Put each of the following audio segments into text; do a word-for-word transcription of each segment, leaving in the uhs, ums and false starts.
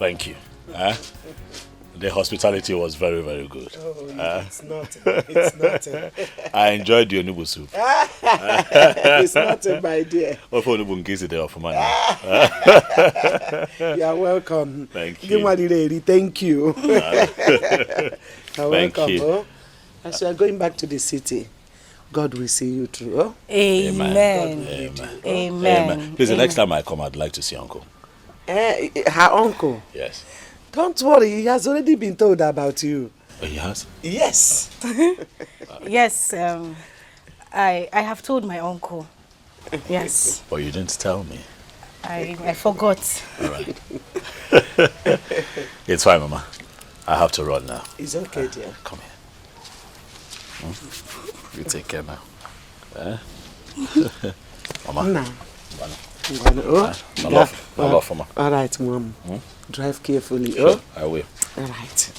Thank you. Huh? The hospitality was very, very good. Oh, it's nothing. It's nothing. I enjoyed the onubu soup. It's nothing, my dear. Ofe onubu nke isi dị ọfụma. You are welcome. Thank Gị you. nwa riri eri, thank you. You're Thank welcome. you. Oh. As you are going back to the city, God will see you through. Oh. Amen. Amen. Amen. Please, the Amen. Next time I come, I'd like to see Uncle. Eh, her uncle. Yes. Don't worry, he has already been told about you. Oh, he has? Yes. Yes, um, I I have told my uncle. Yes, But you didn't tell me. I I forgot. It's fine, Mama. I have to run now. It's okay, dear. Come here. Hmm? You take care now. Eh? Mama. Nah. Mama. Ngwanụ, oh. My love, my love, Mama. All right, mom. Drive carefully, oh. I will. All right.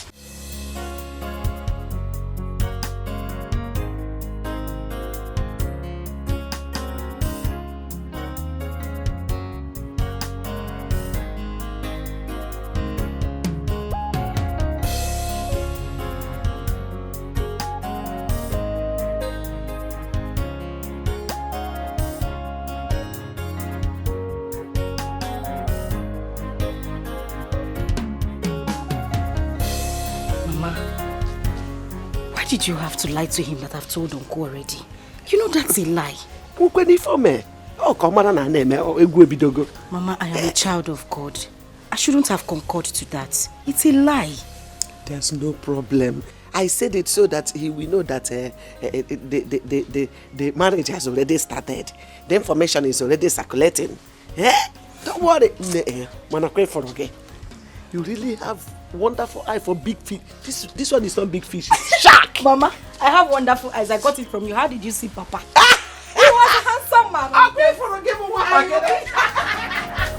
Mama, why did you have to lie to him that I've told Uncle already? You know that's a lie. Ukwe n'ife o mee. Ọ ka ọ mara na a na-eme, ọ, egwu ebidogo. Mama, I am a child of God. I shouldn't have concurred to that. It's a lie. There's no problem. I said it so that he will know that uh, uh, the, the, the, the, the marriage has already started. The information is already circulating. Eh? Don't worry. Nne, eh, mana kwe for okay. You really have wonderful eye for big fish. This this one is not big fish. It's shark. Mama, I have wonderful eyes. I got it from you. How did you see Papa? He was a handsome man. Akwa ifuru gị bụ nwa ha.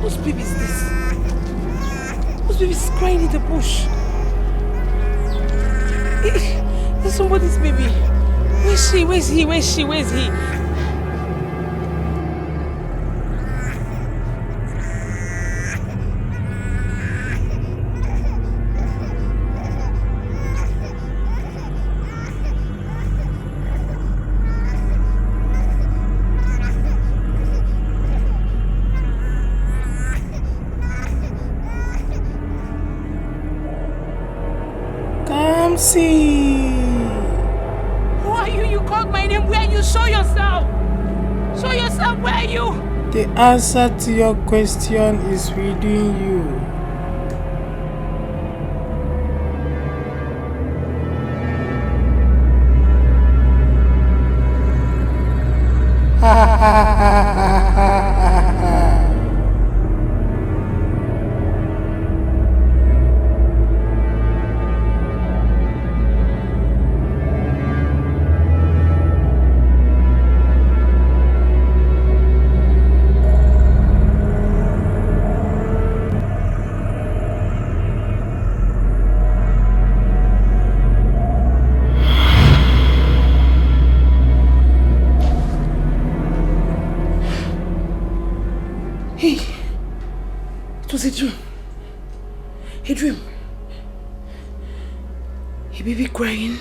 Whose baby is this? Whose baby is crying in the bush? Eh, there's somebody's baby. Where's she? Where's he? Where's she? Where's he? Come see. Who are you? You called my name. Where are you? Show yourself. Show yourself. Where are you? The answer to your question is within you. Hey, it was a dream. A dream. A baby crying.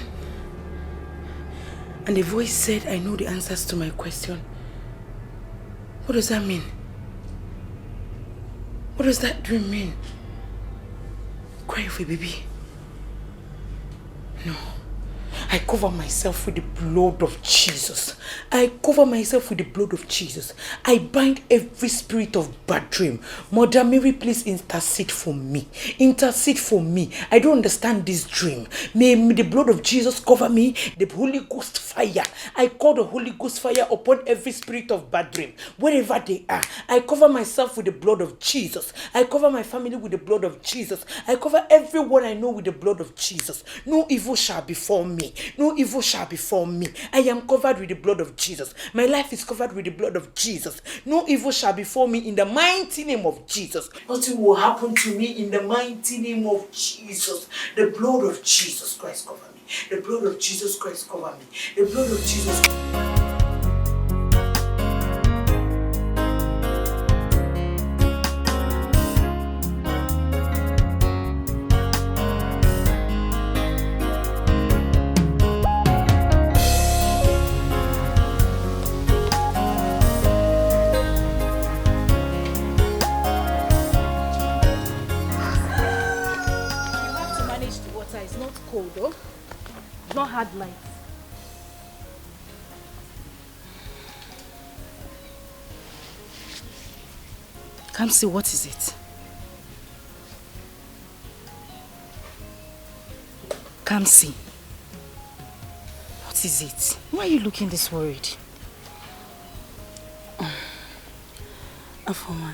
And a voice said, "I know the answers to my question." What does that mean? What does that dream mean? Cry for a baby. No. I cover myself with the blood of Jesus. I cover myself with the blood of Jesus. I bind every spirit of bad dream. Mother Mary, please intercede for me. Intercede for me. I don't understand this dream. May, may the blood of Jesus cover me. The Holy Ghost fire. I call the Holy Ghost fire upon every spirit of bad dream. Wherever they are, I cover myself with the blood of Jesus. I cover my family with the blood of Jesus. I cover everyone I know with the blood of Jesus. No evil shall befall me. No evil shall befall me. I am covered with the blood of Jesus. My life is covered with the blood of Jesus. No evil shall befall me in the mighty name of Jesus. Nothing will happen to me in the mighty name of Jesus. The blood of Jesus Christ cover me. The blood of Jesus Christ cover me. The blood of Jesus. You have to manage the water. It's not cold, though. It's not hard light. Kamsi, what is it? Kamsi, what is it? Why are you looking this worried? Afoma,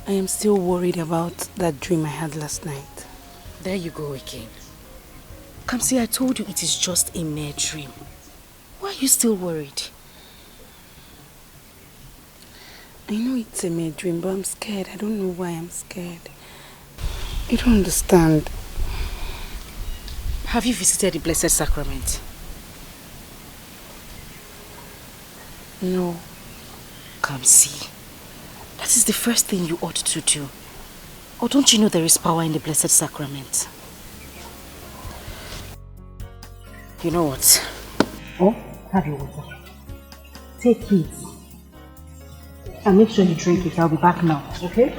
I am still worried about that dream I had last night. There you go again. Kamsi, I told you it is just a mere dream. Why are you still worried? I know it's a mere dream, but I'm scared. I don't know why I'm scared. You don't understand. Have you visited the Blessed Sacrament? No. Kamsi, that is the first thing you ought to do. Or don't you know there is power in the Blessed Sacrament? You know what? Oh, have your water. Take it. And make sure you drink it. I'll be back now, okay?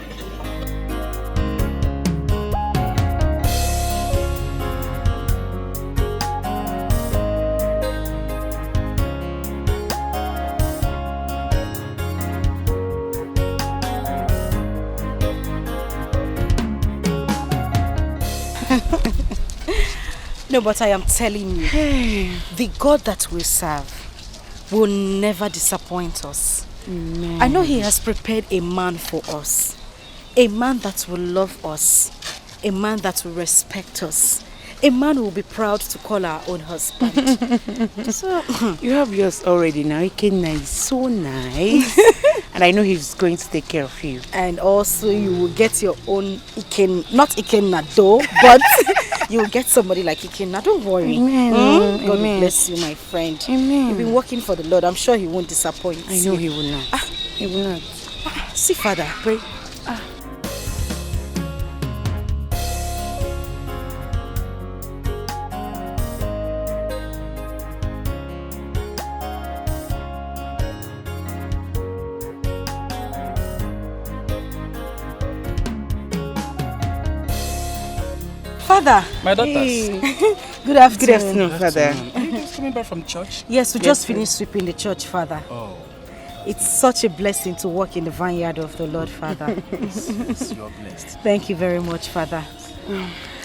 No, but I am telling you, the God that we serve will never disappoint us. Amen. I know He has prepared a man for us, a man that will love us, a man that will respect us, a man who will be proud to call our own husband. So, you have yours already now. Ikenna is so nice. And I know he's going to take care of you. And also, you will get your own Iken, not Ikenna though, but you will get somebody like Ikenna. Don't worry. Amen. Hmm? God will bless you, my friend. Amen. You've been working for the Lord. I'm sure He won't disappoint you. I know He will not. Ah. He will not. Ah, see, Father, pray. Ah. Father. My daughters. Hey. Good afternoon. Good afternoon, Father. Are you guys coming back from church? Yes, we just finished sweeping the church, Father. Oh. It's such a blessing to work in the vineyard of the Lord, Father. Yes, yes, you're blessed. Thank you very much, Father.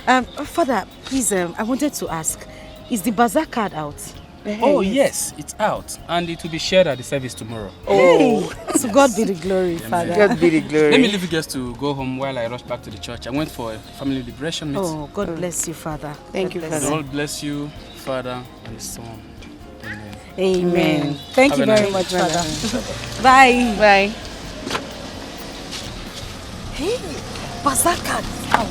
Um, Father, please, um, I wanted to ask, is the bazaar card out? Oh, yes, it's out, and it will be shared at the service tomorrow. Oh, to God be the glory, Father. God be the glory. Let me leave you guys to go home while I rush back to the church. I went for a family liberation meeting. Oh, God bless you, Father. Thank you, Father. The Lord bless you, Father, and the Son. Amen. Amen. Thank you very much, Father. Bye. Bye. Hey, Bazaka is out.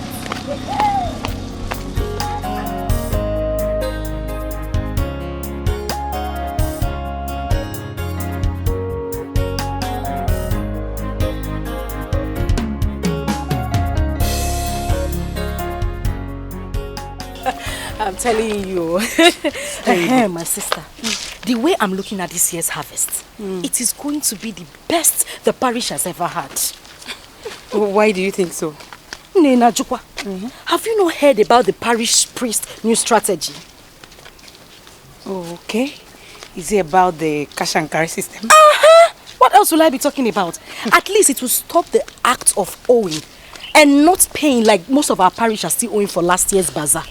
I'm telling you. Ehem, my sister, the way I'm looking at this year's harvest, it is going to be the best the parish has ever had. Why do you think so? Nena Jukwa, have you not heard about the parish priest new strategy? Oh, okay. Is it about the cash and carry system? Uh-huh. What else will I be talking about? At least it will stop the act of owing and not paying like most of our parish are still owing for last year's bazaar.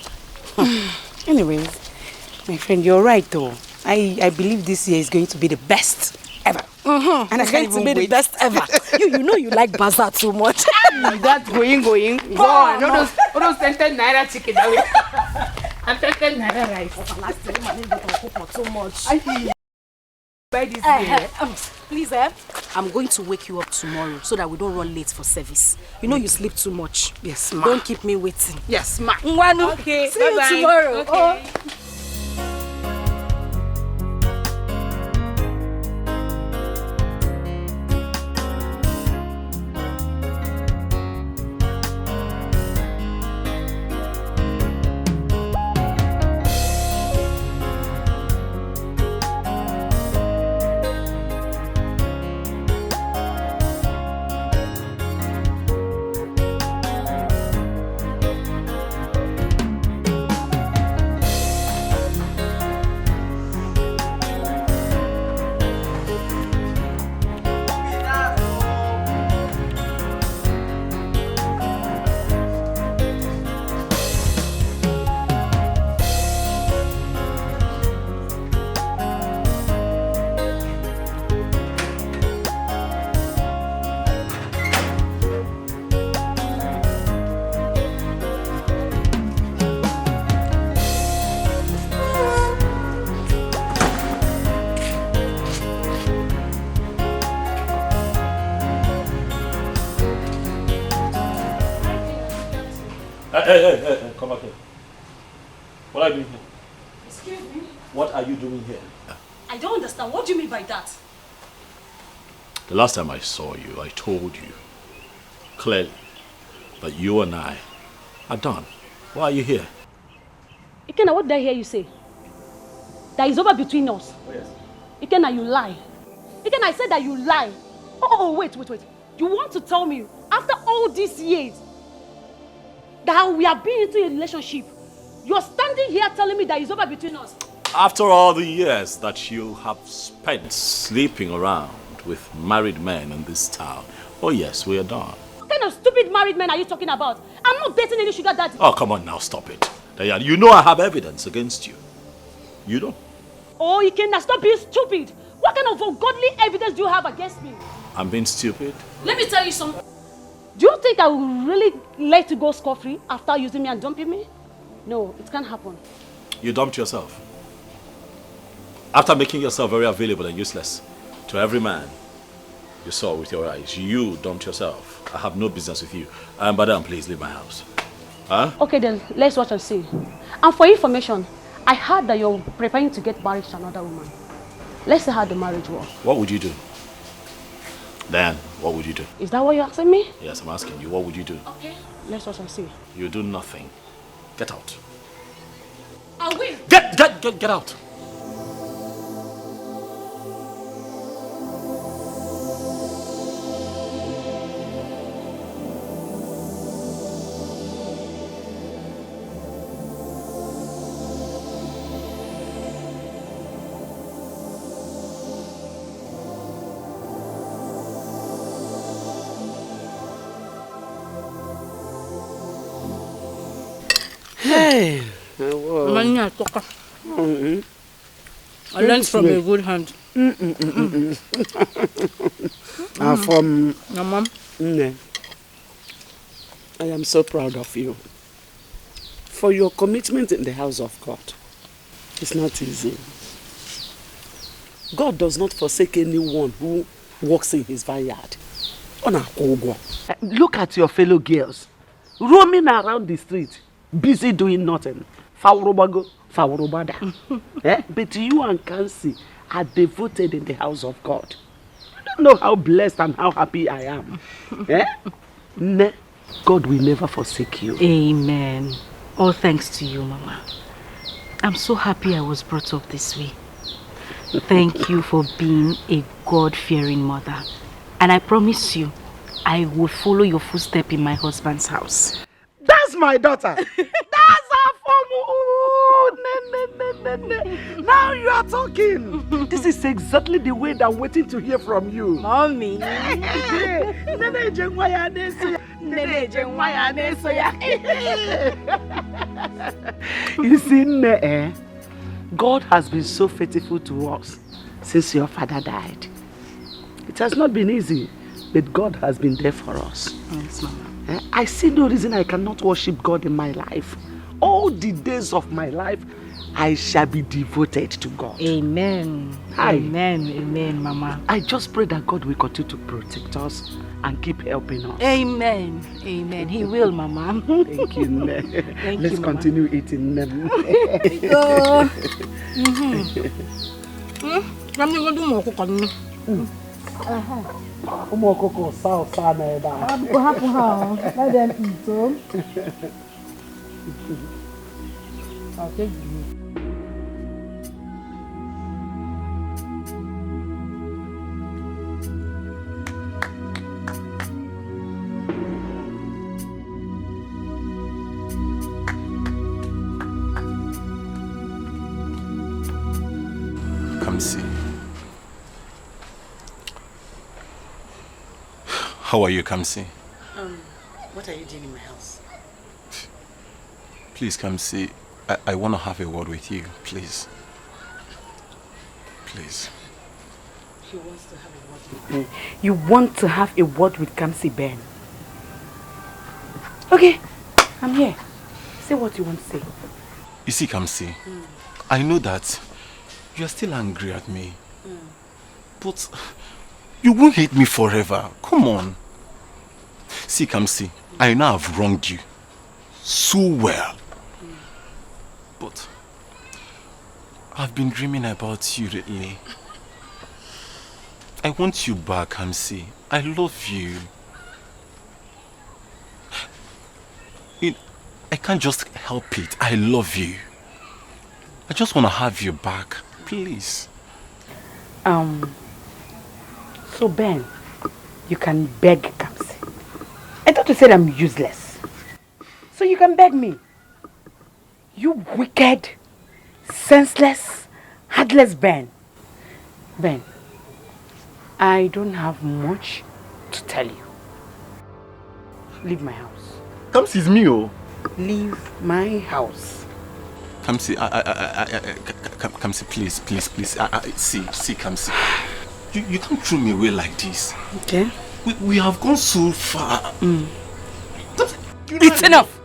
Anyways, my friend, you're right though. I, I believe this year is going to be the best ever. Mm-hmm. And it's going to be the best ever. You, you know you like bazaar too much. That going, going, go on. All those, all those ten, ten naira chicken. After ten naira rice. Over last time, I didn't go to cook for too much. I buy this Eh, here. eh, um, please, eh? I'm going to wake you up tomorrow so that we don't run late for service. You know you sleep too much. Yes, ma. Don't keep me waiting. Yes, ma. Ngwanu. Okay, see you bye-bye. tomorrow. Okay. Oh. Hey, hey, hey, hey, hey, come back here. What are you doing here? Excuse me? What are you doing here? I don't understand. What do you mean by that? The last time I saw you, I told you clearly that you and I are done. Why are you here? Ikenna, what did I hear you say? That is over between us. Oh, yes. Ikenna, you lie. Ikenna, I said that you lie. Oh, oh, oh, wait, wait, wait. You want to tell me, after all these years, that we have been into a relationship, you're standing here telling me that it's over between us? After all the years that you have spent sleeping around with married men in this town, oh yes, we are done. What kind of stupid married men are you talking about? I'm not dating any sugar daddy. Oh, come on now, stop it. Diane, you know I have evidence against you. You know. Oh, Ikenna, stop being stupid. What kind of ungodly evidence do you have against me? I'm being stupid? Let me tell you something. Do you think I will really let you go scot-free after using me and dumping me? No, it can't happen. You dumped yourself. After making yourself very available and useless to every man you saw with your eyes, you dumped yourself. I have no business with you. Um, madam, please leave my house. Huh? Okay then, let's watch and see. And for information, I heard that you're preparing to get married to another woman. Let's see how the marriage works. What would you do? Then, what would you do? Is that what you're asking me? Yes, I'm asking you, what would you do? Okay. Let's watch and see. You do nothing. Get out. I will. Get, get, get, get out. Hey, Manya, talk. Mm-hmm. I learned from a good hand. Mm-mm-mm-mm. And from your mom. Nne, I am so proud of you for your commitment in the house of God. It's not easy. God does not forsake anyone who works in his vineyard. Ọ na-akwụ ụgwọ. Eh, look at your fellow girls roaming around the street, busy doing nothing. Fawurubago, fawurubada. Eh? But you and Kansi are devoted in the house of God. You don't know how blessed and how happy I am. Eh? Nne, God will never forsake you. Amen. All thanks to you, Mama. I'm so happy I was brought up this way. Thank you for being a God-fearing mother. And I promise you, I will follow your footstep in my husband's house. That's my daughter. That's our form. Ooh, ne, ne, ne, ne, ne. Now you are talking. This is exactly the way that I'm waiting to hear from you. Mommy. Nene eje nwa ya na-eso ya. Nene eje nwa ya na-eso ya. You see, Nne, eh? God has been so faithful to us since your father died. It has not been easy, but God has been there for us. Yes, Mama. Eh, I see no reason I cannot worship God in my life. All the days of my life, I shall be devoted to God. Amen. Hi. Amen. Amen, Mama. I just pray that God will continue to protect us and keep helping us. Amen. Amen. He will, Mama. Thank you, Nne. Thank Let's you, Mama. Continue eating them. Oh. Mm-hmm. Hmm? Let me go do more cook on me. Ụmụ ọkụkọ saa ụsa na ebe a. Hapụ, hapụ ha, oh. Let them eat, oh. I'll take the meat. Kamsi. How are you, Kamsi? Um, what are you doing in my house? Please, Kamsi, I, I want to have a word with you, please. Please. He wants to have a word with me. You want to have a word with Kamsi, Ben? Okay, I'm here. Say what you want to say. You see, Kamsi, I know that you are still angry at me, but you won't hate me forever. Come on. See, Kamsi, I know I've wronged you so well, but I've been dreaming about you lately. I want you back, Kamsi. I love you. You- I can't just help it. I love you. I just want to have you back, please. Um, so Ben, you can beg Kamsi. I thought you said I'm useless. So you can beg me. You wicked, senseless, heartless Ben. Ben, I don't have much to tell you. Leave my house. Kamsi, is me, oh. Leave my house. Kamsi, I, I, I, I, I, I, Ka- Ka- Kamsi, please, please, please. I, I, see, see, Kamsi. You, you can't throw me away like this. Okay. We, we have gone so far. Kamsi, you It's know- enough.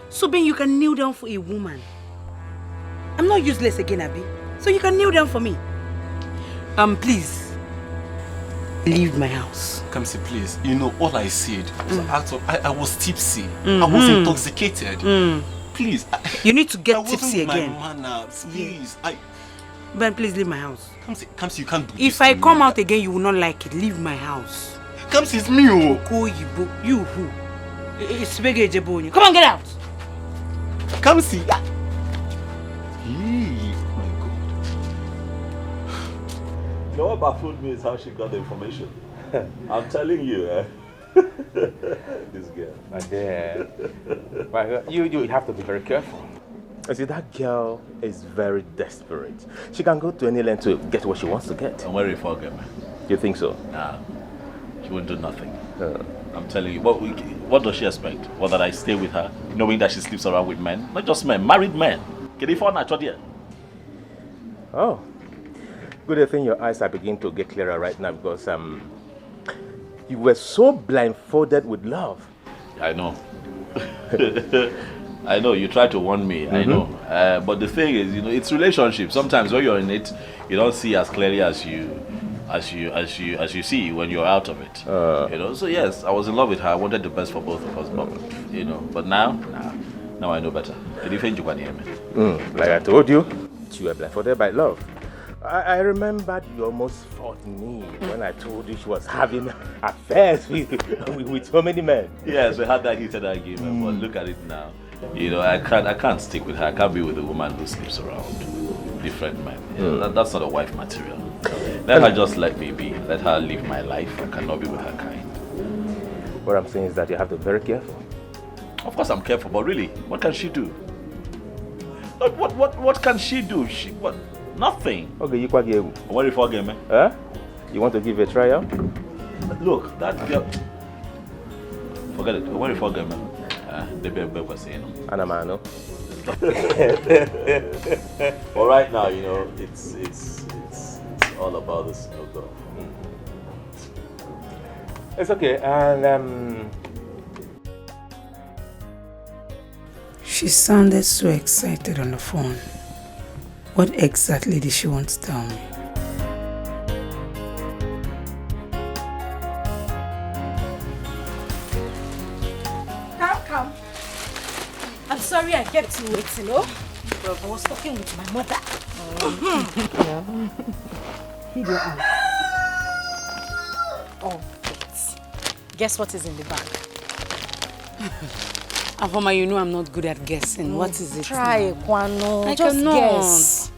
So Ben, you can kneel down for a woman. I'm not useless again, Abi. So you can kneel down for me. Um, please. Leave my house. Kamsi, please. You know, all I said was out of. I, I was tipsy. I was intoxicated. Please. I, You need to get I wasn't tipsy with my again. Manners. Please. I. Ben, please leave my house. Kamsi, Kamsi, you can't do this. If I To come me. out again, you will not like it. Leave my house. Kamsi, is me, oh. Koyibo, you who? Isibege Ejebonyi. Come on, get out. Kamsi. Ah. Yee, oh my God. You know what baffled me is how she got the information. I'm telling you, eh? This girl. My dear, my girl, you, you have to be very careful. You see, that girl is very desperate. She can go to any length to get what she wants to get. And where if I get, man? You think so? Nah, she won't do nothing. I'm telling you. What, we, what does she expect? What, that I stay with her, knowing that she sleeps around with men? Not just men, married men. Can you find that there? Oh, good thing your eyes are beginning to get clearer right now because um, you were so blindfolded with love. I know. I know. You try to warn me. I know. Uh, but the thing is, you know, it's relationship. Sometimes when you're in it, you don't see as clearly as you, as you, as you, as you see when you're out of it. You know. So yes, I was in love with her. I wanted the best for both of us. But you know. But now, nah. Now I know better. Can you find you, man? Mm, like I told you, you were blindfolded by love. I, I remembered you almost fought me when I told you she was having affairs with, with, with so many men. Yes, we had that heated argument, but look at it now. You know, I can't, I can't stick with her. I can't be with a woman who sleeps around with different men. You know, that, that's not a wife material. Let her just let me be. Let her live my life. I cannot be with her kind. What I'm saying is that you have to be very careful. Of course, I'm careful, but really, what can she do? What, what, what, what can she do? She, what? Nothing. Okay, you quite gave. What if I get me? Huh? You want to give a trial? Look, that girl. Forget it. What if I get me? Uh, the baby was saying. Anamano. But right now, you know, it's it's it's, it's all about the single girl. It's okay, and um, She sounded so excited on the phone. What exactly did she want to tell me? Come, come. I'm sorry I kept you waiting, oh? I was talking with my mother. Hid your hand. Oh, wait. Guess what is in the bag? Afoma, you know I'm not good at guessing. What is it? Try, now? Kwano. I Just cannot. Guess.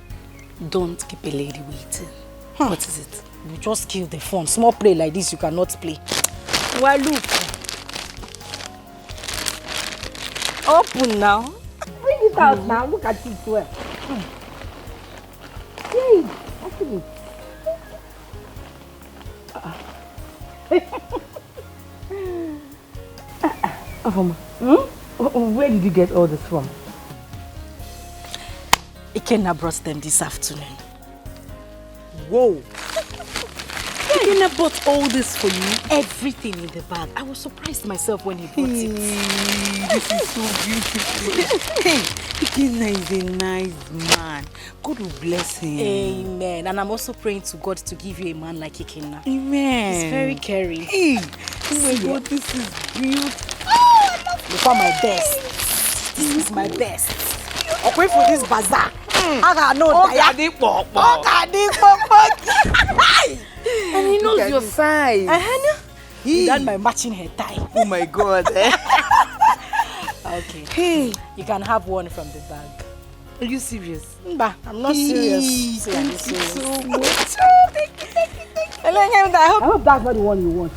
Don't keep a lady waiting. What is it? You just kill the phone. Small play like this, you cannot play. Well, look. Open now. Bring it out now. Look at it well. Hey, open it. Afoma, hmm? Wh- wh- where did you get all this from? Ikenna brought them this afternoon. Whoa. Ikenna bought all this for you. Everything in the bag. I was surprised myself when he brought it. This is so beautiful. Hey, Ikenna is a nice man. God will bless him. Amen. And I'm also praying to God to give you a man like Ikenna. Amen. He's very caring. Hey, oh my God, this is beautiful. Look at my best. This is my best. Okay, for this bazaar. I got no Ọ diet. ga-adị kpọkpọ. Ọ ga-adị kpọkpọ. And he knows your size. Uh-huh. He- That my matching hair tie. Oh my God. Eh? Okay. Hey, You can have one from the bag. Are you serious? Mba, I'm not serious. Hey, Say I'm thank you serious. so much. Hello, Nyemda, I hope I hope that's not the one you want.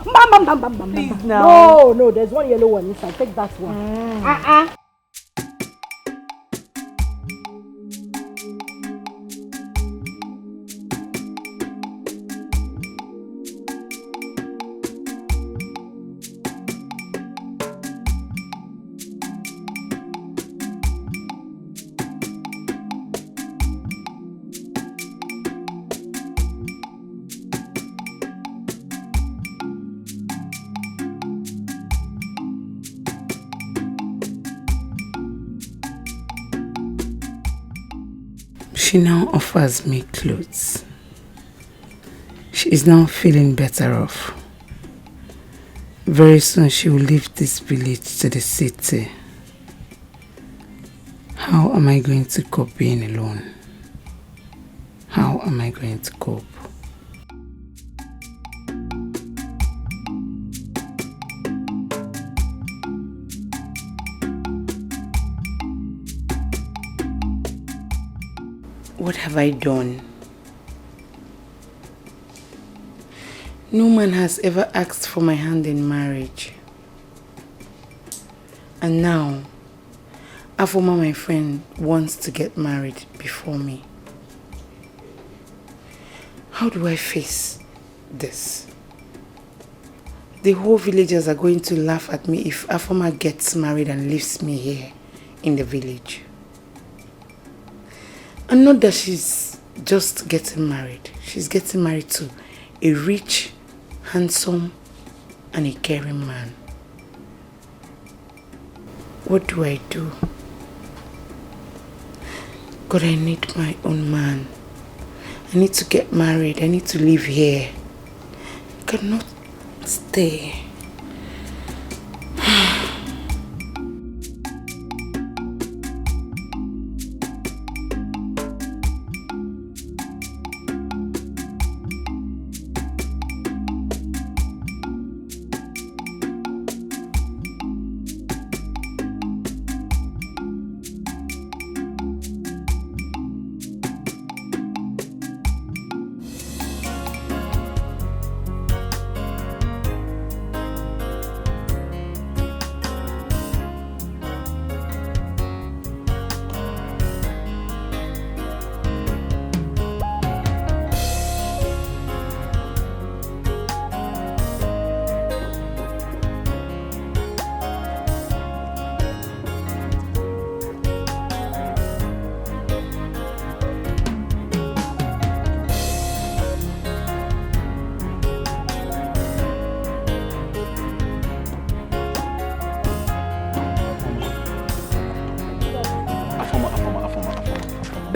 Bam, bam, bam, bam, bam, bam, Please bam. now. No, no, there's one yellow one inside. Take that one. Uh-uh. She now offers me clothes. She is now feeling better off. Very soon she will leave this village to the city. How am I going to cope being alone? How am I going to cope? What have I done? No man has ever asked for my hand in marriage. And now, Afoma, my friend, wants to get married before me. How do I face this? The whole villagers are going to laugh at me if Afoma gets married and leaves me here in the village. And not that she's just getting married. She's getting married to a rich, handsome, and a caring man. What do I do? God, I need my own man. I need to get married. I need to live here. I cannot stay.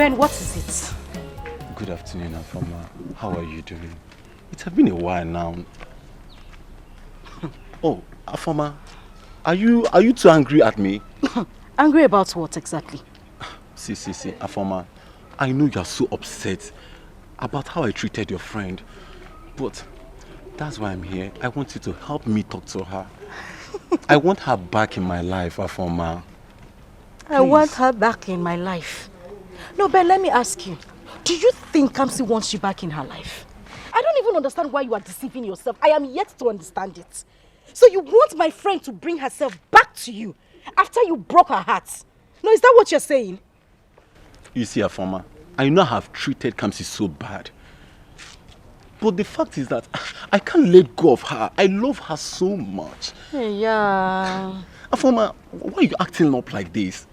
And what is it? Good afternoon, Afoma. How are you doing? It has been a while now. Oh, Afoma, are you are you too angry at me? Angry about what exactly? See, see, see, Afoma, I know you're so upset about how I treated your friend, but that's why I'm here. I want you to help me talk to her. I want her back in my life, Afoma. I want her back in my life. No, Ben, let me ask you. Do you think Kamsi wants you back in her life? I don't even understand why you are deceiving yourself. I am yet to understand it. So you want my friend to bring herself back to you after you broke her heart? No, is that what you're saying? You see, Afoma, I know I have treated Kamsi so bad. But the fact is that I can't let go of her. I love her so much. Yeah. Afoma, why are you acting up like this?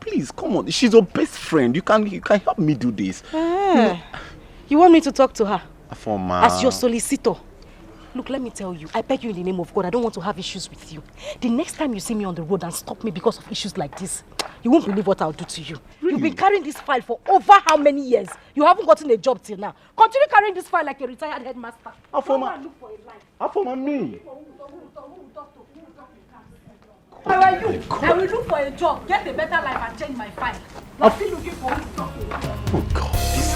Please, come on. She's your best friend. You can you can help me do this. Eh. You want me to talk to her? Afoma. As your solicitor. Look, let me tell you, I beg you in the name of God, I don't want to have issues with you. The next time you see me on the road and stop me because of issues like this, you won't believe what I'll do to you. You've been carrying this file for over how many years? You haven't gotten a job till now. Continue carrying this file like a retired headmaster. Afoma. Go and look for a life. Afoma, me. How are you? I will look for a job, get a better life, and change my file. You are still looking for who to talk to. Oh God, this is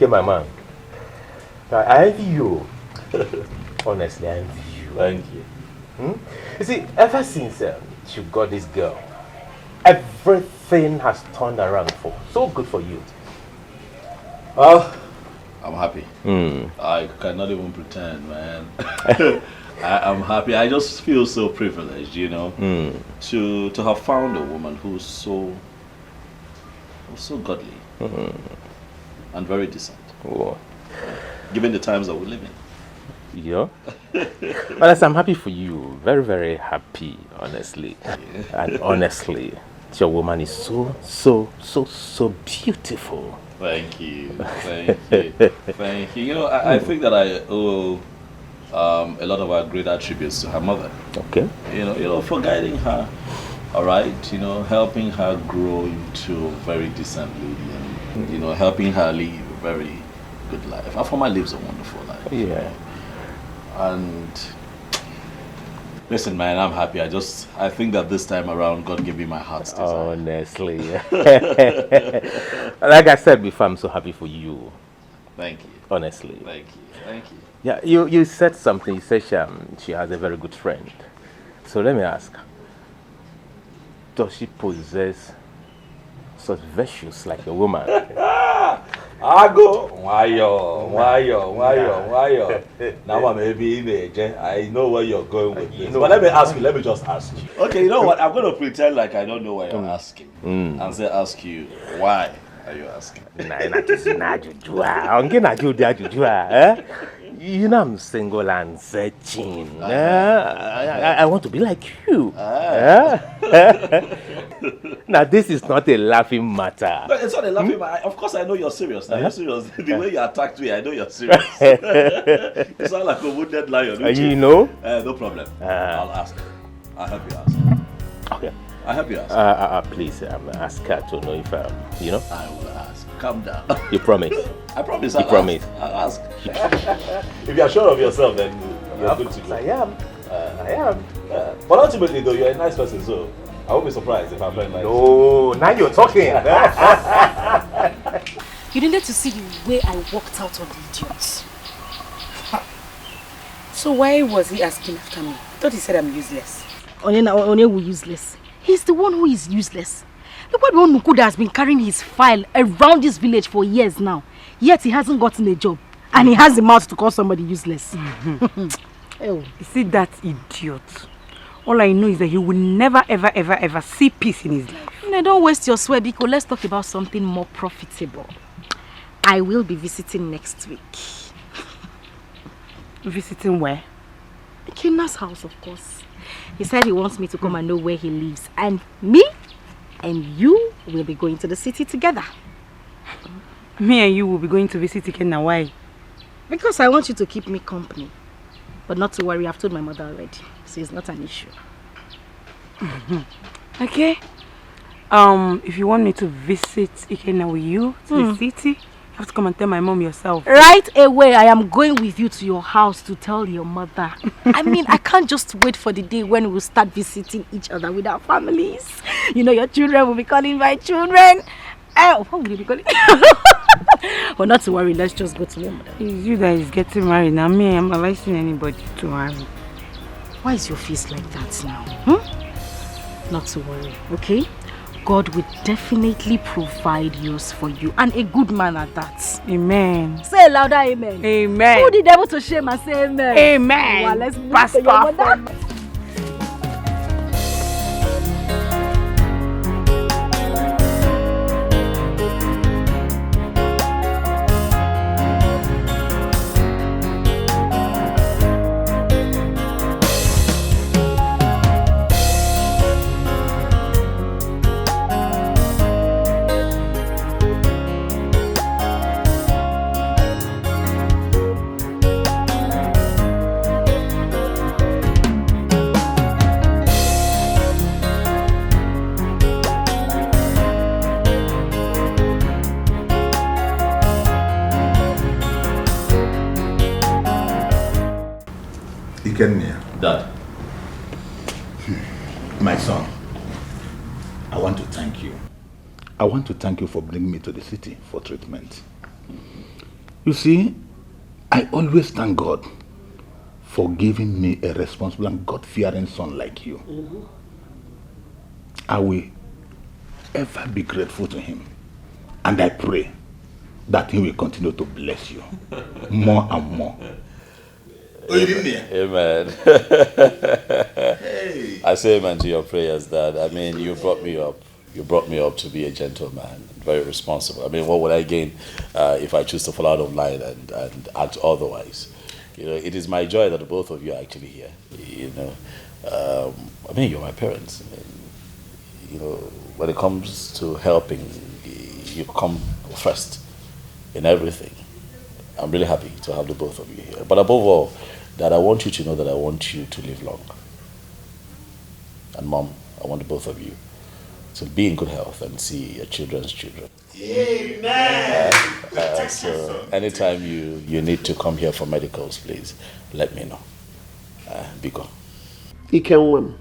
Ike, my man, I envy you. Honestly, I envy you. Thank you. Hmm? You see, ever since um, you got this girl, everything has turned around for so good for you. Well, I'm happy. Mm. I cannot even pretend, man. I, am happy. I just feel so privileged, you know, mm. to to have found a woman who's so so godly mm. and very decent. Oh. Given the times that we live in. Yeah. Well, I'm happy for you. Very, very happy, honestly. Yeah. And honestly, your woman is so, so, so, so beautiful. Thank you. Thank you. Thank you. You know, I, I think that I owe um, a lot of our great attributes to her mother. Okay. You know, you know, for guiding her, all right, you know, helping her grow into a very decent lady and, you know, helping her live a very good life. Afoma lives a wonderful life. Yeah. And listen, man, I'm happy. I just, I think that this time around, God gave me my heart's desire. Honestly. Like I said before, I'm so happy for you. Thank you. Honestly. Thank you. Thank you. Yeah, you, you said something. You said she, um, she has a very good friend. So let me ask, does she possess such virtues like a woman? Ago, wayo, wayo, wayo, wayo. Now I'm maybe in the I know where you're going with this. But let me ask you, let me just ask you. Okay, you know what? I'm going to pretend like I don't know what you're mm. asking mm. and say, ask you, why are you asking? Na na juju na juju ah. Onge na juju na juju ah. Eh? You know I'm single and searching. Eh? I, I, I want to be like you. Ah. Eh? Now this is not a laughing matter. No, it's not a laughing hmm? matter. Of course, I know you're serious. Now, uh-huh. You're serious. The uh-huh. way you attacked me, I know you're serious. You sound like a wounded lion. Uh, you know? Uh, no problem. Uh, I'll ask. I hope you ask. Okay. I hope you ask. Uh, uh, uh, please, um, ask her to know if, um, you know. I will ask. Calm down. You promise? I promise. You I'll promise? Ask. I'll ask. If you are sure of yourself, then you're good to go. I am. Uh, I am. Uh, but ultimately, though, you're a nice person, so I won't be surprised if I find nice. No, now you're talking. You needed to see the way I walked out on the idiot. So why was he asking after me? I thought he said I'm useless. Onye na Onye will useless. He's the one who is useless. Look what Onukuda has been carrying his file around this village for years now. Yet he hasn't gotten a job. And he has the mouth to call somebody useless. Oh. You see that idiot? All I know is that he will never, ever, ever, ever see peace in his life. No, don't waste your swear, Biko. Let's talk about something more profitable. I will be visiting next week. Visiting where? Ikenna's house, of course. He said he wants me to come and know where he lives, and me and you will be going to the city together. Me and you will be going to visit Ikenna. Why? Because I want you to keep me company. But not to worry, I've told my mother already, so it's not an issue. Okay. Um, if you want me to visit Ikenna with you to the city, you have to come and tell my mom yourself. Right away, I am going with you to your house to tell your mother. I mean, I can't just wait for the day when we'll start visiting each other with our families. You know, your children will be calling my children. Eh, what will you be calling? But not to worry, let's just go to your mother. It's you that is getting married. Now me, am I seen anybody to marry? Why is your face like that now? Hmm? Not to worry, okay? God will definitely provide yours for you, and a good man at that. Amen. Say a louder amen. Amen. Put the devil to shame and say amen. Amen. Well, let's move Pastor to your mother. Afam. Ikenna. Dad. My son, I want to thank you. I want to thank you for bringing me to the city for treatment. You see, I always thank God for giving me a responsible and God-fearing son like you. I will ever be grateful to him, and I pray that he will continue to bless you more and more. Amen. I say amen to your prayers, Dad. I mean, you brought me up. You brought me up to be a gentleman, very responsible. I mean, what would I gain uh, if I choose to fall out of line and, and act otherwise? You know, it is my joy that both of you are actually here. You know, um, I mean, you're my parents. I mean, you know, when it comes to helping, you come first in everything. I'm really happy to have the both of you here. But above all, Dad, I want you to know that I want you to live long. And Mom, I want the both of you to be in good health and see your children's children. Amen. Uh, so anytime you, you need to come here for medicals, please let me know. Uh, Biko. Ikenwam,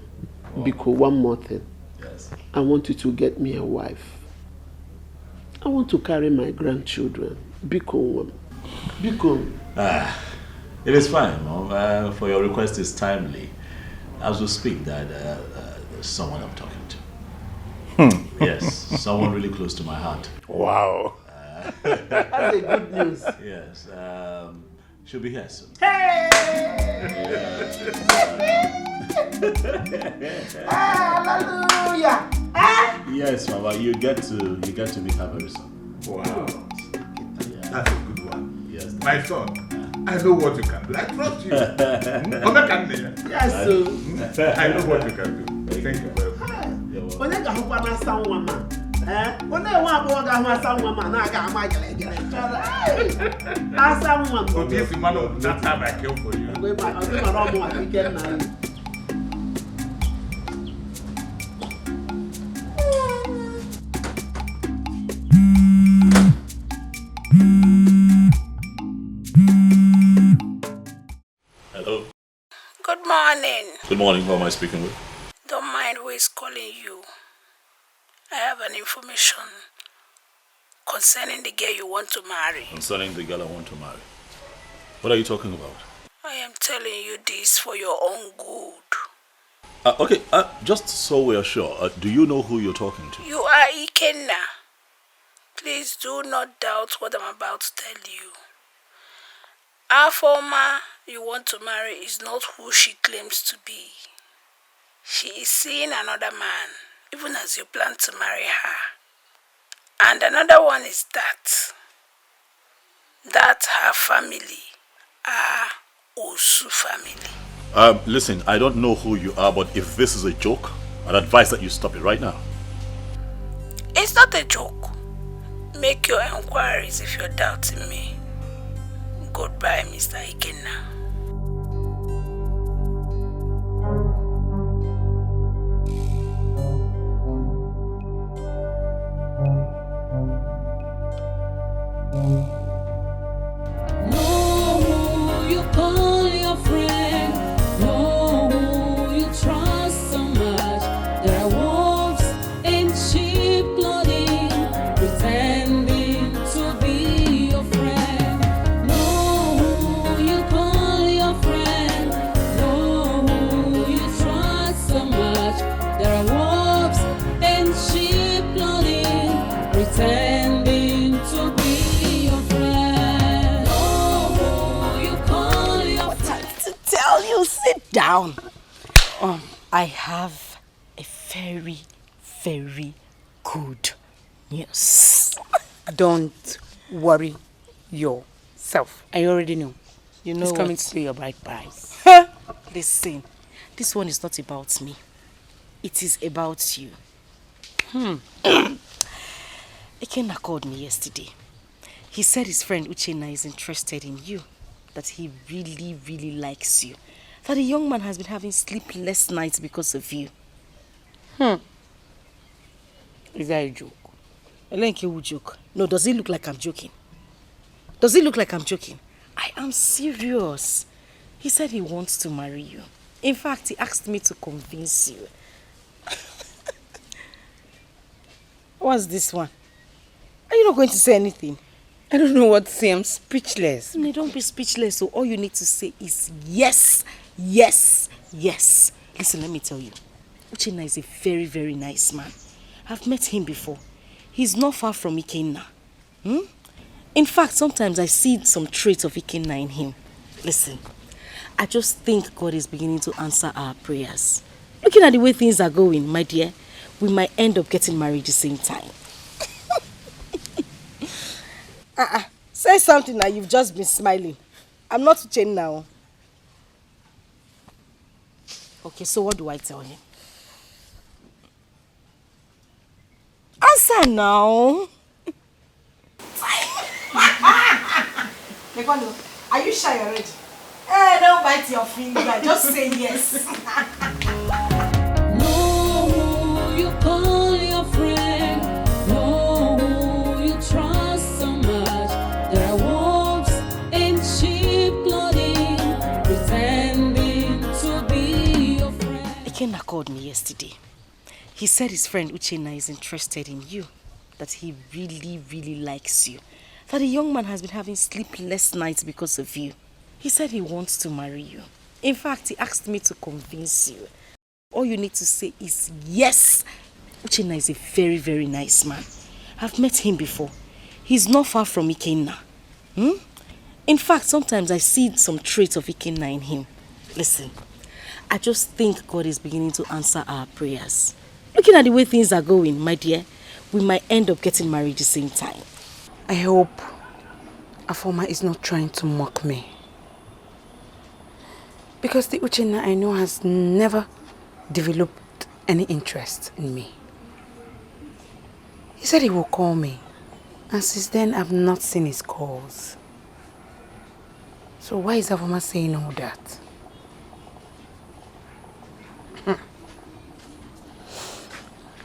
Biko, one more thing. Yes. I want you to get me a wife. I want to carry my grandchildren. Biko, Nwam. Biko. Ah, it is fine, Mom. Uh, for your request is timely. As we speak, Dad, uh, uh, there's someone I'm talking to. Yes, someone really close to my heart. Wow. That's a good news. Yes. Um, she'll be here soon. Hallelujah. Yes, Mama, you get to you get to meet her very soon. Wow. That's a good one. Yes. My son, I know what you can do. I trust you. Hmm? Come back and Yes, sir. I know what you can do. Thank you very much. Onye ga-ahụkwa na asa nwa ma? Eh? Onye nwa agbọghọ ga-ahụ asa nwa ma na-aga ama gelegele? Asa nwa m. But this man of that time I came for you. Mgbe ma ọ dị mara ọmụ maka Ikenna anyị. Hello. Good morning. Good morning. Who am I speaking with? Don't mind who is calling you. I have an information concerning the girl you want to marry. Concerning the girl I want to marry. What are you talking about? I am telling you this for your own good. Uh, okay, uh, just so we're sure, uh, do you know who you're talking to? You are Ikenna. Please do not doubt what I'm about to tell you. Afoma you want to marry is not who she claims to be. She is seeing another man, even as you plan to marry her. And another one is that That her family are Osu family. Um, listen, I don't know who you are, but if this is a joke, I'd advise that you stop it right now. It's not a joke. Make your enquiries if you're doubting me. Goodbye, Mister Ikenna. Know who you call your friend. Know who you trust so much. There are wolves in sheep clothing, pretending to be your friend. Know who you call your friend. Know who you trust so much. There are wolves in sheep clothing, pretending to be your friend. Know who you call your friend. To tell you, sit down. Um, I have a very, very good news. Don't worry yourself. I already know. You know It's coming what? To pay your bride price. Listen, this one is not about me. It is about you. Hmm. Ikenna called me yesterday. He said his friend Uchenna is interested in you, that he really, really likes you, that the young man has been having sleepless nights because of you. Hmm. Is that a joke? Olenkewu joke. No, does it look like I'm joking? Does it look like I'm joking? I am serious. He said he wants to marry you. In fact, he asked me to convince you. What's this one? Are you not going to say anything? I don't know what to say. I'm speechless. No, don't be speechless. So all you need to say is yes, yes, yes. Listen, let me tell you. Uchenna is a very, very nice man. I've met him before. He's not far from Ikenna. Hmm? In fact, sometimes I see some traits of Ikenna in him. Listen, I just think God is beginning to answer our prayers. Looking at the way things are going, my dear, we might end up getting married the same time. Uh-uh. Say something now. You've just been smiling. I'm not Uchenna. Okay, so what do I tell him? Answer now. Are you shy already? Hey, don't bite your finger. Just say yes. Know who you call your friend. Know who you trust so much. There are wolves in sheep clothing, pretending to be your friend. Ikenna called me yesterday. He said his friend Uchenna is interested in you, that he really, really likes you, that the young man has been having sleepless nights because of you. He said he wants to marry you. In fact, he asked me to convince you. All you need to say is yes. Uchenna is a very, very nice man. I've met him before. He's not far from Ikenna. Hmm? In fact, sometimes I see some traits of Ikenna in him. Listen, I just think God is beginning to answer our prayers. Looking at the way things are going, my dear, we might end up getting married the same time. I hope Afoma is not trying to mock me. Because the Uchenna I know has never developed any interest in me. He said he will call me, and since then I've not seen his calls. So why is Afoma saying all that? Hmm.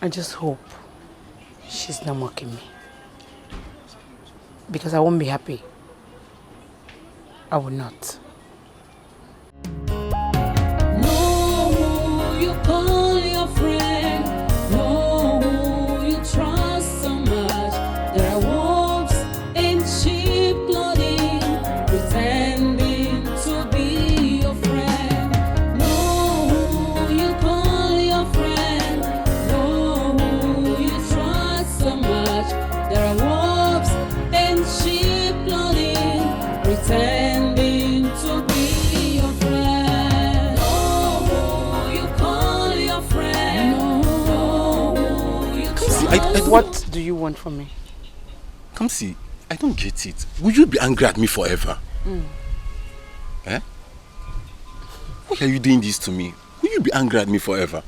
I just hope she's not mocking me. Because I won't be happy. I will not. Know who you call your friend. Know who you trust so much. There are wolves in sheep clothing, pretending to be your friend. Know who you call your friend. Know who you trust so much. There are wolves in sheep clothing, pretending to be your friend. Know who you call your friend. Know who you What do you want from me? Come see, I don't get it. Will you be angry at me forever? Eh? Why are you doing this to me? Will you be angry at me forever?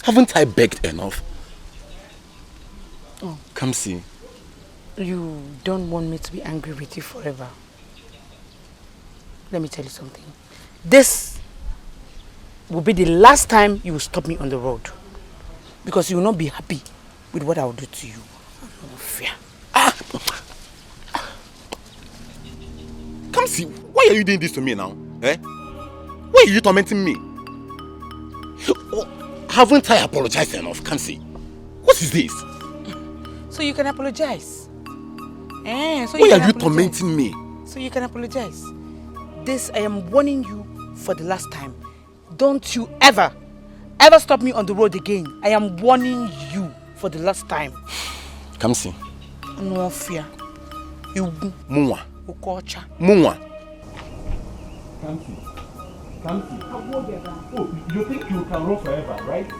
Haven't I begged enough? Oh. Come see. You don't want me to be angry with you forever. Let me tell you something. This will be the last time you will stop me on the road, because you will not be happy with what I will do to you. I don't fear. Ah! Come see, why are you doing this to me now? Eh? Why are you tormenting me? Oh, haven't I apologized enough? Come see. What is this? So you can apologize. Eh, so Why you are can you apologize. tormenting me? So you can apologize. This, I am warning you for the last time. Don't you ever, ever stop me on the road again. I am warning you for the last time. Come see. No fear. You Munwa. Ukocha. Munwa. Come see. Come see. Oh, you think you can run forever, right?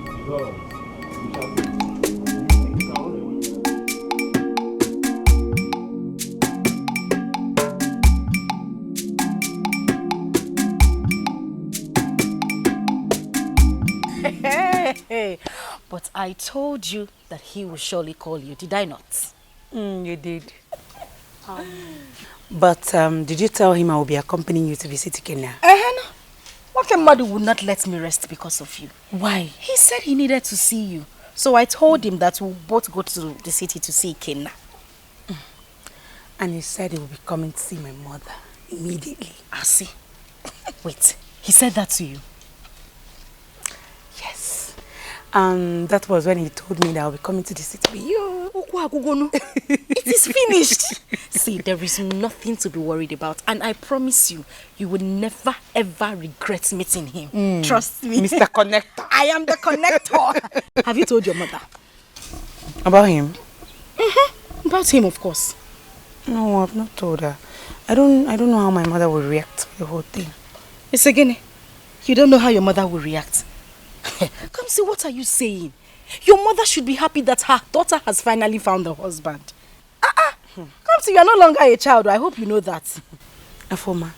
It's all right. You shall see. You think you can run away? Hey, but I told you that he will surely call you, did I not? Mm, you did. But um, did you tell him I will be accompanying you to visit Ikenna? Uh-huh, no. What kind of mother would not let me rest because of you? Why? He said he needed to see you. So I told him that we'll both go to the city to see Ikenna. And he said he will be coming to see my mother immediately. I see. Wait, he said that to you? Yes. And that was when he told me that I'll be coming to the city with you. Okwu agwụgonu. It is finished. See, there is nothing to be worried about, and I promise you, you will never ever regret meeting him. Mm. Trust me. Mister Connector. I am the connector. Have you told your mother? About him? Mm-hmm. About him, of course. No, I've not told her. I don't I don't know how my mother will react to the whole thing. It's again. You don't know how your mother will react. Come see, what are you saying? Your mother should be happy that her daughter has finally found a husband. Ah ah. Come see, you are no longer a child. I hope you know that. Afoma,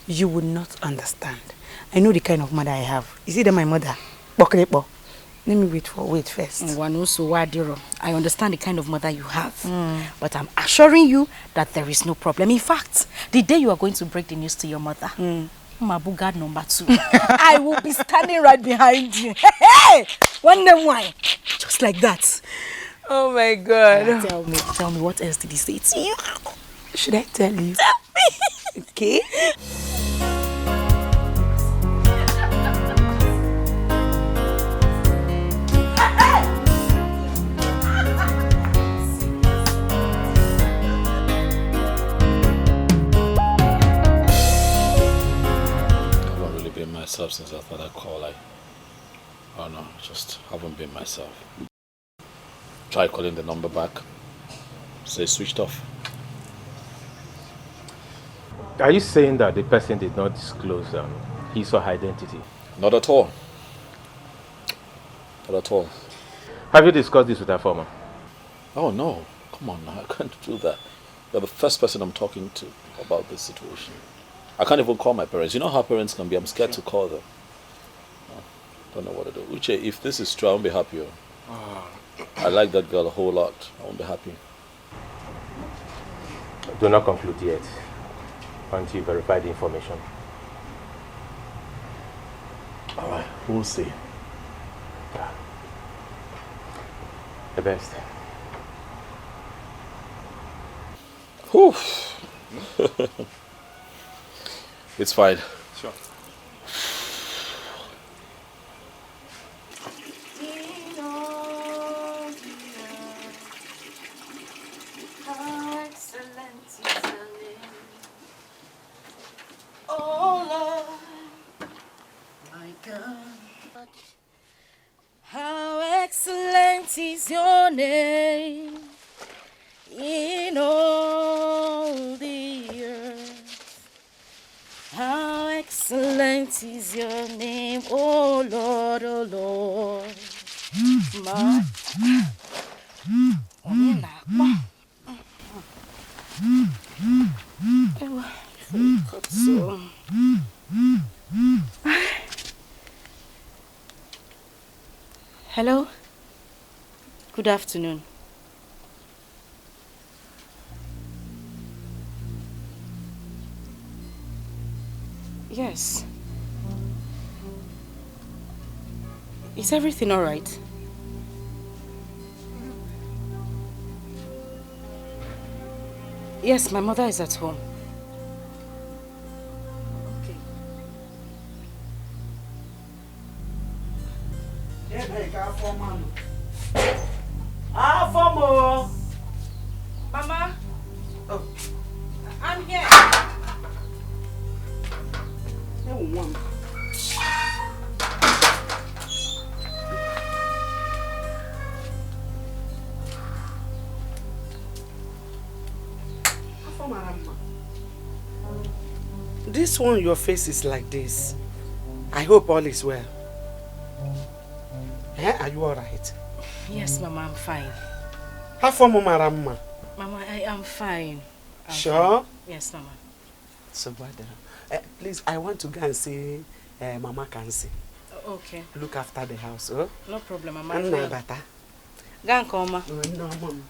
you would not understand. I know the kind of mother I have. Is it that my mother? Kpokrepo. Let me wait for wait first. Ngwanu, so wadiro. I understand the kind of mother you have, but I'm assuring you that there is no problem. In fact, the day you are going to break the news to your mother, Mabu guard number two, I will be standing right behind you. Hey, hey! One name wine. Just like that. Oh my God. Now tell me, tell me, what else did he say to you? Should I tell you? Tell me. Okay. I haven't really been myself since I thought I'd call. I, I don't know, just haven't been myself. Try calling the number back. Say switched off. Are you saying that the person did not disclose um, his or her identity? Not at all. Not at all. Have you discussed this with her former? Oh no, come on now, I can't do that. You're the first person I'm talking to about this situation. I can't even call my parents. You know how parents can be. I'm scared to call them. I don't know what to do. Uche, if this is true, I won't be happy. Oh. I like that girl a whole lot. I won't be happy. Do not conclude yet until you verify the information. All right, we'll see. Yeah. The best. Whew. It's fine. Sure. How excellent is your name. Oh Lord, my God. How excellent is your name in all the earth. How excellent is your name, oh Lord, oh Lord. Ma. Onye na-akpọ? Hello. Good afternoon. Yes. Is everything all right? Yes, my mother is at home. Okay. Ebee ka afọ mma nọ? Afọ m o! Mama! Oh. I'm here. Ewu nwa m. Afọ mara mma. This one, your face is like this. I hope all is well. Eh, are you all right? Yes, Mama, I'm fine. Afọ m mara mma. Mama, I am fine. I'm Sure? Fine. Yes, Mama. So, brother, eh, please, I want to go and see eh, Mama Kansi. Okay. Look after the house, oh? No problem, Mama. Nna bata. Gaa nke ọma. Oh, no, Mom.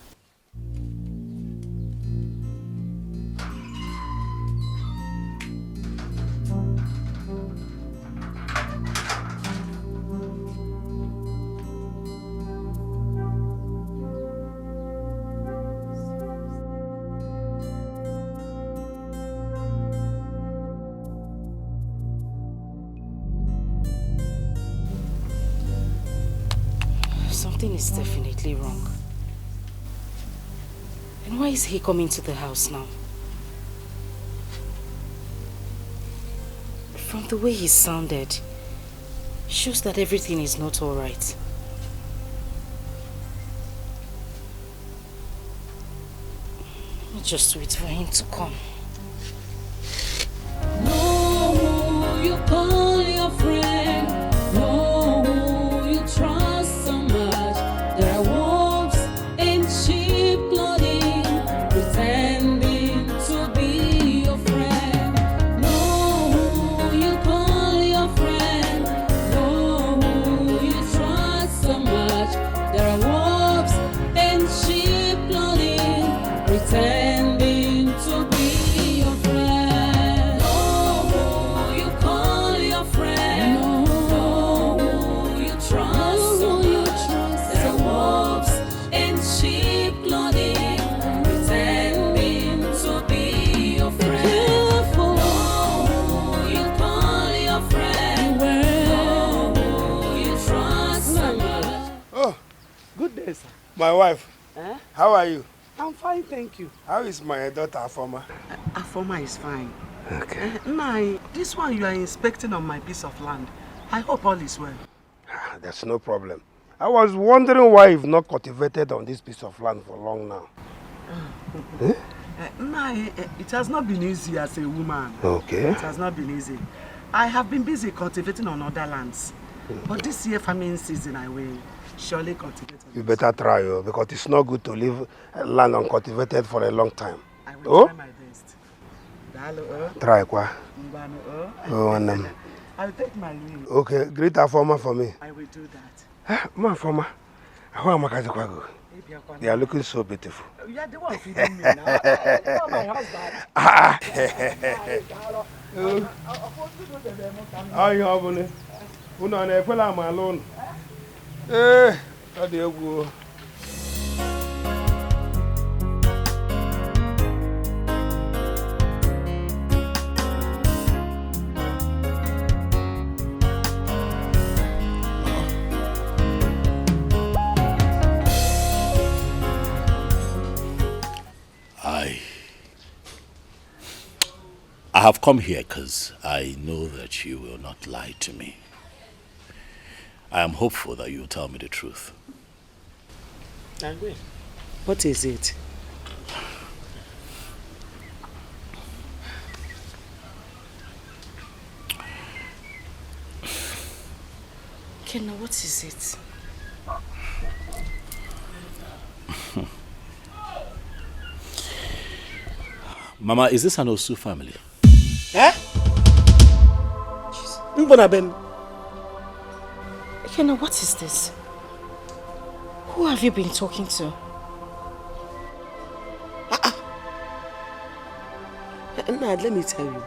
Something is definitely wrong. And why is he coming to the house now? From the way he sounded, shows that everything is not all right. Let me just wait for him to come. Know who you call your friend. Know who you trust so much. There are wolves in sheep clothing, pretending to be your friend. Know who you call your friend. Know who you trust so much. There are wolves in sheep clothing, pretending to be your friend. Know who you call your friend. Know who you trust so much. There are wolves in sheep clothing, pretending to be your friend. Know who you call your friend. Know who you trust so much. Oh, good day, sir. My wife, eh? How are you? I'm fine, thank you. How is my daughter, Afoma? Uh, Afoma is fine. Okay. Uh, Nai, this one you are inspecting on my piece of land. I hope all is well. Ah, that's no problem. I was wondering why you've not cultivated on this piece of land for long now. Eh? Uh, Nai, uh, it has not been easy as a woman. Okay. It has not been easy. I have been busy cultivating on other lands. But this year farming season, I will surely cultivate on You this. Better try, oh, because it's not good to leave uh, land uncultivated for a long time. I will Oh? try my best. Daalụ, oh. Try kwa. Ngwanụ, oh. Oh, nwanne m. I will take my leave. Okay, greet Afoma for me. I will do that. Ah, Ma Afoma, ahụ amakazikwa gị. Ị bịakwa They are na- looking so beautiful. You are the one feeding me now. You are my husband. Ah. Daalụ. Ọ ihe ọ bụla. Unu ọ na-ekwela ama ala unu? Ee, ọ dị egwu o. I, I have come here because I know that you will not lie to me. I am hopeful that you will tell me the truth. Agwe, what is it? Kenna, what is it? Mama, is this an Osu family? Eh? Mbo na be m. Kenna, what is this? Who have you been talking to? Now, let me tell you,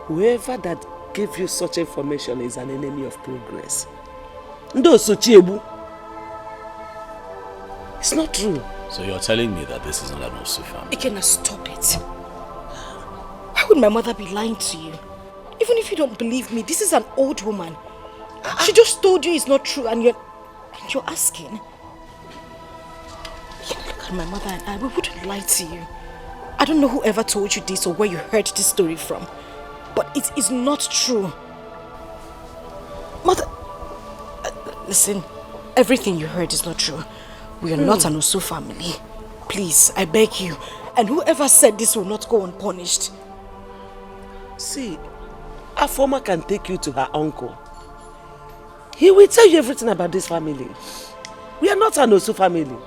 whoever that gave you such information is an enemy of progress. Ndị Osochiegbu. It's not true. So you're telling me that this is not an Osu family? Ikenna, stop it. Why would my mother be lying to you? Even if you don't believe me, this is an old woman. She just told you it's not true and you're, and you're asking. You look at my mother and I, we wouldn't lie to you. I don't know whoever told you this or where you heard this story from, but it is not true. Mother, uh, listen, everything you heard is not true. We are not an Osu family. Please, I beg you. And whoever said this will not go unpunished. See, Afoma can take you to her uncle. He will tell you everything about this family. We are not an Osu family.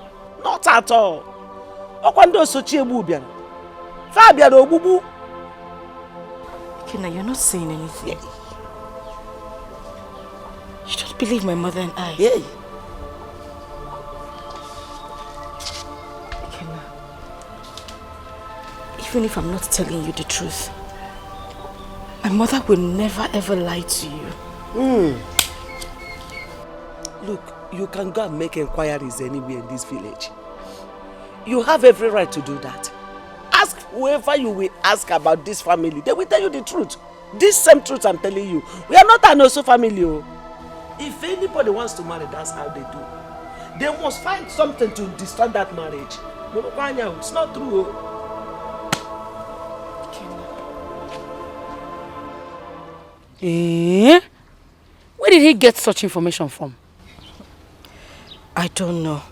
Not at all. Ọkwa ndị Osochiegbu bịara. Fa bịara ogbugbu. Ikenna, you're not saying anything. You don't believe my mother and I. Hey. Ikenna, even if I'm not telling you the truth, my mother will never ever lie to you. Look, you can go and make inquiries anywhere in this village. You have every right to do that. Ask whoever you will ask about this family. They will tell you the truth. This same truth I'm telling you. We are not an Osu family. Oh. If anybody wants to marry, that's how they do. They must find something to destroy that marriage. It's not true. Oh. Eh? Where did he get such information from? I don't know.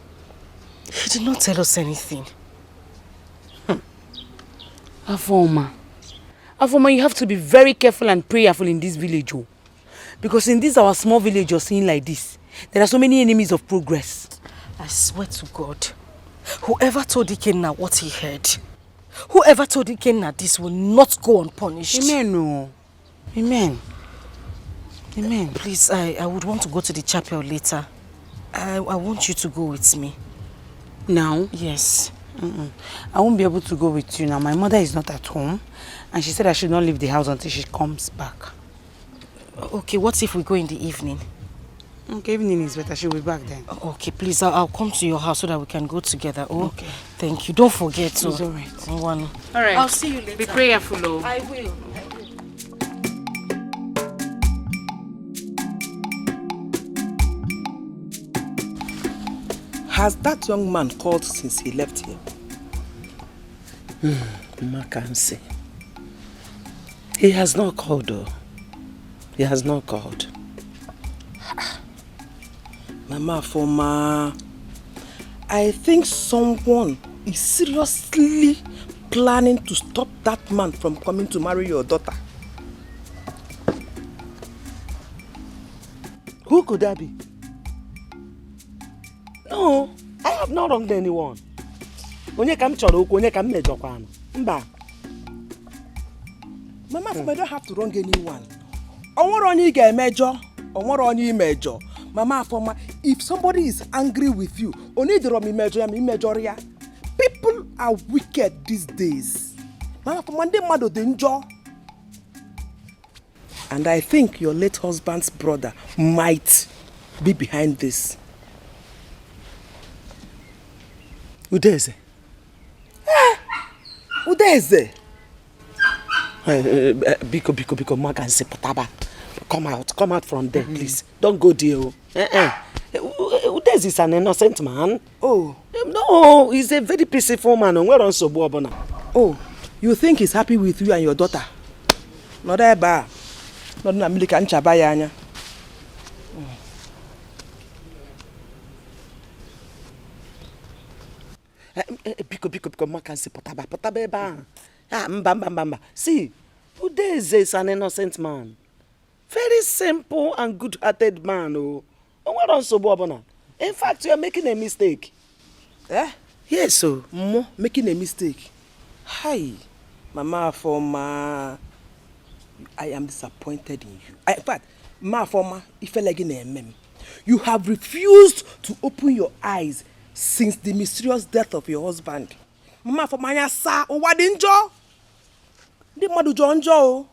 He did not tell us anything. Afoma. Afoma, you have to be very careful and prayerful in this village, oh. Because in this our small village you're seeing like this, there are so many enemies of progress. I swear to God, whoever told Ikenna what he heard, whoever told Ikenna this will not go unpunished. Amen, oh. Amen. Amen. Please, I, I would want to go to the chapel later. I, I want you to go with me. Now? Yes. Mm-mm. I won't be able to go with you now. My mother is not at home, and she said I should not leave the house until she comes back. Okay, what if we go in the evening? Okay, evening is better. She'll be back then. Okay, please, I'll, I'll come to your house so that we can go together. Oh, okay. Thank you. Don't forget. It's all right. All right. I'll see you later. Be prayerful, oh. I will. Has that young man called since he left here? Hmm, Makansi. He has not called, though. He has not called. Mama Afoma, I think someone is seriously planning to stop that man from coming to marry your daughter. Who could that be? No, I have not wronged anyone. Onye ka m chọrọ okwu, onye ka m mejọkwanụ? Mba. Mama Afoma, you don't have to wrong anyone. Onwere onye ị ga-emejọ, onwere onye imejọ. Mama Afoma, if somebody is angry with you, onye dịrọ m imejọ ya, ma imejọrọ ya. People are wicked these days. Mama Afoma, ndị mmadụ dị njọ. And I think your late husband's brother might be behind this. Udeze. Eh, Udeze. Eh, eh, eh, biko, biko, biko, Makansi, pụtaba. Come out, come out from there, please. Don't go there. Oh. Eh, eh. Eh, U- U- Udeze is an innocent man. Oh. Eh, no, he's a very peaceful man. O nwere nsogbu ọbụla. Oh, you think he's happy with you and your daughter? Nọdụ ebe a. Nọdụ na mmiri ka nchaba ya anya. Eh, eh, biko, biko, biko, Makansi, pụtaba, pụtaba ebe ahụ. Ah, mba, mba, mba, mba. See, Udeze is an innocent man. Very simple and good-hearted man. Oh. O nwere nsogbu ọbụla. In fact, you are making a mistake. Eh? Yes, so. Mo, making a mistake. Hi, Mama Afoma. I am disappointed in you. I, in fact, Mama Afoma, ifele gị na-eme m. You have refused to open your eyes since the mysterious death of your husband. Mama Afoma, anya saa, ụwa dị njọ. Ndị mmadụ jọ njọ o.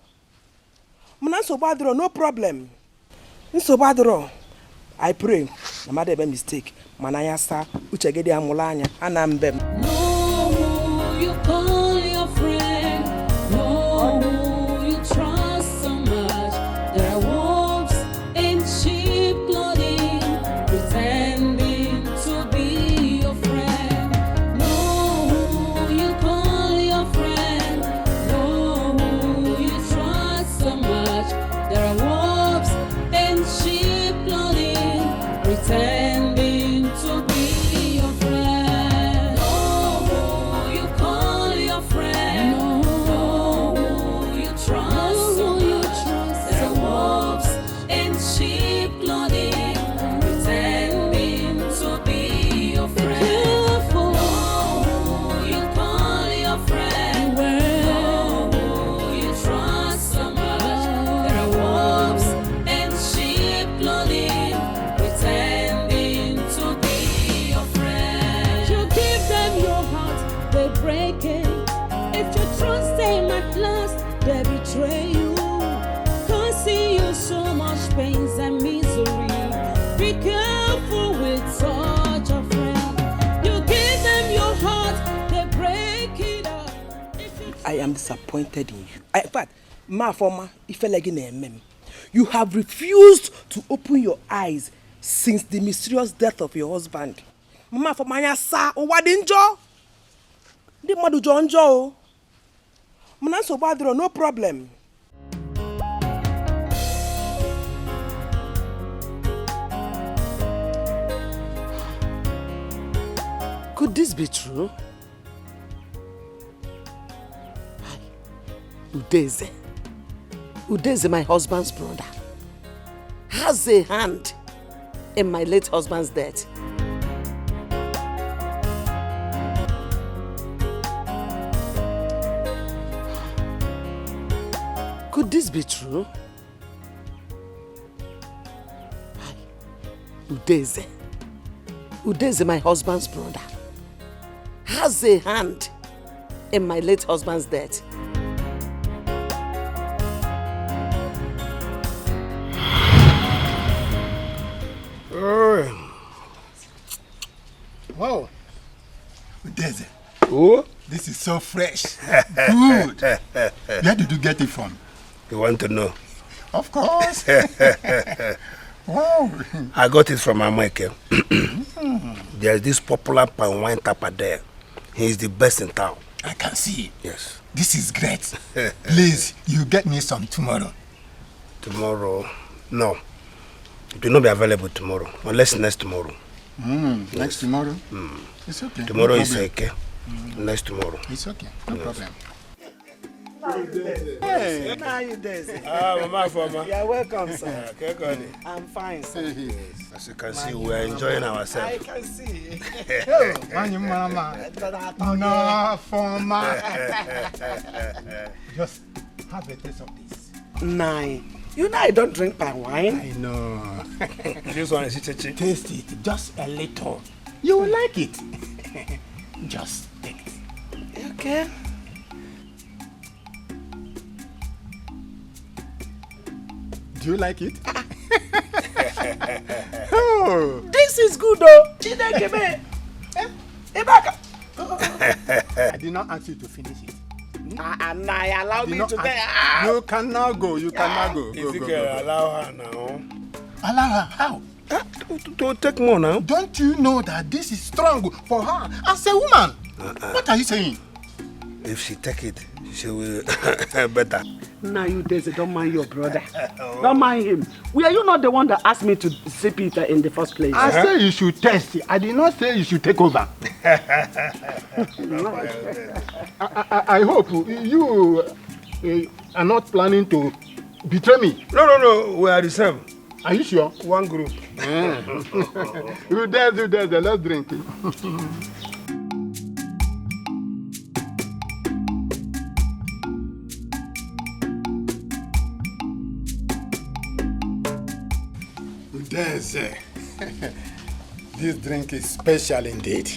Mana nsogbu adịrọ, no problem. Nsogbu adịrọ. I pray na mmadụ ebe mistake, mana anya saa, uche gị dị amụla anya, ana mbe m. Know who you call your friend. Know who you trust so much. There are wolves in sheep clothing, pretending to be your friend. Know who you call your friend. Know who you trust so much. There are wolves in sheep clothing, pretending to be your friend. Know who you call your friend. Know who you trust so much. There are wolves in sheep clothing, pretending to be your friend. Know who you call your friend. Know who you trust so much. There are wolves in sheep clothing, pretending to be your friend. You give them your heart, they break it. If you trust them at last, they betray you. Causing you so much pains and misery. Be careful with such a friend. You give them your heart, they break it up. If you I am disappointed in you. I, in fact, Mama Afoma, ifele gị na-eme m. You have refused to open your eyes since the mysterious death of your husband. Mama Afoma, anya saa, ụwa dị njọ. Ndị mmadụ jọ njọ o. Mana nsogbu adịrọ, no problem. Could this be true? Hi. Udeze. Udeze, my husband's brother, has a hand in my late husband's death. Could this be true? Hi. Udeze. Udeze, my husband's brother, has a hand in my late husband's death. Oh. Wow. Udeze. Oh? This is so fresh. Good. Where did you get it from? You want to know? Of course. Wow. I got it from Amaeke. There's this popular palm wine tapper there. He is the best in town. I can see. Yes. This is great. Please, you get me some tomorrow. Tomorrow? No. It will not be available tomorrow, unless next tomorrow. Mm, next tomorrow? Mm. It's okay. Tomorrow is okay. Next tomorrow. It's okay. No problem. Hey, how you doing? Ah, Mama Afoma. You are welcome, sir. Yeah, okay, good. I'm fine, sir. As you can see, we are enjoying ourselves. I can see. Oh, Mama. No, Afoma. Just have a taste of this. Nine. You know I don't drink palm wine. I know. This one is chichi. Taste it, just a little. You will like it. Just take it. Okay. Do you like it? Oh. This is good, though. Chineke me. Eh? Ibaka. I did not ask you to finish it. Ah, and I allow me to. You can now go. You can now go. Go, go, go, go. Allow her now. Allow her? How? Ah, to, to, to take more now. Don't you know that this is strong for her as a woman? What are you saying? If she take it, she will better. Now you, Udeze, don't mind your brother. Don't mind him. Were you not the one that asked me to sip it, uh, in the first place? I say you should test. I did not say you should take over. I, I, I hope you, uh, are not planning to betray me. No, no, no. We are the same. Are you sure? One group. Eh. Udeze, Udeze, let's drink. There's uh, this drink is special indeed.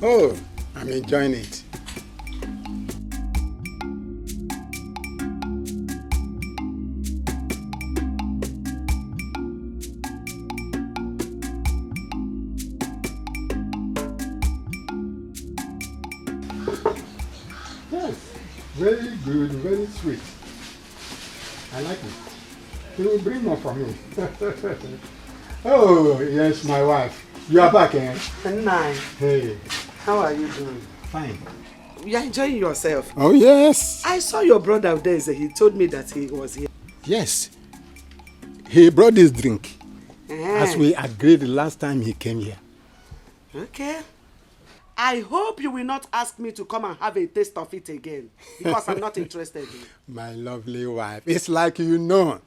Oh, I'm enjoying it. Yes, very good, very sweet. I like it. You will bring more for me. Oh, yes, my wife. You are back, eh? Nine. Hey. How are you doing? Fine. You are enjoying yourself. Oh, yes. I saw your brother there. He told me that he was here. Yes. He brought this drink. Eh. As we agreed the last time he came here. Okay. I hope you will not ask me to come and have a taste of it again because I'm not interested. My lovely wife, it's like you know.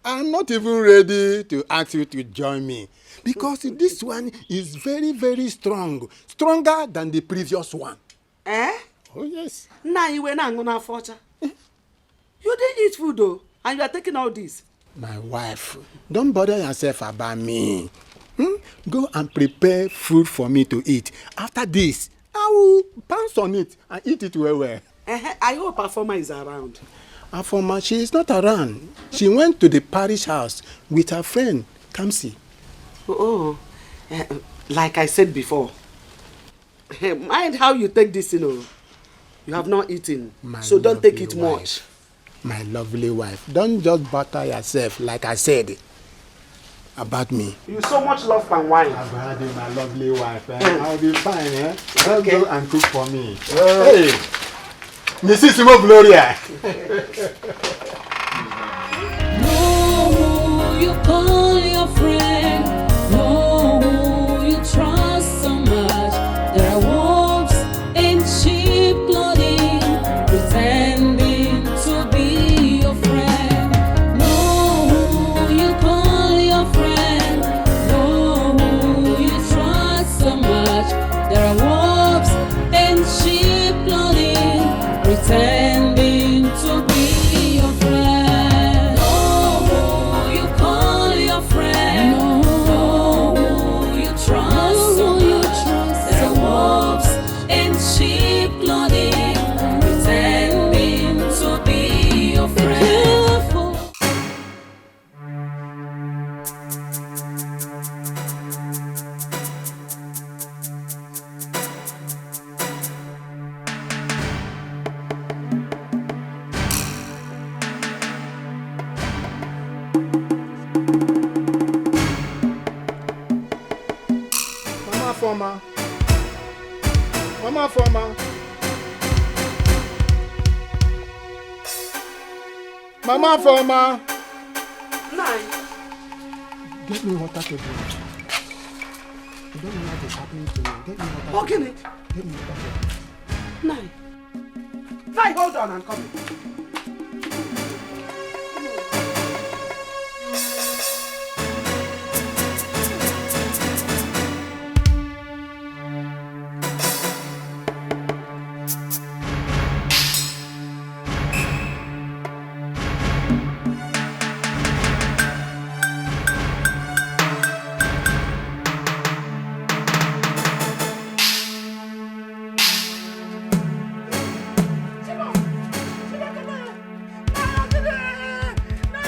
I'm not even ready to ask you to join me because this one is very, very strong, stronger than the previous one. Eh? Oh, yes. Na iwe na ngona focha. You didn't eat food though, and you are taking all this. My wife, don't bother yourself about me. Hmm? Go and prepare food for me to eat. After this, I will pounce on it and eat it well well. Eh, I hope Afoma is around. Afoma, she is not around. She went to the parish house with her friend, Kamsi. Oh, eh, like I said before, mind how you take this, you know. You have not eaten, so don't take it much. My lovely wife, don't just bother yourself, like I said, about me. You so much love palm wine. Abadi, my lovely wife, eh? I'll be fine, eh? Don't go and cook for me. Hey, Missus Imo Gloria. Know who you call your friend. Know who you trust so much. There are wolves in sheep clothing, pretending to be your friend. Know who you call your friend. Know who you trust so much. There are wolves in sheep clothing, pretending to be your friend. Know who you call your friend. Know who you trust so much. There are wolves in sheep clothing, pretending to be your friend. Be careful. Mama Afoma. Mama Afoma. Mama Afoma. Nine. Get me water to drink. I don't know what is happening to me. Get me water. Okay. Get me water to drink. Nine. Nine, hold on, I'm coming.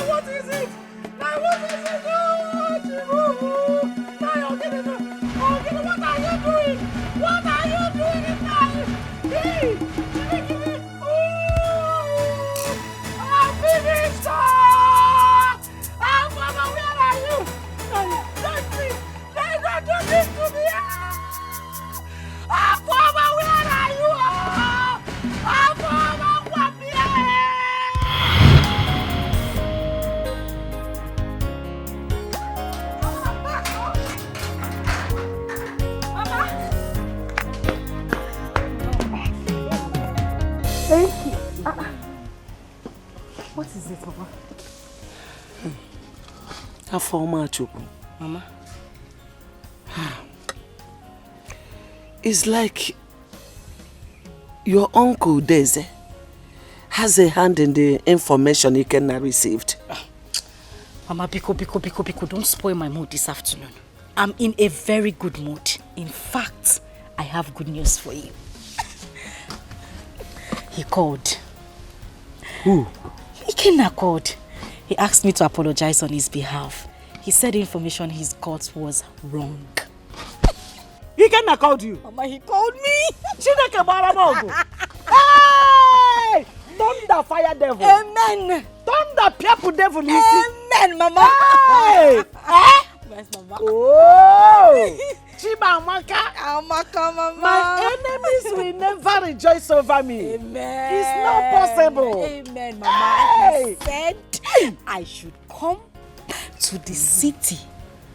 What is it? Now what is it? Oh, Chibu! Now you're getting the, oh, getting, what are you doing? What are you doing in my, hey, give me, oh, I'm finished! Ah! Ah, Mama, where are you? Don't, don't, please, don't, don't do this to me! Ah! Akoma, where are you? Ah! Akoma, come here! Thank you. Ah, ah. What is it, Papa? Afoma Chukwu. Mama. It's like your uncle Deze has a hand in the information Ikenna received. Mama, biko, biko, biko, biko, don't spoil my mood this afternoon. I'm in a very good mood. In fact, I have good news for you. He called. Who? Ikenna called. He asked me to apologize on his behalf. He said the information he got was wrong. Ikenna called you? Mama, he called me. Chineke gbara m ọgụ. Hey! Thunder fire devil. Amen. Thunder pịapụ devil n'isi. Amen, Mama. Hey! Eh? Yes, Mama. Oh! Chimamaka. Amaka, Mama. My enemies will never rejoice over me. Amen. It's not possible. Amen, Mama. Hey! He said I should come to the city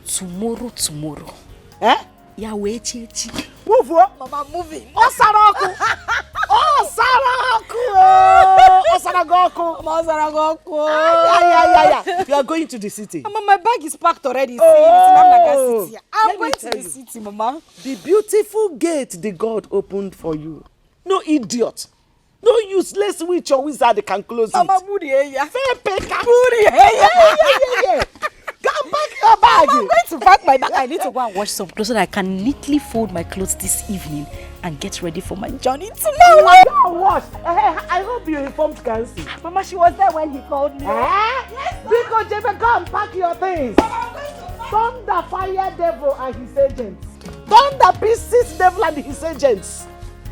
tomorrow, tomorrow. Eh? Ya wee chi echi. Wufuo. Mama, moving. Ọ sara ọkụ. Ọ sara ọkụ. Oh, ọ sara gị ọkụ. Mama, ọ sara gị ọkụ. Ay, ay, ay, ay, ay. You are going to the city. Mama, my bag is packed already. See, Oh. it's in Anaga City. I'm Let me going to tell the you. City, Mama. The beautiful gate the God opened for you. No idiot. No useless witch or wizard can close Mama, it. buri ya. Fair pay can. Buri ya. Yeah, yeah, yeah, yeah. Go and pack your bag. I'm going to pack my bag. I need to go and wash some clothes so that I can neatly fold my clothes this evening and get ready for my journey tomorrow. Go and wash. Eh, I hope you informed Kamsi. Mama, she was there when he called me. Eh? Biko jebe, go and pack your things. Thunder fire devil and his agents. Thunder pieces devil and his agents.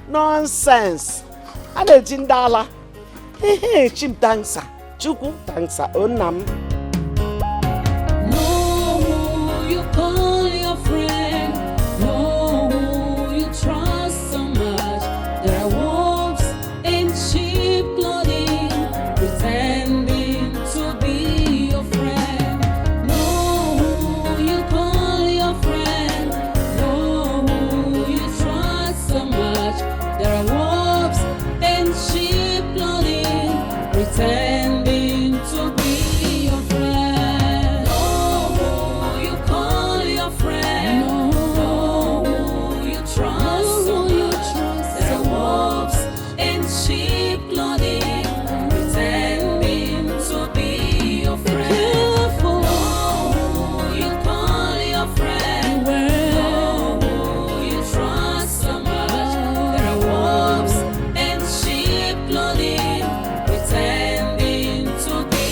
Nonsense. A na-eji ndị ala. Ehe, Chim thanks, sir. Chukwu thanks, sir. O nna m. Know who you call your friend. Know who you trust so much. There are wolves in sheep clothing, pretending to be your friend. Know who you call your friend. Know who you trust so much. There are wolves in sheep clothing, pretending to be your friend. Know who you call your friend. Know who you trust so much. There are wolves in sheep clothing, pretending to be your friend. Know who you call your friend. Know who you trust so much. There are wolves in sheep clothing, pretending to be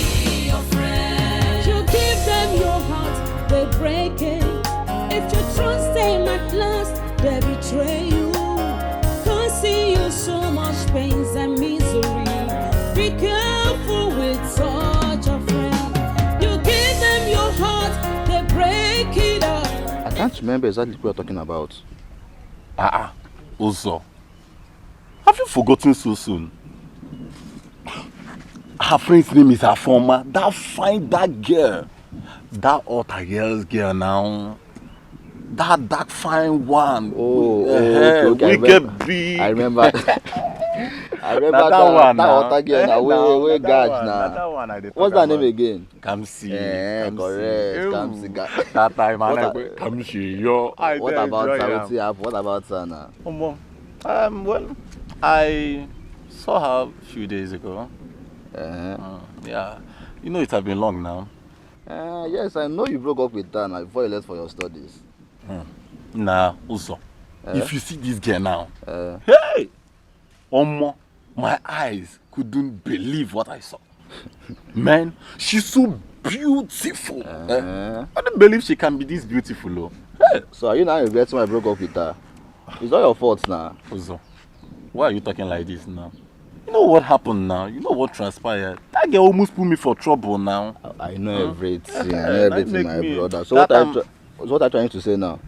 your friend. You give them your heart, they break it. If you trust them at last, they betray you. Causing you so much pains and misery. Be careful with such a friend. You give them your heart, they break it up. I can't remember exactly what you're talking about. Ah, ah, Uzo. Have you forgotten so soon? Her friend's name is Afoma. That fine, that girl. That Otta girl's girl now. That, that fine one. Oh, Eh, oh, okay, okay, I wicked remember. big. I remember. I remember Na that that, one that now. Otta girl. Eh, Now, now, where, where na that garage one, now? Na that one I dey What's talk that name about. Again? Kamsi. Eh, Kamsi. correct. Ew. Kamsi ga- That time, What I a- go, Kamsi, yo. I What dey about enjoy her? Am. Wetin happen? What about her now? Omo, um, well, I saw her a few days ago. Eh. Mm, yeah, you know it has been long now. Eh, yes, I know you broke up with her now before you left for your studies. Nah, Uzo. Eh? If you see this girl now, Eh. hey, Omo, my eyes couldn't believe what I saw. Man, she's so beautiful. Eh? Eh. I don't believe she can be this beautiful, oh. Hey, So are you now regretting why I broke up with her? It's not your fault now. Uzo, why are you talking like this now? You know what happened now? You know what transpired? That girl almost put me for trouble now. I, I know everything. I Eh, know that everything, make my me- brother. So that what are, you time- try- so what are you trying to say now?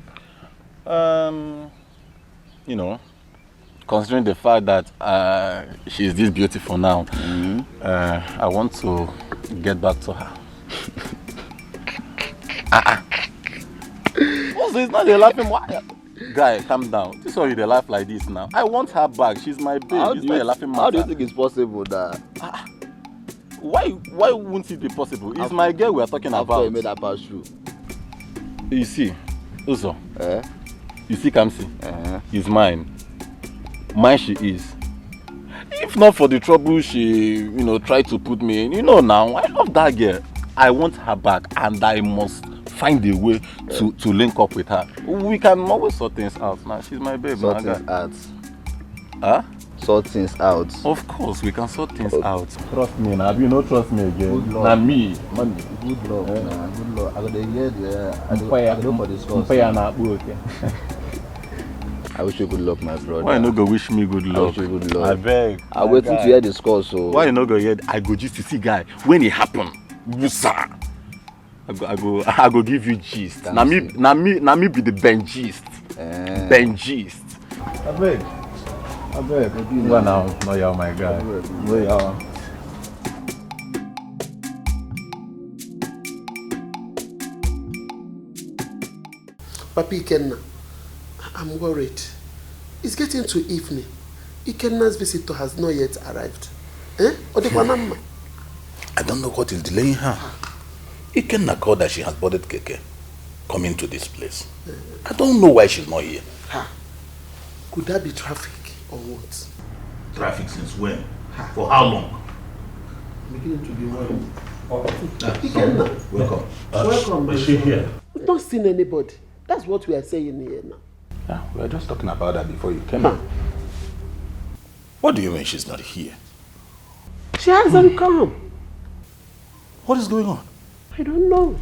Um, you know, considering the fact that uh, she's this beautiful now, Mm-hmm. uh, I want to get back to her. Ah, ah. Also, it's not a laughing. Why? Guy, calm down. This is why you dey laugh like this now. I want her back. She's my babe. How It's do not you, a laughing how do you matter. Think it's possible that Why? Why won't it be possible? It's After- my girl we are talking after about. You made that pass through? You see, Uzo. Eh? You see, Kamsi. Eh. Is mine. Mine she is. If not for the trouble she, you know, tried to put me in, you know now, I love that girl. I want her back, and I must find a way to to link up with her. We can always sort things out now. She's my babe, sort things out. Huh? Sort things out. Of course, we can sort things out. Trust me, now you no trust me again. Good luck. Na me, money. Good luck, eh? Nah, good luck. I go dey hear the, uh, I go, I go dey for the score. Mpaya na akpu oke. I wish you good luck, my brother. Why you no go wish me good luck? I wish you good luck. I beg. I waiting to hear the score, so. Why you no go hear? I go just to see guy when it happen. Wusa. I go, I go, I go give you gist. Na me, na me, na me be the Ben gist. Eh. Ben gist. I beg. I beg. Go now. No, you're my guy. No, you're. Papa Ikenna, I'm worried. It's getting to evening. Ikenna's visitor has not yet arrived. Eh? Ọ dịkwa na mma? I don't know what is delaying her. Ikenna called that she has boarded keke coming to this place. I don't know why she's not here. Ha. Could that be traffic or what? Traffic since when? Ha. For how long? Beginning to be worried. Oh, Ikenna. Welcome. Welcome. Is she here? We've not seen anybody. That's what we are saying here now. Yeah, we were just talking about that before you came in. What do you mean she's not here? She hasn't come. What is going on? I don't know.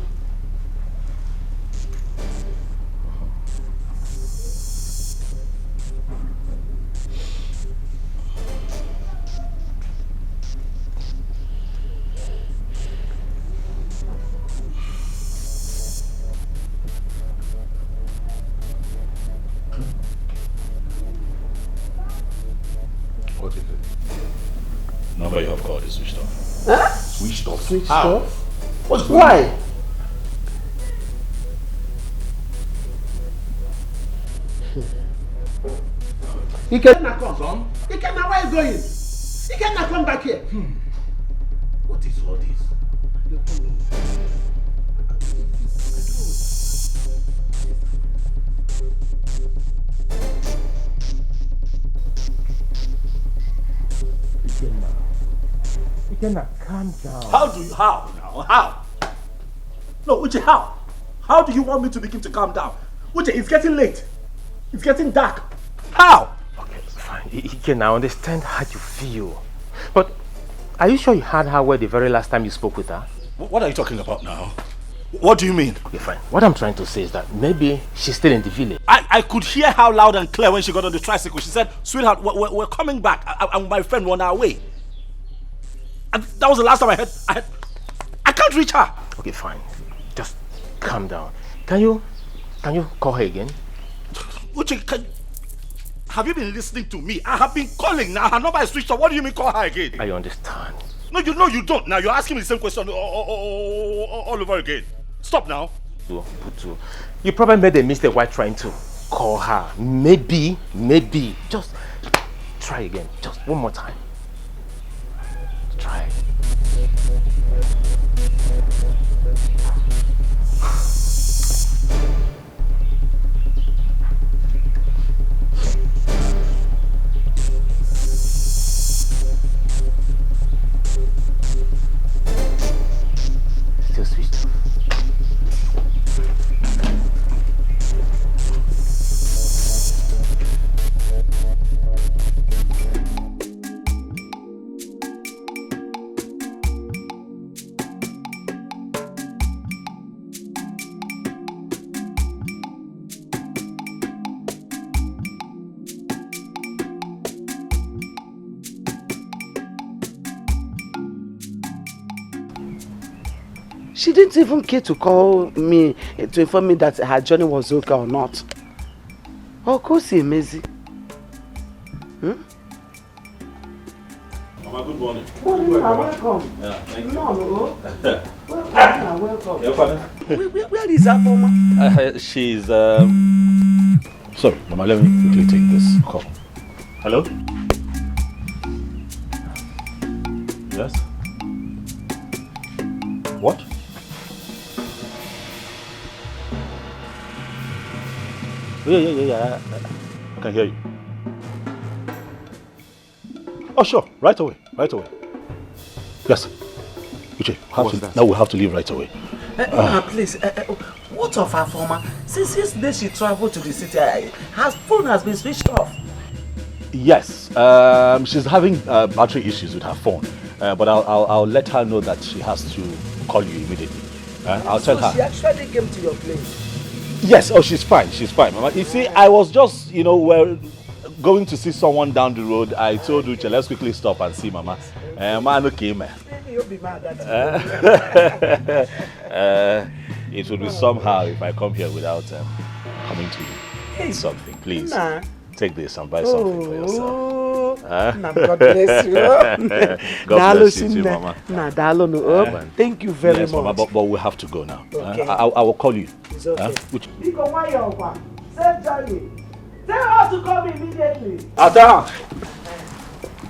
What is it? Number you have called is switched off. Huh? Switched off. Switched off? What's going on? Why? Ikenna come. Son? Ikenna, where you going? Ikenna, come back here. Hmm. What is all this? Ikenna. Ikenna, calm down. How do you, how now? How? No, Uche, how? How do you want me to begin to calm down? Uche, it's getting late. It's getting dark. How? Okay, fine. I- Ikenna, I understand how you feel. But are you sure you heard her word the very last time you spoke with her? Wh- What are you talking about now? What do you mean? Okay, fine. What I'm trying to say is that maybe she's still in the village. I, I could hear her loud and clear when she got on the tricycle. She said, "Sweetheart, we're, we're, we're coming back. I, I, and my friend, we're on our way." And that was the last time I heard, I heard. I can't reach her. Okay, fine. Just calm down. Can you, can you call her again? Uche, can, have you been listening to me? I have been calling now. Her number is switched off. What do you mean call her again? I understand. No, you know you don't. Now you're asking me the same question all, all, all, all, all over again. Stop now. Putu, Putu. You probably made a mistake while trying to call her. Maybe, maybe. Just try again. Just one more time. Try. Still switched off. She didn't even care to call me, eh, to inform me that her journey was okay or not. Of course, Emezi. Hmm? Mama, good morning. Morning, ma. Welcome. Yeah, thank you. No, no. Welcome, ma. Welcome. Your father? Where, where, where is Afoma? Uh, she's, um, sorry, Mama, let me quickly take this call. Hello? Yes? What? Yeah, yeah, yeah, yeah. I, I, I can hear you. Oh, sure. Right away. Right away. Yes. Uche, have What's to, that? Now we have to leave right away. Uh, uh, please, uh, uh, what of her former? Since yesterday she traveled to the city, I, her phone has been switched off. Yes, um, she's having uh, battery issues with her phone, uh, but I'll, I'll, I'll let her know that she has to call you immediately. Uh, I'll tell So her. She actually came to your place? Yes, oh, she's fine, she's fine, Mama. You see, I was just, you know, well, going to see someone down the road. I told Uche, let's quickly stop and see Mama. Uh, man, okay, man. You'll be mad at uh, uh, it would be somehow if I come here without um, coming to you. Hey, something, please. Nah. Take this and buy something for yourself. Oh, huh? Nah, God bless you. God bless you too, Mama. Nah, daalụ nụ. Oh, thank you very much. Yes, Mama, but, but we have to go now. Okay. Huh? I, I, I will call you. It's okay. Huh? Which? Biko, nwayọọ kwa. Safe journey. Tell her to come immediately. Ada!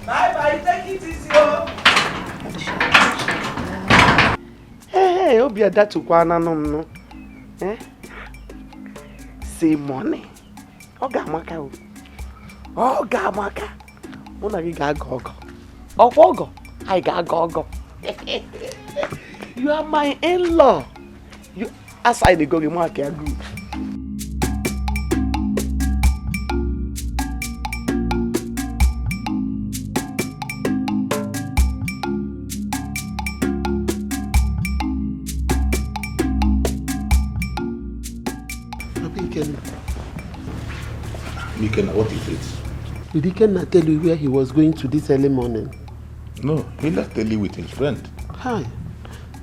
Bye bye, take it easy, oh. Hey, hey, obi adatukwa na nụ m nụ. Eh? Say money. Ọ ga-amaka o. Ọ ga-amaka. Mụ na gị ga-agọ ọgọ. Ọkwa ọgọ? Anyị ga-agọ ọgọ. You are my in-law. You, as I dey go, gị mark ya good. Papa Ikenna. Ikenna, what is it? Did Ikenna tell you where he was going to this early morning? No, he left early with his friend. Hi.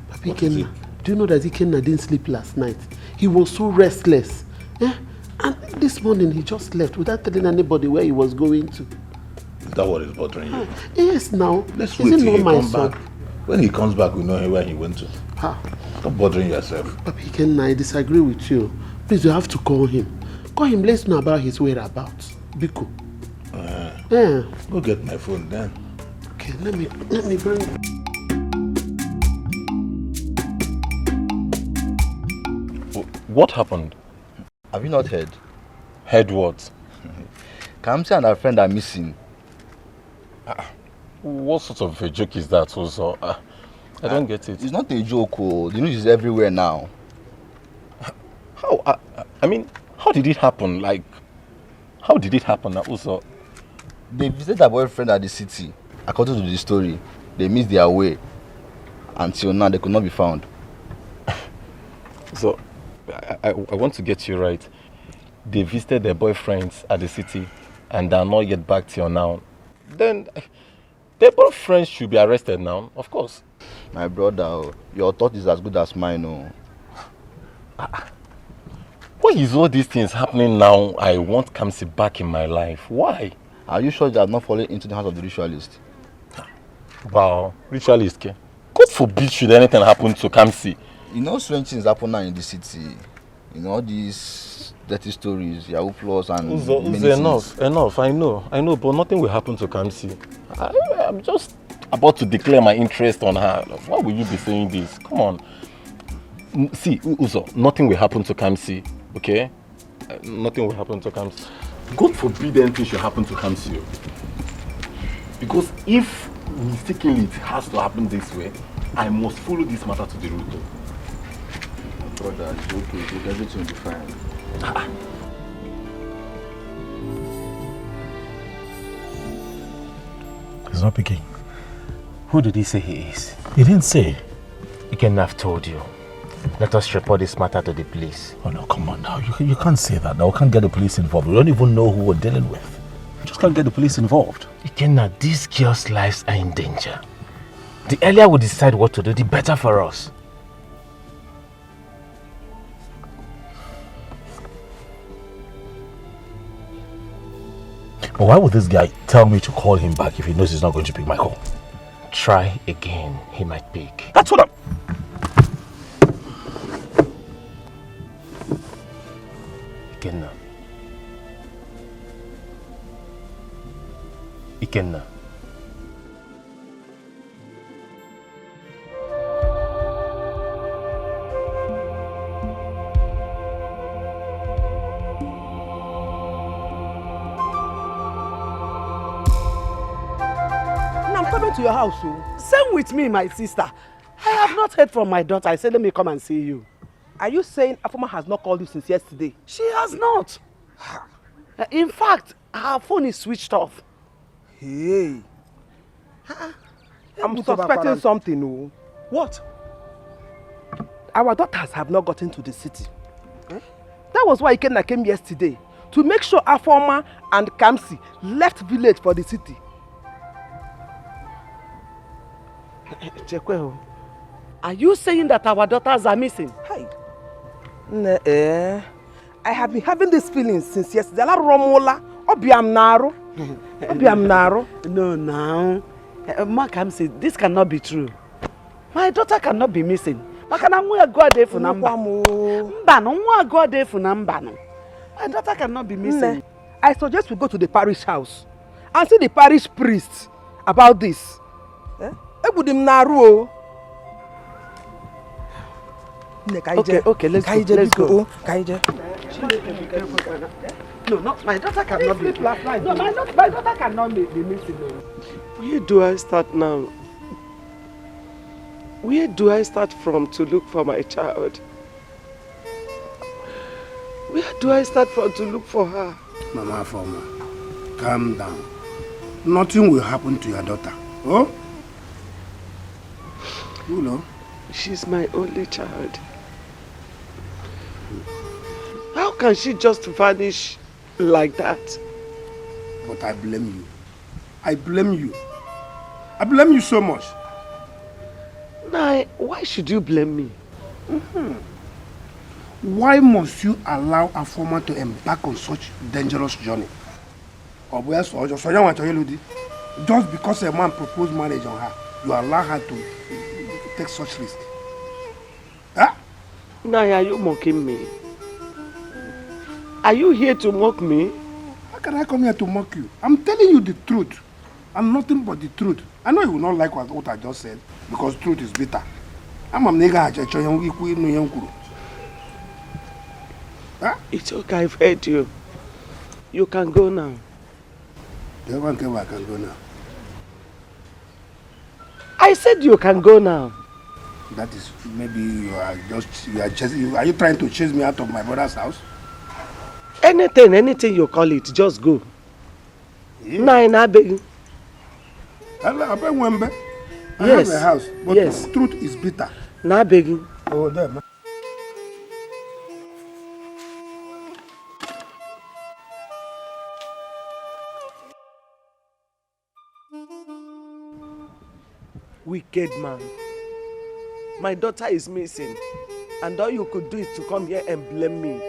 Papa Ikenna, do you know that Ikenna didn't sleep last night? He was so restless. Eh? And this morning he just left without telling anybody where he was going to. Is that what is bothering you? Ah, yes, now. Let's wait till he comes back. When he comes back, we know where he went to. Ah. Stop bothering yourself. Papa Ikenna, I disagree with you. Please, you have to call him. Call him, let's know about his whereabouts. Biko. Uh, yeah. Go get my phone then. Okay, let me let me bring. What happened? Have you not heard? Heard what? Kamsi and her friend are missing. Ah, what sort of a joke is that, also? Ah, I don't get it. It's not a joke, oh. The news is everywhere now. How? I, I mean, how did it happen? Like, how did it happen, also? They visited their boyfriend at the city. According to the story, they missed their way. Until now, they could not be found. So, I, I, I want to get you right. They visited their boyfriends at the city and are not yet back till now. Then, their boyfriends should be arrested now, of course. My brother, oh, your thought is as good as mine, oh. Why is all these things happening now? I want Kamsi back in my life. Why? Are you sure you have not fallen into the hands of the ritualist? Wow, ritualist, ke? God forbid should anything happen to Kamsi. You know, strange things happen now in the city. You know, all these dirty stories, Yahoo Plus and Uzo, many Uzo, things. Enough, enough. I know, I know, but nothing will happen to Kamsi. I, I'm just about to declare my interest on her. Why will you be saying this? Come on. N- See, U- Uzo, nothing will happen to Kamsi, okay? Uh, nothing will happen to Kamsi. God forbid anything should happen to Kamsi. Because if mistakenly it has to happen this way, I must follow this matter to the root. Brother, it's okay. It's okay. Everything will be fine. He's not picking. Who did he say he is? He didn't say. Ikenna, I've told you. Let us report this matter to the police. Oh, no, come on now. You, you can't say that now. We can't get the police involved. We don't even know who we're dealing with. You just can't get the police involved. Ikenna, these girls' lives are in danger. The earlier we decide what to do, the better for us. But why would this guy tell me to call him back if he knows he's not going to pick my call? Try again. He might pick. That's what I'm... Ikenna. Ikenna. Now I'm coming to your house, oh. Same with me, my sister. I have not heard from my daughter. I said, let me come and see you. Are you saying Afoma has not called you since yesterday? She has not. In fact, her phone is switched off. Hey. I'm suspecting something. Oh. What? Our daughters have not gotten to the city. Eh? That was why Ikenna came yesterday to make sure Afoma and Kamsi left village for the city. Chekwe o. Are you saying that our daughters are missing? Hey. Nne, eh. I have been having this feeling since yesterday. Ala Romola, obiam naru. Obiam naru. No, now. Uh, Mark, I'm saying this cannot be true. My daughter cannot be missing. Maka na nwa agụ adị efu na mba. Mba, no, nwa agụ adị efu na mba, no. My daughter cannot be missing. Nne, I suggest we go to the parish house and see the parish priest about this. Eh? Egbudi m na-arụ o. Nne, ka anyị Okay, jee. Okay, let's Ka anyị go, jee, let's biko, go. O, ka anyị jee. No, no, my daughter cannot be. No, my, daugh- my daughter cannot be, be missing. O. Where do I start now? Where do I start from to look for my child? Where do I start from to look for her? Mama Afoma, calm down. Nothing will happen to your daughter. Oh? You know? She's my only child. How can she just vanish like that? But I blame you. I blame you. I blame you so much. Nai, why should you blame me? Mm-hmm. Why must you allow Afoma to embark on such dangerous journey? Ọ bụ ya sọ ọjọọ, sọ ya nwa chọrọ ịlụ di. Just because a man proposed marriage on her, you allow her to take such risk. Huh? Nai, are you mocking me? Are you here to mock me? How can I come here to mock you? I'm telling you the truth and nothing but the truth. I know you will not like what, what I just said because truth is bitter. Ama m na ị gaghị achọ ịchọ ihe ikwu ịnụ ihe m kwuru. Huh? It's okay, I've heard you. You can go now. Jehova nke ụwa, I can go now. I said you can go now. That is, maybe you are just, you are chasing, you, are you trying to chase me out of my brother's house? Anything, anything you call it, just go. Yeah. Nai, na beg. Hello, Abe Wembe. I have Yes. a house, but Yes. truth is bitter. Na beg. Oh, there, man. Wicked man. My daughter is missing, and all you could do is to come here and blame me.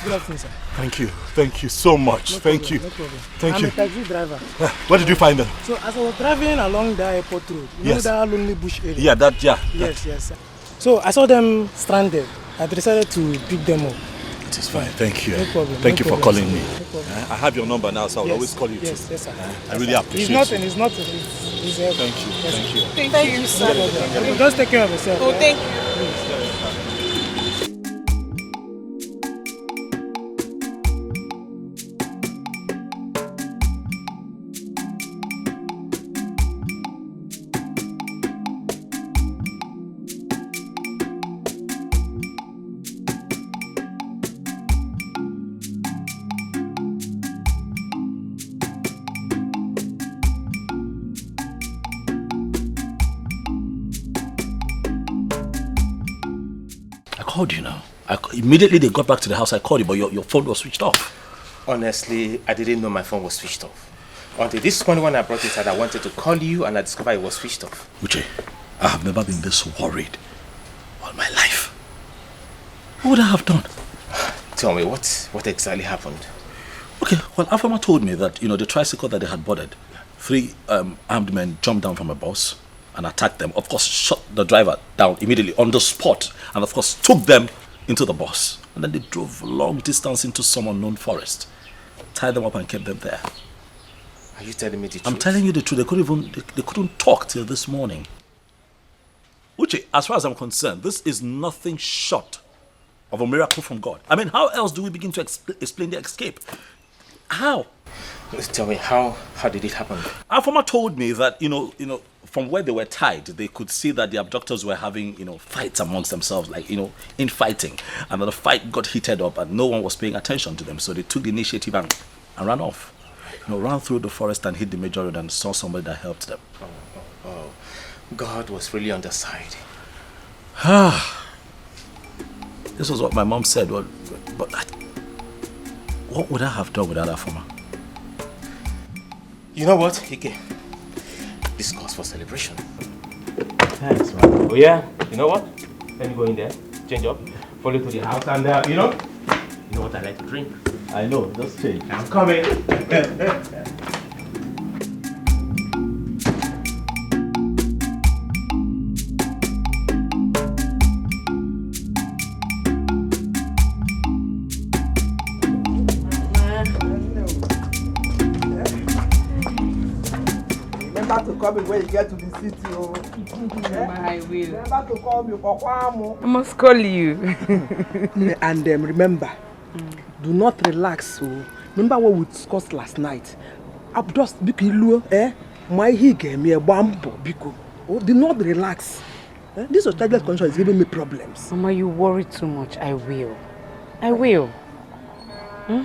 Good afternoon, sir. Thank you. Thank you so much. No Thank problem, you. No problem. Thank I'm you. A taxi driver. Ah, where did you find them? So as I was driving along the airport road, you Yes. know that lonely bush area? Yeah, that, yeah. Yes, yes, sir. So I saw them stranded. I decided to pick them up. It is fine. Thank you. No problem, Thank no you for problem, calling sir. me. No problem. Eh, I have your number now, so I will Yes, always call you yes, too. yes, sir. Eh, I Yes, really sir. appreciate It's nothing, you. it's nothing. It's, it's help. Thank you. Yes, Thank sir. you. Thank you, sir. No problem. Just take care of yourself. Oh, thank you. How do you know? I, c- immediately they got back to the house, I called you, but your, your phone was switched off. Honestly, I didn't know my phone was switched off. Until this morning when I brought it out, I wanted to call you and I discovered it was switched off. Uche, I have never been this worried all my life. What would I have done? Tell me, what, what exactly happened? Okay, well, Afoma told me that, you know, the tricycle that they had boarded, three um, armed men jumped down from a bus and attacked them. Of course, shot the driver down immediately on the spot and, of course, took them into the bus. And then they drove a long distance into some unknown forest, tied them up and kept them there. Are you telling me the truth? I'm telling you the truth. They couldn't even they, they couldn't talk till this morning. Uche, as far as I'm concerned, this is nothing short of a miracle from God. I mean, how else do we begin to expl- explain the escape? How? Tell me, how how did it happen? Afoma told me that, you know, you know, from where they were tied, they could see that the abductors were having, you know, fights amongst themselves, like, you know, infighting, and that the fight got heated up, and no one was paying attention to them, so they took the initiative and, and ran off. You know, ran through the forest and hit the major road and saw somebody that helped them. Oh, God was really on the side. This was what my mom said. Well, but I, what would I have done without Afoma? You know what, Ike? This calls for celebration. Thanks, man. Oh yeah, you know what? Let me go in there, change up, follow to the house, and uh, you know, you know what I like to drink. I know, just change. I'm coming. Remember to call me when you get to the city, oh. I will. Remember to call me, Kokwamo. I must call you. And um, remember, do not relax, oh. Remember what we discussed last night. Abdus biko iluo, eh? Ma ihe ị ga-eme, gbaa mbọ, biko. Oh, do not relax. Eh? This your childless condition is giving me problems. Mama, you worry too much. I will. I will. Hmm?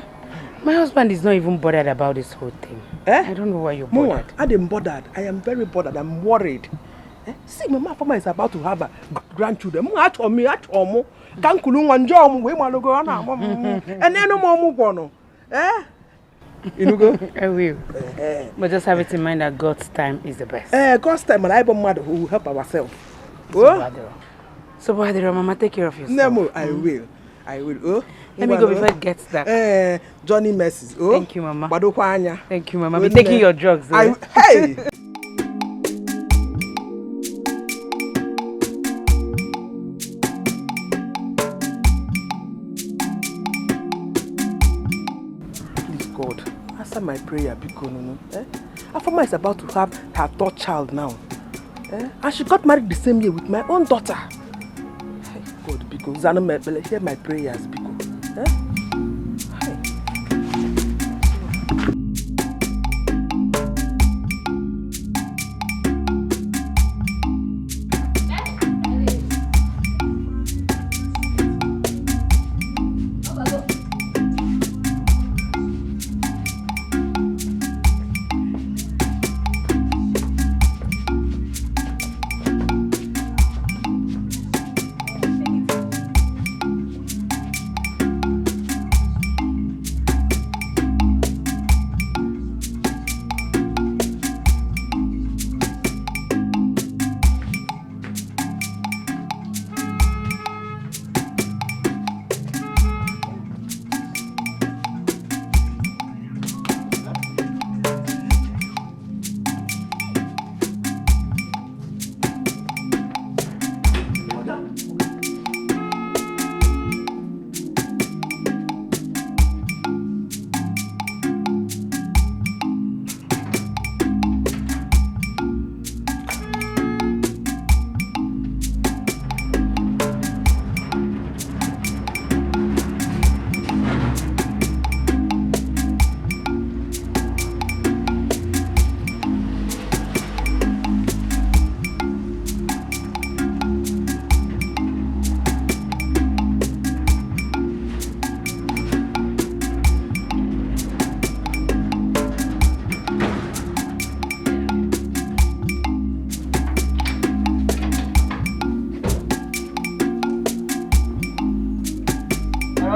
My husband is not even bothered about this whole thing. Eh? I don't know why you're Mụnwa, bothered. I am bothered. I am very bothered. I'm worried. Eh? See, Mama Afoma is about to have a g- grandchildren. Mụnwa, achọ m, achọ m. Ka m kulu nwa njọ m wee malụgo ọ na-amụ m. Enenu m ọmụ gwọnụ. Eh? Inugo? I will. But just have it in mind that God's time is the best. Eh, God's time, and I bụ mmadụ who will help ourselves. Oh? So, Mama, take care of yourself. Nemo, I will. I will. Oh? Let me go before it gets dark. Eh, Johnny Mercies. Oh? Thank you, Mama. Gbadokwa anya. Thank you, Mama. Good Be taking night. Your drugs. I, Eh? hey! Please, God, answer my prayer, biko nunu. Eh? Afoma is about to have her third child now. Eh? And she got married the same year with my own daughter. Hey, God, biko, zanu m ekpele, hear my prayers, biko. Eh? Hey.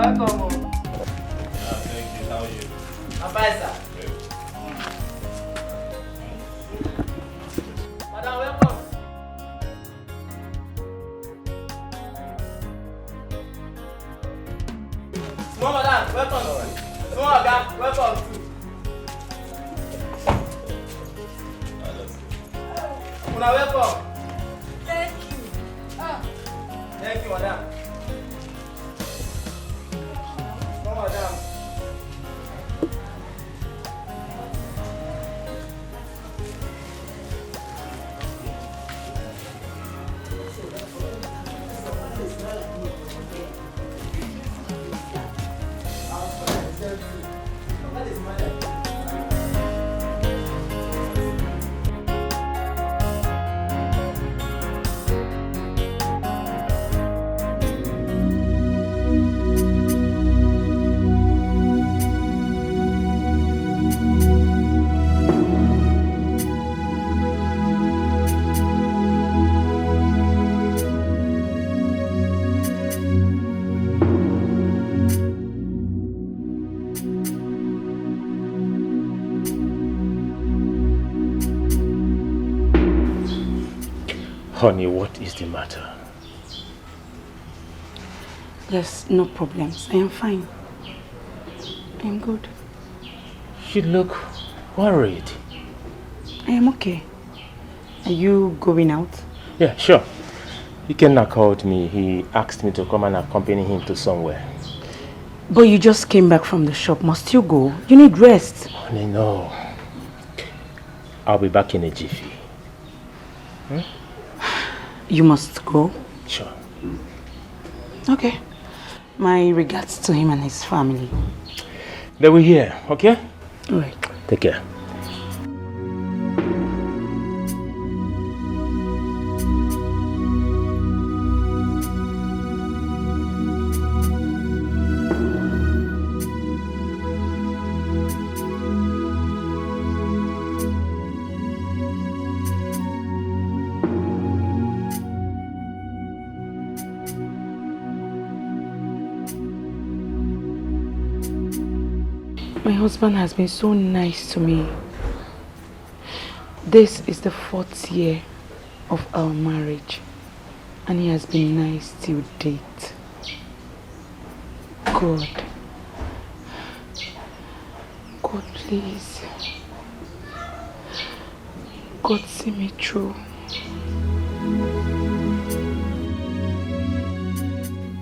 Welcome o. Yeah, thank you. How are you? I'm fine, sir. Good. Madam, welcome. Small madam, welcome. Small oga, welcome too. Una welcome. Thank you. Ah. Thank you, madam. Small madam. Honey, what is the matter? Yes, no problems. I am fine. I am good. You look worried. I am okay. Are you going out? Yeah, sure. Ikenna called me. He asked me to come and accompany him to somewhere. But you just came back from the shop. Must you go? You need rest. Honey, no. I'll be back in a jiffy. You must go. Sure. Okay. My regards to him and his family. They will hear, okay? All right. Take care. My husband has been so nice to me. This is the fourth year of our marriage, and he has been nice till date. God. God, please. God, see me through.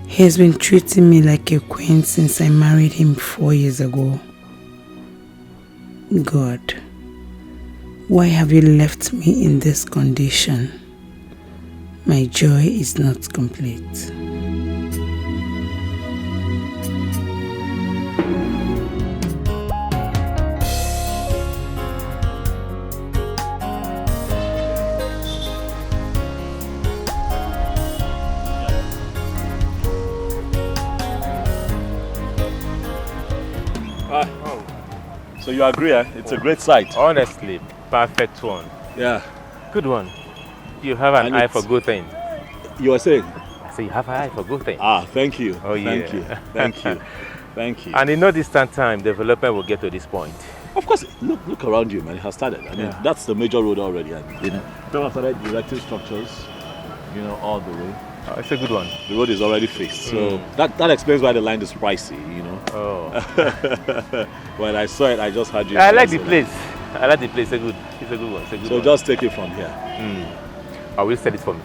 He has been treating me like a queen since I married him four years ago. God, why have you left me in this condition? My joy is not complete. Ah, oh. So you agree, eh? It's a great site. Honestly, perfect one. Yeah. Good one. You have an And eye it's for good thing. You were saying? I say you have an eye for good thing. Ah, thank you. Oh, Thank yeah. you. Thank you. Thank you. And in no distant time, development will get to this point. Of course, look look around you, man. It has started. I mean, Yeah. that's the major road already. And, you know, people have started erecting structures, you know, all the way. Oh, it's a good one. The road is already fixed. So that, that explains why the line is pricey, you know. Oh. When I saw it, I just had you. I like the say place. I like the place. It's a good. It's a good one. It's a good So one. Just take it from here. I will sell it for me.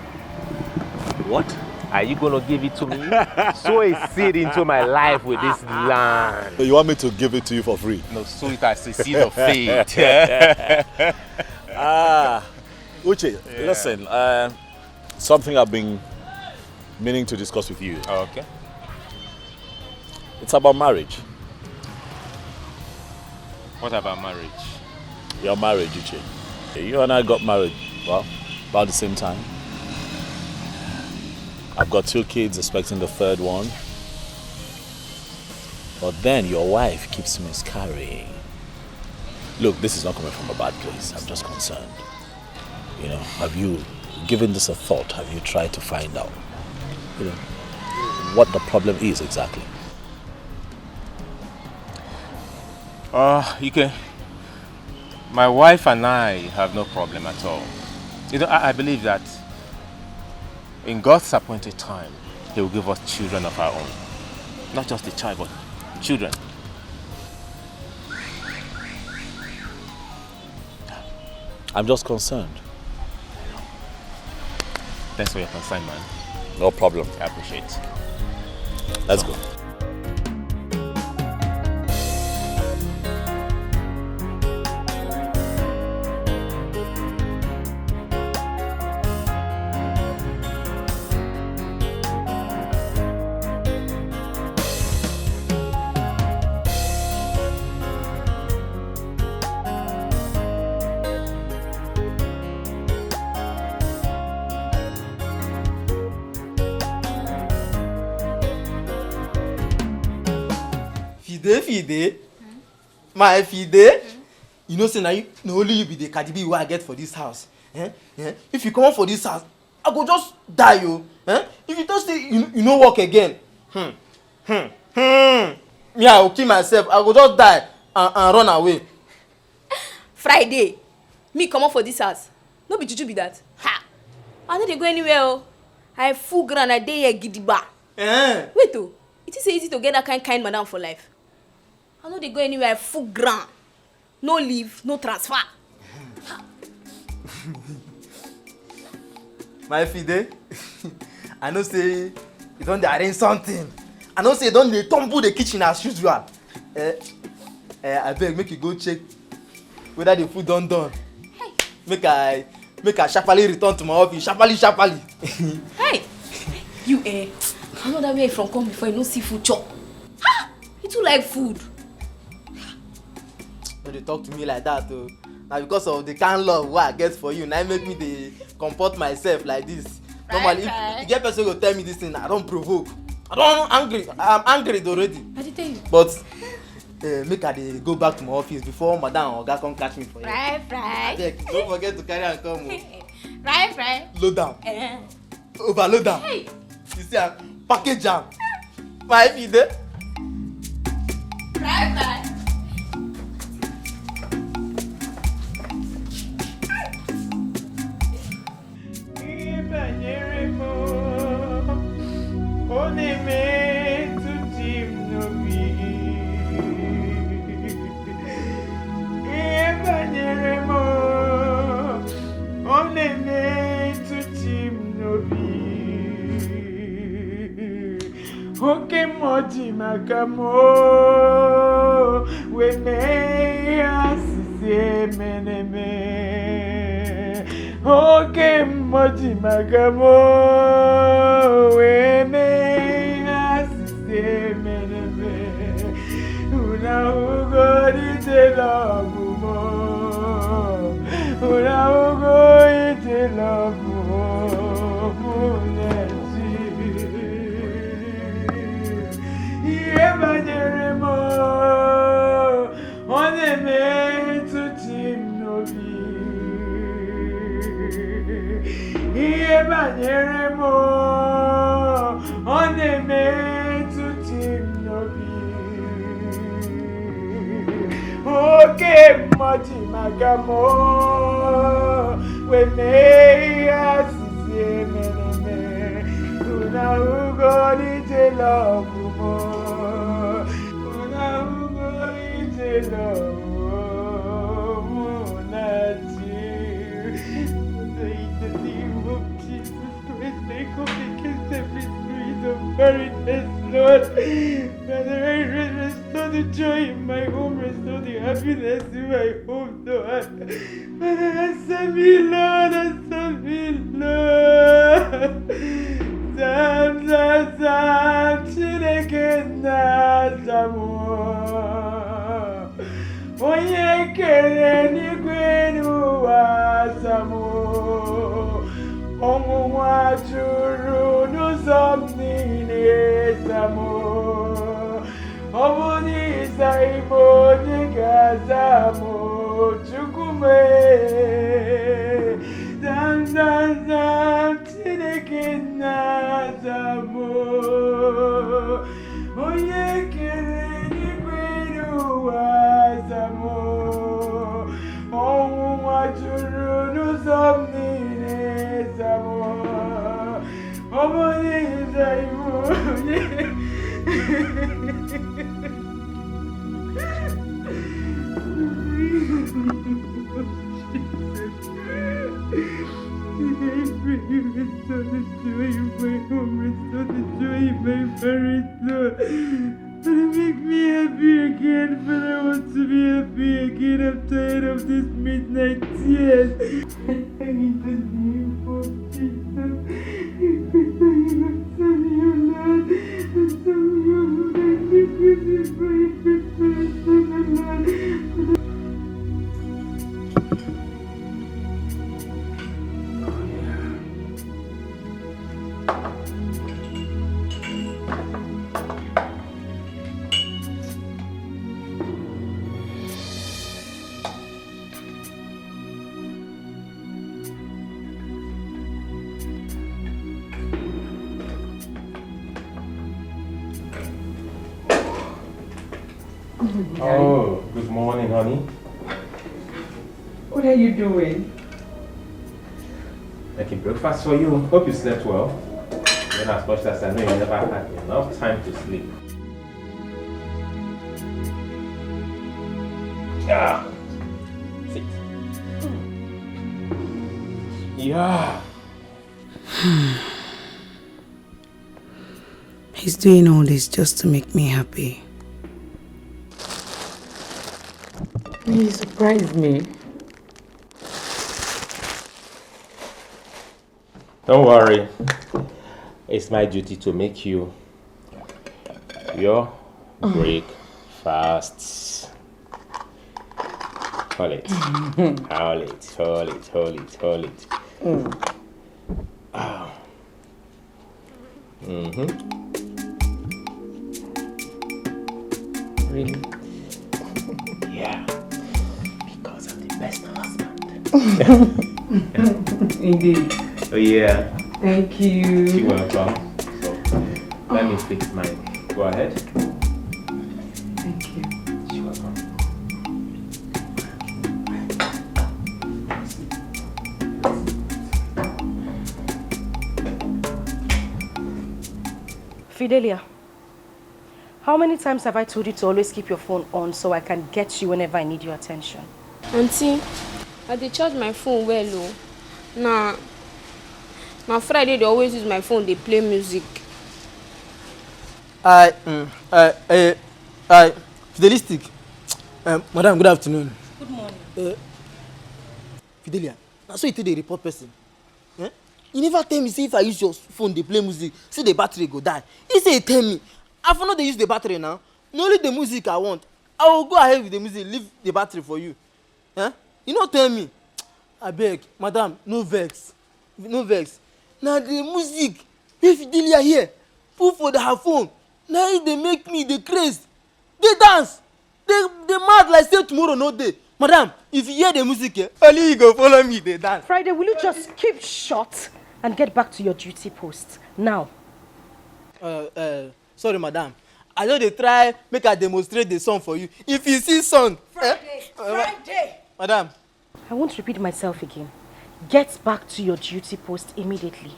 What? Are you gonna give it to me? Sow a seed into my life with this land. So you want me to give it to you for free? No, sow it as a seed of faith. Ah, Uche, listen. Uh, something I've been meaning to discuss with you. Okay. It's about marriage. What about marriage? Your marriage, Uche. You and I got married, well, about the same time. I've got two kids, expecting the third one. But then your wife keeps miscarrying. Look, this is not coming from a bad place. I'm just concerned. You know, have you given this a thought? Have you tried to find out, you know, what the problem is exactly? Uh, Ike, my wife and I have no problem at all. You know, I, I believe that in God's appointed time, He will give us children of our own. Not just a child, but children. I'm just concerned. Thanks for your concern, man. No problem. I appreciate it. Let's go. Fide, Fide. My Fide. You know say na you, na only you be the Cardi B wey I get for this house. Eh? Eh? If you comot for this house, I go just die o. Eh? If you talk say you, you no work again, hmm, hmm, hmm, me I go kill myself. I go just die and, and run away. Friday, me comot for this house. No be juju be that. Ha! I no dey go anywhere o. I full ground, I dey here gidigba. Eh? Wait o, you think say easy to get that kind kind madam for life? I no dey go anywhere, I full ground. No leave, no transfer. My Fide, I know say you don dey arrange something. I know say you don dey tumble the kitchen as usual. Eh, eh, abeg, make you go check whether the food don done. Hey. Make I, make I sharply return to my office, sharply, sharply. Hey, you, eh, I know that where you from come before, you no see food chop. Ha! You too like food. No dey talk to me like that o. Na because of the kind love wey I get for you, na im make me dey comport myself like this. Normally, if you get person go tell me this thing, I don provoke. I don angry. I'm angry already. I dey tell you. But, eh, make I dey go back to my office before madam and oga come catch me for here. Fry, fry. Abeg, don't forget to carry am come o. Fry, fry. Load am. Eh. Overload am. Hey. You see am, package am. My Fide. Bye bye. Ihe banyere m, ọ na-emetụ m n'obi. Ihe banyere m, ọ na-emetụ m n'obi. Oke mmụọ ji maka m o, wee mee ihe a sị si emene eme. Oke mmụọ ji maka m o, wee mee ihe a sị si emene eme. Unu ahụgo ije love m o, unu ahụgo ije love m o, mụ na chi. Ihe banyere m o, ọ na-emetụ m n'obi. Ihe banyere m o, ọ na-emetụ m n'obi. Oke mmụọ ji maka m o, wee mee ihe a sị si emene eme. Unu ahụgo ije love m o, unu ahụgo ije love m o, mụ na chi. In the name of Jesus Christ, I come against every spirit of barrenness, Lord. Father, I re-, restore the joy in my home, restore the happiness in my home, Lord. Father, answer me, Lord, answer me, Lord. Zam, zam, zam, Chineke na zamo. Onye kere eluigwe n'ụwa zamo. Ọnwụnwa juru n'ụzọ m niile zamo. Ọ bụ n'ịza igbo onye ga-aza m, Chukwu m e. Zam, zam, zam, Chineke na-aza m. Onye kere eluigwe n'ụwa Samo, ọnwụ nwa juru n'ụzọ m niile, Samo. Ọ bụrụ na ị chọghị m onye. Restore the joy in my home, restore the joy in my marriage, Lord. Father, make me happy again. Father, I want to be happy again. I'm tired of this midnight tears. In the name of Jesus, I pray that you answer me, O Lord. Answer me, O Lord. I need you to pray, pray, pray, pray, Lord. Oh, good morning, honey. What are you doing? Making breakfast for you. Hope you slept well. Well, as much as I know, you never had enough time to sleep. Yeah. Sit. Yeah. He's doing all this just to make me happy. You surprised me. Don't worry. It's my duty to make you your breakfast. Hold it. Hold it, hold it, hold it, hold it. Mm. Ah. Mm-hmm. Really? Yeah. Because I'm the best husband. Indeed. Oh, yeah. Thank you. You're welcome. So, let me fix mine. Go ahead. Thank you. You're welcome. Fidelia, how many times have I told you to always keep your phone on so I can get you whenever I need your attention? Auntie, I dey charge my phone well o. Na, na Friday dey always use my phone dey play music. I, mm, I, I, I, Fidelistic. Um, madam, good afternoon. Good morning. Uh, Fidelia, na so you take dey report person? Eh? You never tell me say if I use your phone dey play music, say the battery go die. You say you tell me. I for no dey use the battery now. Na only the music I want. I will go ahead with the music, leave the battery for you. Eh? You no tell me. Abeg, madam, no vex. No vex. Na the music wey Fidelia hear put for the, her phone, na e dey make me dey craze, dey dance, dey, dey mad like say tomorrow no dey. Madam, if you hear the music, eh, only you go follow me dey dance. Friday, will you just keep short and get back to your duty post now? Uh, uh, sorry, madam. I just dey try make I demonstrate the sun for you. If you see sun, eh? Friday, uh, Friday. Madam. I won't repeat myself again. Get back to your duty post immediately.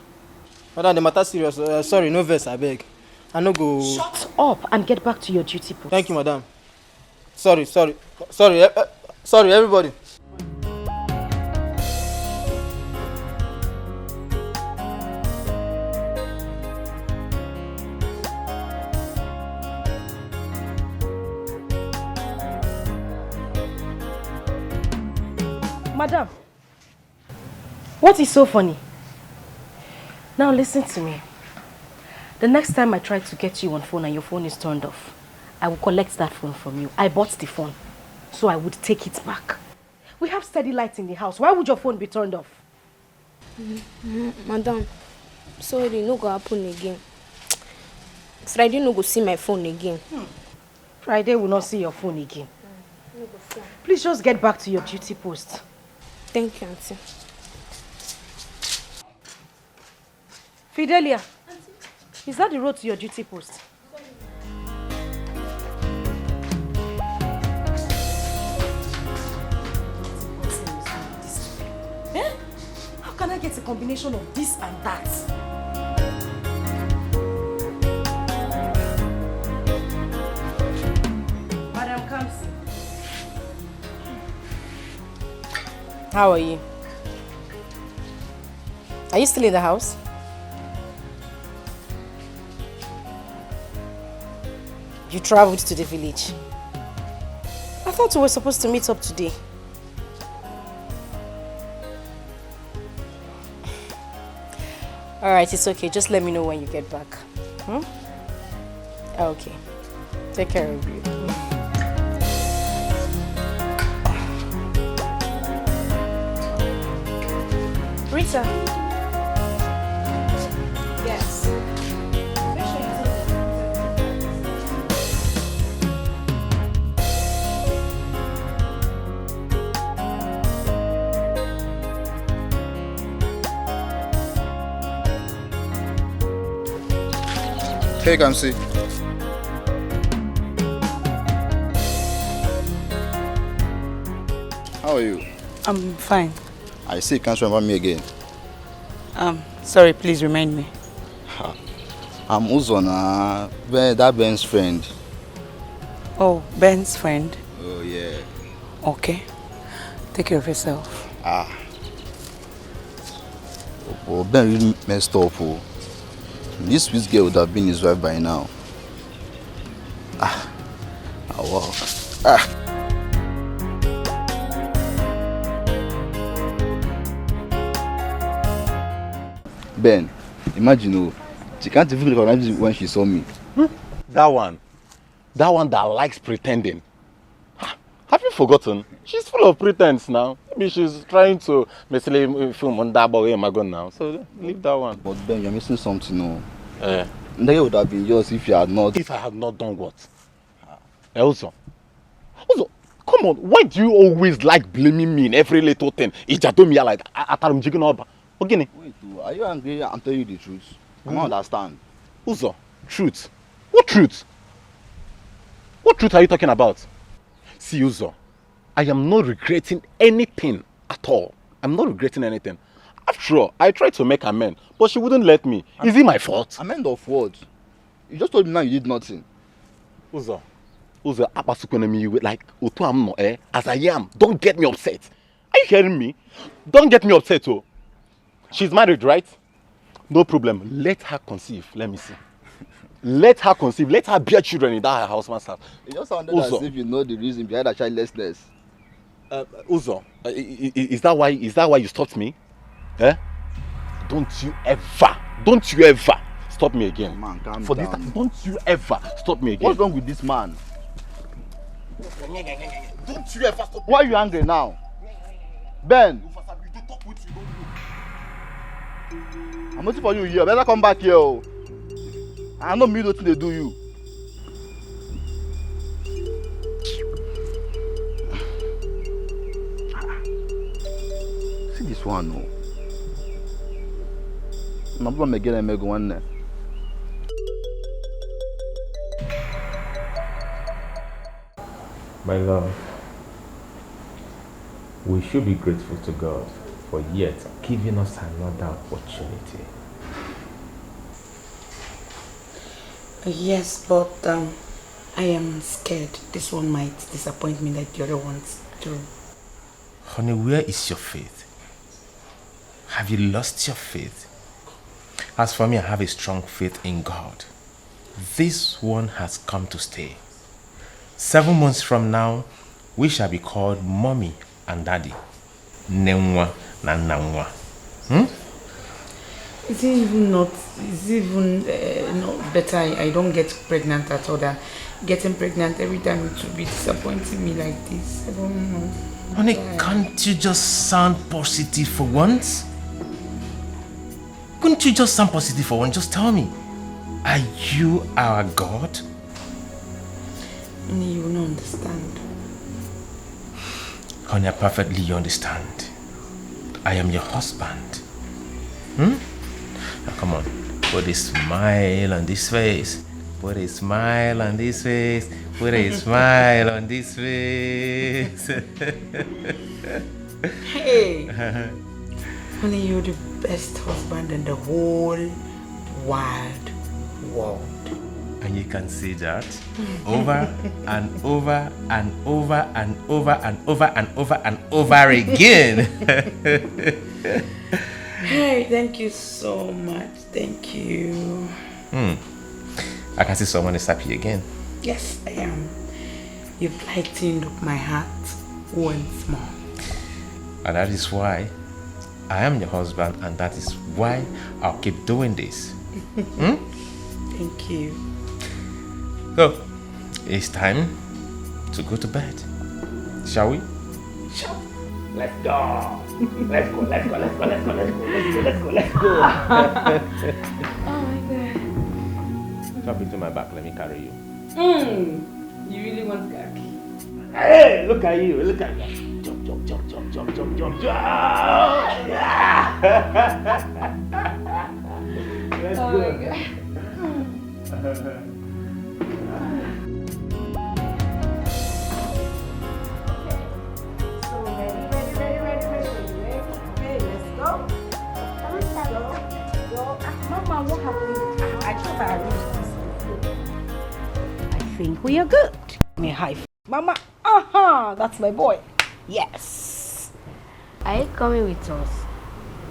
Madam, the matter serious. Uh, sorry, no vex, abeg. I no go. Shut up and get back to your duty post. Thank you, madam. Sorry, sorry, sorry, eh, eh, sorry, everybody. Madam, what is so funny? Now listen to me. The next time I try to get you on phone and your phone is turned off, I will collect that phone from you. I bought the phone, so I would take it back. We have steady light in the house. Why would your phone be turned off? Mm, mm, madam, sorry, no go happen again. Friday no go see my phone again. Hmm. Friday will not see your phone again. Mm, no go see am. Please just get back to your duty post. Thank you, auntie. Fidelia, is that the road to your duty post? It's a combination of this and that. Madam Kamsi. How are you? Are you still in the house? You traveled to the village. I thought we were supposed to meet up today. All right, it's okay. Just let me know when you get back. Hmm? Okay. Take care of you. Rita. Yes. Make sure you tell them. Hey, Kamsi. How are you? I'm fine. I see you can't remember me again. Um, sorry, please remind me. Ha. I'm Uzo na Ben, that Ben's friend. Oh, Ben's friend? Oh, yeah. Okay. Take care of yourself. Ah. Oh, Ben really messed up. Oh. This sweet girl would have been his wife by now. Ah. Ah, wow. Ah. Ben, imagine, oh, she can't even recognize me when she saw me. Hmm? That one. That one that likes pretending. Ha, have you forgotten? She's full of pretense now. Maybe she's trying to mesele film on that boy Magon now. So leave that one. But Ben, you're missing something, no? Eh. That would have been yours if you had not. If I had not done what? Eh, Uzo. Uzo, come on. Why do you always like blaming me in every little thing? Ijadomiya like Atarumjiginoba. Ogini. Wait, oh, are you angry? I'm telling you the truth. I don't understand. Uzo, truth. What truth? What truth are you talking about? See, Uzo, I am not regretting anything at all. I'm not regretting anything. After all, I tried to make amends, but she wouldn't let me. Is it my fault? Amend of what? You just told me now you did nothing. Uzo, Uzo, akpasukwana m iwe, like, otu a m nọ, eh? As I am, don't get me upset. Are you hearing me? Don't get me upset, oh. She's married, right? No problem. Let her conceive. Let me see. Let her conceive. Let her bear children in that her husband's house. It just sounded as if you know the reason behind her childlessness. Uh, Uzo, uh, i- i- i- is that why, is that why you stopped me? Eh? Don't you ever, don't you ever stop me again. Man, calm down. For this time, don't you ever stop me again. What's wrong with this man? Don't you ever stop me. Why are you angry now? Ben. I'm waiting for you here. Better come back here, oh. I no mean wetin dey do you. See this one, oh. Na problem again, emego nwanne. My love, we should be grateful to God for yet giving us another opportunity. Yes, but um, I am scared this one might disappoint me like the other ones do. Honey, where is your faith? Have you lost your faith? As for me, I have a strong faith in God. This one has come to stay. Seven months from now, we shall be called mommy and daddy. Nne nwa na nna nwa. Hmm? Is it even not, is it even uh, not better I, I don't get pregnant at all than getting pregnant every time? It will be disappointing me like this. I don't know. Honey, can't you just sound positive for once? Couldn't you just sound positive for once? Just tell me. Are you our God? Honey, you will not understand. Honey, I perfectly understand. I am your husband. Hmm? Now come on. Put a smile on this face. Put a smile on this face. Put a smile on this face. Hey! Honey, you're the Best husband in the whole wide world. And you can see that over and over and over and over and over and over and over again. Hey, thank you so much. Thank you. Hmm. I can see someone is happy again. Yes, I am. You've lightened up my heart once more. And that is why I am your husband, and that is why I'll keep doing this. Hmm? Thank you. So, it's time to go to bed. Shall we? Sure. Let's go. Let's go, let's go, let's go, let's go, let's go, let's go, let's go, let's go. Oh my god. Jump into my back, let me carry you. Mm. You really want gag? Hey, look at you, look at you. Jump, jump, jump, jump, jump, jump, jump, jump. Yeah. Let's Oh go. my god. So ready, ready, ready, ready, ready, ready. Hey, let's go. Let's go. Go. Ah, Mama, what happened? I thought I arranged this before. I think we are good. Give me a high five. Mama, uh-huh, that's my boy. Yes. Are you coming with us?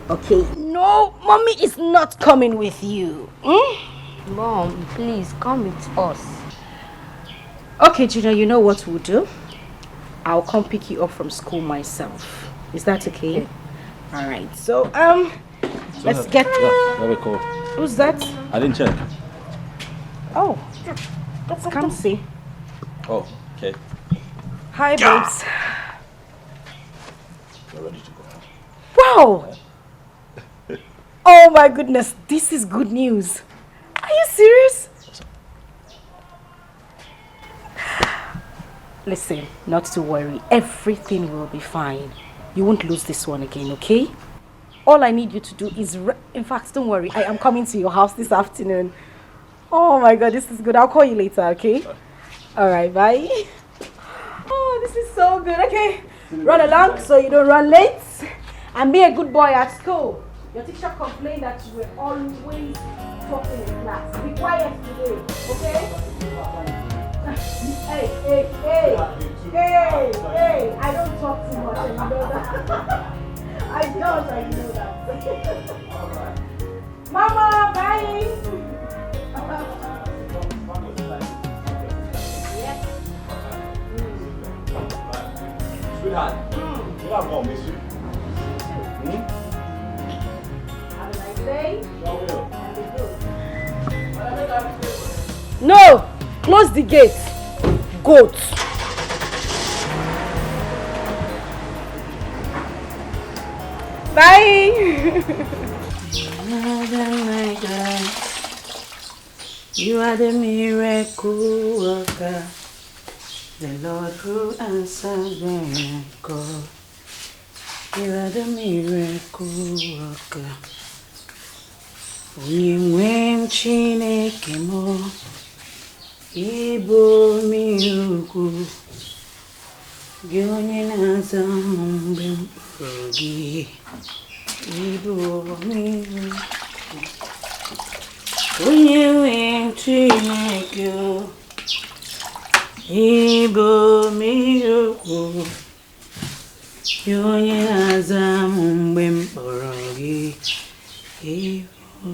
Okay. No, mommy is not coming with you. Hmm? Mom, please come with us. Okay, Junior, you know what we'll do? I'll come pick you up from school myself. Is that okay? All right. So, um, let's get. Yeah, very cool. Who's that? I didn't check. Oh, let's come see. Oh, okay. Hi, babes. You're ready to go. Wow! Oh my goodness, this is good news. Are you serious? Listen, not to worry. Everything will be fine. You won't lose this one again, okay? All I need you to do is. Re- In fact, don't worry. I am coming to your house this afternoon. Oh my god, this is good. I'll call you later, okay? All right, bye. Oh, this is so good. Okay, run along so you don't run late. And be a good boy at school. Your teacher complained that you were always talking in class. Be quiet today, okay? Hey, hey, hey, hey, hey, I don't talk too much, and you know that. I don't, and you know that. Mama, bye. Yes. Sweetheart, you have gone, miss you. Hmm? Have a nice day. Sure will. And be good. No! Close the gate. Goat. Bye. Father, my God, you are the miracle worker, the Lord who answers when I call. You are the miracle worker. Onye nwe m, Chineke m, ị bụ miracle. Gị onye na-aza m mgbe m kpọrọ gị. Ị bụ miracle. Onye nwe m, Chineke m, ị bụ miracle. Gị onye na-aza m mgbe m kpọrọ gị. Ị bụ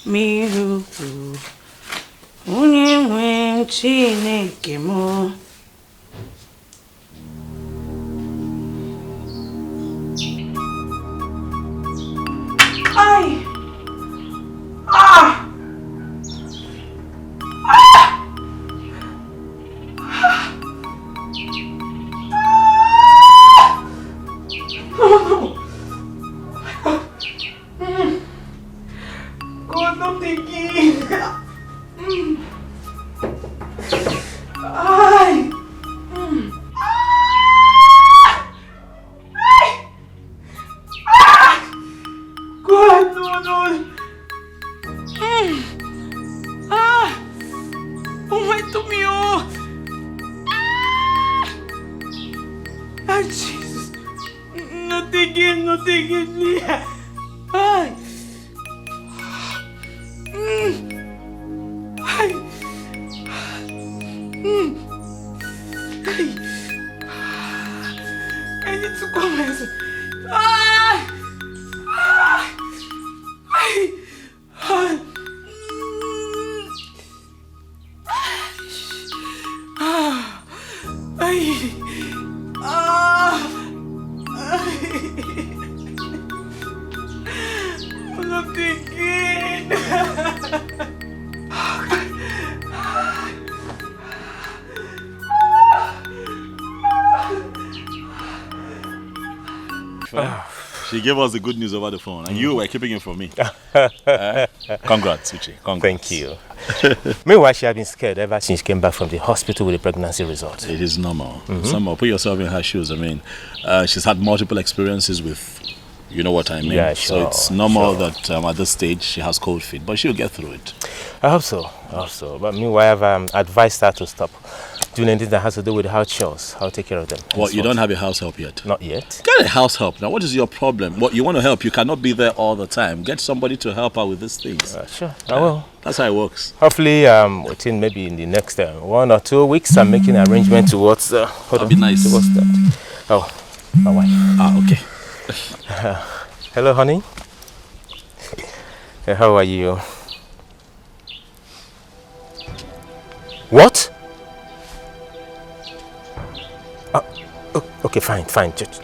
miracle. Onye nwe m, Chineke m. Ai! Ah! Ah! Ah! No, no, no. Mm. God, not again. Mm. Ai. Mm. Ah! Ai! Ah! God, no, no. Mm. Ah! Oh, my tummy, oh. Ah! Ah, Jesus. Not Again, nothing against me. Hi. Mm. Hi. Mm. Hi. I need to come myself. Ah! Ah! Hi. Ah! Mm. Ah! Ay! Ah! Ay! Wala tigil! She gave us the good news over the phone, and you were keeping it from me. Eh? Congrats, Uche. Congrats. Thank you. Meanwhile, she had been scared ever since she came back from the hospital with the pregnancy result. It is normal. It's normal. Put yourself in her shoes. I mean, uh, she's had multiple experiences with, you know what I mean? Yeah, sure. So it's normal that, um, at this stage she has cold feet, but she'll get through it. I hope so. I hope so. But meanwhile, I've, um, advised her to stop doing anything that has to do with the house chores. I'll take care of them. What, you don't have a house help yet? Not yet. Get a house help now. What is your problem? What, you want to help? You cannot be there all the time. Get somebody to help her with these things. Uh, sure, I will. That's how it works. Hopefully, um, within maybe in the next, uh, one or two weeks, I'm making arrangement towards, uh, hold on, towards that. Oh, my wife. Ah, okay. Hello, honey. Hey, how are you? What? Uh, o-, okay, fine, fine. Just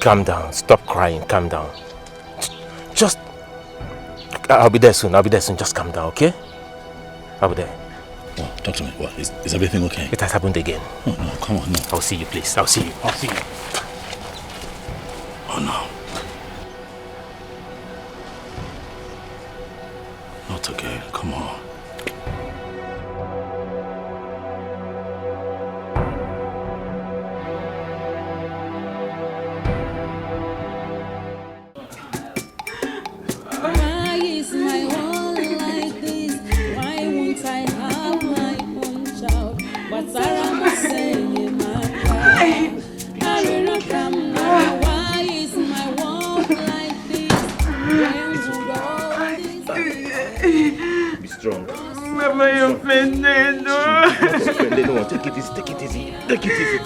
calm down. Stop crying. Calm down. Just, I'll be there soon. I'll be there soon. Just calm down, okay? I'll be there. Oh, talk to me. What? Is, is everything okay? It has happened again. No, no, come on, no. I'll see you, please. I'll see you. I'll see you. Oh, no. Not again. Come on. Why is my world like this? Why won't I have my own child? But Sarah must say, my God. I don't know, come now. Why is my world like this? Why would all this Be strong. Mama, you offended. No. Not offended. No, take it easy. Take it easy. Take it easy.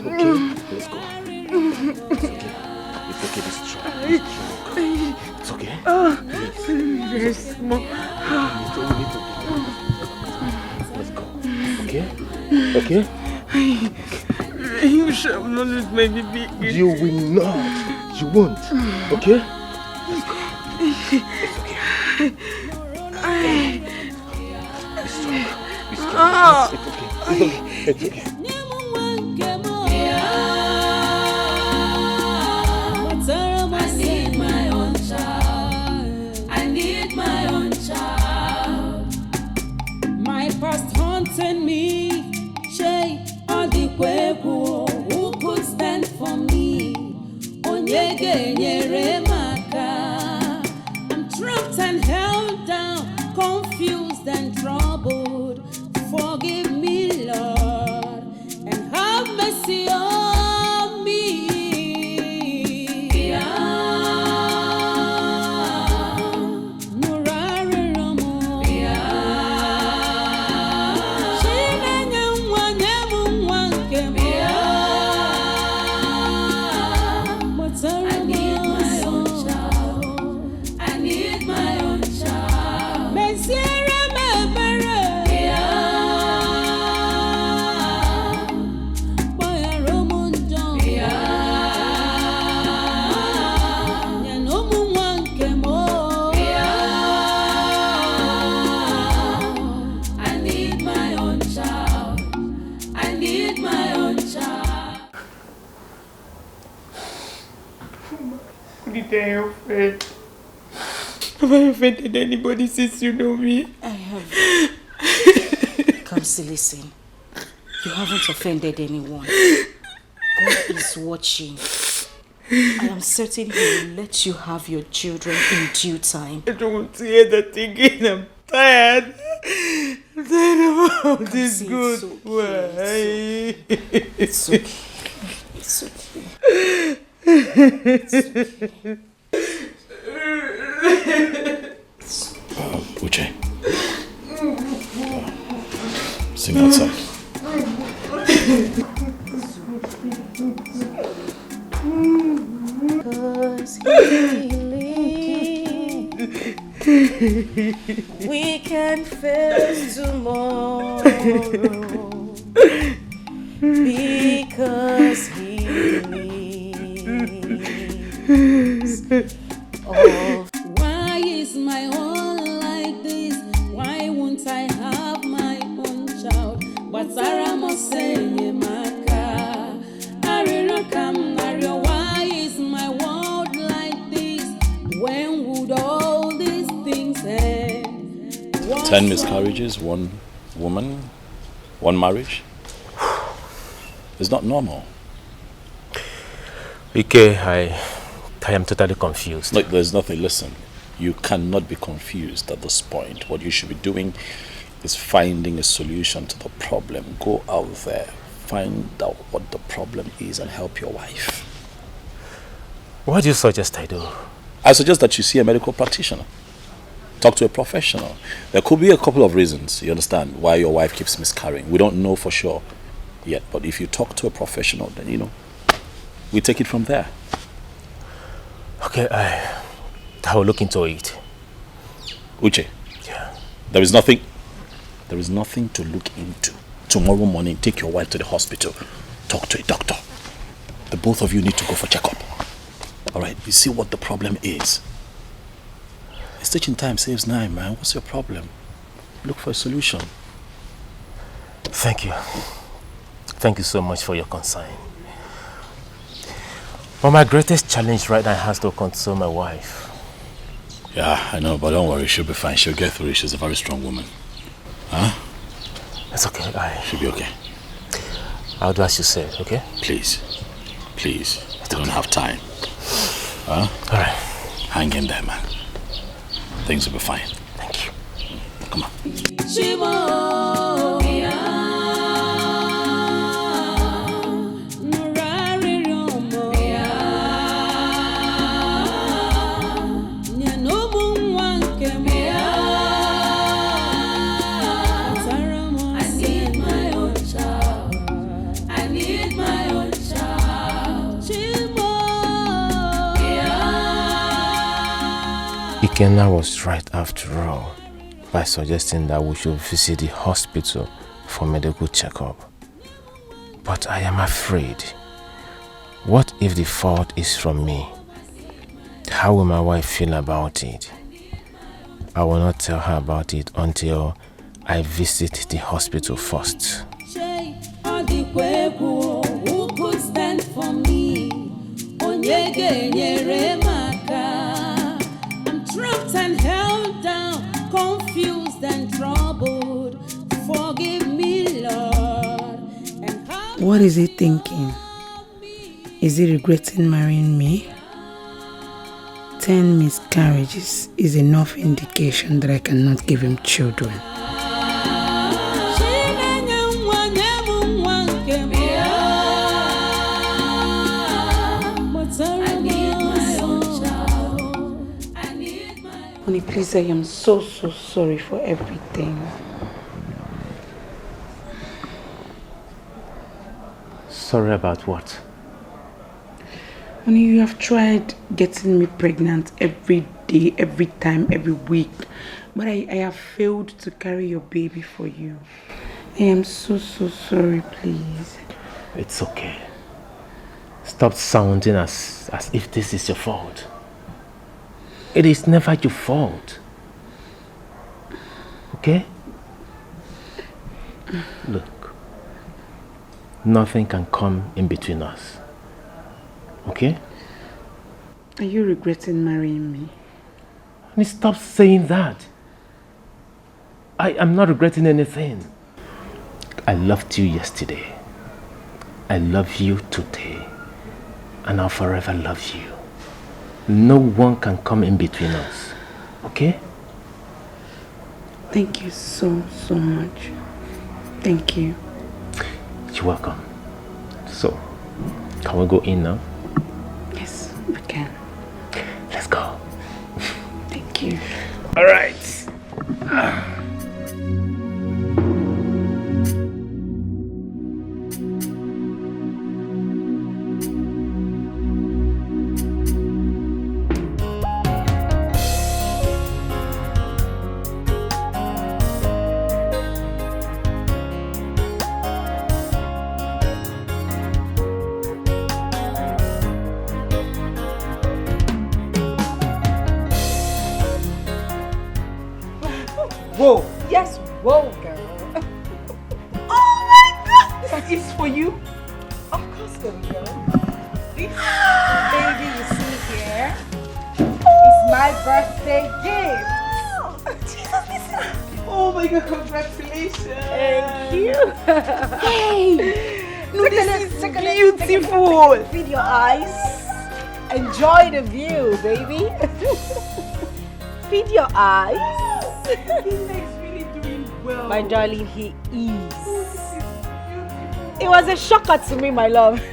Okay, let's go. It's okay. It's okay. Be strong. Be strong. It's okay. Yes, Mom. Let's go. Okay? Okay? You shall not lose my baby again. You will not. You won't. Okay? It's okay. Be strong. Be strong. Ah. It's okay. It's okay. It's okay. I need my own child. I need my own child. My past haunting me. Shey, all the people who could stand for me. Onye ga-enyere m aka. I'm trapped and held down, confused and troubled. Forgive me, Lord, and have mercy on me. Nụrụ arịrịọ m. Chinenye nwa, nye m nwa nke m. Mụtara m ọzọ. I need my own child. Meziere m ebere. Gbaghara m njọ. Nye m ụmụ nwa nke m. I need my own child. I need my own child. Who did I offend? Have I offended anybody since you know me? I have. Kamsi, listen. You haven't offended anyone. God is watching. I am certain He will let you have your children in due time. I don't want to hear that again. I'm tired. I'm tired of all this. Kamsi, it's good. Okay. Why? It's okay. It's okay. It's okay. It's okay. Um, Uche. Sing that song. 'Cause He lives, we can face tomorrow. Because He lives. All. Why is my own like this? Why won't I have my own child? Gbatara m ọsọ enyemaka. Arịrịọ ka m na-arịọ, why is my world like this? When would all these things end? What's 10 wrong? Miscarriages, one woman, one marriage. It's not normal. Ike, I, I am totally confused. Look, there's nothing. Listen, you cannot be confused at this point. What you should be doing is finding a solution to the problem. Go out there, find out what the problem is, and help your wife. What do you suggest I do? I suggest that you see a medical practitioner. Talk to a professional. There could be a couple of reasons, you understand, why your wife keeps miscarrying. We don't know for sure yet, but if you talk to a professional, then, you know, we take it from there. Okay, I, I will look into it. Uche, Yeah. there is nothing, there is nothing to look into. Tomorrow morning, take your wife to the hospital. Talk to a doctor. The both of you need to go for checkup. All right, you see what the problem is. Stitching time saves nine, man. What's your problem? Look for a solution. Thank you. Thank you so much for your concern. But my greatest challenge right now has to console my wife. Yeah, I know, but don't worry. She'll be fine. She'll get through it. She's a very strong woman. Huh? It's okay. I, She'll be okay. I'll do as you said, okay? Please. Please. We don't have time. Huh? All right. Hang in there, man. Things will be fine. Thank you. Come on. Chimo, yeah. Nụrụ arịrịọ m, yeah. Nye n'ụmụ nwa nke m, yeah. Atara m I need my own child. I need my own child. Chimo, yeah. Ikenna was right after all by suggesting that we should visit the hospital for medical checkup. But I am afraid. What if the fault is from me? How will my wife feel about it? I will not tell her about it until I visit the hospital first. Ọ dịkwa egwu, who could stand for me? Onye ga-enyere m aka? I'm trapped and held down, confused and troubled. Forgive me, Lord. And how What is he thinking? Is he regretting marrying me? Ten miscarriages is enough indication that I cannot give him children. Chinenye nwa, nye m nwa nke m. Kpọtara m ọsọ. Honey, please, I am so, so sorry for everything. Sorry about what? Honey, you have tried getting me pregnant every day, every time, every week. But I, I have failed to carry your baby for you. I am so, so sorry, please. It's okay. Stop sounding as, as if this is your fault. It is never your fault. Okay? Look, nothing can come in between us. Okay? Are you regretting marrying me? Honey, stop saying that. I am not regretting anything. I loved you yesterday. I love you today. And I'll forever love you. No one can come in between us. Okay? Thank you so, so much. Thank you. You're welcome. So, Can we go in now? Yes, we can. Let's go. Thank you. All right. Whoa! Yes, whoa, girl. Oh my god! This is for you. Of course, baby girl. This baby you see here is my birthday gift. Jesus, this is. Oh my god, congratulations. Thank you. Hey! No, this is beautiful. Feed your eyes. Enjoy the view, baby. Feed your eyes. This is really doing well. My darling, he is. It was a shocker to me, my love. You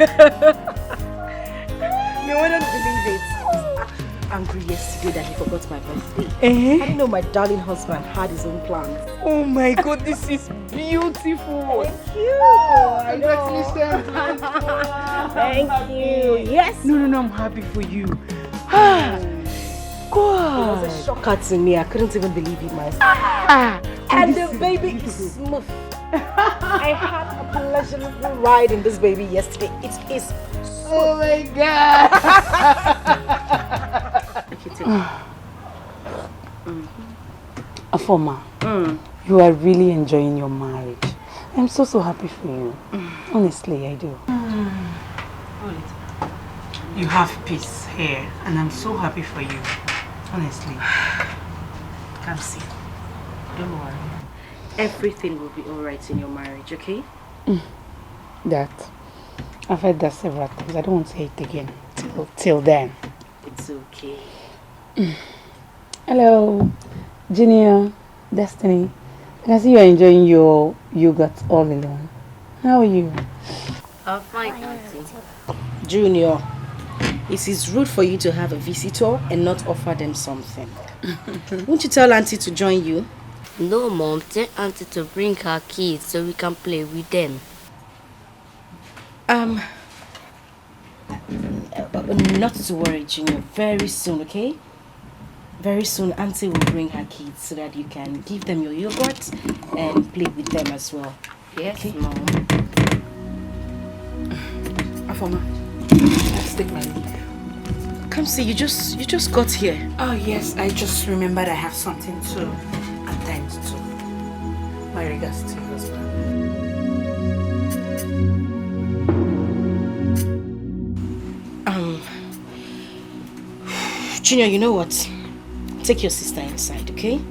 wouldn't believe it. I was angry yesterday that he forgot my birthday. Eh? I didn't know my darling husband had his own plans. Oh my god, this is beautiful. Thank you. I know. Congratulations. Thank you. Yes. No, no, no, I'm happy for you. Ah, God. It was a shocker to me. I couldn't even believe it myself. Ah, and the baby is smooth. I had a pleasurable ride in this baby yesterday. It is. Oh my god. Afoma, you are really enjoying your marriage. I'm so, so happy for you. Honestly, I do. You have peace here, and I'm so happy for you. Honestly. Kamsi, don't worry. Everything will be all right in your marriage, okay? That. I've heard that several times. I don't want to hear it again. Till, till then. It's okay. Hello, Junior, Destiny. I can see you're enjoying your yogurt all alone. How are you? I'm fine, Auntie. Junior, it is rude for you to have a visitor and not offer them something. Won't you tell Auntie to join you? No, Mom. Tell Auntie to bring her kids so we can play with them. Um, uh, not to worry, Junior. Very soon, okay? Very soon, Auntie will bring her kids so that you can give them your yogurt and play with them as well. Yes, okay? Mom. Afoma, let's take my leave. Come see, you just you just got here. Oh yes, I just remembered I have something to attend to. My regards to your husband. Um, Junior, you know what? Take your sister inside, okay?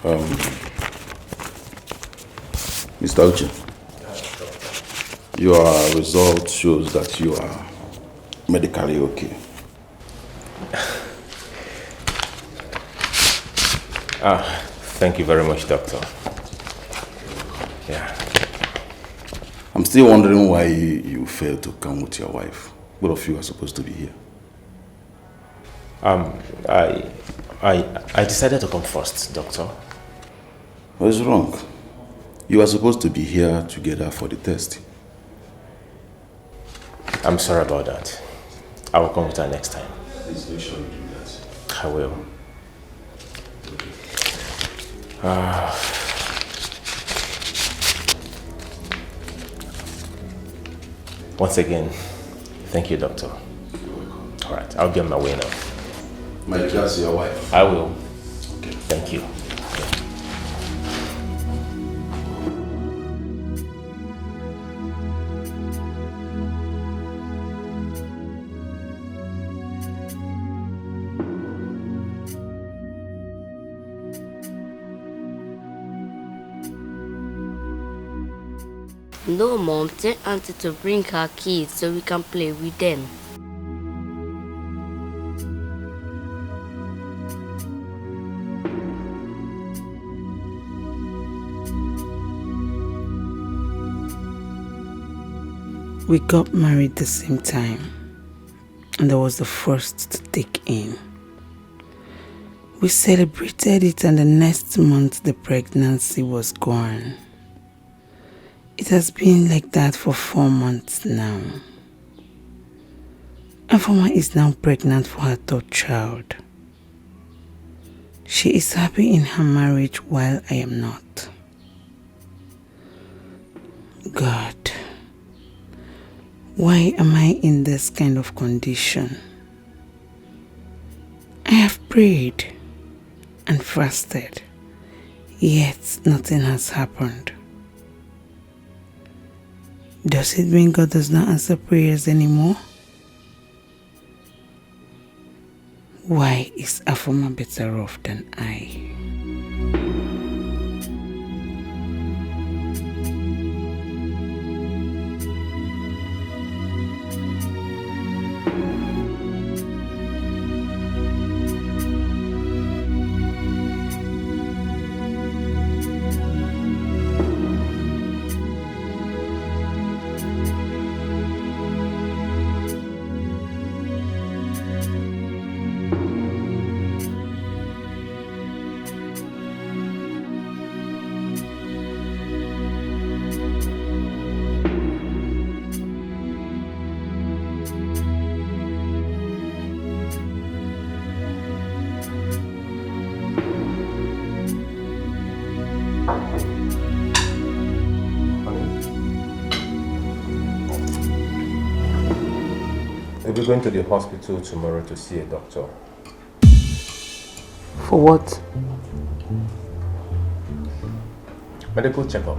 Um, Mister Uche, your result shows that you are medically okay. Ah, thank you very much, doctor. Yeah. I'm still wondering why you failed to come with your wife. Both of you are supposed to be here. Um, I, I, I decided to come first, doctor. What's wrong? You are supposed to be here together for the test. I'm sorry about that. I will come with her next time. Please make sure you do that. I will. Ah. Once again, thank you, doctor. All right, I'll be on my way now. My regards to your wife. I will. Thank you. No, Mom, tell Auntie to bring her kids so we can play with them. We got married the same time, and I was the first to take in. We celebrated it, and the next month the pregnancy was gone. It has been like that for four months now. Afoma is now pregnant for her third child. She is happy in her marriage while I am not. God, why am I in this kind of condition? I have prayed and fasted, yet nothing has happened. Does it mean God does not answer prayers anymore? Why is Afoma better off than I? We'll be going to the hospital tomorrow to see a doctor. For what? Medical checkup.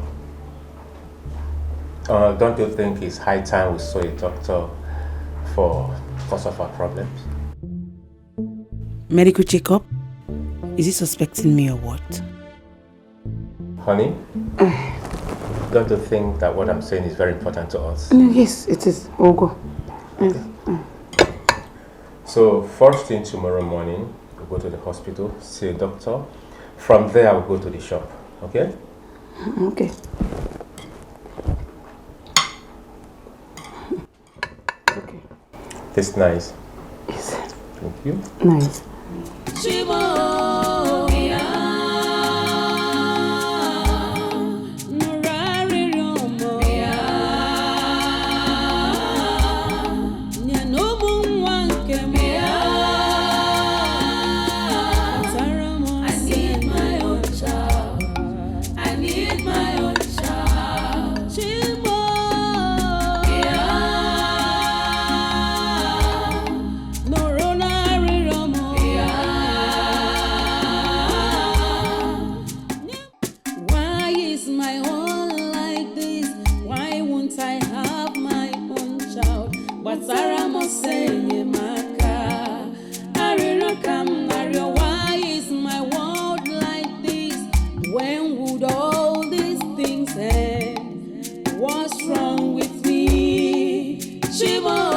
Uh, don't you think it's high time we saw a doctor for cause of our problems? Medical checkup? Is he suspecting me or what? Honey, don't you think that what I'm saying is very important to us? No, yes, it is. We'll go. Yes. So first thing tomorrow morning, we'll go to the hospital, see a doctor. From there, we'll go to the shop, okay? Okay. This nice. Yes. Thank you. Nice. Why is my own like this? Why won't I have my own child? But Sarah must say, Maka, Arira Kam Nario, why is my world like this? When would all these things end? What's wrong with me? Shimo.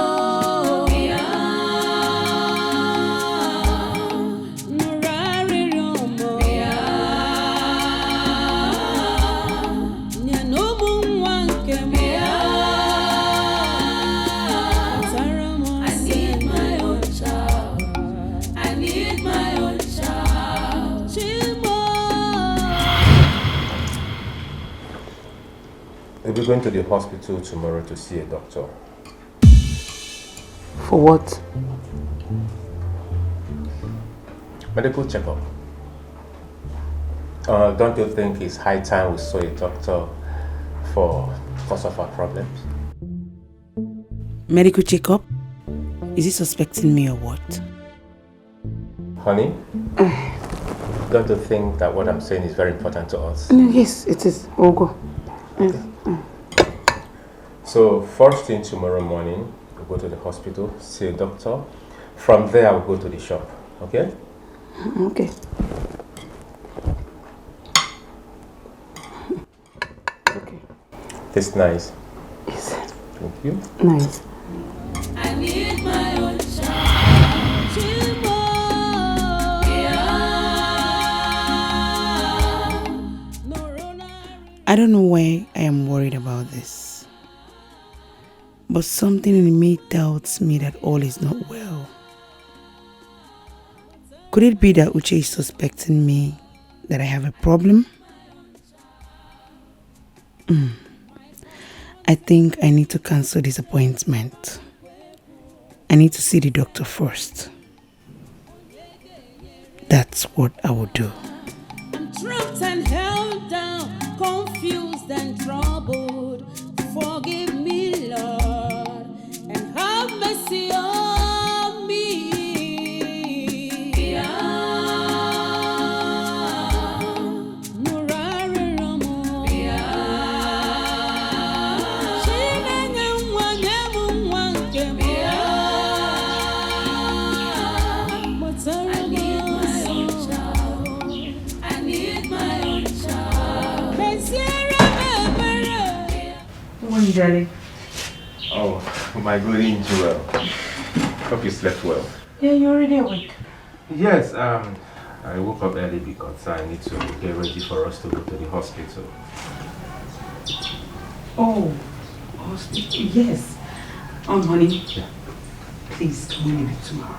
We'll be going to the hospital tomorrow to see a doctor. For what? Medical checkup. Uh, don't you think it's high time we saw a doctor for cause of our problems? Medical checkup? Is he suspecting me or what? Honey, don't you think that what I'm saying is very important to us? No, yes, it is. We'll go. Yes. So, first thing tomorrow morning, we'll go to the hospital, see a doctor. From there, we'll go to the shop. Okay? Okay. Okay. Tastes nice. Yes. Thank you. Nice. I need my own child. I don't know why I am worried about this, but something in me tells me that all is not well. Could it be that Uche is suspecting me, that I have a problem? Mm. I think I need to cancel this appointment. I need to see the doctor first. That's what I will do. I'm trapped and held down, confused and troubled. Forgive me, Lord, and have mercy on me. Morning, darling. Oh, my golden jewel. Hope you slept well. Yeah, you're already awake. Yes, um, I woke up early because I need to get ready for us to go to the hospital. Oh, hospital, yes. Um, honey, yeah, please, can we leave it tomorrow?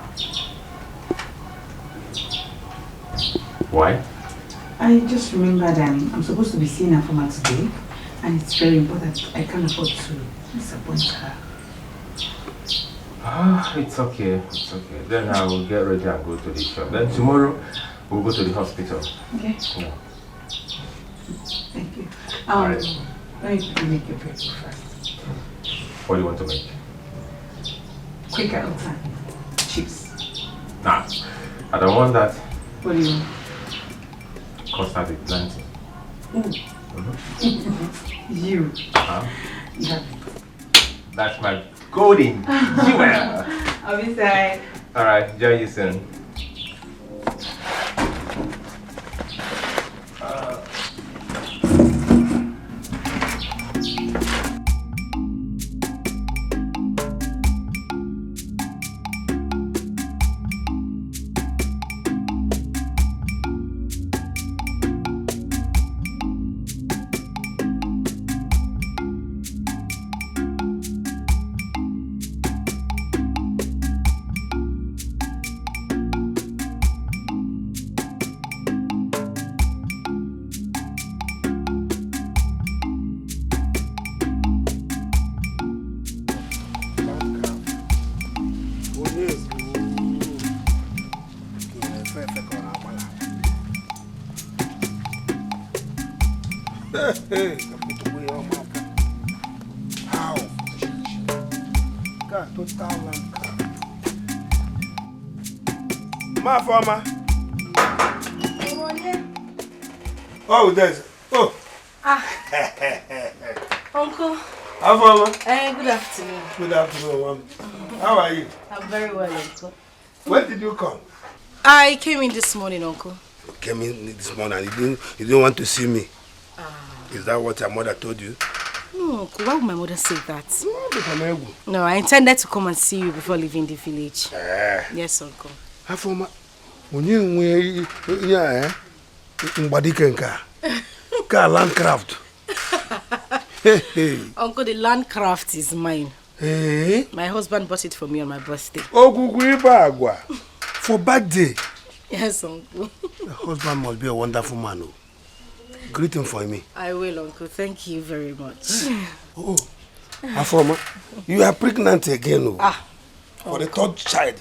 Why? I just remembered I'm, I'm supposed to be seeing Afoma today, and it's very important. I can't afford to disappoint her. Ah, it's okay, it's okay. Then I will get ready and go to the shop. Then tomorrow, we'll go to the hospital. Okay. Yeah. Thank you. Um, let me quickly make your breakfast. What do you want to make? Quick out time. Chips. Nah, I don't want that. What do you want? Custard with plantain. Ooh. Mm-hmm. You. Huh? You have it. That's my golden jewel. I'll be sorry. All right, join you soon. Hey, hey, how? Car, total land car. Ma Afoma. Oh, there's. Oh. Ah. Uncle. Afoma. Eh, good afternoon. Good afternoon, Mom. How are you? I'm very well, Uncle. When did you come? I came in this morning, Uncle. You came in this morning and you didn't, you didn't want to see me. Ah. Is that what your mother told you? No, Uncle, why would my mother say that? No, but I'm able. No, I intended to come and see you before leaving the village. Eh. Yes, Uncle. Afoma, onye nwe ihe a, eh? Mgbadike nke a. Nke a Landcraft. Hey, hey. Uncle, the Landcraft is mine. Eh? My husband bought it for me on my birthday. Ogwugwu ibe agwa. For birthday? Yes, Uncle. The husband must be a wonderful man. Oh. Greet him for me. I will, Uncle. Thank you very much. Oh, Afoma, you are pregnant again. Oh. Ah. For the third child.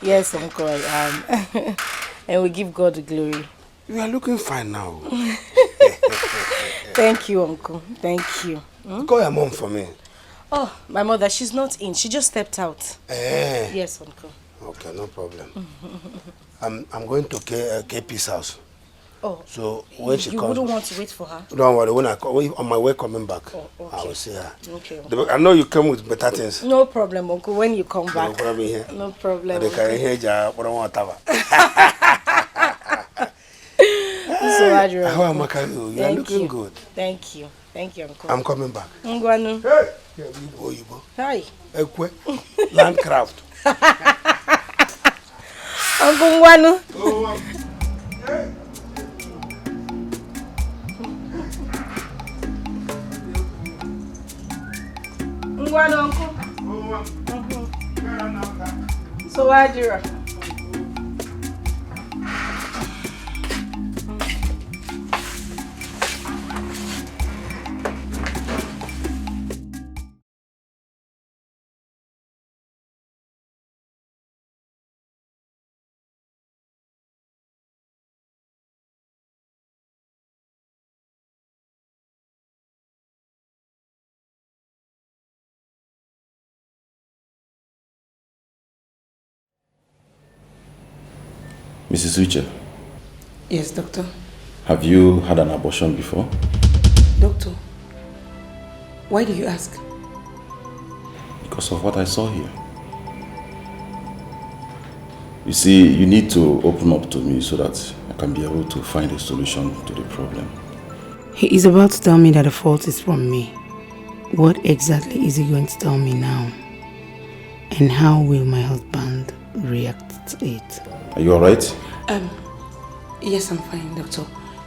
Yes, Uncle, I am. And we give God the glory. You are looking fine now. Thank you, Uncle. Thank you. Hmm? Call your mom for me. Oh, my mother, she's not in. She just stepped out. Eh. Yes, uncle. Okay, no problem. I'm I'm going to K, uh, K P's house. Oh, So when she you comes, wouldn't want to wait for her? Don't worry. When I co- when, on my way coming back, Oh, I okay. will see her. Okay, The- uncle. I know you came with better things. No problem, uncle. When you come No back. problem here. No problem. They can Uncle. hear Jah, but I want whatever. So, Adrian, How am uncle. I? You are Thank looking you. Good. Thank you. Thank you, uncle. I'm coming back. Ngwanu. Hey, yeah, Igbo, Igbo. Hi. Ekwe. Landcraft. Uncle Ngwanu. Ngwanu, uncle. So, Adrian. Missus Uche, Yes, doctor. Have you had an abortion before? Doctor, why do you ask? Because of what I saw here. You see, you need to open up to me so that I can be able to find a solution to the problem. He is about to tell me that the fault is from me. What exactly is he going to tell me now? And how will my husband react to it? Are you alright? Um, yes, I'm fine, doctor.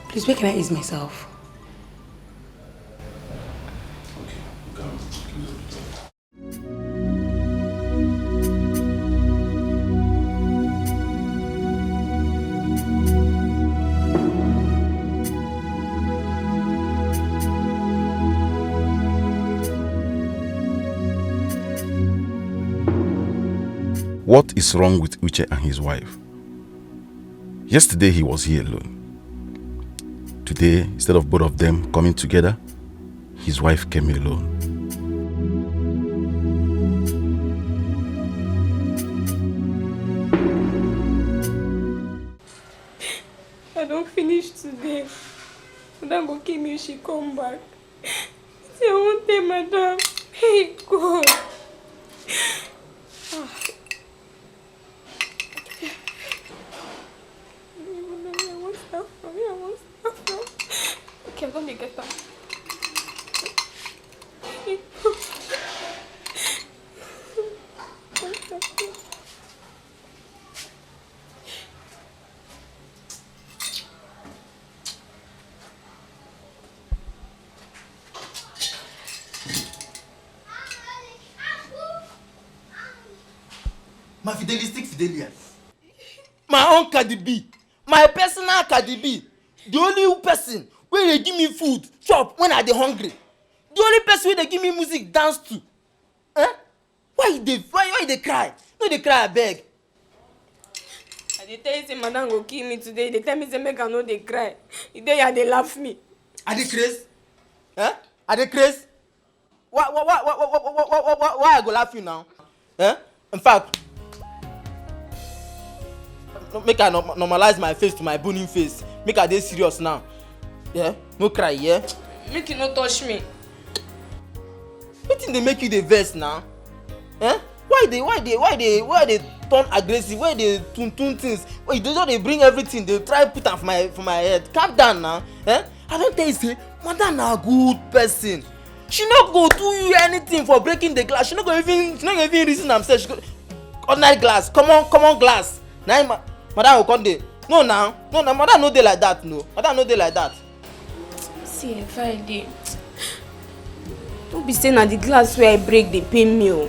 Please, where can I ease myself? What is wrong with Uche and his wife? Yesterday he was here alone. Today, instead of both of them coming together, his wife came alone. I don't finish today. Madam go kill me if she come back. Say I won't tell madam. Hey, God. Ah. I don't even know where I want start from. Where I want start from. Okay, I don't dey get am. My fidelistic Fidelia. My own Cardi B. My personal Cardi B. The only person wey dey give me food, chop when I dey hungry. The only person wey dey give me music, dance to. Eh? Why you dey why, why you dey cry? No dey cry, abeg. I dey tell you say madam go kill me today. They tell me say make I no dey cry. You dey here dey laugh me. I dey craze? Eh? I dey craze? Why, why, why, why, why, why, why, why, why, why I go laugh you now? Eh? In fact, no, make I norm- normalize my face to my boning face. Make I dey serious now. Yeah? No cry, yeah? Make you no touch me. Wetin dey make you dey vex now? Eh? Why dey why dey why dey why dey turn aggressive? Why dey tun tun things? Why you dey just dey bring everything dey try put am for my for my head? Calm down now. Eh? I don tell you say madam na good person. She no go do you anything for breaking the glass. She no go even she no go even reason am sef. She go ordinary glass, common common glass. Na im ma- madam go come dey. No now, no na madam no dey like that, no. Madam no dey like that. See, eh, Friday. No be say na the glass wey I break dey pain me o.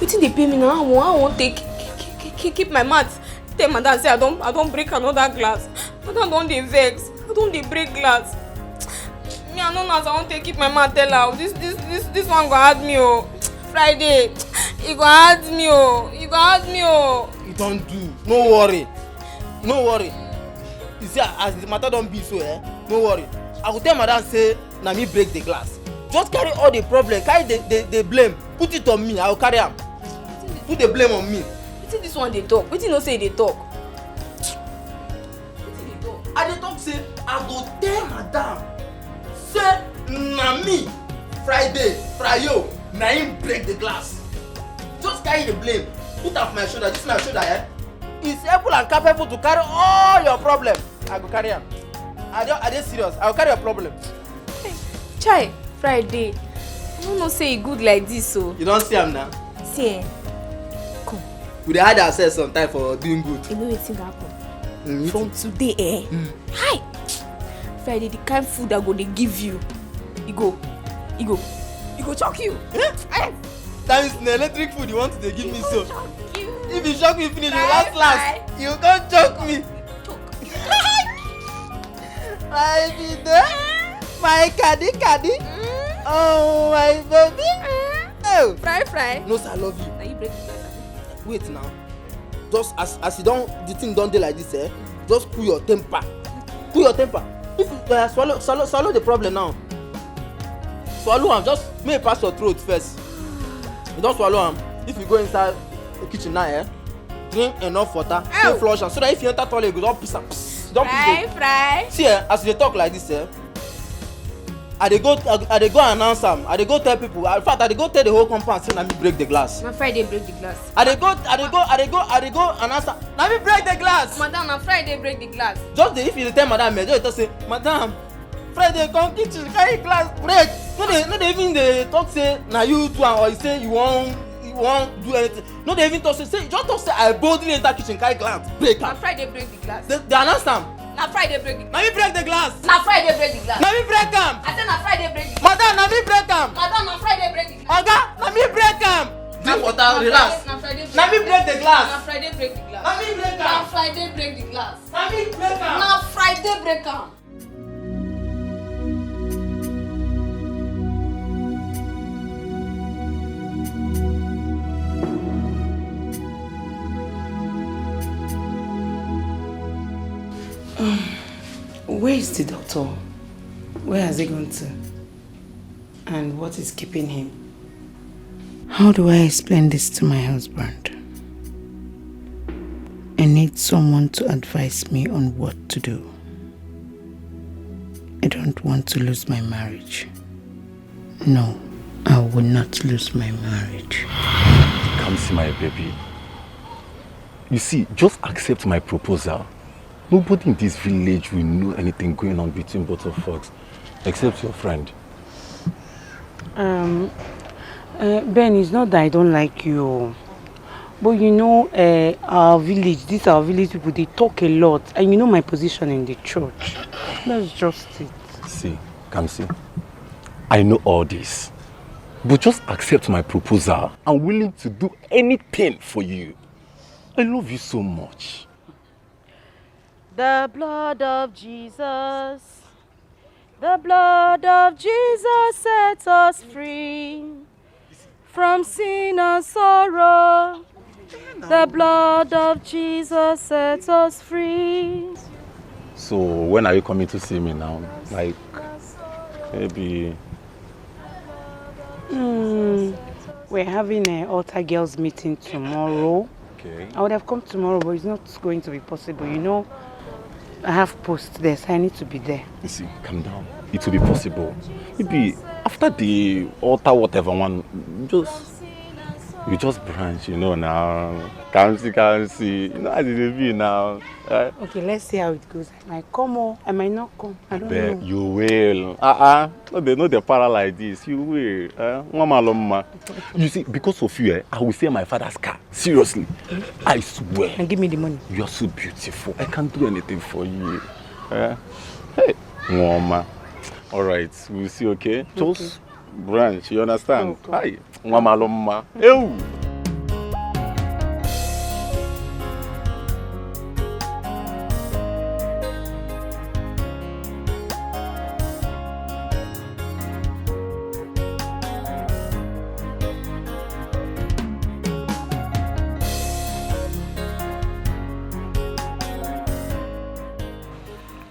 Wetin dey pain me na how I wan, how I wan take k- k- k- k- keep my mouth. Tell madam say I don I don break another glass. Madam don dey vex. I don dey break glass. Me I no know as I wan take keep my mouth tell her o. This this this this one go hard me o. Friday, e go hard me o. E go hard me o. E don do. No worry. No worry. You see as the matter don be so, eh? No worry. I go tell madam say na me break the glass. Just carry all the problem, carry the, the, the blame, put it on me, I will carry am. Put the blame on me. Wetin this one dey talk? Wetin no say e dey talk? I dey talk say I go tell madam say na me, Friday, Frayo, na him break the glass. Just carry the blame, put am for my shoulder. This na shoulder, eh? It's able and capable to carry all your problem. I go carry am. I dey I dey serious. I go carry your problem. Chai, Friday. I no know say e good like this o. You don see am now? See eh, come. We dey hide ourselves sometimes for doing good. You know wetin go happen? Mm, from today eh. Mm. Hi! Friday, the kind food I go dey give you, e go, e go, e go shock you. Eh? Eh? That means na electric food you want to dey give me so. If you shock me finish, you last last. You come choke me. My bide, my kadi kadi. Mm. Oh, my baby. Mm. Oh. Fry, fry. No, sir, I love you. Now you break the glass. Wait now. Just as as you don the thing don dey like this, eh? Just cool your temper. Cool your temper. If you uh, swallow swallow swallow the problem now. Swallow am. Just make e pass your throat first. You don swallow am. If you go inside kitchen now, eh? Drink enough water, take flush am so that if you enter toilet, you go don piss am. Psst, don piss. Fry, fry. See, eh, as you dey talk like this, eh, I dey go, I, I dey go announce am. I dey go tell people. In fact, I dey go tell the whole compound say na me break the glass. Na Friday break the glass. I dey go, I dey go, I dey go, I dey go announce am. Na me break the glass. Madam, na Friday break the glass. Just dey, if you dey tell madam, eh, just dey talk say, madam, Friday come kitchen carry glass break. No dey, no dey even dey talk say na you do am or you say you wan, you wan do anything. No dey even talk say, say just talk say I boldly enter kitchen carry glass break am. Na Friday break the glass. Dey, dey announce am. Na Friday break the glass. Na me break the glass. Na Friday break the glass. Na me break am. I say na Friday break the glass. Madam, na me break am. Madam, na Friday break the glass. Oga, na me break am. Drink water, relax. Na Friday break the glass. Na me break the glass. Na Friday break the glass. Na me break am. Na Friday break the glass. Na me break am. Na Friday break am. Um, where is the doctor? Where has he gone to? And what is keeping him? How do I explain this to my husband? I need someone to advise me on what to do. I don't want to lose my marriage. No, I will not lose my marriage. Come see my baby. You see, just accept my proposal. Nobody in this village will know anything going on between both of us, except your friend. Um, uh, Ben, it's not that I don't like you. But you know, uh, our village, this our village people, they talk a lot. And you know my position in the church. That's just it. See, Kamsi, I know all this. But just accept my proposal. I'm willing to do anything for you. I love you so much. The blood of Jesus, the blood of Jesus sets us free from sin and sorrow. The blood of Jesus sets us free. So when are you coming to see me now? Like maybe. Mm, we're having an altar girls meeting tomorrow. Okay. I would have come tomorrow, but it's not going to be possible. You know, I have post there, so I need to be there. You see, calm down. It will be possible. Maybe after the altar, whatever one, just you just branch, you know now. Come see, come see. You know as it be now. Right? Okay, let's see how it goes. I might come or I might not come. I don't know. You will. Uh-uh. No, they no they para like this. You will. Uh, Mama Loma. You see, because of you, eh, I will sell my father's car. Seriously. I swear. And give me the money. You are so beautiful. I can't do anything for you. Eh? Hey, Mama. All right, we'll see, okay? Just okay. Branch, you understand? Okay. Hi. Nwa m alụ mma. Ewu.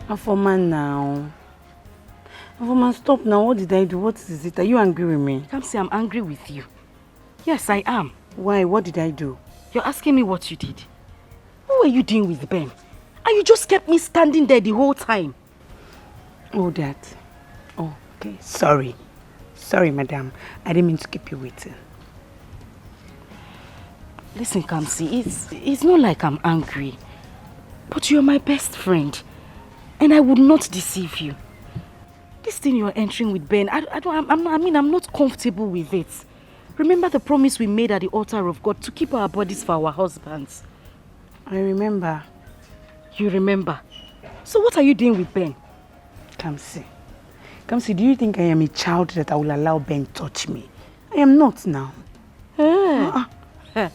Afọma now. Woman, stop now. What did I do? What is it? Are you angry with me? Kamsi, I'm angry with you. Yes, I am. Why? What did I do? You're asking me what you did. What were you doing with Ben? And you just kept me standing there the whole time. Oh, that. Oh, okay. Sorry. Sorry, madam. I didn't mean to keep you waiting. Listen, Kamsi, it's, it's not like I'm angry. But you're my best friend. And I would not deceive you. This thing you're entering with Ben, I, I, don't, I'm, I'm, I mean, I'm not comfortable with it. Remember the promise we made at the altar of God to keep our bodies for our husbands. I remember. You remember? So what are you doing with Ben? Kamsi. Kamsi, do you think I am a child that I will allow Ben touch me? I am not now. Eh.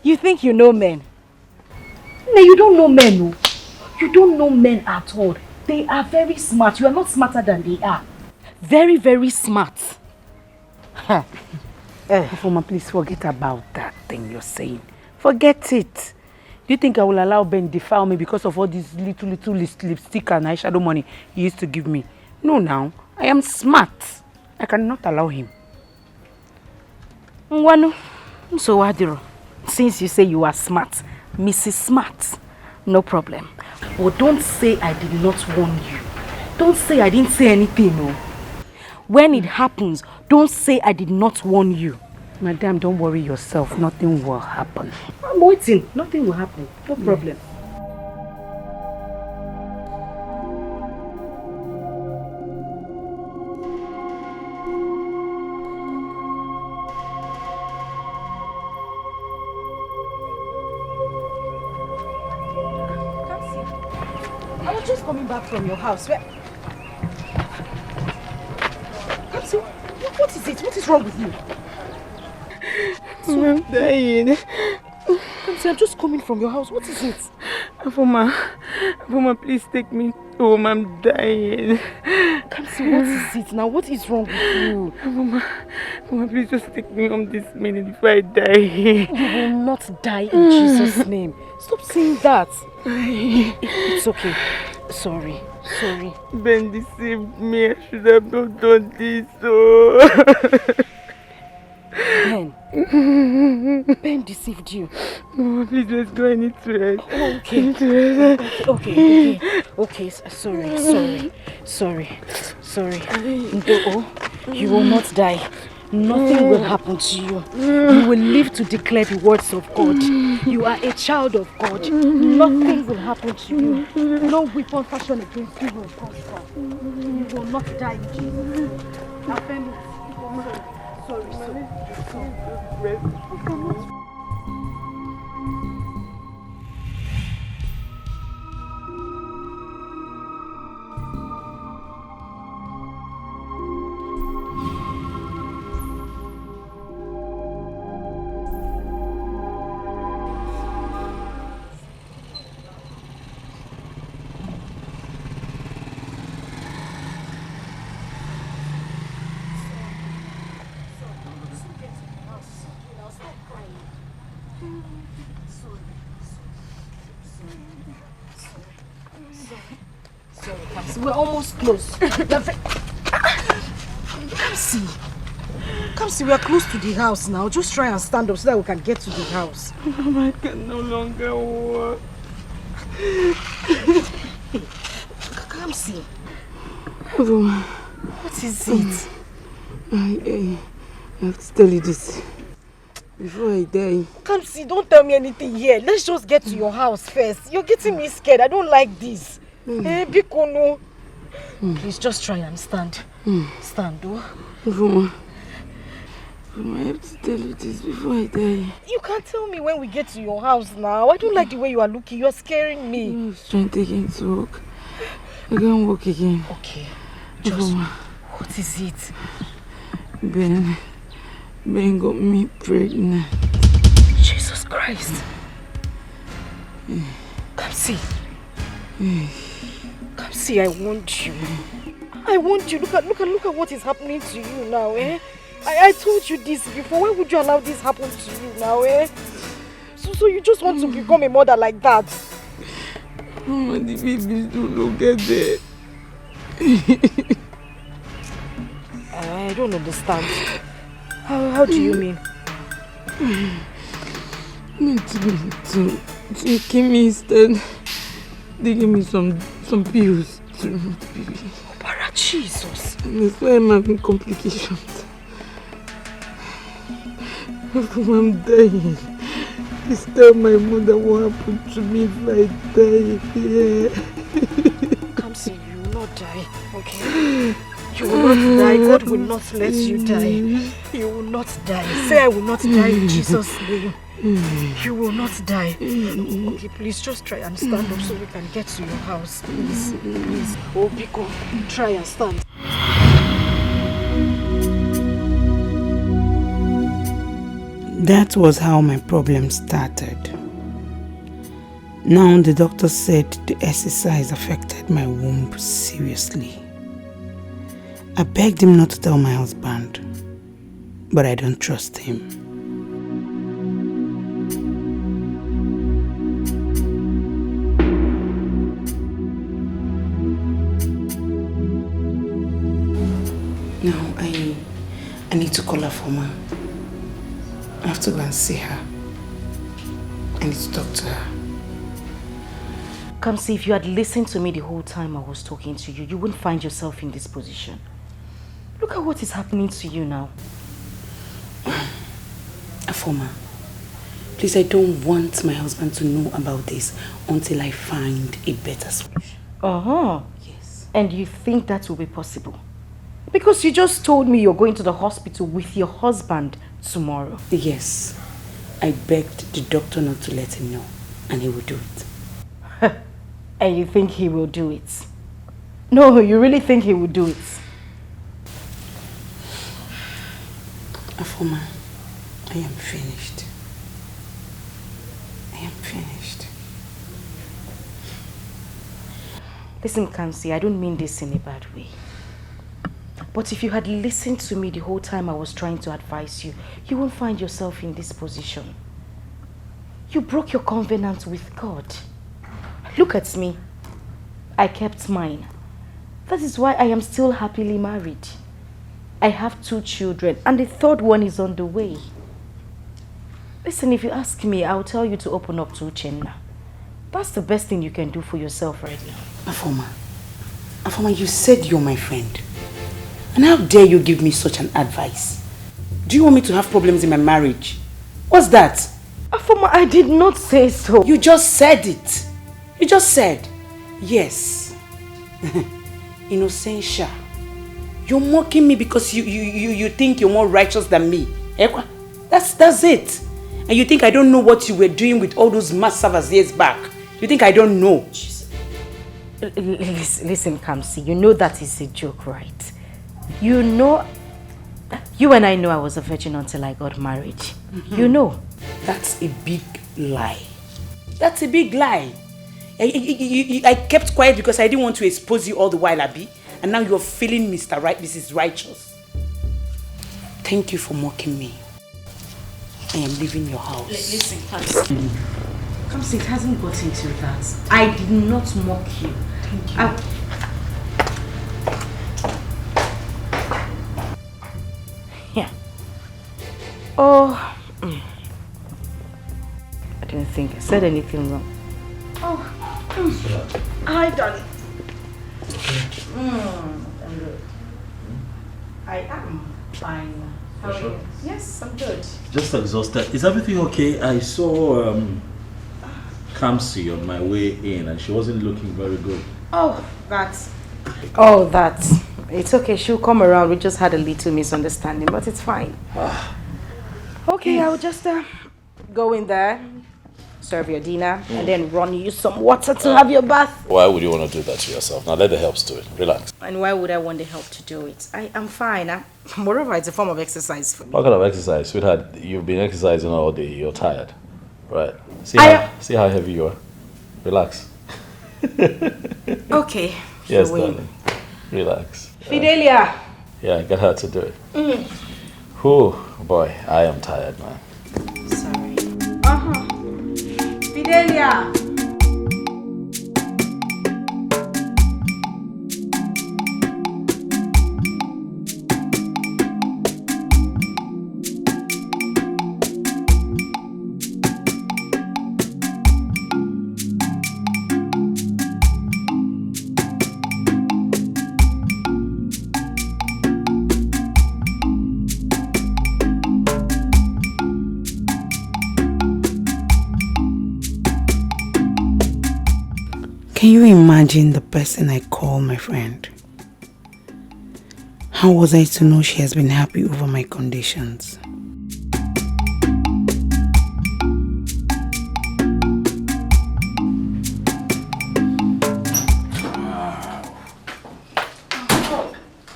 You think you know men? No, you don't know men, no. You don't know men at all. They are very smart. You are not smarter than they are. Very, very smart. Huh. Eh. Ifeoma, please forget about that thing you're saying. Forget it. Do you think I will allow Ben defile me because of all this little, little lis- lipstick and eyeshadow money he used to give me? No, now. I am smart. I cannot allow him. Ngwanu, nsogbu adịrọ. Since you say you are smart, Missus Smart, no problem. But don't say I did not warn you. Don't say I didn't say anything, no. When it happens, don't say I did not warn you. Madam, don't worry yourself. Nothing will happen. I'm waiting. Nothing will happen. No problem. Kamsi, I was just coming back from your house. Where... Kamsi, what, what is it? What is wrong with you? I'm dying. Kamsi, I'm just coming from your house. What is it? Ifeoma, Ifeoma, please take me home. I'm dying. Kamsi, what is it now? What is wrong with you? Ifeoma, Ifeoma, please just take me home this minute before I die. You will not die in Jesus' name. Stop saying that. It- it's okay. Sorry. Sorry. Ben deceived me. I should have not done this. Oh. Ben. Ben deceived you. No, please, let's go. I need to rest. Oh, okay. I need to rest. Okay, okay, okay. Okay, s- sorry, sorry, sorry, sorry. Ndo, you will not die. Nothing will happen to you. You will live to declare the words of God. You are a child of God. Nothing will happen to you. No weapon fashioned against you will prosper. You will not die in Jesus' name. Affirm it. Sorry, sorry, sorry. Sorry, Kamsi. We're almost close. We're ve- Kamsi. Kamsi, we're close to the house now. Just try and stand up so that we can get to the house. Mama, I can no longer walk. Kamsi. Ifeoma, what is it? I, I, I have to tell you this. Before I die. Kamsi, don't tell me anything here. Let's just get to your house first. You're getting me scared. I don't like this. Mm. Eh, biko no. Mm. Please just try and stand. Mm. Stand, oh. Ifeoma. Ifeoma, I have to tell you this before I die. You can't tell me when we get to your house now. I don't like the way you are looking. You're scaring me. No strength again to walk. I can't walk again. Okay. Just... Ifeoma. What is it? Ben. Ben got me pregnant. Jesus Christ. Kamsi. Kamsi, I warned you. I warned you. Look at, look at, look at what is happening to you now, eh? I, I told you this before. Why would you allow this happen to you now, eh? So, so you just want to become a mother like that? Mama, the babies don't look at there. I don't understand. How, how do you mean? Need to be to, to kill me instead. They give me some some pills to remove the baby. Para Jesus. That's why I'm having complications. I'm dying. Please tell my mother what happened to me if I die here. Kamsi, you will not die, okay? You will not die. God will not let you die. You will not die. Say, "I will not die in Jesus' name." You will not die. Okay, please just try and stand up so we can get to your house. Please, please. Oh, Biko, try and stand. That was how my problem started. Now the doctor said the exercise affected my womb seriously. I begged him not to tell my husband, but I don't trust him. Now I I need to call her for ma. I have to go and see her. I need to talk to her. Kamsi, if you had listened to me the whole time I was talking to you, you wouldn't find yourself in this position. Look at what is happening to you now. Afoma, please, I don't want my husband to know about this until I find a better solution. Uh-huh. Yes. And you think that will be possible? Because you just told me you're going to the hospital with your husband tomorrow. Yes. I begged the doctor not to let him know, and he will do it. And you think he will do it? No, you really think he will do it? Afoma, I am finished. I am finished. Listen, Kamsi, I don't mean this in a bad way. But if you had listened to me the whole time I was trying to advise you, you won't find yourself in this position. You broke your covenant with God. Look at me. I kept mine. That is why I am still happily married. I have two children, and the third one is on the way. Listen, if you ask me, I'll tell you to open up to Uchenna. That's the best thing you can do for yourself right now. Afoma, Afoma, you said you're my friend. And how dare you give me such an advice? Do you want me to have problems in my marriage? What's that? Afoma, I did not say so. You just said it. You just said, "Yes." Innocentia, you're mocking me because you, you, you, you think you're more righteous than me. Ekwa, that's, that's it. And you think I don't know what you were doing with all those mad servers years back? You think I don't know? Listen, Kamsi, you know that is a joke, right? You know, you and I know I was a virgin until I got married. Mm -hmm. You know. That's a big lie. That's a big lie. I, I, I, I kept quiet because I didn't want to expose you all the while, Abby. And now you're feeling Mister Right, Missus Righteous. Thank you for mocking me. I am leaving your house. L- listen, Kamsi. Kamsi, it hasn't gotten to that. I did not mock you. Thank you. I... Yeah. Oh. Mm. I didn't think I said anything wrong. Oh. Mm. Hi, darling. Mm, I'm good. I am fine. How are you? Yes, I'm good. Just exhausted. Is everything okay? I saw um, Kamsi on my way in and she wasn't looking very good. Oh, that. Oh, that. It's okay. She'll come around. We just had a little misunderstanding, but it's fine. Ah. Okay, I'll just uh, go in there, serve your dinner, mm, and then run you some water to uh, have your bath. Why would you want to do that to yourself? Now let the helps do it. Relax. And why would I want the help to do it? I am fine. I, moreover, it's a form of exercise for me. What kind of exercise, sweetheart? You've been exercising all day. You're tired, right? See I how, see how heavy you are. Relax. Okay. Yes, darling. Relax. Fidelia. Yeah, I got her to do it. Mm. Whew, boy, I am tired, man. Sorry. Uh-huh. Fidelia. Can you imagine the person I call my friend? How was I to know she has been happy over my conditions?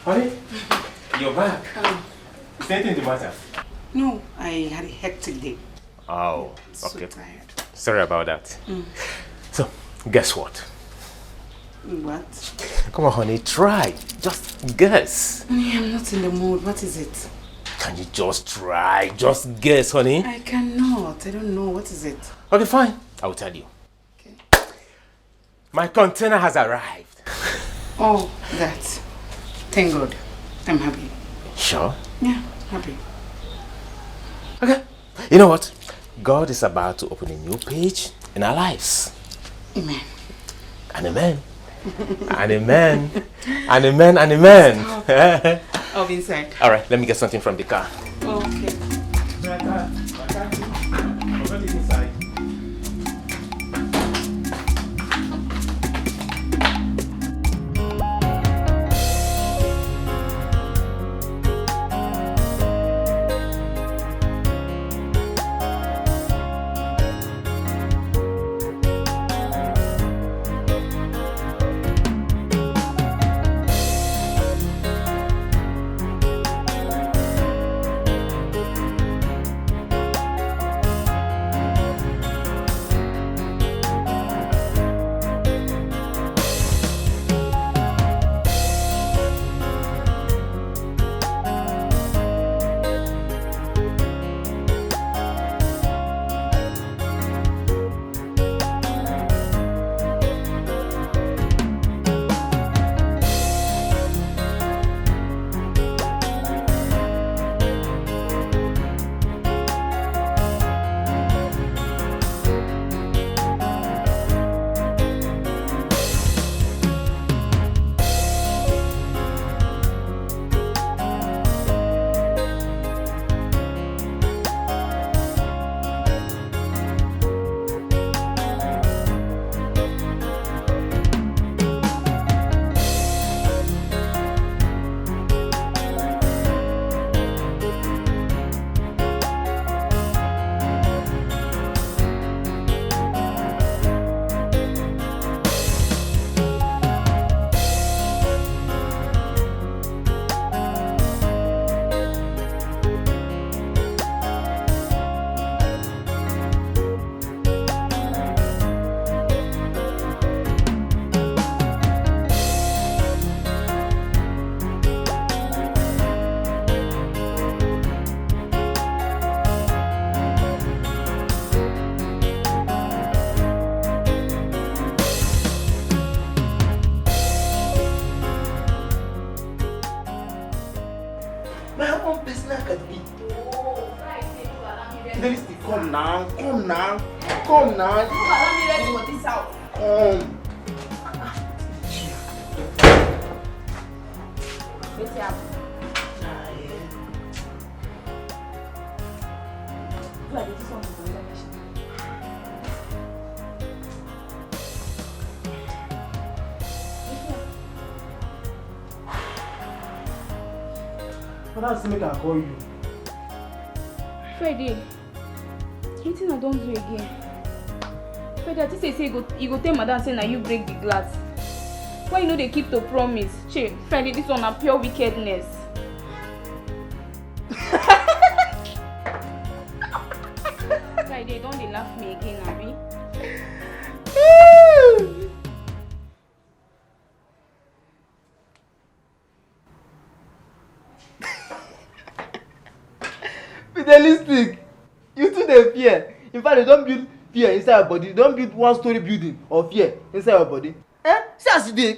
Honey, you're back. Is there anything the matter? No, I had a hectic day. Oh, So okay. Tired. Sorry about that. So, guess what? What? Come on, honey, try. Just guess. Honey, I'm not in the mood. What is it? Can you just try? Just guess, honey. I cannot. I don't know. What is it? Okay, fine. I will tell you. Okay. My container has arrived. Oh, that. Thank God. I'm happy. Sure. Yeah, happy. Okay. You know what? God is about to open a new page in our lives. Amen. And amen. And amen. And amen. And amen. I'll be inside. All right, let me get something from the car. Okay. My own personal category. Fidelis, come now, come now, come now. Come. But that's make I call you. Friday, wetin I don do again? Friday, I think say say you go you go tell madam say na you break the glass. Why you no dey keep to promise? Che, Friday, this one na pure wickedness. Friday, you don dey laugh me again, abi? Fidelistic, you too dey fear. In fact, you don build fear inside your body. You don build one story building of fear inside your body. Eh? See as you dey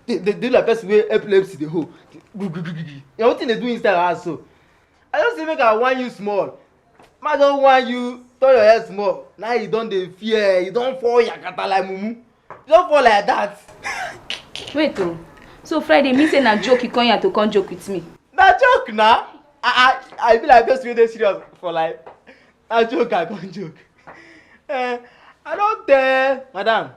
dey dey dey like person wey epilepsy dey hold. Na wetin dey do inside your house so? I just say make I warn you small. Ma don warn you, turn your head small. Now you don dey fear, you don fall yakata like mumu. You don fall like that. Wait o. So Friday mean say na joke you come here to come joke with me? Na joke na. I I I be like person wey dey serious for life. Na joke I come joke. Eh, I don tell madam.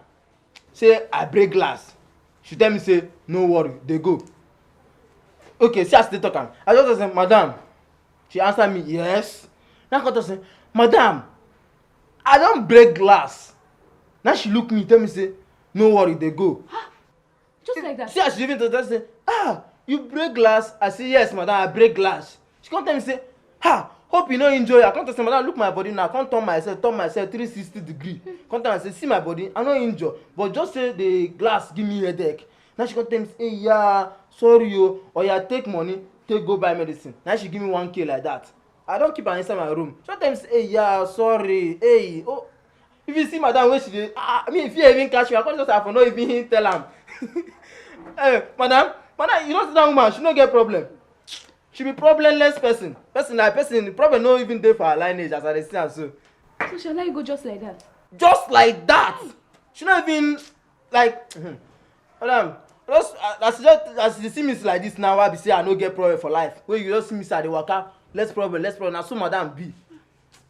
say I break glass. She tell me say, "No worry, dey go." Okay, see as she dey talk am. I just say, "Madam." She answer me, "Yes." Now I come talk say, "Madam, I don break glass." Now she look me, tell me say, "No worry, dey go." Just like that. See as she even talk say, "Ah, you break glass?" I say, "Yes, madam, I break glass." She come tell me say, "Ha, hope you no injure." I come tell say, "Madam, look my body now." I come turn myself, turn myself three sixty degree. Come tell me say, "See my body, I no injure. But just say the glass give me headache." Now she come tell me say, "Hey, yeah, sorry o. Oya, take money, take go buy medicine." Now she give me one K like that. I don keep am inside my room. She come tell me say, "Hey, yeah, sorry. Hey, oh." If you see madam wey she dey, ah, I mean, if you even catch me, I come just say I for no even tell am. Eh, madam, madam, you know say that woman, she no get problem. She be problemless person. Person like person, the problem no even dey for her lineage as I dey see am so. So shall I go just like that? Just like that. She no even, like, hmm. Madam, just, uh, as you just, as you see me like this now, I be say I no get problem for life. When you just see me say I dey waka, less problem, less problem. Na so madam be.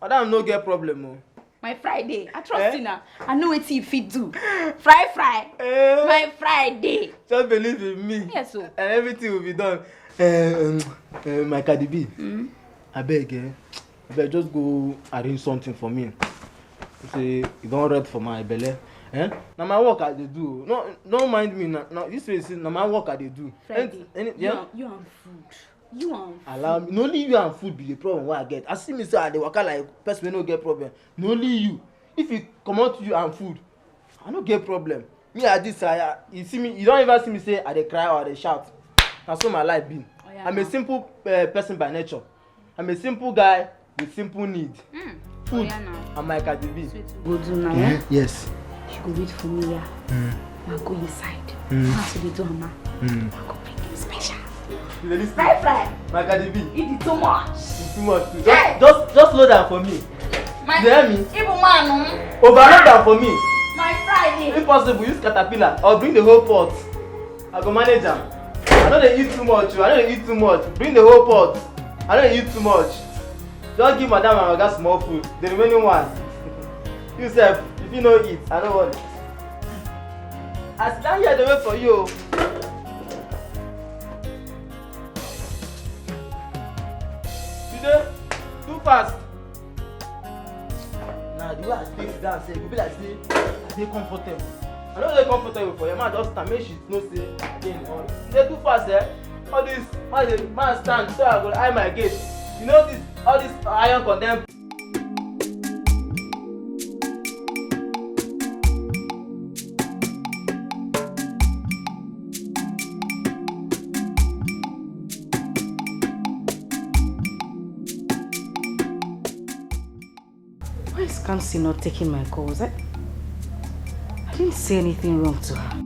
Madam no get problem o. My Friday, I trust you now. I know wetin you fit do. Fry, fry. Eh? My Friday. Just believe in me. Yes o. And everything will be done. Eh, um, eh, my Cardi B, abeg, eh, abeg, just go arrange something for me. Say e don red for my belle. Eh? Na my work I dey do o. No, no mind me na. Na this way, see, na my work I dey do. Friday. Any- You yeah? and, you and food. You and Allow me. Na only you and food be the problem wey I get. I see me say I dey waka like person wey no get problem. Na only you. If you comot you and food, I no get problem. Me, I this, I, I, you see me, you don ever see me say I dey cry or I dey shout. Na so my life be. Oya I'm a now. Simple, uh, person by nature. I'm a simple guy with simple need. Mm. Food Oya now. And my Cardi B. Sweet. Go do now, Eh, eh? Yes. She go wait for me, yeah. Mm. I go inside. Mm. How to dey do am now? Mm. I go bring you special. You dey listen? Fry, fry. My Cardi B. It is too much. It's too much. Just, Yes. just, just load am for me. My You hear me? Even man, mm. Overload am for me. My Friday. If possible, use caterpillar or bring the whole pot. I go manage am. I no dey eat too much o. I no dey eat too much. Bring the whole pot. I no dey eat too much. Just give madam and oga small food. The remaining one, you sef, if you no eat, I no worry. I sit down here dey wait for you o. You dey too fast. Na the way I take sit down sef, e go be like say I dey comfortable. I no dey comfortable for here. Ma just stand, make she know say I dey in hurry. You dey too fast, eh? All this, ma dey, ma stand, so I go eye my gate. You know this, all this iron condemn. Why is Kamsi not taking my calls? I, I didn't say anything wrong to her.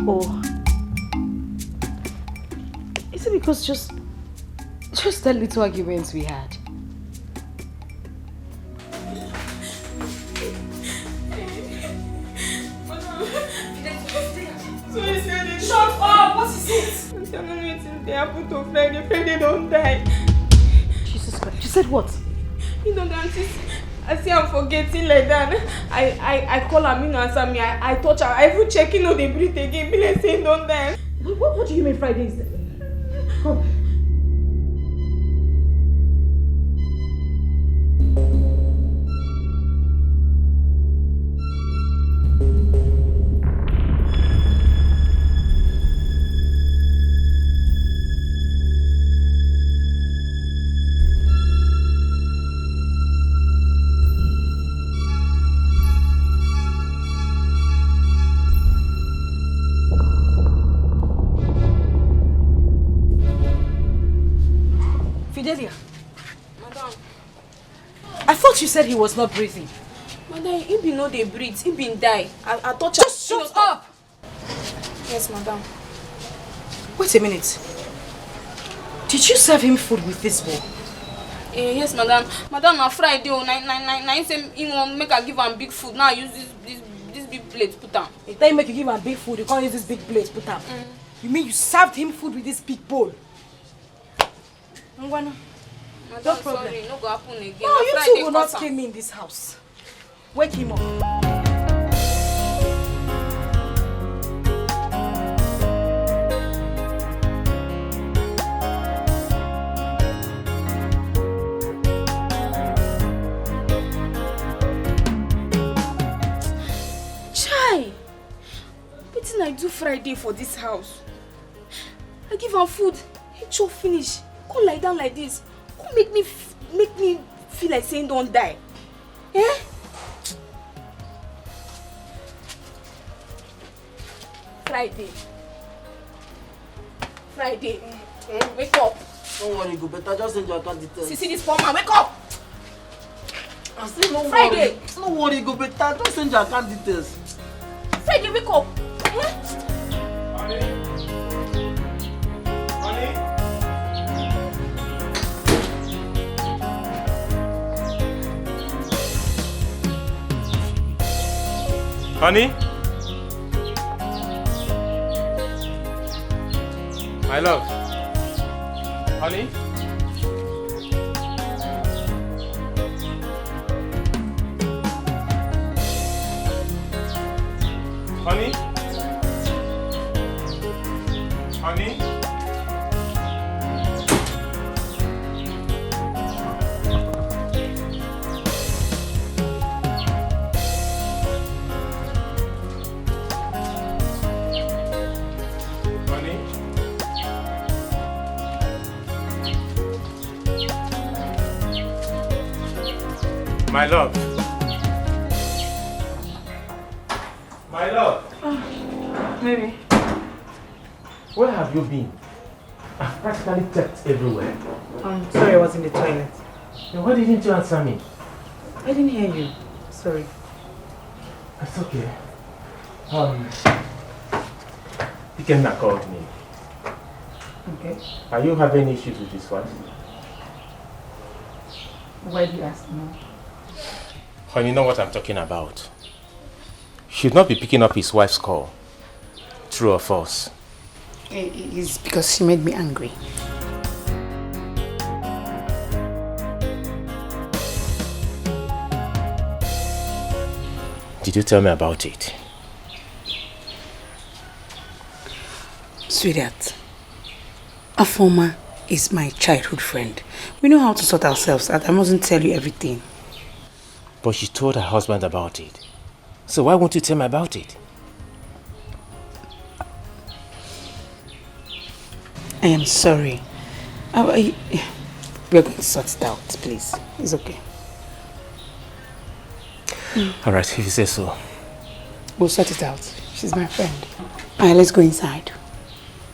Oh. Is it because just just that little argument we had? So you said it. Shut up! What is it? I don't know wetin dey happen to Friday. Friday don die. Jesus Christ. You said what? You know that I see am for gate like that. I I I call am, he no answer me. I I touch am. I even check, he no dey breathe again. Be like say he don die. What, what, what do you mean Friday is? Come. Fidelia. Madam, I thought you said he was not breathing. madam, he bin no dey breathe. He bin die. I I touch. Just shut up! Yes, madam. Wait a minute. Did you serve him food with this bowl? Eh, yes, madam. Madam, na Friday o. Na, na, na, na him say he wan make I give am big food. Now I use this, this, this big plate put am. He tell you make you give am big food, you come use this big plate put am. Mm. You mean you served him food with this big bowl? Ngwanu. Madam, no problem. Sorry, no go happen again. No, you two will not kill me in this house. Wake him up. Chai! Wetin I do Friday for this house? I give am food, he chop finish, come lie down like this, come make me f- make me feel like say he don die. Eh? Friday. Friday. Eh? Wake up. Don't worry, go better. Just send your account details. See, see this poor man, wake up! I say no Friday. Worry. No worry, go better. Just send your account details. Friday, wake up. Eh? Honey? Honey? Honey? My love. Honey? Honey? Honey? Honey? My love. My love. Ah, baby. Where have you been? I've practically checked everywhere. Um, sorry, I was in the toilet. Then why didn't you answer me? I didn't hear you. Sorry. It's okay. Um, Ikenna called me. Okay. Are you having issues with his wife? Why do you ask me? Hon, you know what I'm talking about. Should not be picking up his wife's call. True or false? I- i- It's because she made me angry. Did you tell me about it? Sweetheart, Afoma is my childhood friend. We know how to sort ourselves out. I mustn't tell you everything. But she told her husband about it. So why won't you tell me about it? I am sorry. I, I, we're going to sort it out, please. It's okay. All right, if you say so. We'll sort it out. She's my friend. All right, let's go inside.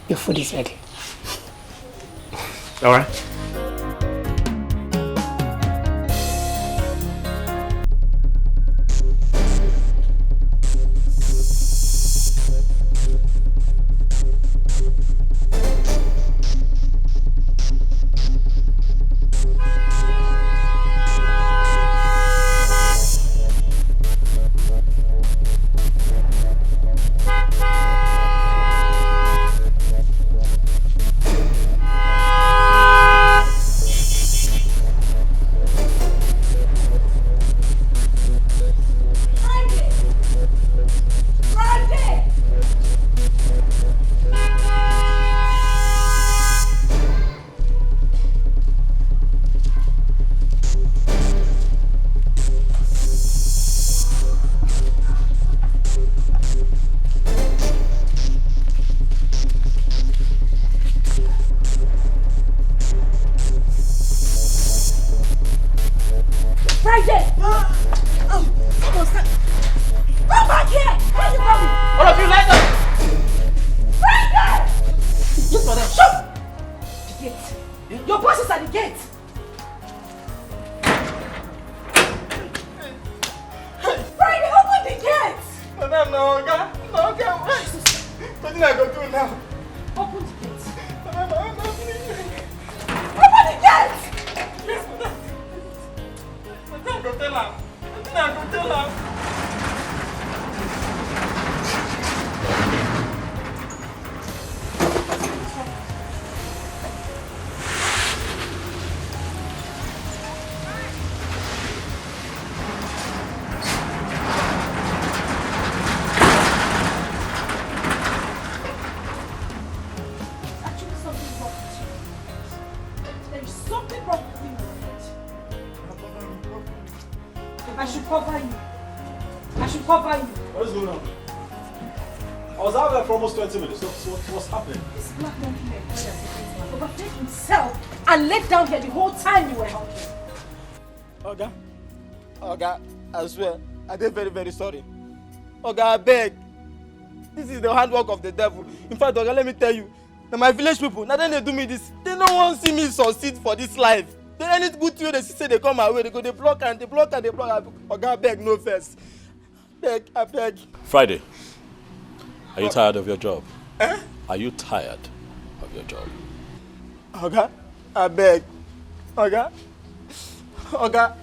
Your food is ready. All right. Friday! Come on, sir. Come back here! Where you going? All of you, lie down! Friday! Yes, madam. Shut the gate. Your boss is at the gate. Friday, open the gate! Madam, no, oga, no, oga, wait. Wetin I go do now? Open the gate. Madam, madam, please. Open the gate! Yes, madam. I go tell am. Actually, something wrong with you. There is something wrong with you, my friend. I should cover you. I should cover you. What is going on? I was out there for almost twenty minutes. What's, what, what's happening? This black monkey, my brother, overpaid himself and let down here the whole time you were out here. Oga, Oga, I swear, I dey very, very sorry. Oga, I beg. This is the handwork of the devil. In fact, Oga, let me tell you, na my village people, na dem dey do me this. They no wan see me succeed for this life. Then any good thing wey they see say they come my way, they go, they block and they block and they block. Oga, I beg, no vex. Beg, I beg. Friday, are you tired of your job? Eh? Are you tired of your job? Oga, I beg. Oga, Oga,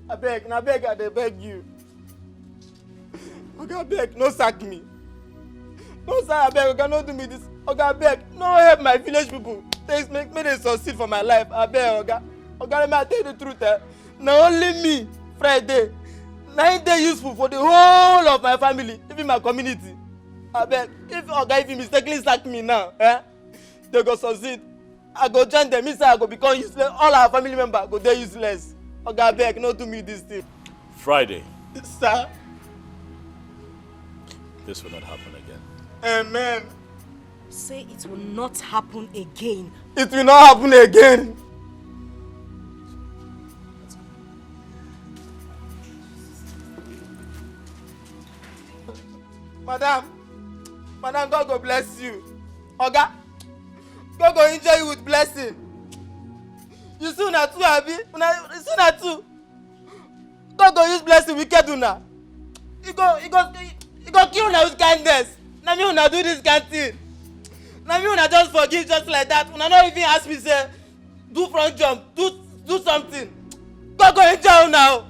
I beg, na beg, I dey beg you. Oga, beg, no sack me. No, sir, I beg, Oga, no do me this. Oga, beg, no help my village people. Please make me dey succeed for my life. I beg, Oga. Oga, let me tell you the truth, eh? Na only me, Friday, na him dey useful for the whole of my family, even my community. I beg, if Oga, if he mistakenly sack me now, eh? They go succeed. I go join them inside, I go become useless. All our family member go dey useless. Oga, beg, no do me this thing. Friday. Sir. This will not happen again. Amen. Say it will not happen again. It will not happen again. Madam, Madam, God go bless you. Oga, God go enjoy you with blessing. You see una two, abi? Una, you see una two. God go use blessing wicked una. He go, he go, he go kill una with kindness. Na me una do this kind thing. Na me una just forgive just like that. Una no even ask me say, do front jump, do, do something. God go enjoy una o.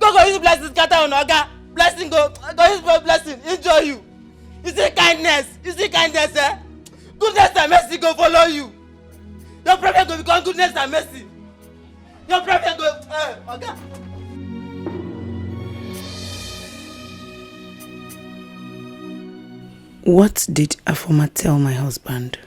God go use blessing scatter una, Oga. Blessing go, go use blessing enjoy you. You see kindness, you see kindness, eh? Goodness and mercy go follow you. Your problem go become goodness and mercy. Your problem go, eh, Oga. What did Afoma tell my husband?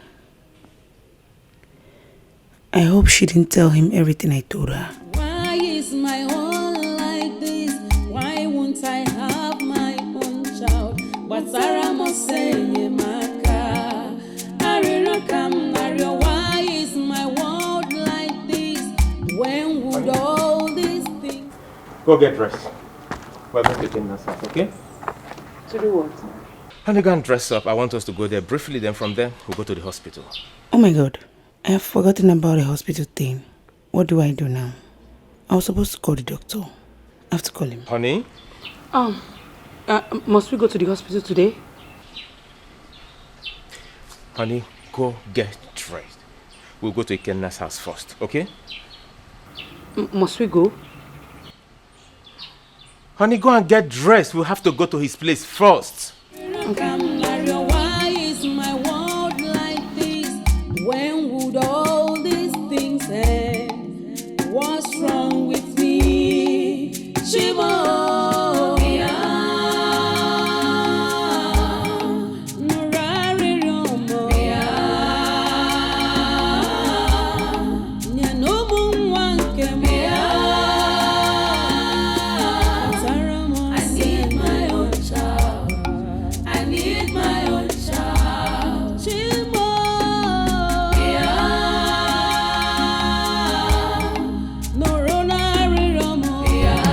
I hope she didn't tell him everything I told her. Why is my own like this? Why won't I have my own child? But Sarah must say, Maka, Arira Kam Mario, why is my world like this? When would all these things? Go get dressed. We're going to Kenna's house, okay? To do what? Honey, go and dress up. I want us to go there briefly. Then from there, we'll go to the hospital. Oh my God. I have forgotten about the hospital thing. What do I do now? I was supposed to call the doctor. I have to call him. Honey? Um, uh, must we go to the hospital today? Honey, go get dressed. We'll go to Ikenna's house first, okay? M- must we go? Honey, go and get dressed. We'll have to go to his place first. Okay. Why is my world like this? When would all these things end? What's wrong with me? Chimo. I need my own child. I need my own child. Chimo. Yeah. Norona Riromo. Yeah.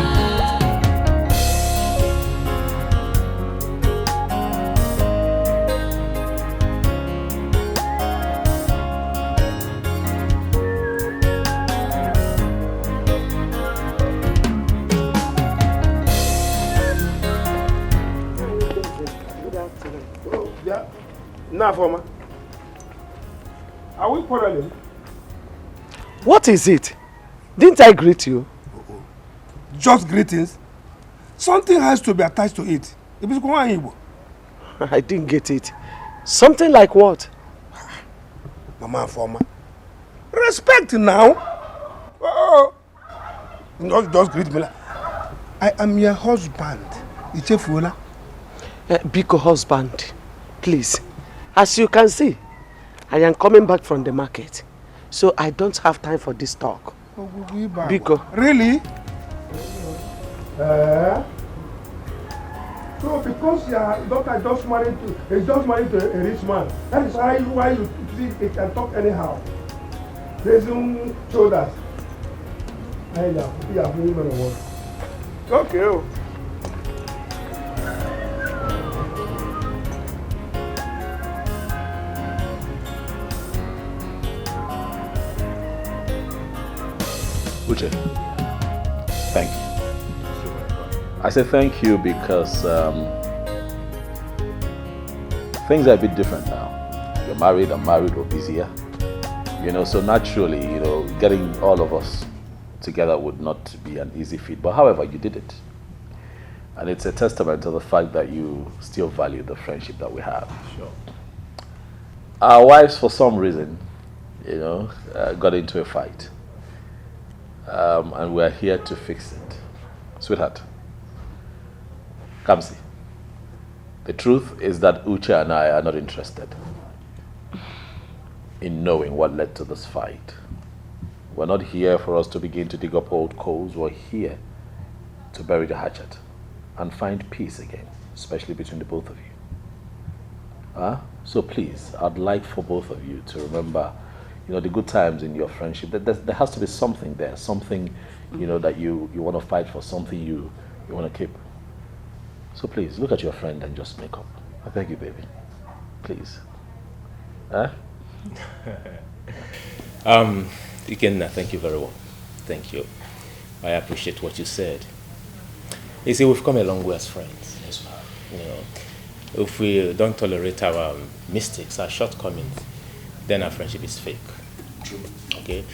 Good afternoon. Oh, yeah. Now, former. Are we quarreling? What is it? Didn't I greet you? Just greetings. Something has to be attached to it. If it's going Igbo. I didn't get it. Something like what? Mama Afoma. Respect now. Oh. Just, just greet me like, "I am your husband." Ichefuola. Uh, Biko husband, please. As you can see, I am coming back from the market. So I don't have time for this talk. Biko. Really? Uh, so because your daughter just married to, is just married to a rich man, that is why you, why you see they can talk anyhow. Raising shoulders. Hey, yeah, yeah, women of work. Okay. Oh. Uche, thank you. I say thank you because um, things are a bit different now. You're married, I'm married, we're busier. You know, so naturally, you know, getting all of us together would not be an easy feat. But however, you did it. And it's a testament to the fact that you still value the friendship that we have. Sure. Our wives, for some reason, you know, uh, got into a fight. Um, and we're here to fix it. Sweetheart, come see. The truth is that Uche and I are not interested in knowing what led to this fight. We're not here for us to begin to dig up old coals. We're here to bury the hatchet and find peace again, especially between the both of you. Huh? So please, I'd like for both of you to remember, you know, the good times in your friendship. There, there, there has to be something there, something, you know, that you, you want to fight for, something you, you want to keep. So please, look at your friend and just make up. I beg you, baby. Please. Huh? Um, Ikenna, thank you very well. Thank you. I appreciate what you said. You see, we've come a long way as friends. Yes, sir. You know, if we don't tolerate our mistakes, our shortcomings, then our friendship is fake. True. Okay?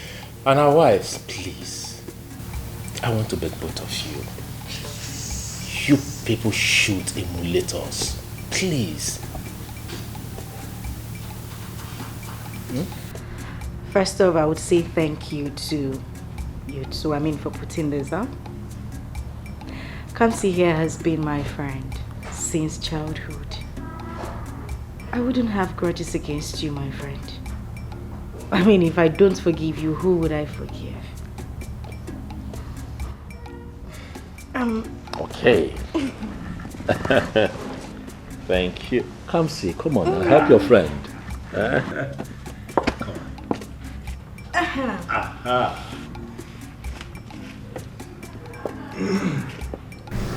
And our wives, please. I want to beg both of you. You people should emulate us. Please. Hmm? First off, I would say thank you to you too, I mean, for putting this up. Kamsi here has been my friend since childhood. I wouldn't have grudges against you, my friend. I mean, if I don't forgive you, who would I forgive? Um. Okay. Thank you. Come see. Come on. Now. Help your friend. Uh, come on. Uh-huh. Aha.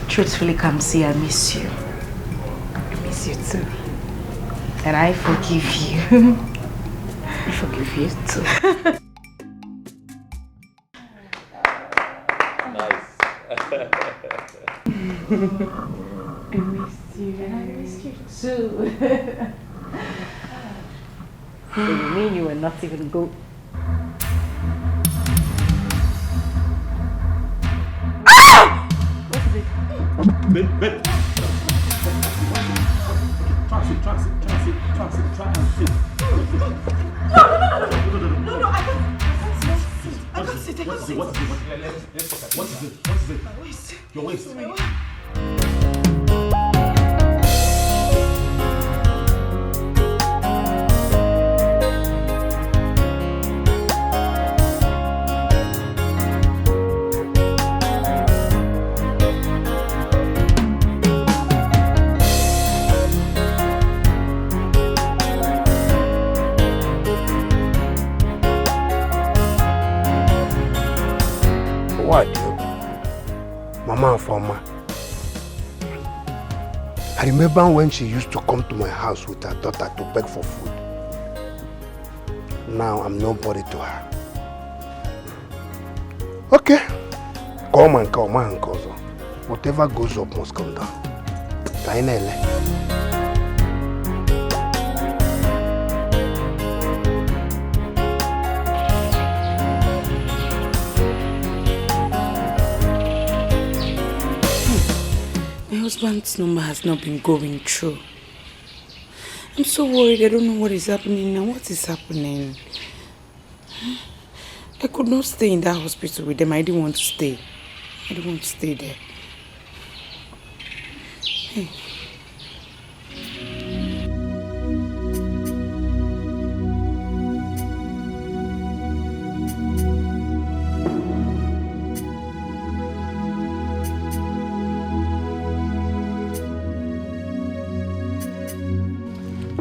Truthfully, Kamsi, I miss you. I miss you too. And I forgive you. I forgive you too. Nice. I missed you. And I missed you too. So you mean you were not even go? Ah! What is it? Babe, babe. Try and sit, try and sit, try and sit, try and sit, try and sit. No, no, no, no, no, no, no, no, I can't, I can't sit. I can't sit, I can't sit. What is it? What is it? What is it? What is it? What is it? My waist. Your waist. My waist. What? Mama Afoma. I remember when she used to come to my house with her daughter to beg for food. Now I'm nobody to her. Okay. Come and come and come. Whatever goes up must come down. Ka anyị na-ele. Husband's number has not been going through. I'm so worried. I don't know what is happening now. What is happening? I could not stay in that hospital with them. I didn't want to stay. I didn't want to stay there. Hey.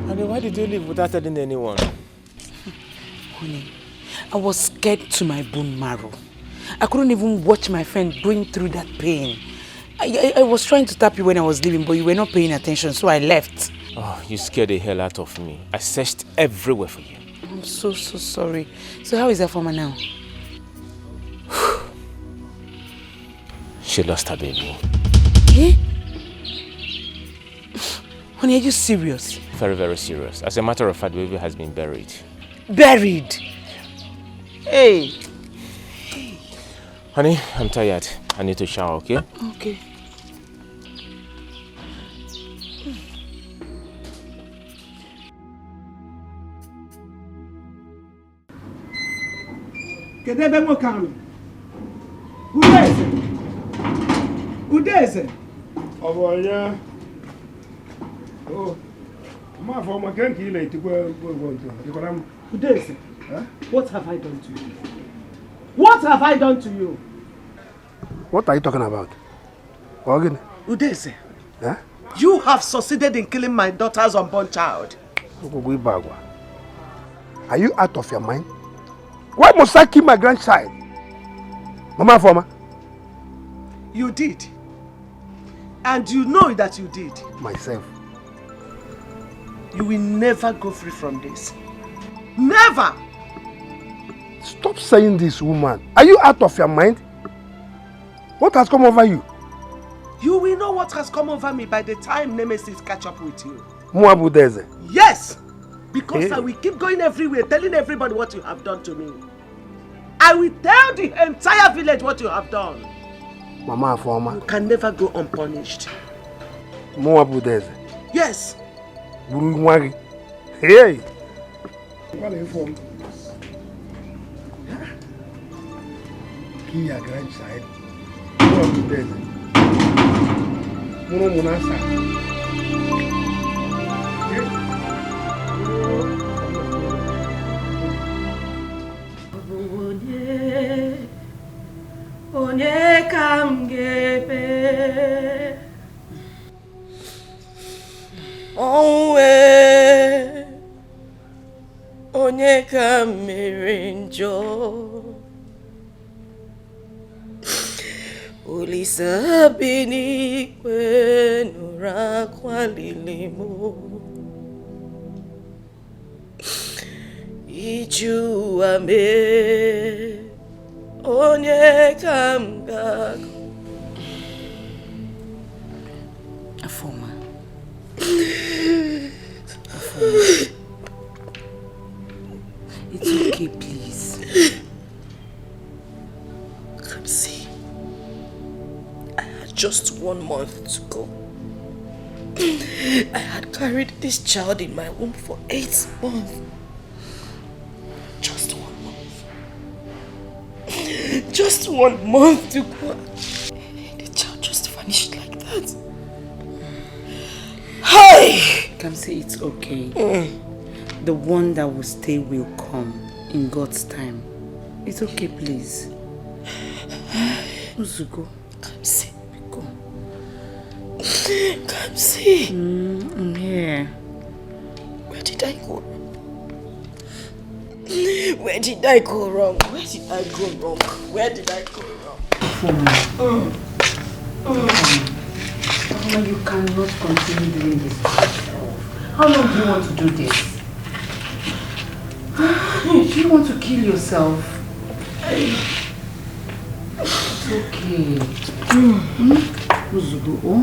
Honey, why did you leave without telling anyone? Honey, I was scared to my bone marrow. I couldn't even watch my friend going through that pain. I, I, I was trying to tap you when I was leaving, but you were not paying attention, so I left. Oh, you scared the hell out of me. I searched everywhere for you. I'm so, so sorry. So how is Afoma now? She lost her baby. Eh? Honey, are you serious? Very, very serious. As a matter of fact, the baby has been buried. Buried? Hey. Honey, I'm tired. I need to shower, okay? Okay. Kedu ebe nwoke ahụ nọ? Udeze! Udeze! Ọ bụ onye? Oh, Mafọma, ke nke ị na-etikwa egwu egwu nke a? Dịkwara m. Udeze! Eh? What have I done to you? What have I done to you? What are you talking about? Ọ gịnị? Udeze! Eh? You have succeeded in killing my daughter's unborn child. Ogwugwu ibe agwa. Are you out of your mind? Why must I kill my grandchild? Mama Afoma. You did. And you know that you did. Myself. You will never go free from this. Never! Stop saying this, woman. Are you out of your mind? What has come over you? You will know what has come over me by the time Nemesis catch up with you. Mụ bụ Udeze. Yes! Because Hey. I will keep going everywhere telling everybody what you have done to me. I will tell the entire village what you have done. Mama Afoma. You can never go unpunished. Mụ bụ Udeze. Yes. Buru nwa gị. Hey! Gbalị ịfọ m. Kill your grandchild. Mụ bụ Udeze. Mụrụ ụmụ na asaa. Ọ bụ onye, onye ka m ga-ebe? Ọnwụ ee, onye ka m mere njọ? Olisa bi n'igwe nụrụ akwa lili m. Iji ụwa mee onye ka m ga-agụ. Afoma. Afoma. It's okay, please. Kamsi, I had just one month to go. I had carried this child in my womb for eight months. Just one month. Just one month to go. The child just vanished like that. Hi! Kamsi, it's okay. The one that will stay will come in God's time. It's okay, please. Uzugo. Kamsi. Go. Kamsi. Mm, I'm here. Where did I go wrong? Where did I go wrong? Where did I go wrong? Where did I go wrong? Afoma. Afoma, you cannot continue doing this to yourself. How long do you want to do this? Do you want to kill yourself? It's okay. Hmm? Uzugo, oh?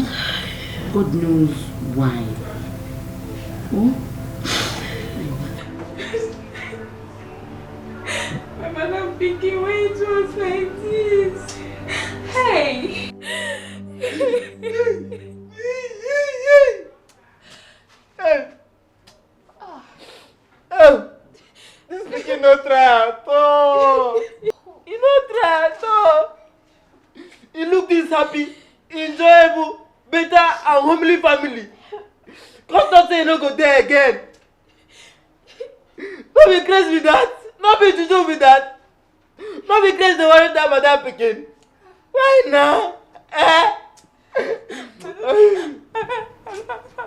God knows why. Oh? My mother pikin, why it was like this? Hey! Try at all. You no try at all. You look this happy, enjoyable, better and homely family. Come talk say you no go there again. No be craze be that. No be juju be that. No be craze dey worry that madam pikin. Why now? Eh? I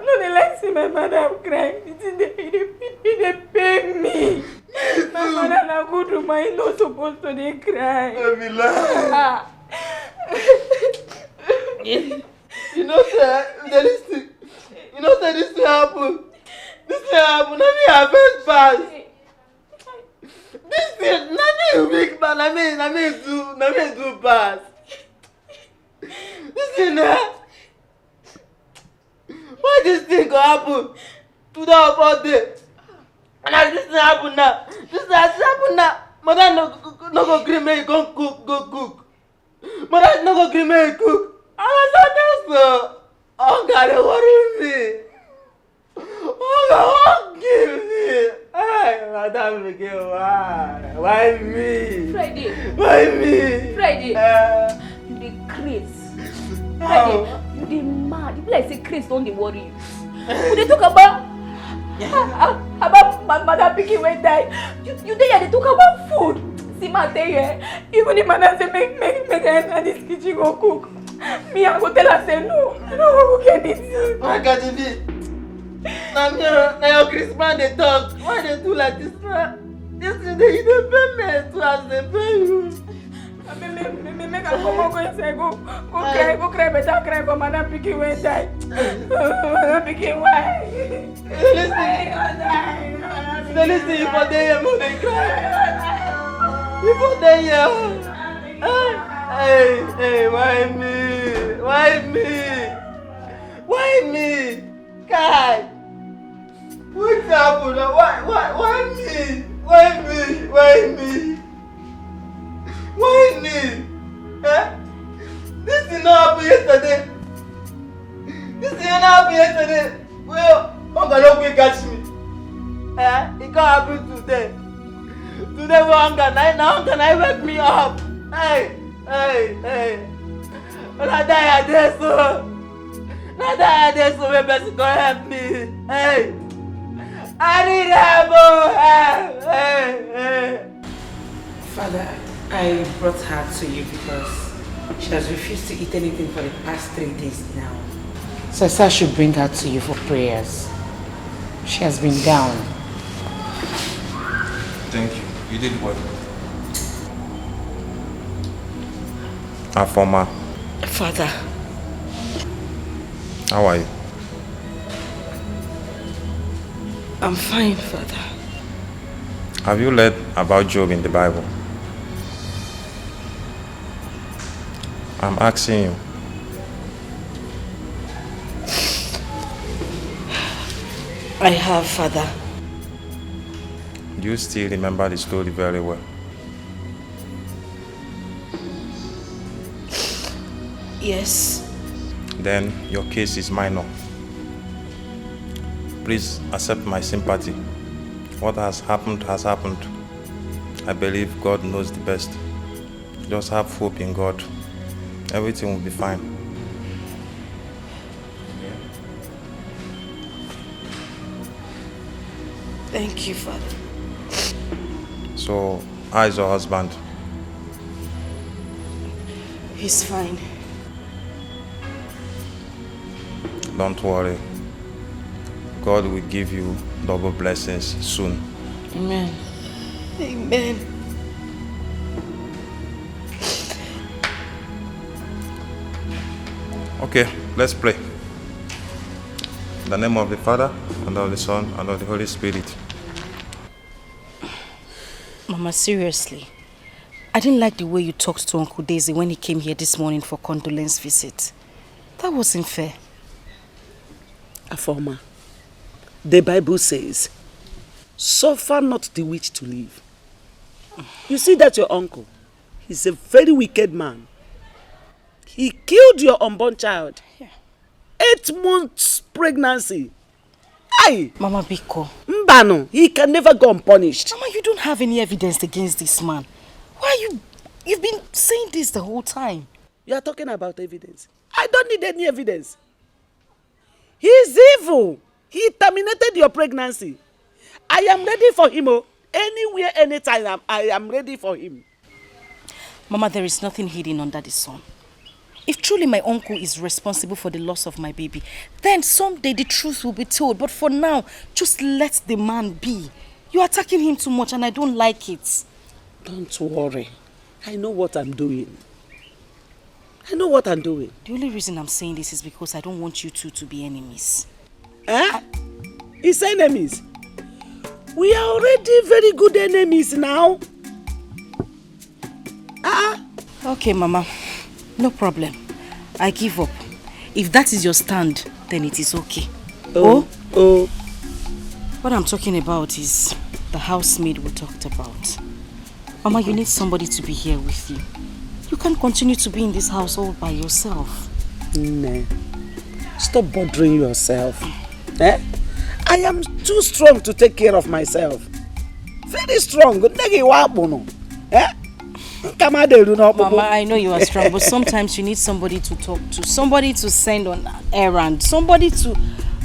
no dey like see my madam cry. The thing dey e dey e dey pain me. My mother na good woman, e no suppose to dey cry. No be lie. Ah. You know say the listen. You know say this thing happen. This thing happen. Na me I first pass. This thing na me weak man. Na me na me do na me do pass. This thing na why this thing go happen today of all day? And as this thing happen now, this thing as it happen now, mother no go no go gree make you come cook go cook. Mother no go gree make you cook. And as I dey so, hunger dey worry me. Hunger wan kill me. Hey, madam pikin, why? Why me? Friday. Why me? Friday. Uh, you dey craze. Friday, you dey mad. You be like say craze don dey worry you. We dey talk about about my mother pikin wey die. You you dey here dey talk about food. See ma dey here. Even if madam say make make make I enter this kitchen go cook. Me I go tell her say no. I no go cook anything. My God, Bibi. Na me na your Chris man dey talk. Why dey do like this na? This thing dey you dey pay me too as dey pay you. Make I comot go inside go go cry go cry better cry for madam pikin wey die. Madam pikin why? Listen, listen, you for dey here, no dey cry. You for dey here. Hey, hey, why me? Why me? Why me? Kai! Wetin happen now? Why why why me? Why me? Why me? Why me? Eh? This thing no happen yesterday. This thing no happen yesterday. Well, hunger no quick catch me. Eh? E come happen today. Today wey hunger na na hunger na wake me up. Hey, hey, hey. Una die I dey so. Na that I dey so wey person go help me. Hey! I need help oh! Hey! Hey! Hey! Father, I brought her to you because she has refused to eat anything for the past three days now. So I said I should bring her to you for prayers. She has been down. Thank you. You did well. Afoma. Father. How are you? I'm fine, Father. Have you read about Job in the Bible? I'm asking you. I have, Father. Do you still remember the story very well? Yes. Then your case is minor. Please accept my sympathy. What has happened has happened. I believe God knows the best. Just have hope in God. Everything will be fine. Thank you, Father. So, how is your husband? He's fine. Don't worry. God will give you double blessings soon. Amen. Amen. Okay, let's pray. In the name of the Father, and of the Son, and of the Holy Spirit. Mama, seriously, I didn't like the way you talked to Uncle Daisy when he came here this morning for condolence visit. That wasn't fair. Afoma, the Bible says, "Suffer not the witch to live." You see that your uncle? He's a very wicked man. He killed your unborn child. Yeah. Eight months pregnancy. Aye! Mama Biko. Tanu, he can never go unpunished. Mama, you don't have any evidence against this man. Why you... You've been saying this the whole time. You are talking about evidence. I don't need any evidence. He's evil. He terminated your pregnancy. I am ready for him. Oh. Anywhere, anytime, I'm- I am ready for him. Mama, there is nothing hidden under the sun. If truly my uncle is responsible for the loss of my baby, then someday the truth will be told. But for now, just let the man be. You're attacking him too much and I don't like it. Don't worry. I know what I'm doing. I know what I'm doing. The only reason I'm saying this is because I don't want you two to be enemies. Eh? His enemies? We are already very good enemies now. Ah, Okay, Mama. No problem. I give up. If that is your stand, then it is okay. Oh, oh. What I'm talking about is the housemaid we talked about. Mama, you need somebody to be here with you. You can't continue to be in this house all by yourself. Nne, stop bothering yourself. Eh? I am too strong to take care of myself. Very strong. Nne gị wa akpụnụ. Eh? Nka m ada eru n'ọkpụkpụ. Mama, I know you are strong, but sometimes you need somebody to talk to, somebody to send on errand, somebody to...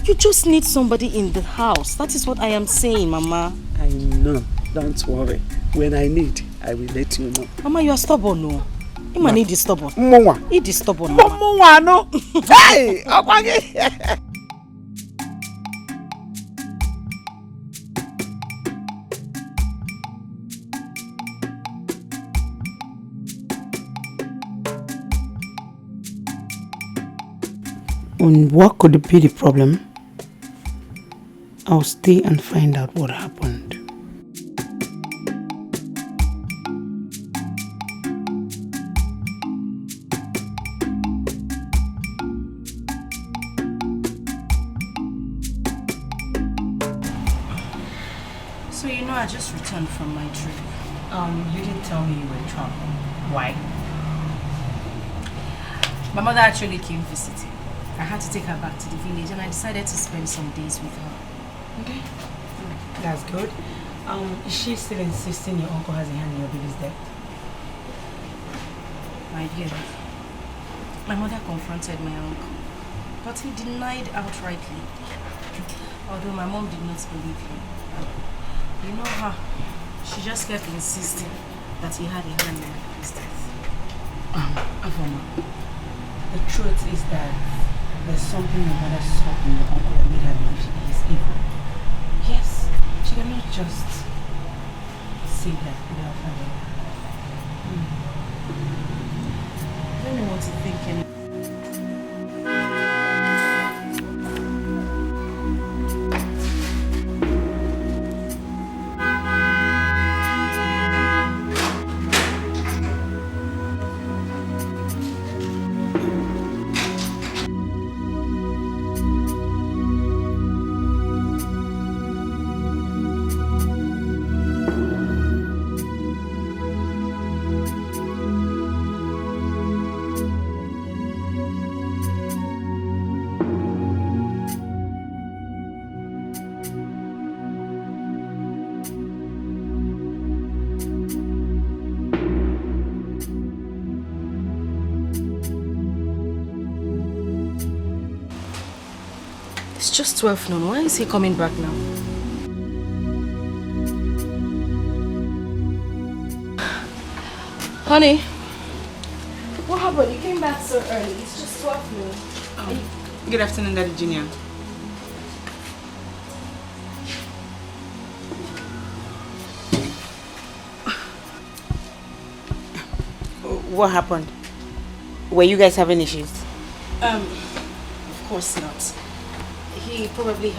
You just need somebody in the house. That is what I am saying, Mama. I know. Don't worry. When I need, I will let you know. Mama, you are stubborn, no? Ima na ị dị stubborn. Mụnwa. Ị dị stubborn, Mụ- Mama. Mụnwa anụ. Hey, ọkwa gị. And what could be the problem? I'll stay and find out what happened. So you know, I just returned from my trip. Um, you didn't tell me you were traveling. Why? My mother actually came visiting. I had to take her back to the village, and I decided to spend some days with her. Okay. That's good. Um, is she still insisting your uncle has a hand in your baby's death? My dear, my mother confronted my uncle, but he denied outrightly. Although my mom did not believe him. You know her. She just kept insisting that he had a hand in my baby's death. Um, Afoma, the truth is that there's something your mother saw in your uncle that made her believe he is evil. Yes, she cannot just say that without having. Hmm. I don't know what to think anymore. It's just twelve noon. Why is he coming back now? Honey, what happened? You came back so early. It's just twelve noon. Um, good afternoon, Daddy Junior. What happened? Were you guys having issues? Um, of course not. He probably...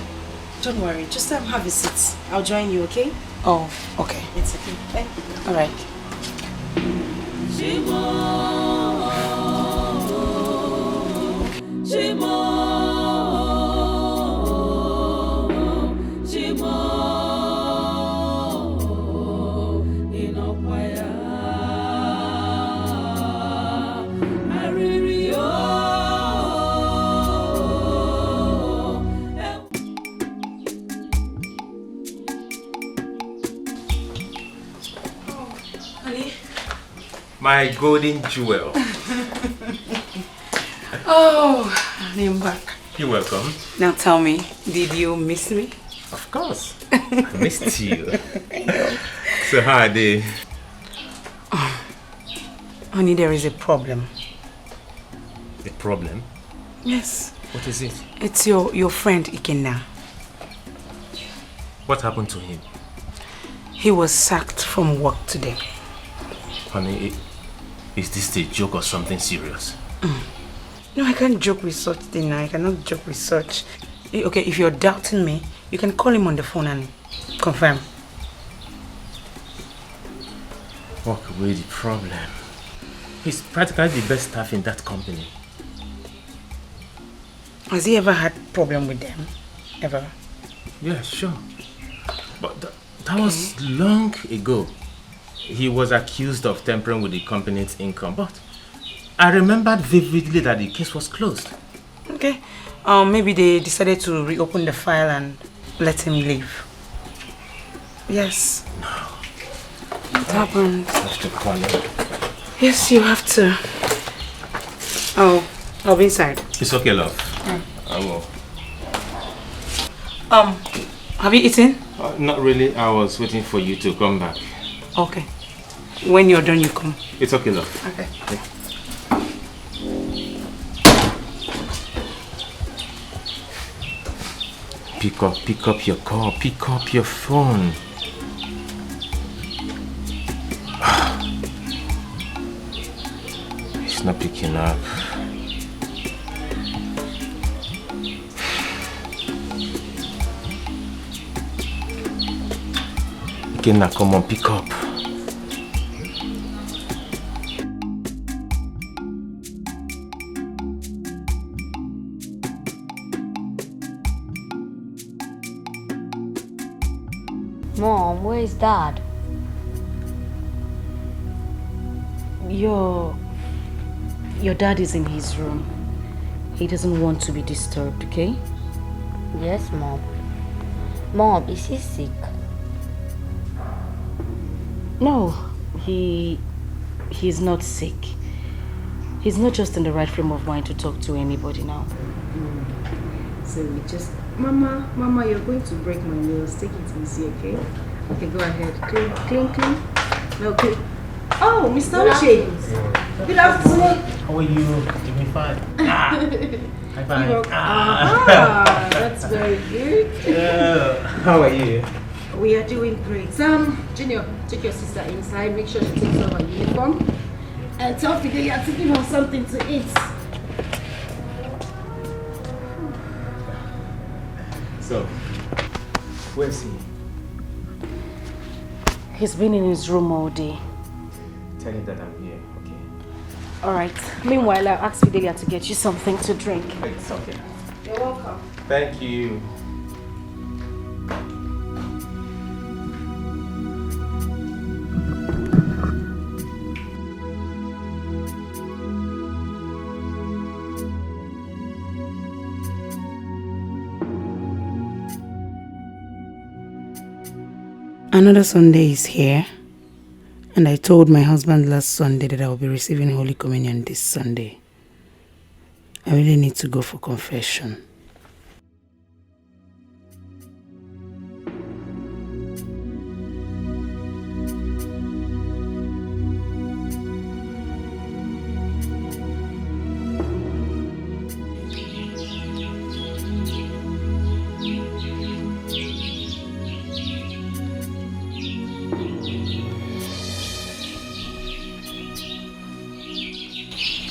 Don't worry, just um, have a seat. I'll join you, okay? Oh, okay. It's okay. Thank you. All right. My golden jewel. Oh, I'm back. You're welcome. Now tell me, did you miss me? Of course. I missed you. So how are they? Honey, there is a problem. A problem? Yes. What is it? It's your, your friend Ikenna. What happened to him? He was sacked from work today. Honey, i- is this a joke or something serious? No, I can't joke with such thing. I cannot joke with such. Eh, Okay, if you're doubting me, you can call him on the phone and confirm. Walk away the problem. He's practically the best staff in that company. Has he ever had problem with them? Ever? Yeah, sure. But th- that was long ago. He was accused of tampering with the company's income, but I remembered vividly that the case was closed. Okay. Um, maybe they decided to reopen the file and let him leave. Yes. What happened? I have to call him. Yes, you have to. Oh, I'll be inside. It's okay, love. I will. Um, have you eaten? Uh, not really. I was waiting for you to come back. Okay. When you're done, you come. It's okay, love. Okay. Pick up, pick up your call, pick up your phone. It's not picking up. Ikenna, come on, pick up. Mom, where is Dad? Your your dad is in his room. He doesn't want to be disturbed, okay? Yes, Mom. Mom, is he sick? No, he he's not sick. He's not just in the right frame of mind to talk to anybody now. So we just, Mama, Mama, you're going to break my nails. Take it easy, okay? Okay, go ahead. Clean, clean, clean. No, clean. Oh, Mister Uche. Good afternoon. How are you? Give me five. Ah. High five. Ah, that's very good. Yeah. How are you? We are doing great. Um, Junior, take your sister inside. Make sure she takes off her uniform. And tell Fidelia to give her something to eat. So, where's he? He's been in his room all day. Tell him that I'm here, okay? All right. Meanwhile, I'll ask Fidelia to get you something to drink. It's okay. You're welcome. Thank you. Another Sunday is here, and I told my husband last Sunday that I will be receiving Holy Communion this Sunday. I really need to go for confession.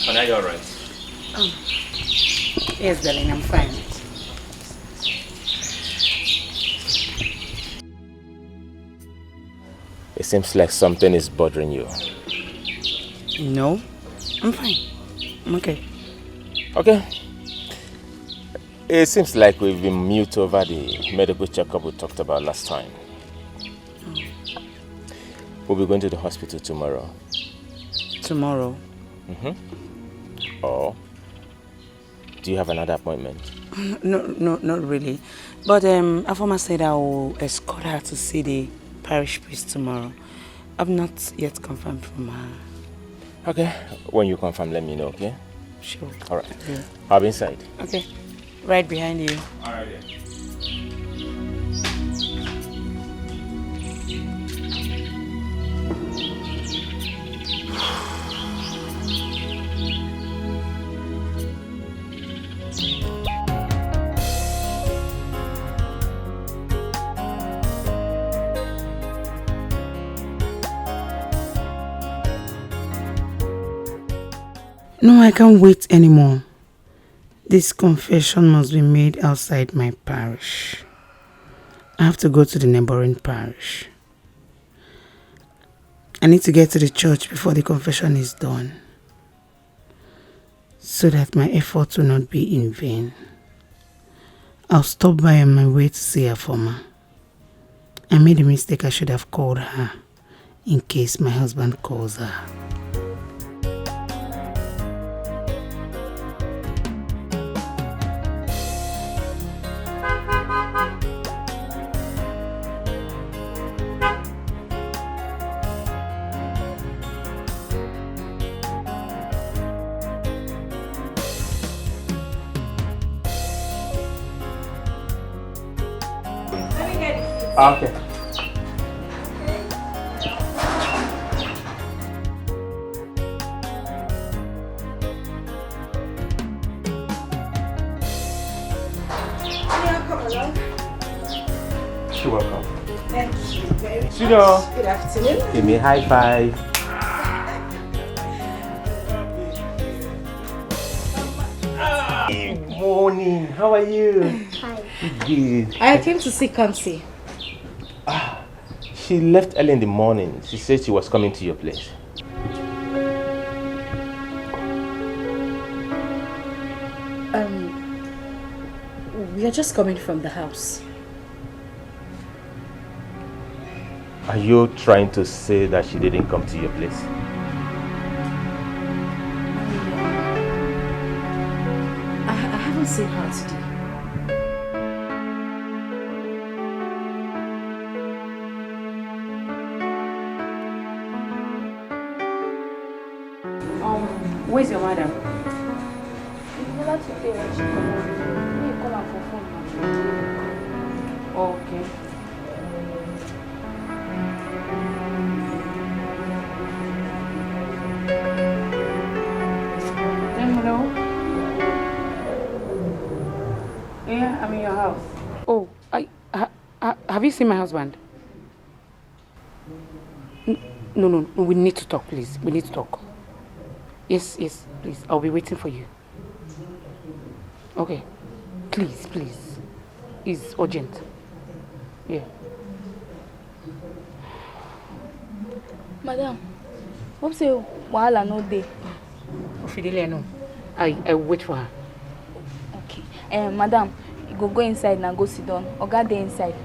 Honey, are you alright? Um, yes, darling, I'm fine. It seems like something is bothering you. No, I'm fine. I'm okay. Okay. It seems like we've been mute over the medical checkup we talked about last time. We'll be going to the hospital tomorrow. Tomorrow. Mm-hmm. Or do you have another appointment? No, no, not really. But um, Afoma said I will escort her to see the parish priest tomorrow. I've not yet confirmed from her. Okay, when you confirm, let me know, okay? Sure. All right. I'll be inside. Okay. Right behind you. All right. No, I can't wait anymore. This confession must be made outside my parish. I have to go to the neighboring parish. I need to get to the church before the confession is done, so that my efforts will not be in vain. I'll stop by on my way to see Afoma. I made a mistake. I should have called her in case my husband calls her. Okay. You're welcome. Thank you very much. Sit down. Good afternoon. Give me a high five. Good morning. How are you? Hi. Good. I came to see Kamsi. Ah, she left early in the morning. She said she was coming to your place. Um, we are just coming from the house. Are you trying to say that she didn't come to your place? I, I haven't seen her today. Um, where's your mother? She never today when she come out. Me call her for phone now. Okay. Hello? Yeah, I'm in your house. Oh, I, ha, ha, have you seen my husband? N- No, no, no, we need to talk, please. We need to talk. Yes, yes, please. I'll be waiting for you. Okay. Please, please. It's urgent. Yeah. Madam, hope say wahala no dey. Ofidelia, no. I, I wait for her. Okay. Eh, madam, you go go inside now, go sit down. Oga dey inside.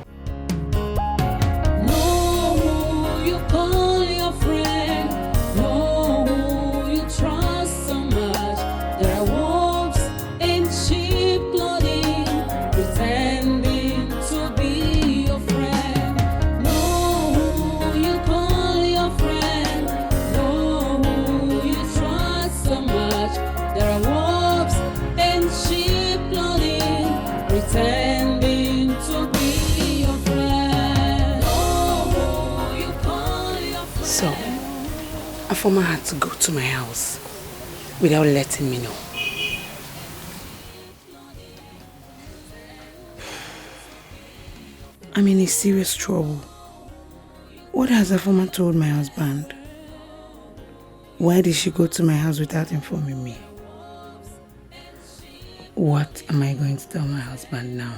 Know who you call your friend. Know who you trust so much. There are wolves in sheep clothing, pretending to be your friend. Know who you call your friend. Know who you trust so much. There are wolves in sheep clothing, pretending to be your friend. Know who you call your friend. So, Afoma had to go to my house without letting me know. I'm in a serious trouble. What has Afoma told my husband? Why did she go to my house without informing me? What am I going to tell my husband now?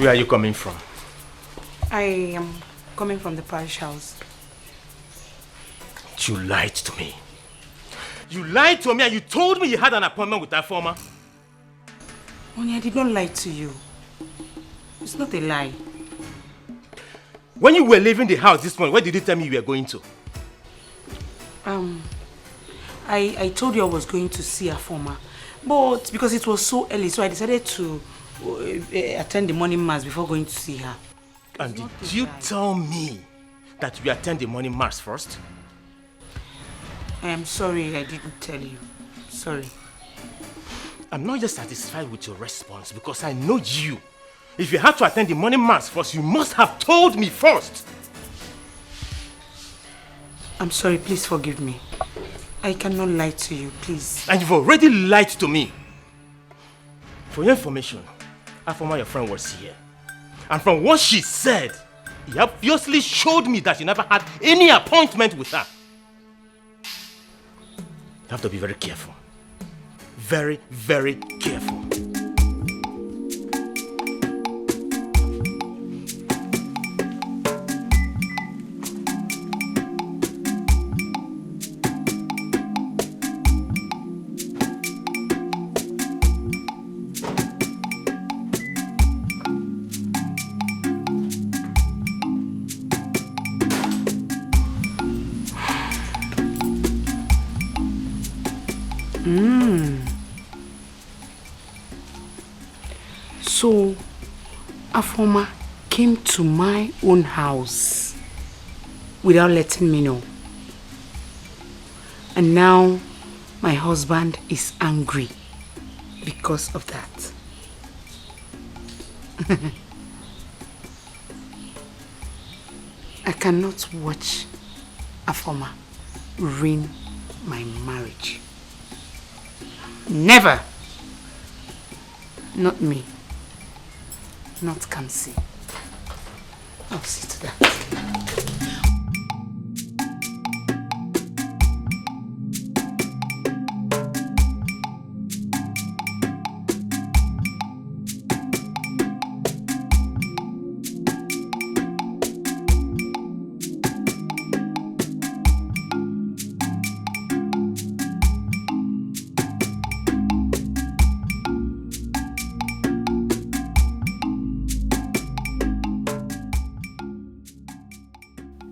Where are you coming from? I am coming from the parish house. You lied to me. You lied to me and you told me you had an appointment with that former. Honey, I did not lie to you. It's not a lie. When you were leaving the house this morning, where did you tell me you were going to? Um, I, I told you I was going to see a former. But because it was so early, so I decided to uh, attend the morning mass before going to see her. And did you tell me that you attend the morning mass first? I am sorry I didn't tell you. Sorry. I'm not just satisfied with your response because I know you. If you had to attend the morning mass first, you must have told me first. I'm sorry, please forgive me. I cannot lie to you, please. And you've already lied to me. For your information, Afoma, your friend, was here. And from what she said, he obviously showed me that you never had any appointment with her. You have to be very careful. Very, very careful. Mm. So, Afoma came to my own house without letting me know. And now, my husband is angry because of that. I cannot watch Afoma ruin my marriage. Never! Not me. Not Kamsi. I'll see to that.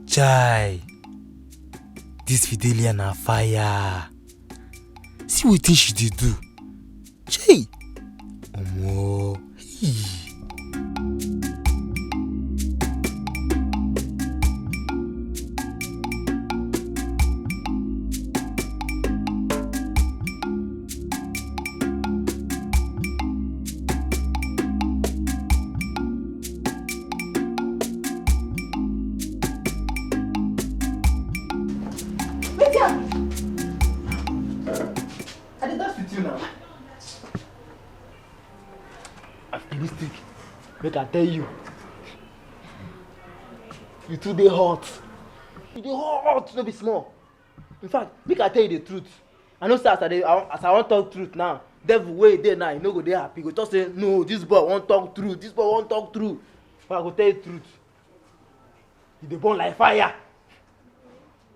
Chai, this Fidelia na fire. See wetin she dey do. Chai, omo, hey. Wetin happen? I dey dance with you now. After this thing, make I tell you. You too dey hot. You dey hot, no be small. In fact, make I tell you the truth. I know say as I dey, as I wan talk truth now, devil wey dey now, he no go dey happy. He go talk say, no, this boy wan talk truth. This boy wan talk truth. But I go tell you truth. You dey burn like fire.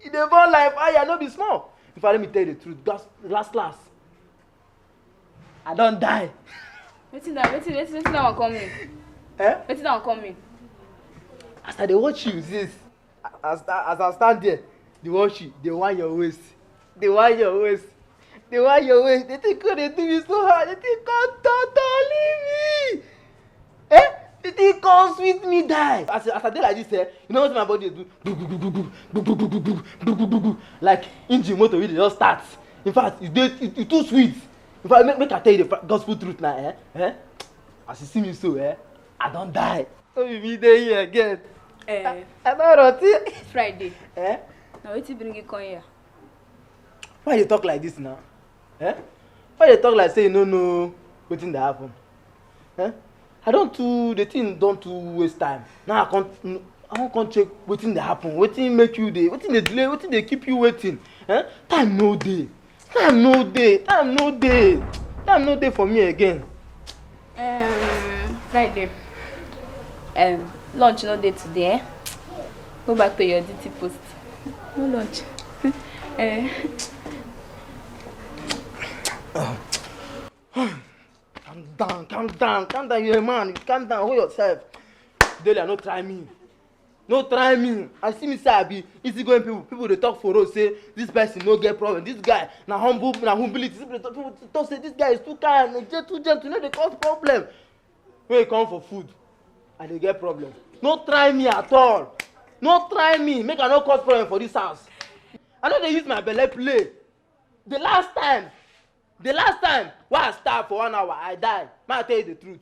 You dey burn like fire, no be small. In fact, let me tell you the truth. Last, last, last, I don die. Wetin that, wetin, wetin, wetin that one come mean? Eh? Wetin that one come mean? As I dey watch you, sis, as, as I stand there, dey watch you, dey whine your waist, dey whine your waist, dey whine your waist. The thing come dey do me so hard. The thing come totori me. Eh? The thing come sweet me die. As, as I dey like this, eh, you know wetin my body dey do? Gbu, gbu, gbu, gbu. Like engine motor wey dey just start. In fact, e dey, e, e too sweet. In fact, make, make I tell you the fa-, gospel truth now, eh? Eh? As you see me so, eh, I don die. No be me dey here again. Eh. I, I don rot ten. Friday. Eh? Na wetin bring you come here? Why you dey talk like this now? Eh? Why you dey talk like say you no know wetin dey happen? Eh? I don too, the thing don too waste time. Now I come, I wan come check wetin dey happen. Wetin make you dey, wetin dey delay, wetin dey keep you waiting? Eh? Time no dey. Time no dey. Time no dey. Time no dey for me again. Um, Friday. Um, lunch no dey today, eh? Go back to your duty post. No lunch. Eh. Calm down, calm down, calm down. You're a man. Calm down. Hold yourself. Delia, no try me. No try me. I see me say I be easygoing people. People dey talk for road say this person no get problem. This guy na humble, na humility. People dey talk, people dey talk say this guy is too kind, e dey too gentle, no dey cause problem. When e come for food, I dey get problem. No try me at all. No try me. Make I no cause problem for this house. I no dey use my belle play. The last time, the last time wey I starve for one hour, I die. Make I tell you the truth.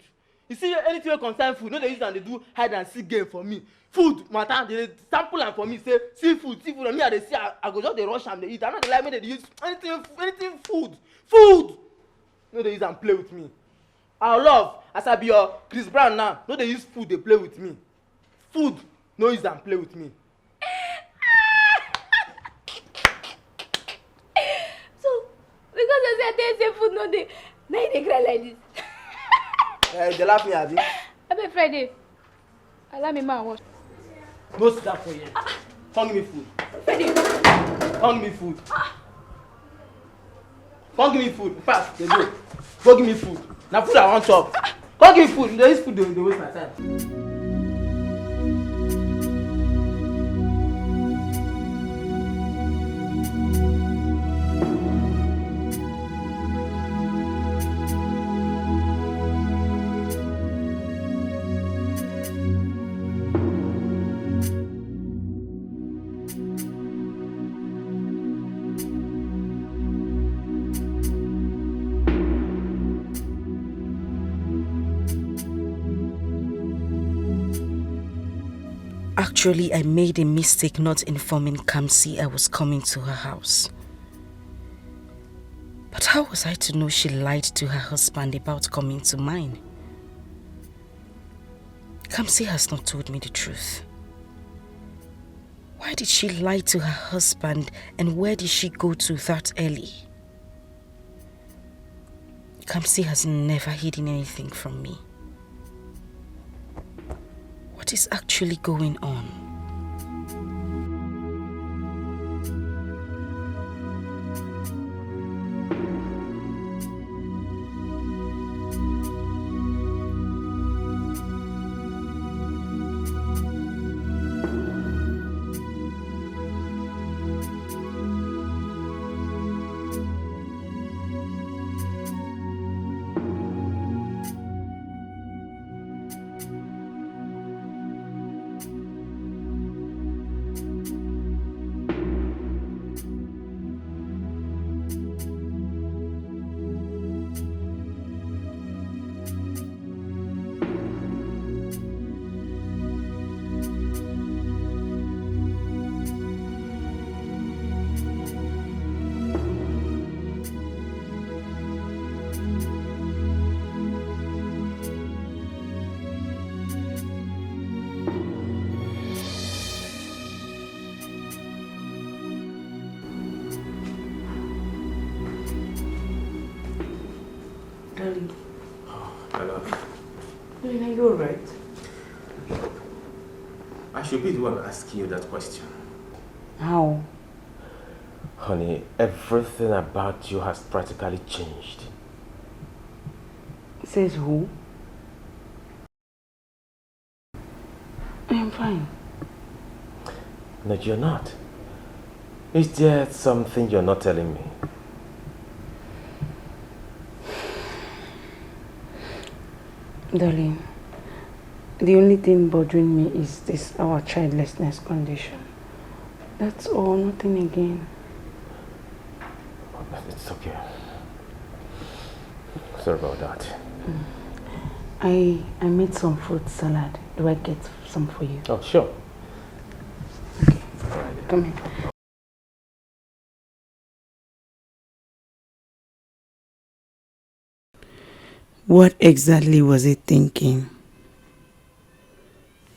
You see, anything wey concern food, no dey use am dey do hide and seek game for me. Food matter, dey sample am for me. Say, "See food, see food." And me, I dey see, I, I go just dey rush am, dey eat. I no dey like make dem dey use anything, anything food. Food! No dey use am play with me. Our love, as I be your Chris Brown now, no dey use food dey play with me. Food, no use am play with me. So, because I say I tell you say food no dey, na you dey cry like this. Eh, you dey laugh me, abi? Abeg, Friday, allow me, ma, wash. No sit down for here. Come give me food. Friday. Come give me food. Come give me food. In fact, dey go. Go give me food. Na food I wan chop. Come give me food. Dey use food dey dey waste my time. Actually, I made a mistake not informing Kamsi I was coming to her house. But how was I to know she lied to her husband about coming to mine? Kamsi has not told me the truth. Why did she lie to her husband, and where did she go to that early? Kamsi has never hidden anything from me. What is actually going on? Darling. Oh, I love you. Darling, are you alright? I should be the one asking you that question. How? Honey, everything about you has practically changed. Says who? I'm fine. No, you're not. Is there something you're not telling me? Darling, the only thing bothering me is this our childlessness condition. That's all, nothing again. It's okay. Sorry about that. I I made some fruit salad. Do I get some for you? Oh, sure. Okay. Come here. What exactly was he thinking?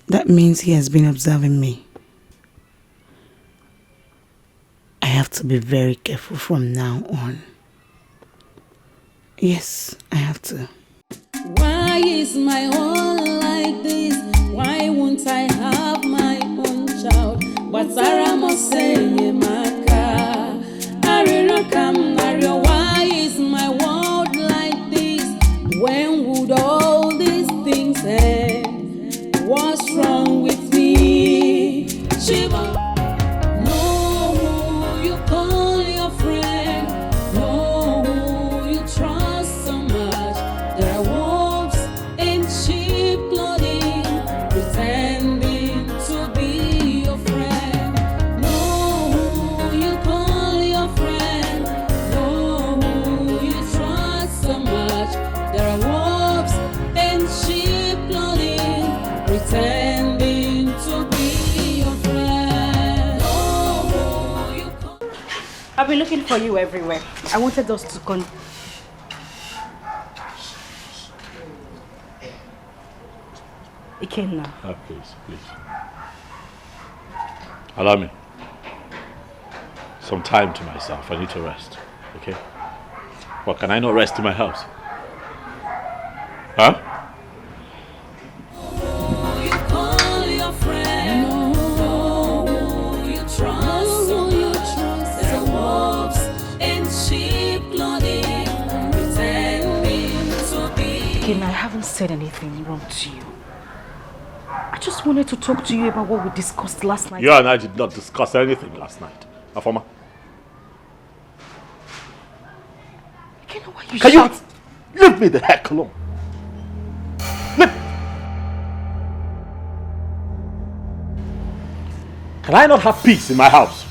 That means he has been observing me. I have to be very careful from now on. Yes, I have to. Why is my own like this? Why I have my own child, but Sarah must say, Maka. Arira kam nario, why is my world like this? When would all these things end? What's wrong with me? Shiva, know who you call your friend, know who you trust so much. There are wolves in sheep clothing, pretending to be your friend. Know who you call your friend, know who you trust so much. There are wolves in sheep clothing, pretending to be your friend. Know who you call. I've been looking for you everywhere. I wanted us to con- Ikenna. Ah, please, please. Allow me some time to myself. I need to rest, okay? But can I not rest in my house? Huh? You call your friend, know who you trust so much. There's wolves in sheep clothing, pretending to be. Ikenna, I haven't said anything wrong to you. I just wanted to talk to you about what we discussed last night. You and I did not discuss anything last night. Afoma. Ikenna, why you Can shout? You leave me the heck alone? Leave. Can I not have peace in my house?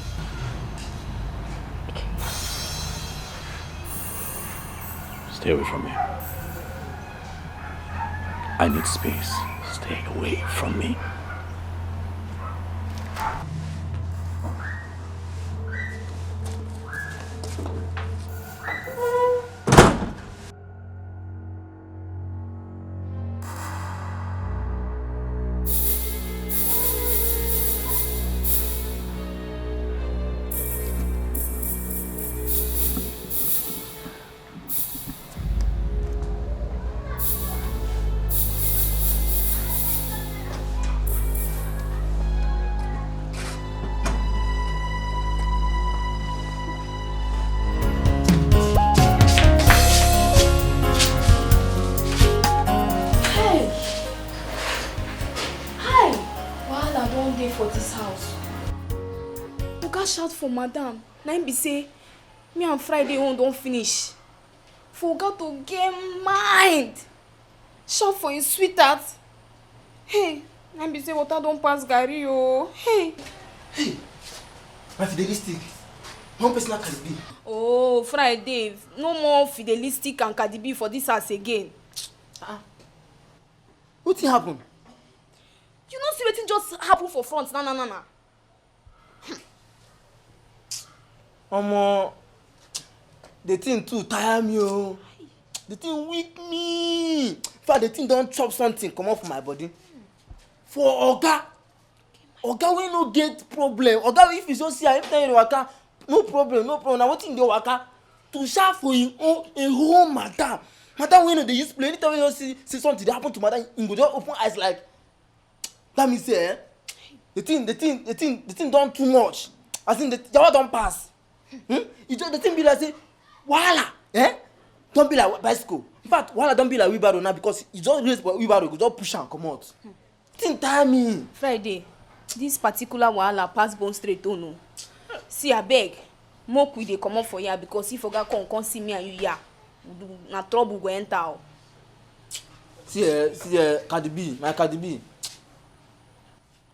Stay away from me. I need space. Stay away from me. Hey! Hi! Wahala don dey for this house. Oga shout for madam. Na im be say me and Friday own don finish. For Oga to get mind, shout for him sweetheart. Hey, na im be say water don pass garri o. Hey. Hey, my fidelistic. One person like Cardi B. Oh, Friday, no more fidelistic and Cardi B for this house again. Ah. Wetin happen? You no see wetin just happen for front na na na na. Omo, the thing too tire me o. The thing weak me. In fact, the thing don chop something comot for my body. For oga, oga wey no get problem, oga wey if you just see am, anytime you dey waka, no problem, no problem. Na wetin dey waka to shout for him own, a whole madam, madam wey no dey use play. Anytime wey you just see, see something dey happen to madam, him go just open eyes like, that mean say, eh, the thing, the thing, the thing, the thing don too much. As in, the yawa don pass. Hmm? E just, the thing be like say wahala, eh, don be like bicycle. In fact, wahala don be like wheelbarrow now, because e just raise wheelbarrow, e go just push am comot. Thing tire me. Friday, this particular wahala pass Bond Street own o. See, abeg, make we dey comot for here, because if oga come, come see me and you here, na trouble go enter o. See, eh, see, eh, Cardi B, my Cardi B.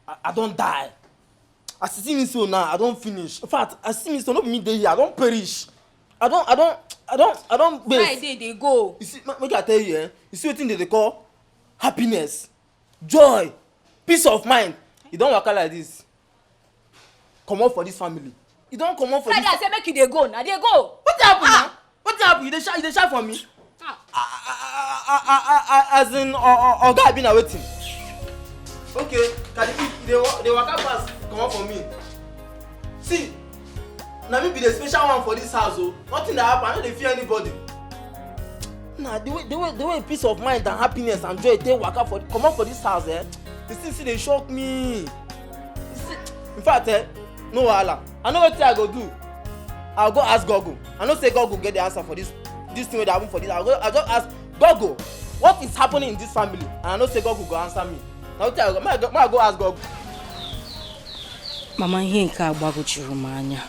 I, I don die. As you see me so now, I don finish. In fact, as you see me so, no be me dey here, I don perish. I don, I don, I don, I don waste. Friday dey go. You see, ma-, make I tell you, eh? You see wetin dem dey call happiness, joy, peace of mind? E don waka like this. Comot for this family. E don comot for this. Friday, I say make you dey go, na dey go. Wetin happen now? Wetin happen? You dey shout, you dey shout for me? Ah. Ah, ah, ah, ah, ah, ah, ah, as in, o-, o-, oga, abi na wetin? Okay, Cardi B, you dey wa-, dey waka pass comot for me. See, na me be the special one for this house o. Nothing dey happen, I no dey fear anybody. Na the way, the way, the way peace of mind and happiness and joy take waka for, comot for this house, eh? The thing still dey shock me. You see, in fact, eh, no wahala. I know wetin I go do. I'll go ask Google. I know say Google get the answer for this, this thing wey dey happen for this. I'll go, I'll just ask Google, "What is happening in this family?" And I know say Google go answer me. Na wetin I go, make I go, make I go ask Google. Mama, ihe nke a gbagwojuru m anya.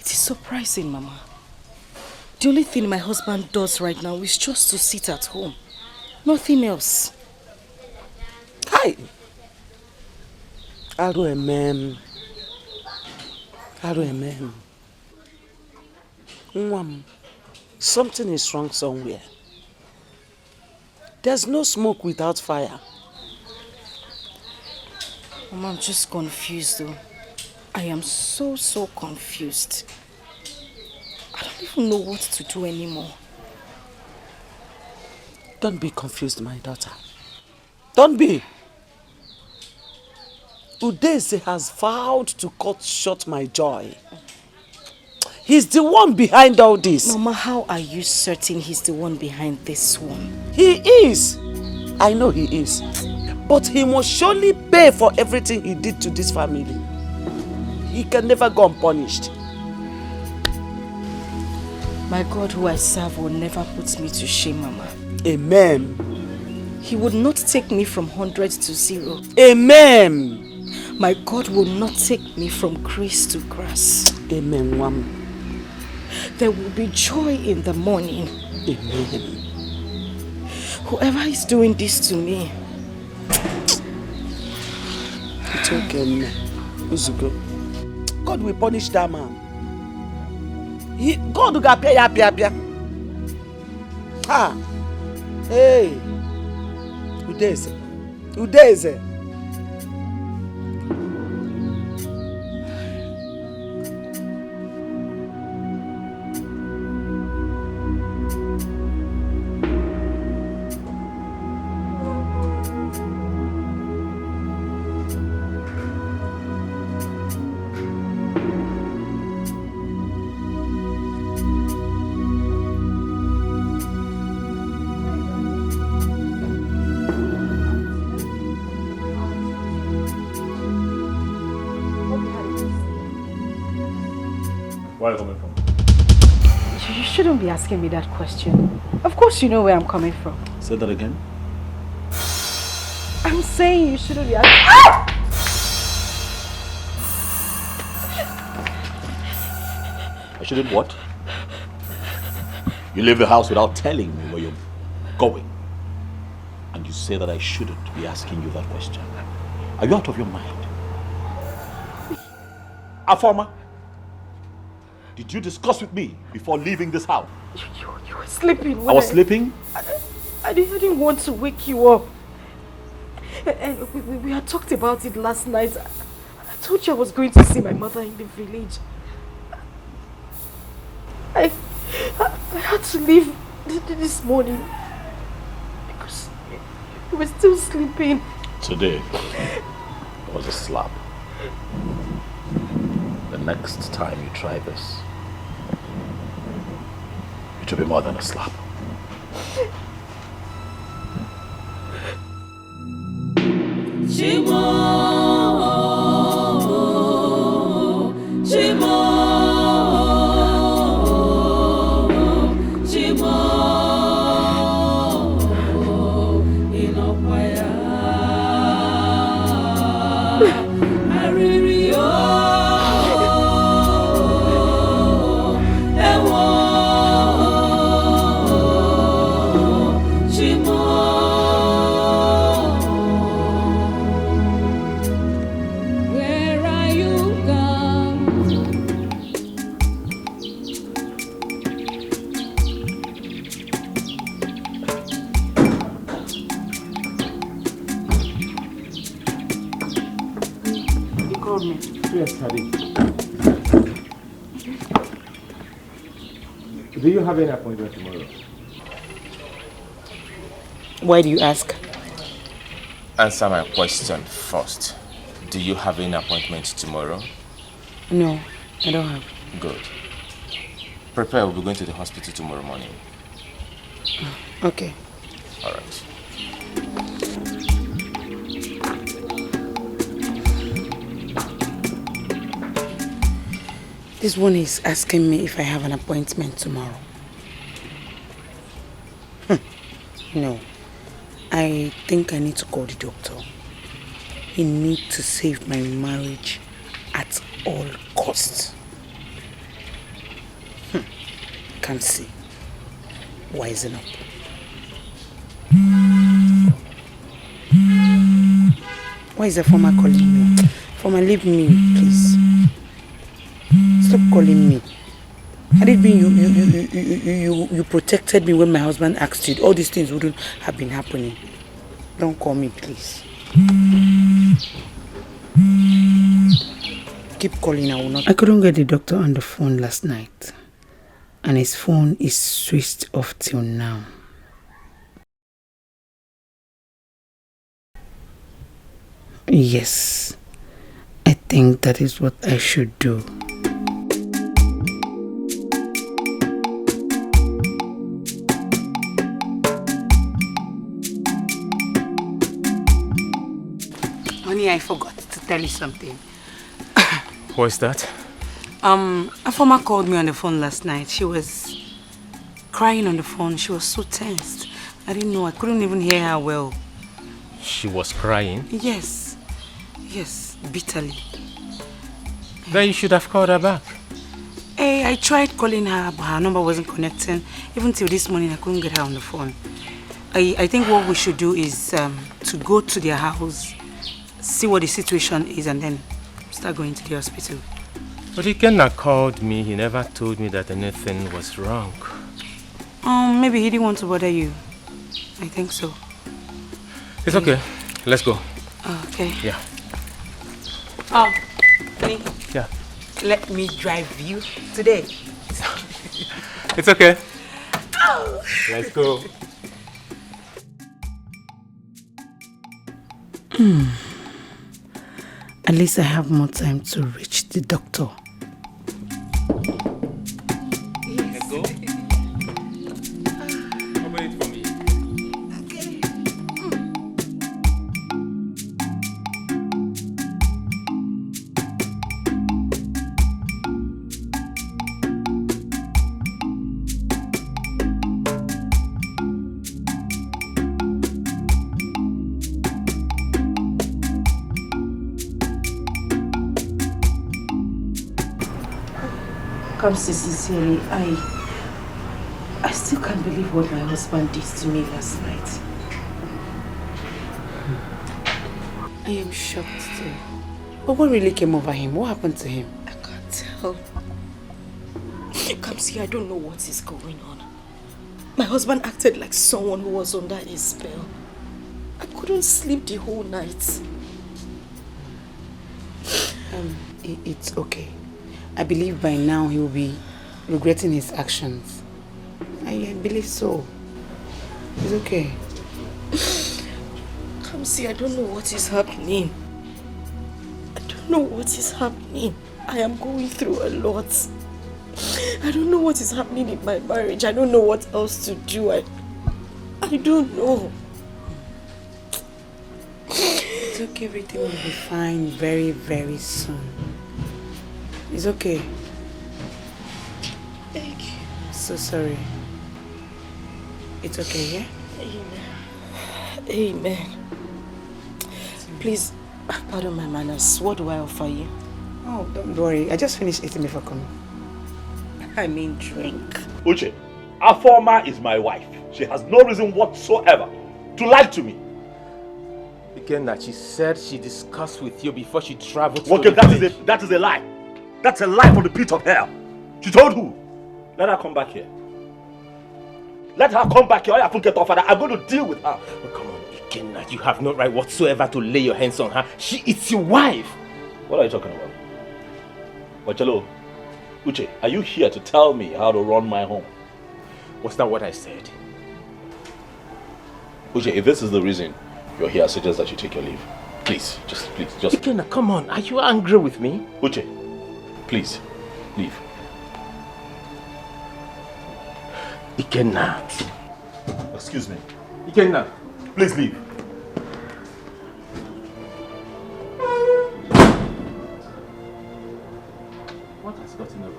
It is surprising, Mama. The only thing my husband does right now is just to sit at home. Nothing else. Hi. Arụ eme m. Arụ eme m. Nwa m, something is wrong somewhere. There's no smoke without fire. Mama, I'm just confused though. I am so, so confused. I don't even know what to do anymore. Don't be confused, my daughter. Don't be. Udeze has vowed to cut short my joy. He's the one behind all this. Mama, how are you certain he's the one behind this one? He is. I know he is. But he must surely pay for everything he did to this family. He can never go unpunished. My God who I serve will never put me to shame, Mama. Amen. He would not take me from hundred to zero. Amen. My God will not take me from grace to grass. Amen, nwa m. There will be joy in the morning. Amen. Whoever is doing this to me. It's okay, nne. Ozugo. God will punish that man. He, God ga-apịa ya apịa apịa. Ha! Hey! Udeze. Udeze. Where are you coming from? You, you shouldn't be asking me that question. Of course you know where I'm coming from. Say that again. I'm saying you shouldn't be asking. Ah! I shouldn't what? You leave the house without telling me where you're going. And you say that I shouldn't be asking you that question. Are you out of your mind? Afoma, did you discuss with me before leaving this house? You, you, you were sleeping. I was sleeping? I, I, didn't, I didn't want to wake you up. Eh, eh, we, we, we had talked about it last night. I, I told you I was going to see my mother in the village. I, I, I had to leave th- th- this morning because you were still sleeping. Today was a slap. The next time you try this, it will be more than a slap. Chimo, Chimo, Chimo, ị nọkwa ya? Arịrị o, ewo, Chimo. Where are you gone? You called me. Yes, I did. Do you have any appointment tomorrow? Why do you ask? Answer my question first. Do you have any appointment tomorrow? No, I don't have. Good. Prepare, we'll be going to the hospital tomorrow morning. Okay. All right. This one is asking me if I have an appointment tomorrow. Hmm. No. I think I need to call the doctor. He need to save my marriage at all costs. Hmm. Kamsi, wising up. Why is the former calling me? Former, leave me, please. Stop calling me. Had it been you, you, you, you, you, you, you protected me when my husband asked you, all these things wouldn't have been happening. Don't call me, please. Keep calling, I will not. I couldn't get the doctor on the phone last night, and his phone is switched off till now. Yes, I think that is what I should do. Honey, I forgot to tell you something. What's that? Um, a former called me on the phone last night. She was crying on the phone. She was so tensed. I didn't know. I couldn't even hear her well. She was crying? Yes. Yes, bitterly. Then you should have called her back. Eh, I tried calling her, but her number wasn't connecting. Even till this morning, I couldn't get her on the phone. I, I think what we should do is, um, to go to their house, see what the situation is, and then start going to the hospital. But Ikenna called me. He never told me that anything was wrong. Um, maybe he didn't want to bother you. I think so. It's okay. Let's go. Okay. Yeah. Oh, honey. Yeah. Let me drive you today. It's okay. Let's go. Hmm. At least I have more time to reach the doctor. Let's go. Open it for me. Okay. Kamsi, sincerely, I, I still can't believe what my husband did to me last night. I am shocked too. But what really came over him? What happened to him? I can't tell. Kamsi, I don't know what is going on. My husband acted like someone who was under a spell. I couldn't sleep the whole night. Um, i- it's okay. I believe by now he will be regretting his actions. I, I believe so. It's okay. Kamsi, I don't know what is happening. I don't know what is happening. I am going through a lot. I don't know what is happening in my marriage. I don't know what else to do. I, I don't know. It's okay, everything will be fine very, very soon. It's okay. Thank you. So sorry. It's okay, yeah? Amen. Amen. Please, pardon my manners. What do I offer you? Oh, don't worry. I just finished eating before coming. I mean, drink. Uche, Afoma is my wife. She has no reason whatsoever to lie to me. Ikenna, she said she discussed with you before she traveled to Okay, the that is village. A, that is a lie. That's a lie from the pit of hell. She told who? Let her come back here. Let her come back here. Oya, Funke, to father. I'm going to deal with her. Oh, come on, Ikenna. You have no right whatsoever to lay your hands on her. She is your wife. What are you talking about? Ochelo, Uche, are you here to tell me how to run my home? Was that what I said? Uche, if this is the reason you're here, I suggest that you take your leave. Please, just, please, just. Ikenna, come on. Are you angry with me? Uche, please, leave. Ikenna. Excuse me. Ikenna. Please leave. What has gotten over you?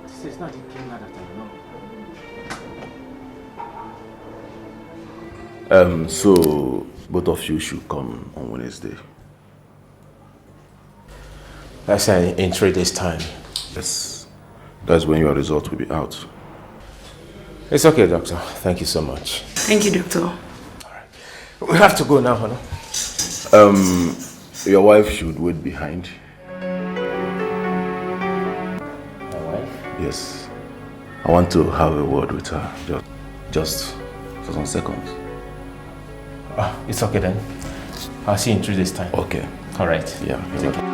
This is not the Kenya that I know. Um, so both of you should come on Wednesday. I say in three days' time. Yes. That's when your result will be out. It's okay, doctor. Thank you so much. Thank you, doctor. We have to go now, honey. Um, your wife should wait behind. My wife? Yes. I want to have a word with her. Just, just for some seconds. Ah, it's okay then. I'll see you in three days' time. Okay. All right. Yeah. Thank you.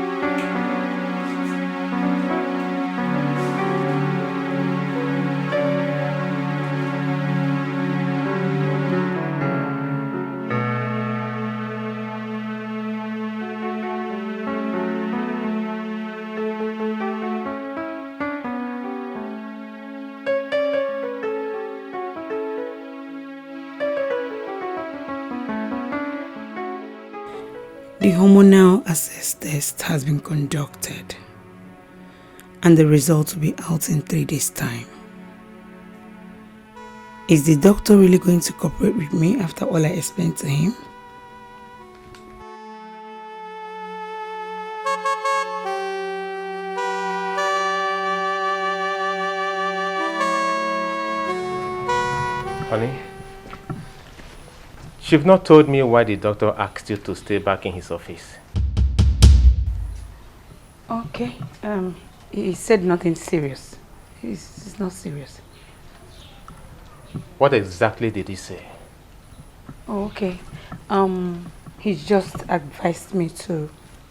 The hormonal assess test has been conducted, and the results will be out in three days' time. Is the doctor really going to cooperate with me after all I explained to him? Honey, you've not told me why the doctor asked you to stay back in his office. Okay, um, he said nothing serious. It's, it's not serious. What exactly did he say? Oh, okay. Um, he just advised me to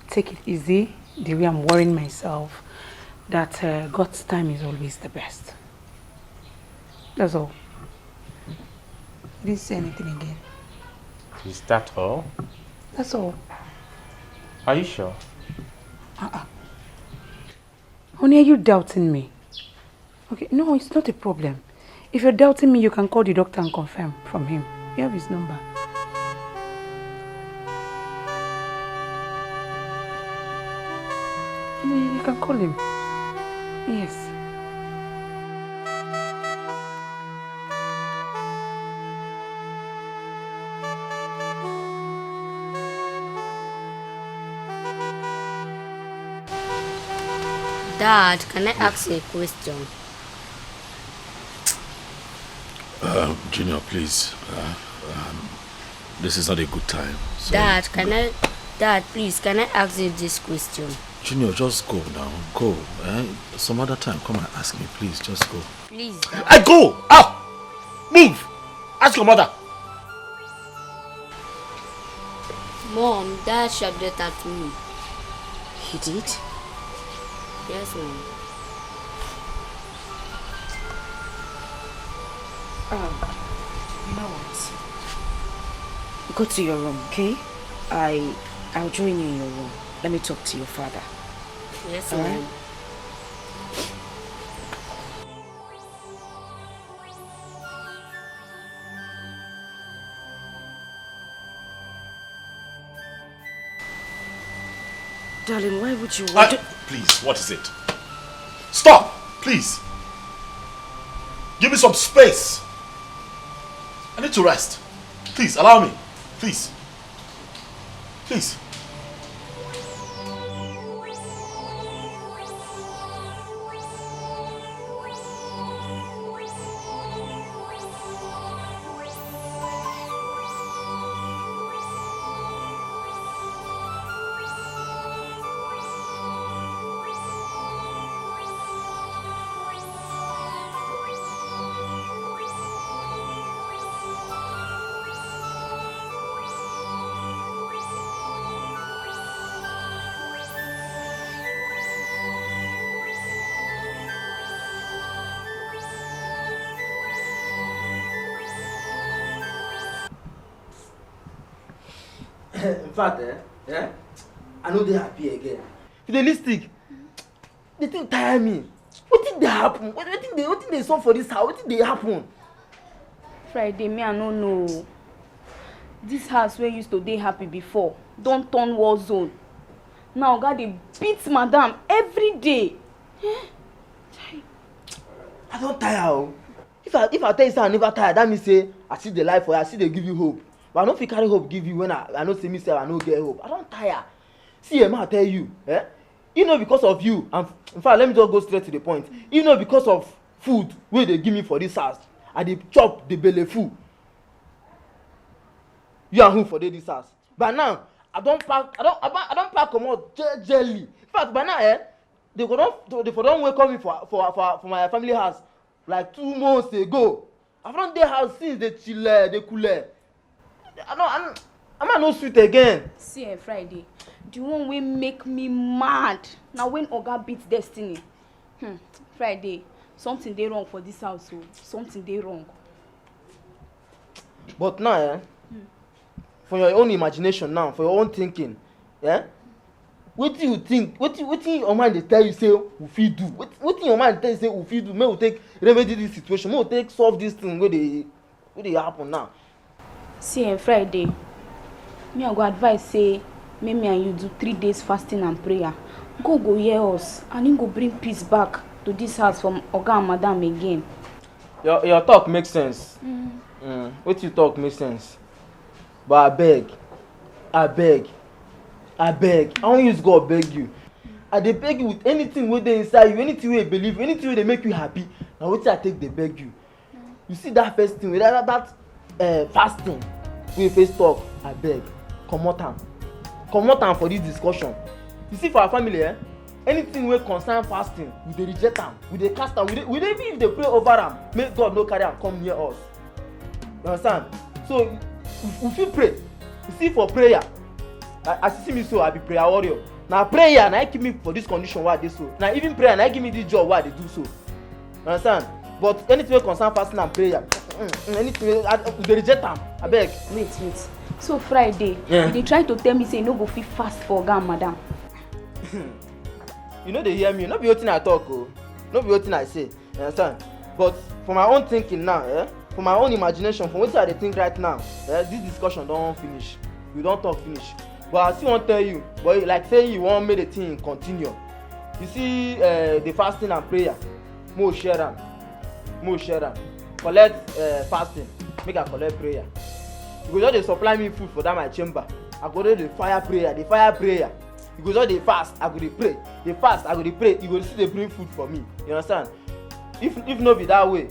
take it easy, the way I'm worrying myself, that uh, God's time is always the best. That's all. He didn't say anything again. Is that all? That's all. Are you sure? Uh-uh. Honey, are you doubting me? Okay, no, it's not a problem. If you're doubting me, you can call the doctor and confirm from him. You have his number. You you can call him. Yes. Dad, can I ask you a question? Um, Junior, please. Uh, um, this is not a good time. So Dad, can I, Dad, please, can I ask you this question? Junior, just go now. Go. Eh? Some other time, come and ask me, please. Just go. Please. I go! Out! Move! Ask your mother. Mom, Dad shouted at me. He did? Yes, Mom. Um, you know what? Go to your room, okay? I, I'll join you in your room. Let me talk to your father. Yes, All right. Mom. Darling, why would you I, want to... please, what is it? Stop! Please! Give me some space! I need to rest. Please, allow me. Please. Please. In fact, eh, eh, I no dey happy again. You dey lipstick? The thing tire me. Wetin dey happen? Wait- Wetin dey wetin dey sup for this house? Wetin dey happen? Friday, me I no know o. This house wey used to dey happy before don turn war zone. Now oga dey beat madam every day. Eh? Chai. I don tire o. If I if I tell you say I never tire, that means say I still dey lie for you, I still dey give you hope. But I no fit carry hope give you when I I know say me sef I no get hope. I don tire. See eh, make I tell you, eh? E no because of you, and in fact let me just go straight to the point. E no because of food wey dey give me for this house, I dey chop the belle full. You and who for dey this house? But now I don pack I don I don I don pack comot jejely. In fact by now eh, they go don they for don welcome me for for for for my family house like two months ago. I don dey house since dey chile dey kule. I no I no I no sweet again. See eh, Friday, the one wey make me mad na when oga beat Destiny. Hmm, Friday, something dey wrong for this house o, something dey wrong. But now eh, for your own imagination now, for your own thinking eh, wetin you think, wetin wetin your mind dey tell you say we fit do, wetin wetin your mind tell you say we fit do make we take remedy this situation, make we take solve this thing wey dey wey dey happen now. See eh, Friday, me I go advise say make me and you do three days fasting and prayer. God go hear us and he go bring peace back to this house from oga and madam again. Your your talk make sense. Mm. Mm. Wetin you talk make sense. But abeg, abeg, abeg, I wan use God beg you. I dey beg you with anything wey dey inside you, anything wey you believe, anything wey dey make you happy. Na wetin I take dey beg you. You see that first thing wey that that, that uh, fasting wey you first talk, abeg, comot am, comot am for this discussion. You see for our family eh, anything wey concern fasting we dey reject am, we dey cast am, we dey we dey even if dey pray over am make God no carry am come near us. You understand? So we, we fit pray. You see for prayer, as you see me so I be prayer warrior. Na prayer na keep me for this condition wey I dey so. Na even prayer na give me this job wey I dey do so. You understand? But anything wey concern fasting and prayer, mm, mm, anything wey I, we dey reject am. Abeg. Wait, wait. So Friday, yeah. You dey try to tell me say you no go fit fast for oga and madam. You no dey hear me, no be wetin I talk o, no be wetin I say. You understand? But for my own thinking now eh, for my own imagination, for wetin I dey think right now eh, this discussion don finish, we don talk finish. But I still wan tell you, but like say you wan make the thing continue. You see eh, the fasting and prayer, mo share am, mo share am, collect eh, fasting, make I collect prayer. You go just dey supply me food for that my chamber. I go just dey fire prayer, dey fire prayer. You go just dey fast, I go dey pray, dey fast, I go dey pray, you go still dey bring food for me. You understand? If if no be that way,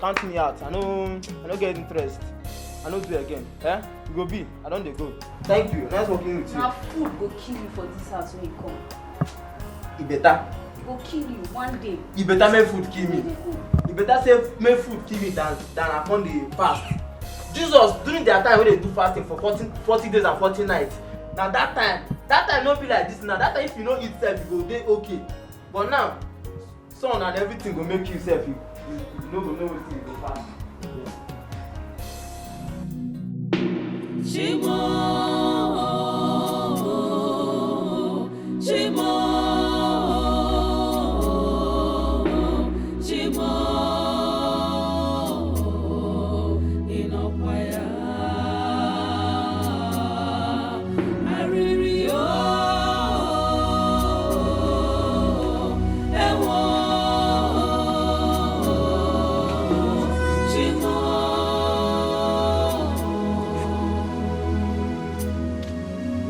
count me out. I no I no get interest. I no do again. Eh? You go be. I don dey go. Thank you. Nice working with you. Na food go kill you for this house when you come. E better. E go kill you one day. E better make food kill me. E better say make food kill me than than I come dey fast. Jesus during their time wey dey do fasting for forty forty days and forty nights, na that time that time no be like this now. That time if you no eat sef you go dey okay, but now sun and everything go make you sef you you you no go know wetin you go fast. Shimo, Shimo, Shimo, Inokwaya. Ariri o, ewo, Chimo.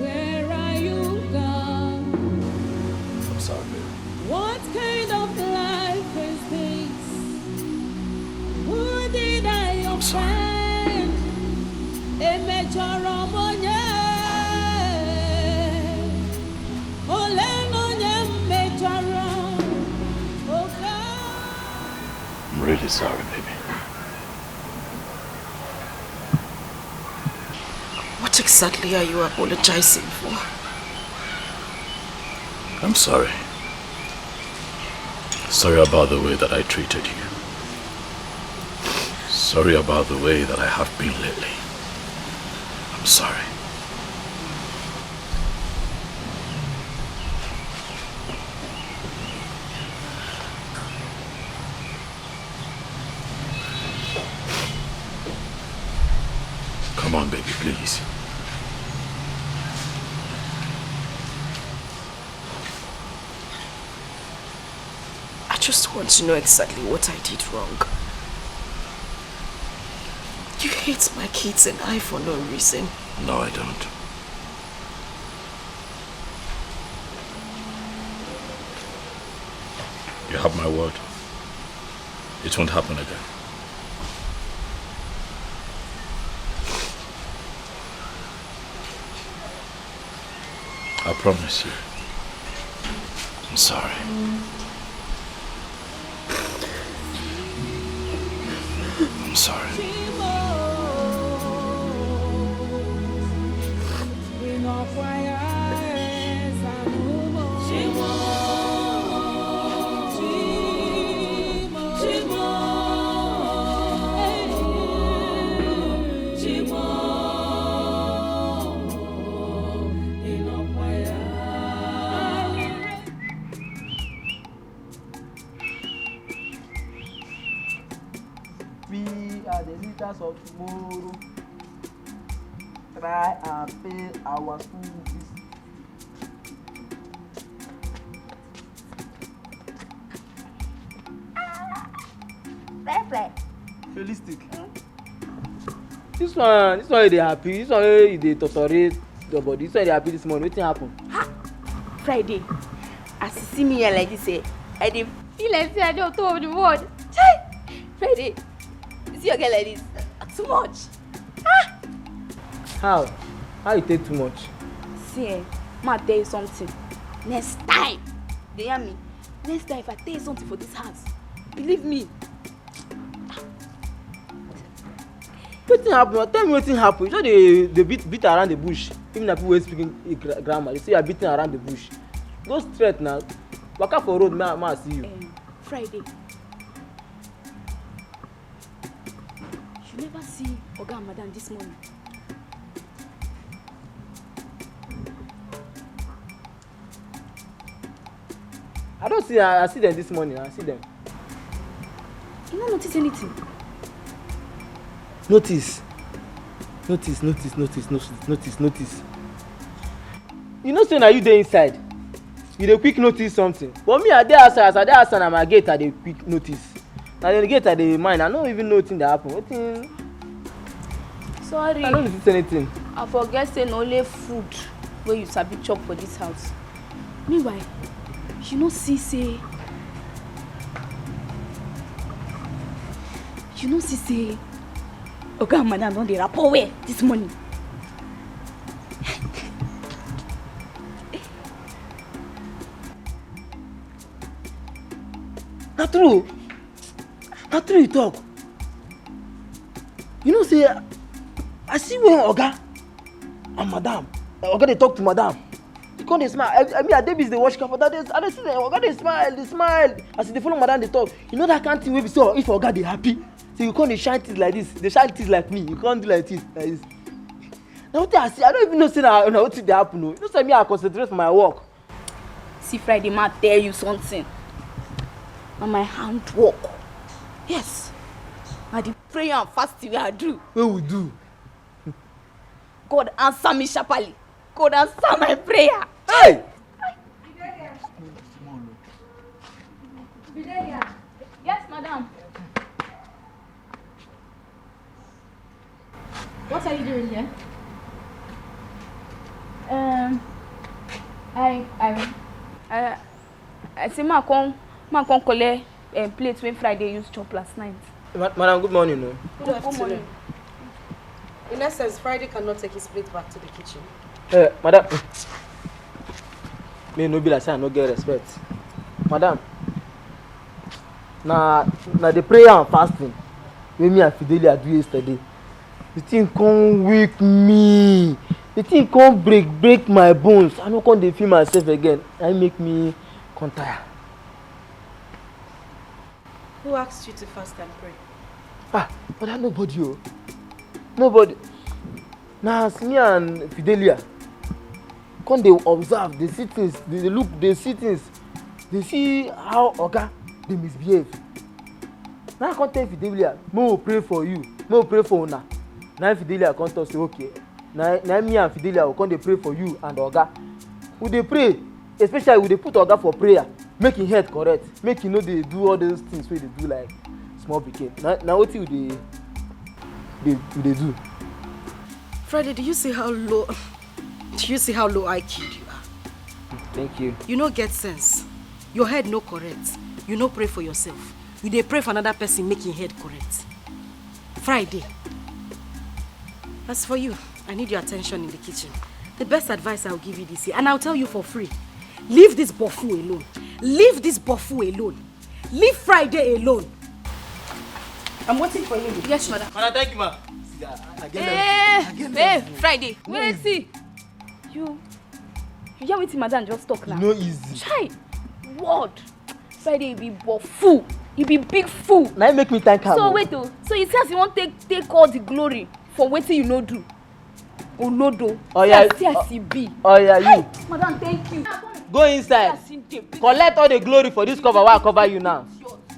Where are you gone? I'm sorry, baby. What kind of life is this? Who did I offend? Emechọrọ m onye? Ole na onye m mechọrọ? Oke. I'm really sorry, baby. What exactly are you apologizing for? I'm sorry. Sorry about the way that I treated you. Sorry about the way that I have been lately. I'm sorry. Come on, baby, please. Just want to know exactly what I did wrong. You hate my kids and I for no reason. No, I don't. You have my word. It won't happen again. I promise you. I'm sorry. I'm sorry. We are the leaders of tomorrow. Try and pay our school fees. Fly, fly. Realistic. This one, this one you dey happy. This one wey you dey totori your body. This one you dey happy this morning. Wetin happen? Friday, as you see me here like this, eh, I dey feel like say I dey on top of the world. Chai! Friday, you see your girl like this? Too much. How? How you take too much? See, eh, ma tell you something. Next time, dey hear me? Next time, if I tell you something for this house, believe me. Wetin happen? Tell me wetin happen. You just dey dey beat beat around the bush. Even na people wey speak in gra- grammar, you say you are beating around the bush. Go straight now. Waka for road, ma ma see you. Um, Friday. You never see Oga and Madam this morning. I don see I, I see them this morning. I see them. You no notice anything? Notice. Notice, notice, notice, notice, notice, notice. You know say na you dey inside. You dey quick notice something. But me, I dey outside. As I dey outside, na my gate I dey quick notice. Na the gate I dey mind. I no even know wetin dey happen. Wetin? Sorry. I no notice anything. I forget say na only food wey you sabi chop for this house. Meanwhile, you no see say you no see say Oga and Madam don dey rapport well this morning. Na true. Na true you talk. You know say I see when Oga and Madam, Oga dey talk to Madam. You come dey smile. I, I mean, I dey busy dey watch car for that day. I dey see the Oga dey smile, dey smile. As he dey follow Madam dey talk, you know that kind thing wey be so if Oga dey happy, so you come dey shine teeth like this, dey shine teeth like me. You come do like this, like this. Na wetin I see, I no even know say na na wetin dey happen o. You know say me I concentrate for my work. See Friday, ma tell you something. Na my handwork. Yes. Na the prayer and fasting wey I do. Wey we do? God answer me sharply. God answer my prayer. Hey! Yes, madam. What are you doing here? Um, I, I, I, I say ma come, ma come collect um, plate wey Friday use chop last night. Ma- Madam, good morning o. Good, good morning. In essence, Friday cannot take his plate back to the kitchen. Eh, madam. Me no be like say I no get respect. Madam, na na the prayer and fasting wey me and Fidelia do yesterday. The thing come weak me. The thing come break break my bones. I no come dey feel myself again. Na im make me come tire. Who asked you to fast and pray? Ah, but that nobody o. Nobody. Na as me and Fidelia come dey observe, dey see things, dey dey look, dey see things, dey see how oga dey misbehave. Na I come tell Fidelia, make we pray for you, make we pray for una. Na Fidelia come talk say okay. Na na me and Fidelia we come dey pray for you and oga. We dey pray, especially we dey put oga for prayer. Make him head correct. Make him no dey do all those things wey dey do like small pikin. Na na wetin we dey dey we dey do. Friday, do you see how low do you see how low I Q you are? Thank you. You no get sense. Your head no correct. You no pray for yourself. You dey pray for another person make him head correct. Friday. As for you, I need your attention in the kitchen. The best advice I'll give you this year, and I'll tell you for free. Leave this bofu alone. Leave this bofu alone. Leave Friday alone. I'm waiting for you. Yes, madam. Madam, thank you, ma. See, I, I get Eh, eh, Friday. Wait, see. You, you hear wetin madam just talk now? No easy. Chai, word. Friday, you be bo- fool. You be big fool. Na him make me thank her. So o. Wait o. So you see as you wan take take all the glory for wetin you no do. Olodo. Oh, yeah. See as, see as e be. Oh yeah, you Madam, thank you. Go inside. As e dey be. Collect all the glory for this cover wey I cover you now.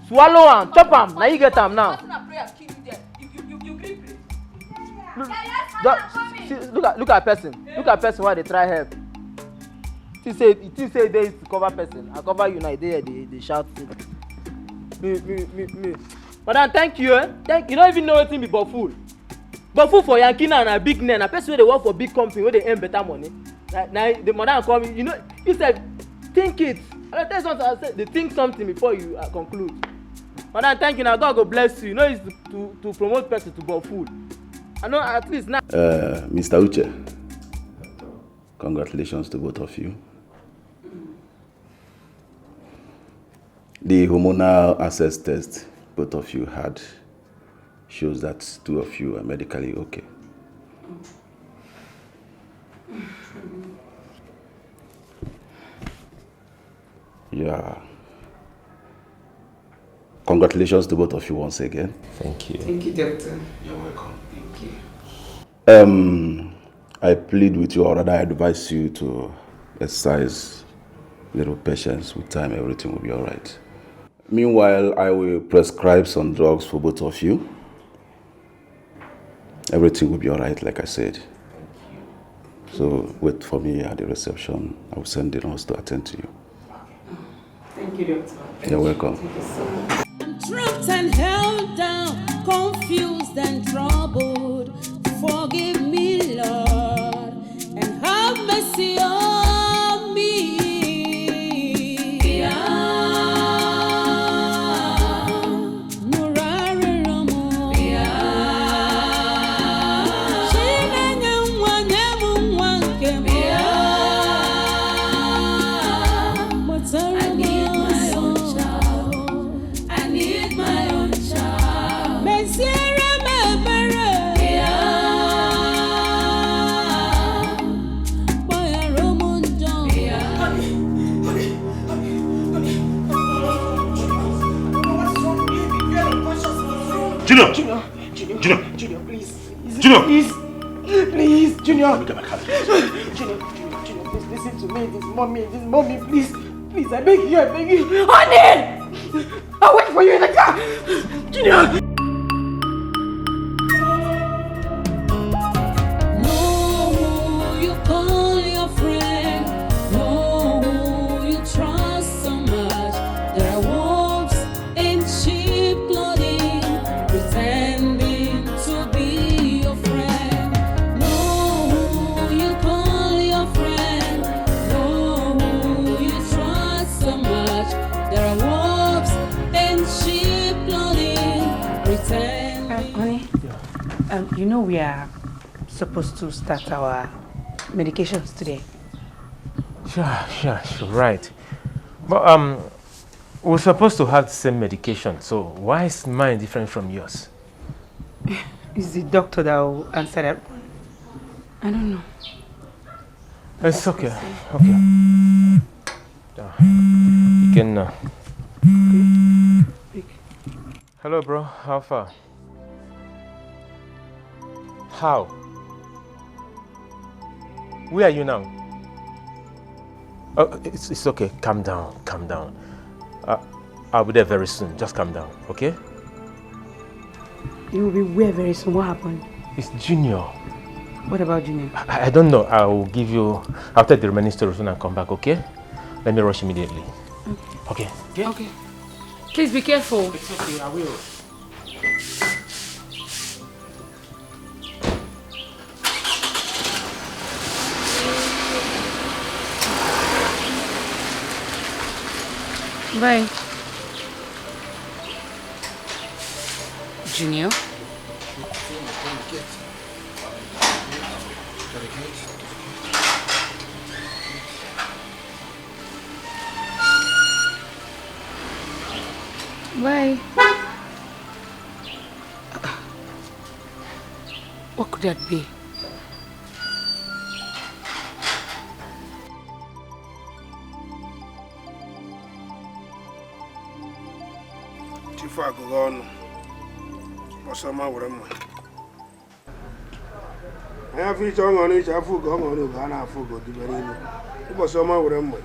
Swallow am, chop am, na you get am now. Nothing na prayer kill you there. You you you you gree pray. Look, just, see, look at look at person. Look at person wey dey try help. Think say you think say dey to cover person. I cover you now, you dey here dey dey shout. Me me me me. Madam, thank you. Eh? Thank you. You don't even know wetin be boful. Boful for Yankee now na big name. Na person wey dey work for big company wey dey earn better money. Na na the madam come. You know you sef think it. I tell you something. I say dey think something before you uh, conclude. Madam, thank you. Na God go bless you. You know it's to to promote person to boful. I know at least now. Uh, Mister Uche, congratulations to both of you. The hormonal access test both of you had shows that two of you are medically okay. Yeah. Congratulations to both of you once again. Thank you. Thank you, doctor. You're welcome. Thank you. Um, I plead with you, or rather, I advise you to exercise little patience. With time, everything will be all right. Meanwhile, I will prescribe some drugs for both of you. Everything will be all right, like I said. So wait for me at the reception. I will send the nurse to attend to you. Thank you, doctor. You're welcome. Thank you so much. I'm trapped and held down, confused and troubled. Forgive me, Lord, and have mercy on me. Yeah. Nụrụ arịrịọ m. Chinenye nwa, nye m nwa nke m. Kpọtara m ọsọ. I need my own child. Meziere m ebere. Gbaghara ụmụ njọ. Junior! Junior, Junior, Junior, please. Junior! Please, please, Junior. Look at my car. Junior, Junior, Junior, please listen to me. This mommy, this mommy, please, please, I beg you, I beg you. Honey, I'll wait for you in the car. Junior. Know who you call your friend. Know who you trust so much. There are wolves in sheep clothing, pretending to be your friend. Know who you call your friend. Know who you trust so much. There are wolves in sheep clothing, pretending. Um, honey, um, you know we are supposed to start our medications today. Sure, sure, sure, right. But um, we're supposed to have the same medication, so why is mine different from yours? It's the doctor that will answer that one. I don't know. It's okay. Okay. Ah, Ikenna. Hello, bro. How far? How? Where are you now? Oh, it's, it's okay. Calm down. Calm down. Uh, I'll be there very soon. Just calm down, okay? You will be where very soon. What happened? It's Junior. What about Junior? I, I don't know. I will give you. I'll take the remaining stories when I come back, okay? Let me rush immediately. Okay. Okay. Please be careful. It's okay, I will. Bye. Junior? Bye. What could that be? Chifu agụghị ọnụ, ụbọchị ọma were mma. Anyị afọ iche ọṅụ ọnụ iche, afọ ugo ọṅụ ọnụ ugo, a na-afụ ugo dibere ilu. Ụbọchị ọma were mma.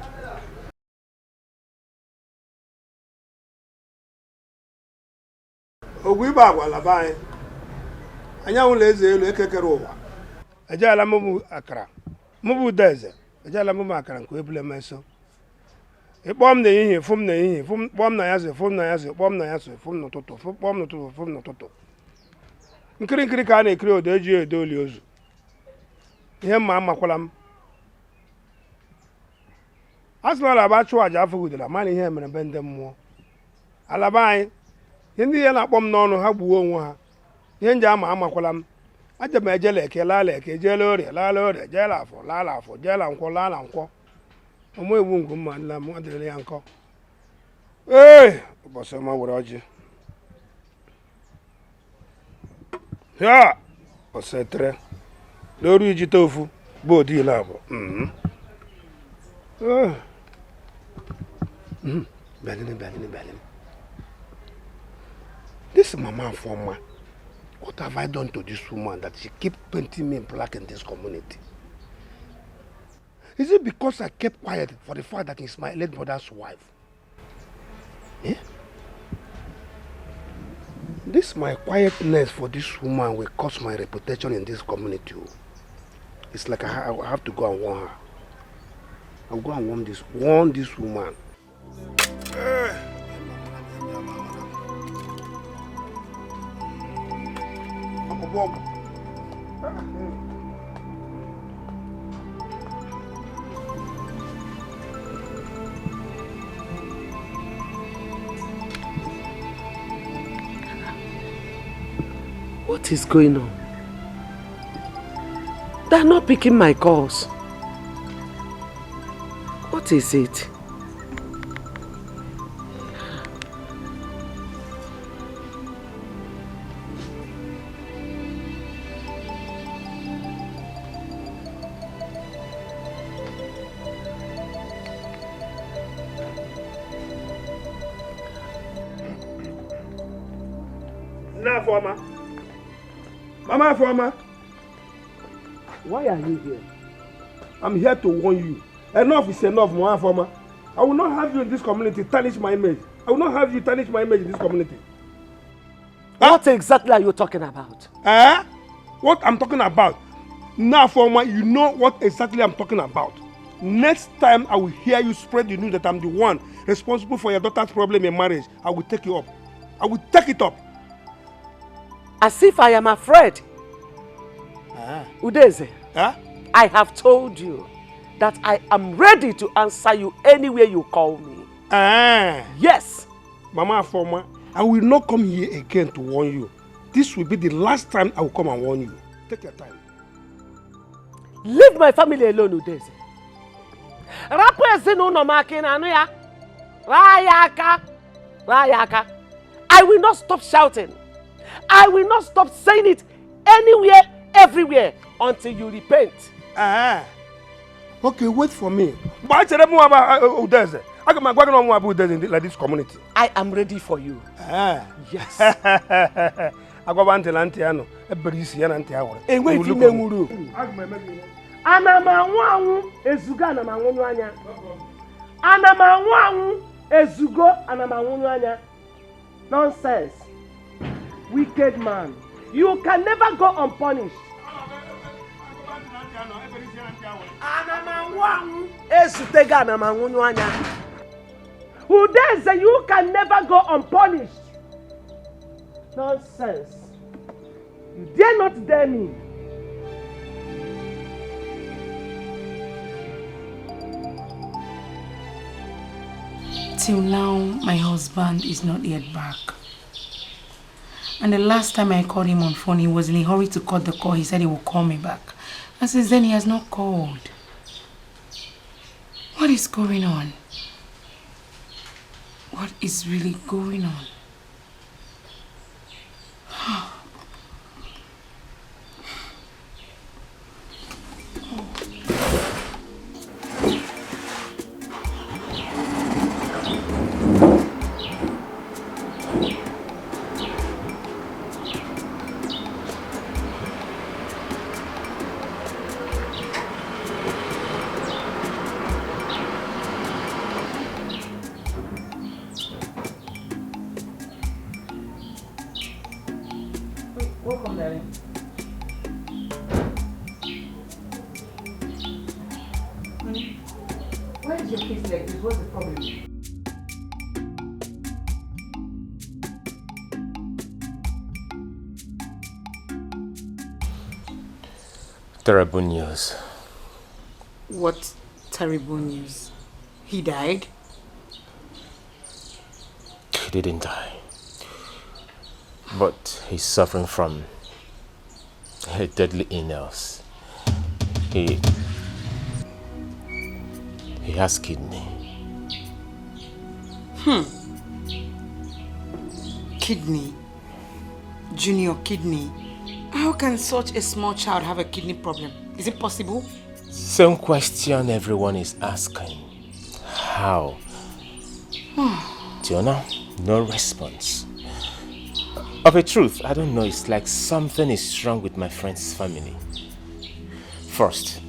Ogwu ibe agwa ala be anyị. Anyanwụ na eze elu ekekere ụwa. Ejeela m bụ akara, m bụ Udeze. Ejeela m bụ akara nke ebule m eso. Ị kpọọ m n'ehihie, fụ m n'ehihie, fụ m, kpọọ m na ya so, fụ m na ya so, kpọọ m na ya so, fụ m n'ụtụtụ, fụ, kpọọ m n'ụtụtụ, fụ m n'ụtụtụ. Nkiri nkiri ka a na-ekiri odo eji edo oli ozu. Ihe mma amakwala m. A sị na ala bụ achụ aja afọ gudela, mana ihe mere be ndị mmụọ. Ala be anyị, ihe ndị ya na-akpọ m n'ọnụ, ha gbuo onwe ha. Ihe nje ama amakwala m. Aja m ejela eke, laala eke, jeela orie, laala orie, jeela afọ, laala afọ, jeela nkwọ, laala nkwọ. Ụmụ egbu ngwu mma, nna m, adịrịla ya nkọ. Ee, ụbọchị ọma were ọjị. Ya, ọsọ etere. N'oru ijite ofu, bụ odi ile abụọ. Mhm. Eh. Mhm. Bịa nene, bịa nene, bịa nene. This mama Afoma, what have I done to this woman that she keep painting me black in this community? Is it because I kept quiet for the fact that he's my late brother's wife? Eh? This my quietness for this woman will cost my reputation in this community. Oh. It's like I, ha- I have to go and warn her. I'll go and warn this, warn this woman. What is going on? They're not picking my calls. What is it? Nne Afoma. Mama Afoma. Why are you here? I'm here to warn you. Enough is enough, Mama Afoma. I will not have you in this community tarnish my image. I will not have you tarnish my image in this community. What exactly are you talking about? Eh? What I'm talking about? Now, Afoma, you know what exactly I'm talking about. Next time I will hear you spread the news that I'm the one responsible for your daughter's problem in marriage, I will take you up. I will take it up. As if I am afraid. Ah. Udeze, Huh? I have told you that I am ready to answer you anywhere you call me. Ah. Yes. Mama Afoma, I will not come here again to warn you. This will be the last time I will come and warn you. Take your time. Leave my family alone, Udeze. Rapụ ezinụlọ m aka, ị na-anụ ya? Raa ya aka. Raa ya aka. I will not stop shouting. I will not stop saying it anywhere, everywhere until you repent. Ah. Okay, wait for me. Gbaa chere mụ abụ Udeze. Aga m agwa gị na ọnwa abụ Udeze in thi- like this community. I am ready for you. Ah. Yes. Agwaba ntị na ntị anụ, ebere isi ya na ntị awara. Enweghị ife ime nwuru. Ana m anwụ anwụ ezugo, ana m anwụnyụ anya. Ana m anwụ anwụ ezugo, ana m anwụnyụ anya. Nonsense. Wicked man. You can never go unpunished. Ana m anwụ anwụ ezutego, ana m anwụnyụ anya. Udeze, you can never go unpunished. Nonsense. You dare not dare me. Till now, my husband is not yet back. And the last time I called him on phone, he was in a hurry to cut the call. He said he will call me back. And since then, he has not called. What is going on? What is really going on? Welcome, darling. Honey, why is your face like this? What's the problem? Terrible news. What terrible news? He died? He didn't die. But he's suffering from a deadly illness. He he has kidney. Hmm. Kidney. Junior, kidney. How can such a small child have a kidney problem? Is it possible? Same question everyone is asking. How? Tiona, no response. Of a truth, I don't know. It's like something is wrong with my friend's family. First,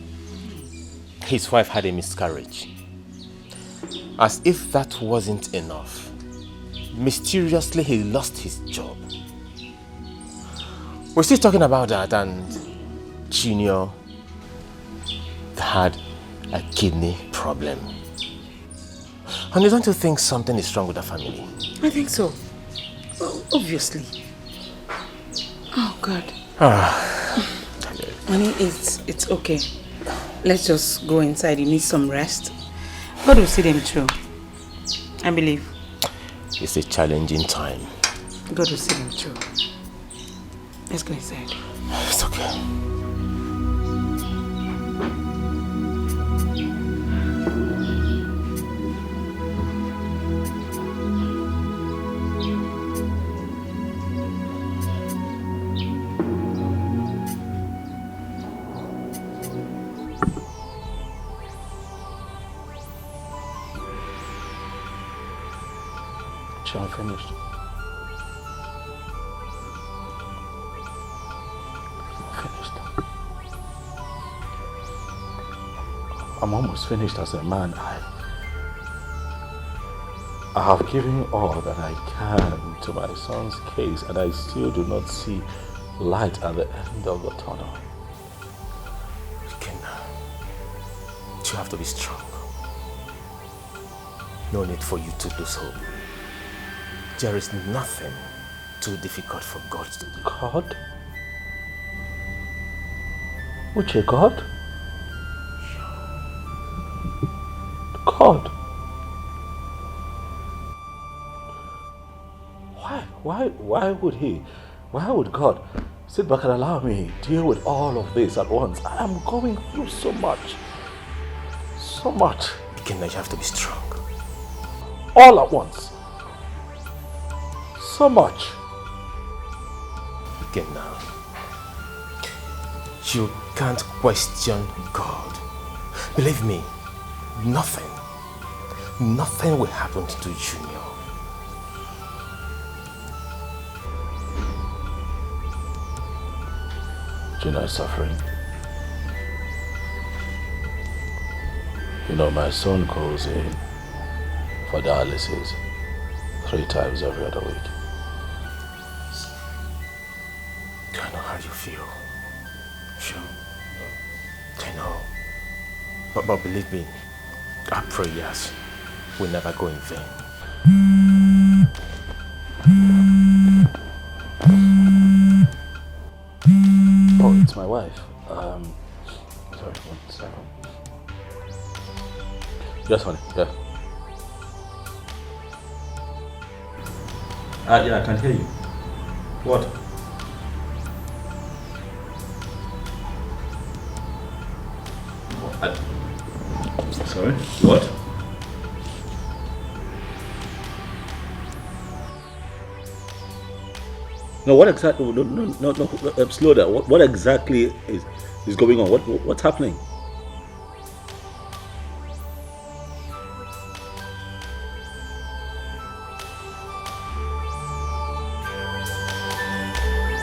his wife had a miscarriage. As if that wasn't enough, mysteriously he lost his job. We're still talking about that, and Junior had a kidney problem. Honey, don't you think something is wrong with the family? I think so. Obviously. Oh, God. Ah. Honey, it's, it's okay. Let's just go inside. You need some rest. God will see them through. I believe. It's a challenging time. God will see them through. Let's go inside. It's okay. I'm finished. I'm almost finished as a man. I, I have given all that I can to my son's case, and I still do not see light at the end of the tunnel. Ikenna, you have to be strong. No need for you to lose hope. There is nothing too difficult for God to do. God? Uche, God? God? Why, why, why would he, why would God sit back and allow me deal with all of this at once? I am going through so much, so much. Ikenna, you have to be strong. All at once. So much. Ikenna, you can't question God. Believe me, nothing, nothing will happen to Junior. Junior is suffering. You know, my son calls in for dialysis three times every other week. I know how you feel. Sure. I know. But, but believe me, our prayers will never go in vain. Oh, it's my wife. Um, sorry, one second. Yes, honey. Yeah. Ah, yeah, I can hear you. What? What? I, sorry? What? No, what exactly? No, no, no, no, no, uh, slow down. What, what exactly is, is going on? What, what's happening?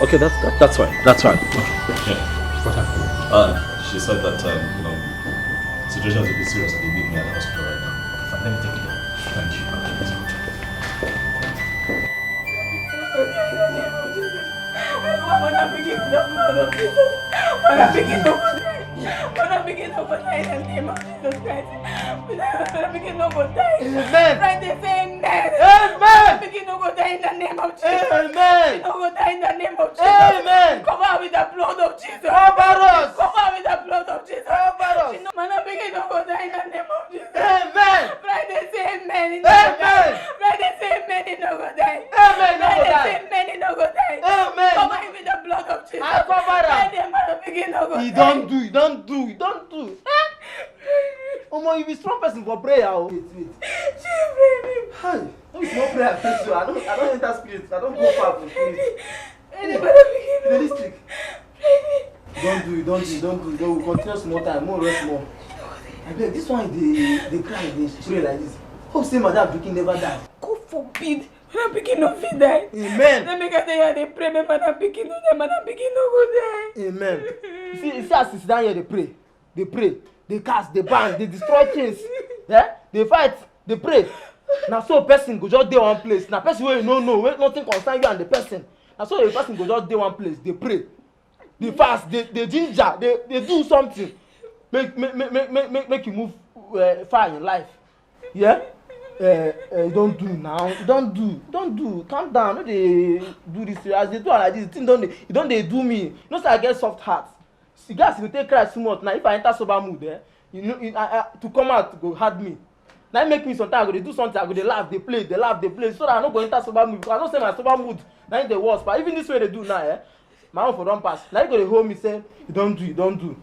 Okay, that's that, that's fine. That's fine. Okay. Yeah. What happened? Uh, she said that um, you know, situation is a bit serious and they need me at the hospital right now. Okay, fine. Let me take it down. Thank you. Amen. Friday say amen. Amen. Pikin no go die in the name of Jesus. Amen. She no go die in the name of Jesus. Amen. Cover her with the blood of Jesus. Cover us. Cover her with the blood of Jesus. Cover us. She no, man, pikin no go die in the name of Jesus. Amen. Friday say amen. Amen. Friday say amen, he no go die. Amen, he no go die. Friday say amen, he no go die. Amen. Cover him with the blood of Jesus. I cover am. Friday, man, pikin no go die. He don do, he don do, he don do. Omo, you be strong person for prayer o. Wait, wait. Hi, no be small prayer I pray so. I don, I don enter spirit. I don go far for spirit. Anybody begin. Realistic. Don do, don do, don do. Don, we continue small time. More rest more. Abeg, this one dey, dey cry, dey pray like this. Hope say madam pikin never die. God forbid. Madam pikin no fit die. Amen. Let me get there, dey pray, make madam pikin no die. Madam pikin no go die. Amen. You see, you see as you sit down here dey pray, dey pray, dey cast, dey ban, dey destroy things. Eh? Dey fight, dey pray. Na so person go just dey one place. Na person wey you no know, wey nothing concern you and the person. Na so the person go just dey one place, dey pray, dey fast, dey, dey ginger, dey, dey do something. Make, make, make, make, make, make, make you move uh, far in life. Yeah? Uh, uh, you don't do now. You don't do. You don't do. Calm down. No dey do this. As they do am like this, the thing don dey, e don dey do me. You know say I get soft heart. See, guys, you go take cry small. Now, if I enter sober mood, eh, you know, you, I, I, to come out go hard me. Now, make me sometimes I go dey do something. I go dey laugh, dey play, dey laugh, dey play, so that I no go enter sober mood. Because I know say my sober mood, now in the worst. But even this way they do now, eh, my own for don pass. Now you go dey hold me, say, "You don't do, you don't do."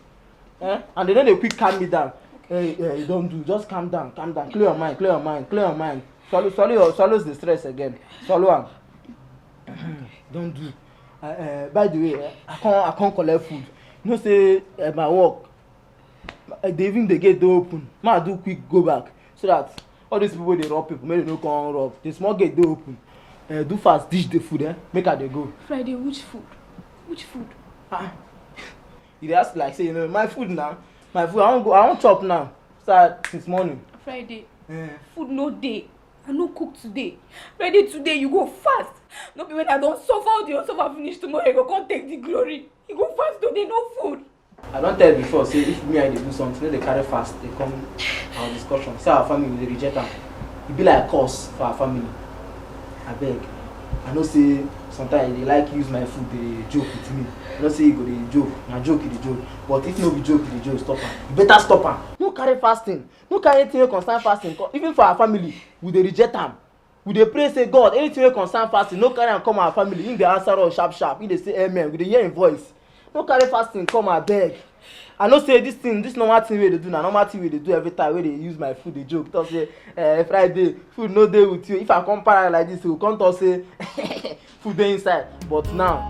Eh? And they no dey quick calm me down. "Hey, hey, you don't do. Just calm down, calm down. Clear your mind, clear your mind, clear your mind. Swallow, swallow, your, swallow the stress again. Swallow am." "Don't do. Uh, uh, by the way, eh, I can't, I can't collect food. You know say uh, my work. Uh, they even the gate dey open. Ma do quick go back so that all these people dey rob people, make they no come rob. The small gate dey open. Uh, do fast, dish the food, eh? Make I dey go." Friday, which food? Which food? Ah, you dey ask like say you know my food now. My food, I wan go, I wan chop now. Start since morning. Friday. Eh. Food no dey. I no cook today. Friday, today you go fast. No be when I don suffer, all the suffer finish, tomorrow you go come take the glory. You go fast today, no food. I don tell you before, say if me I dey do something, no dey carry fast, dey come our discussion. Say our family dey reject am. E be like curse for our family. Abeg, I know say sometimes you dey like use my food dey joke with me. I know say you go dey joke, na joke you dey joke. But if no be joke you dey joke, stop am. You better stop am. No carry fasting, no carry anything wey concern fasting. Co-, even for our family, we dey reject am. We dey pray say, "God, anything wey concern fasting, no carry am come our family." Him dey answer us sharp sharp. Him dey say, "Amen." We dey hear him voice. No carry fasting come, abeg. I know say this thing, this normal thing wey dey do, na normal thing wey dey do every time, wey dey use my food dey joke. Talk say, eh, "Friday, food no dey with you." If I come para like this, he go come talk say, "Food dey inside." But now,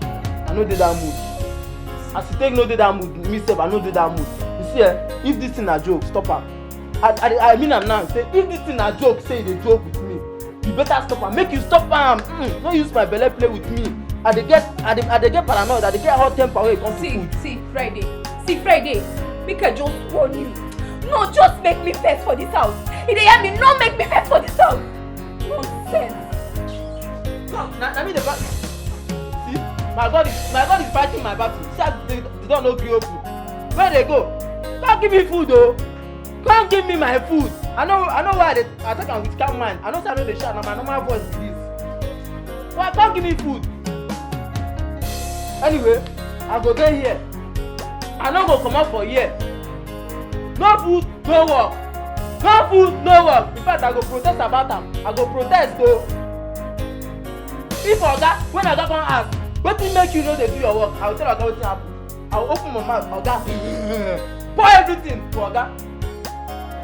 I no dey that mood. As you take no dey that mood, me sef, I no dey that mood. You see, eh, if this thing na joke, stop am. I, I, I mean am now. Say, if this thing na joke, say you dey joke with me, you better stop am. Make you stop am. Mm, no use my belle play with me. I dey get, I dey, I dey get paranoid. I dey get hot temper when it comes to food. See, see, Friday. See, Friday. Make I just warn you. No, just make me first for this house. You dey hear me? No make me first for this house. Nonsense. No, na, na me dey back. See, my God is, my God is fighting my battle. See as the, the door no gree open. Where they go? Come give me food, oh. Come give me my food. I know, I know why I dey, I talk am with calm mind. I know say I no dey shout, na my normal voice be this. Why, come give me food. Anyway, I go dey here. I no go comot for here. No food, no work. No food, no work. In fact, I go protest about am. I go protest o. If oga, when oga come ask, wetin make you no dey do your work? I go tell oga wetin happen. I go open my mouth, oga. Pour everything for oga.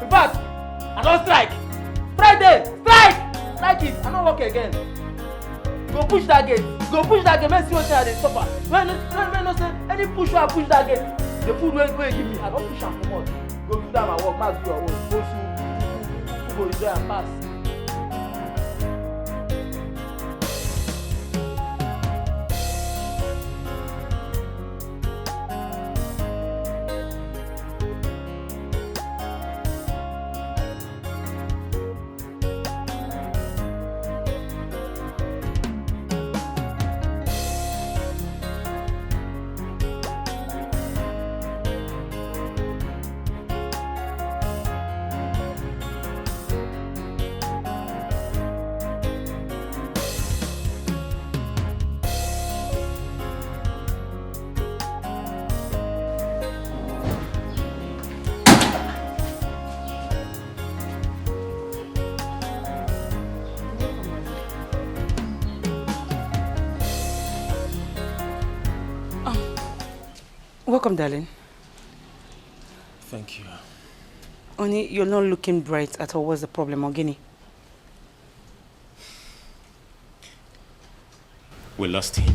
In fact, I don strike. Friday, strike! Strike it. I no work again. Go push that gate. Go push that gate. Make see wetin I dey suffer. When, when, when no say any push wey I push that gate, the food wey, wey you give me, I don push am comot. Go do that my work. Make I do your own. Go soon. Go enjoy and pass. Welcome, darling. Thank you. Honey, you're not looking bright at all. What's the problem, Ogini? We lost him.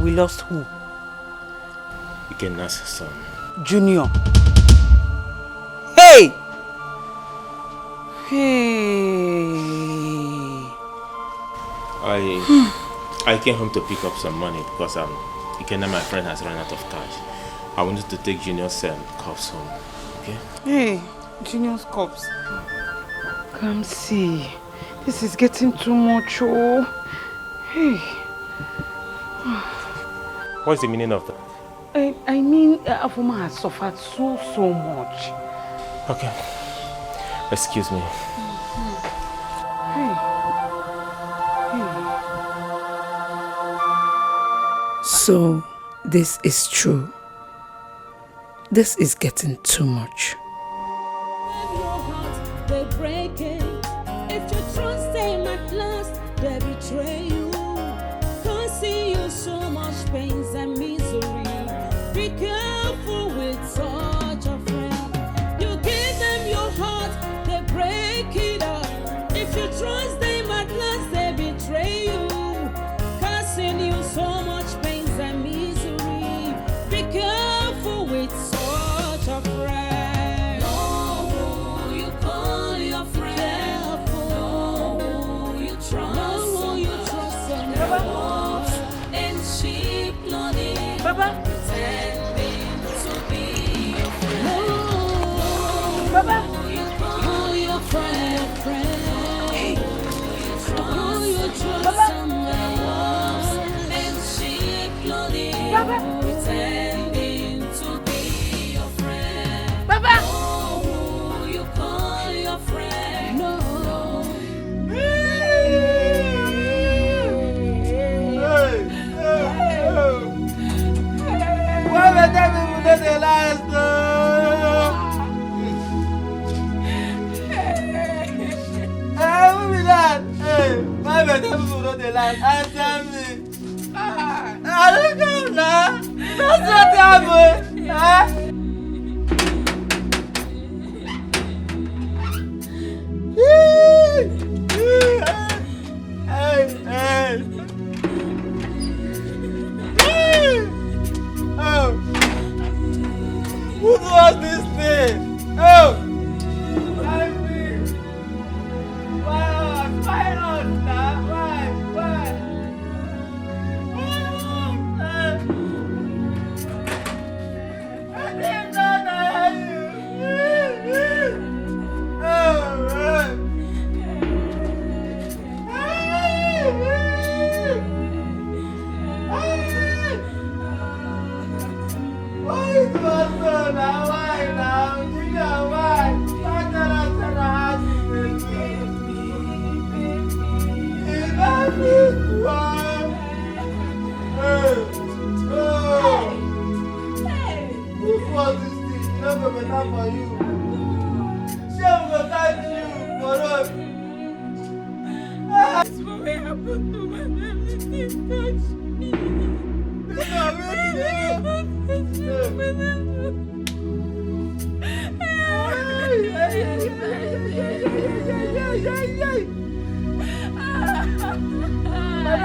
We lost who? Ikenna's son. Junior. Hey! Hey! I I came home to pick up some money because um Ikenna, my friend, has run out of cash. I wanted to take Junior's um, cups home. Okay? Hey, Junior's cups. Come see. This is getting too much, oh. Hey. What's the meaning of that? I, I mean, uh, Afoma has suffered so, so much. Okay. Excuse me. Hey. Hey. So, this is true. This is getting too much. Your heart, they break it. If you trust them at last, they betray you. Causing you so much pains and misery. Be careful with such a friend. You give them your heart, they break it up. If you trust them at last, they betray you. Causing you so much pains and misery. Be careful with such a friend. Know who you call your friend. Careful. Know who you trust. Know who you trust. Wolves in sheep clothing. Baba. Pretending to be your friend. Baba. Know who you call your friend. Hey. Know who you trust. Baba. Wolves in sheep clothing. Baba. Pretending to be your friend. Baba. Know who you call your friend. No. Hey, hey, hey. Why better people no dey last, oh? Eh, who be that? Hey, why better people no dey last? Answer me. Ah, I don't know now. That's what happened. Huh? Hey, hey. Oh. Who do us this thing? Oh. Help me. Why us? Why us now? Why? Why?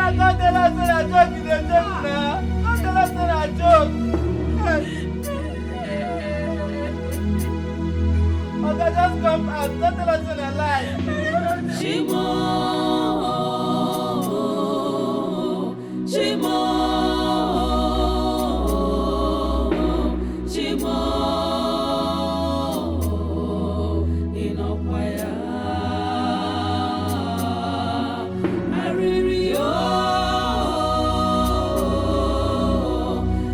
Don't tell us say na joke you dey joke na. Don't tell us say na joke. Oga, just come out. Don't tell us say na lie. Chimo, Chimo, Chimo, ị nọkwa ya? Arịrị o,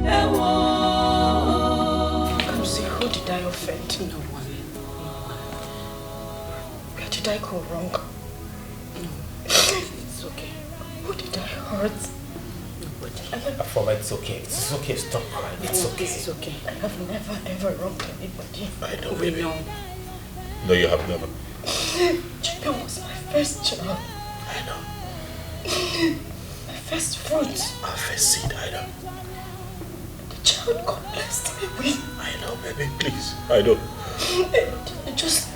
ewo. Come see, who did I offend? No one. No one. Where did I go wrong? No, it's okay. Who did I hurt? Nobody. Afoma, it's okay. It's okay. Stop crying. It's okay. It's okay. I have never ever wronged anybody. I know, baby. We know. No, you have never. Chika was my first child. I know. My first fruit. Our first seed, I know. The child God blessed me with. I know, baby, please. I know. They, they just,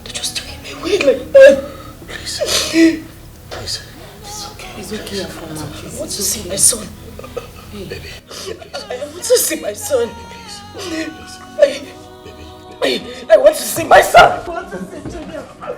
they just took him away like that. Please. Please. It's okay. It's okay, Afoma. I want to see my son. Baby, please. I, I want to see my son. Please. Just, I, baby, baby. I, I want to see my son. I want to see Junior. I'm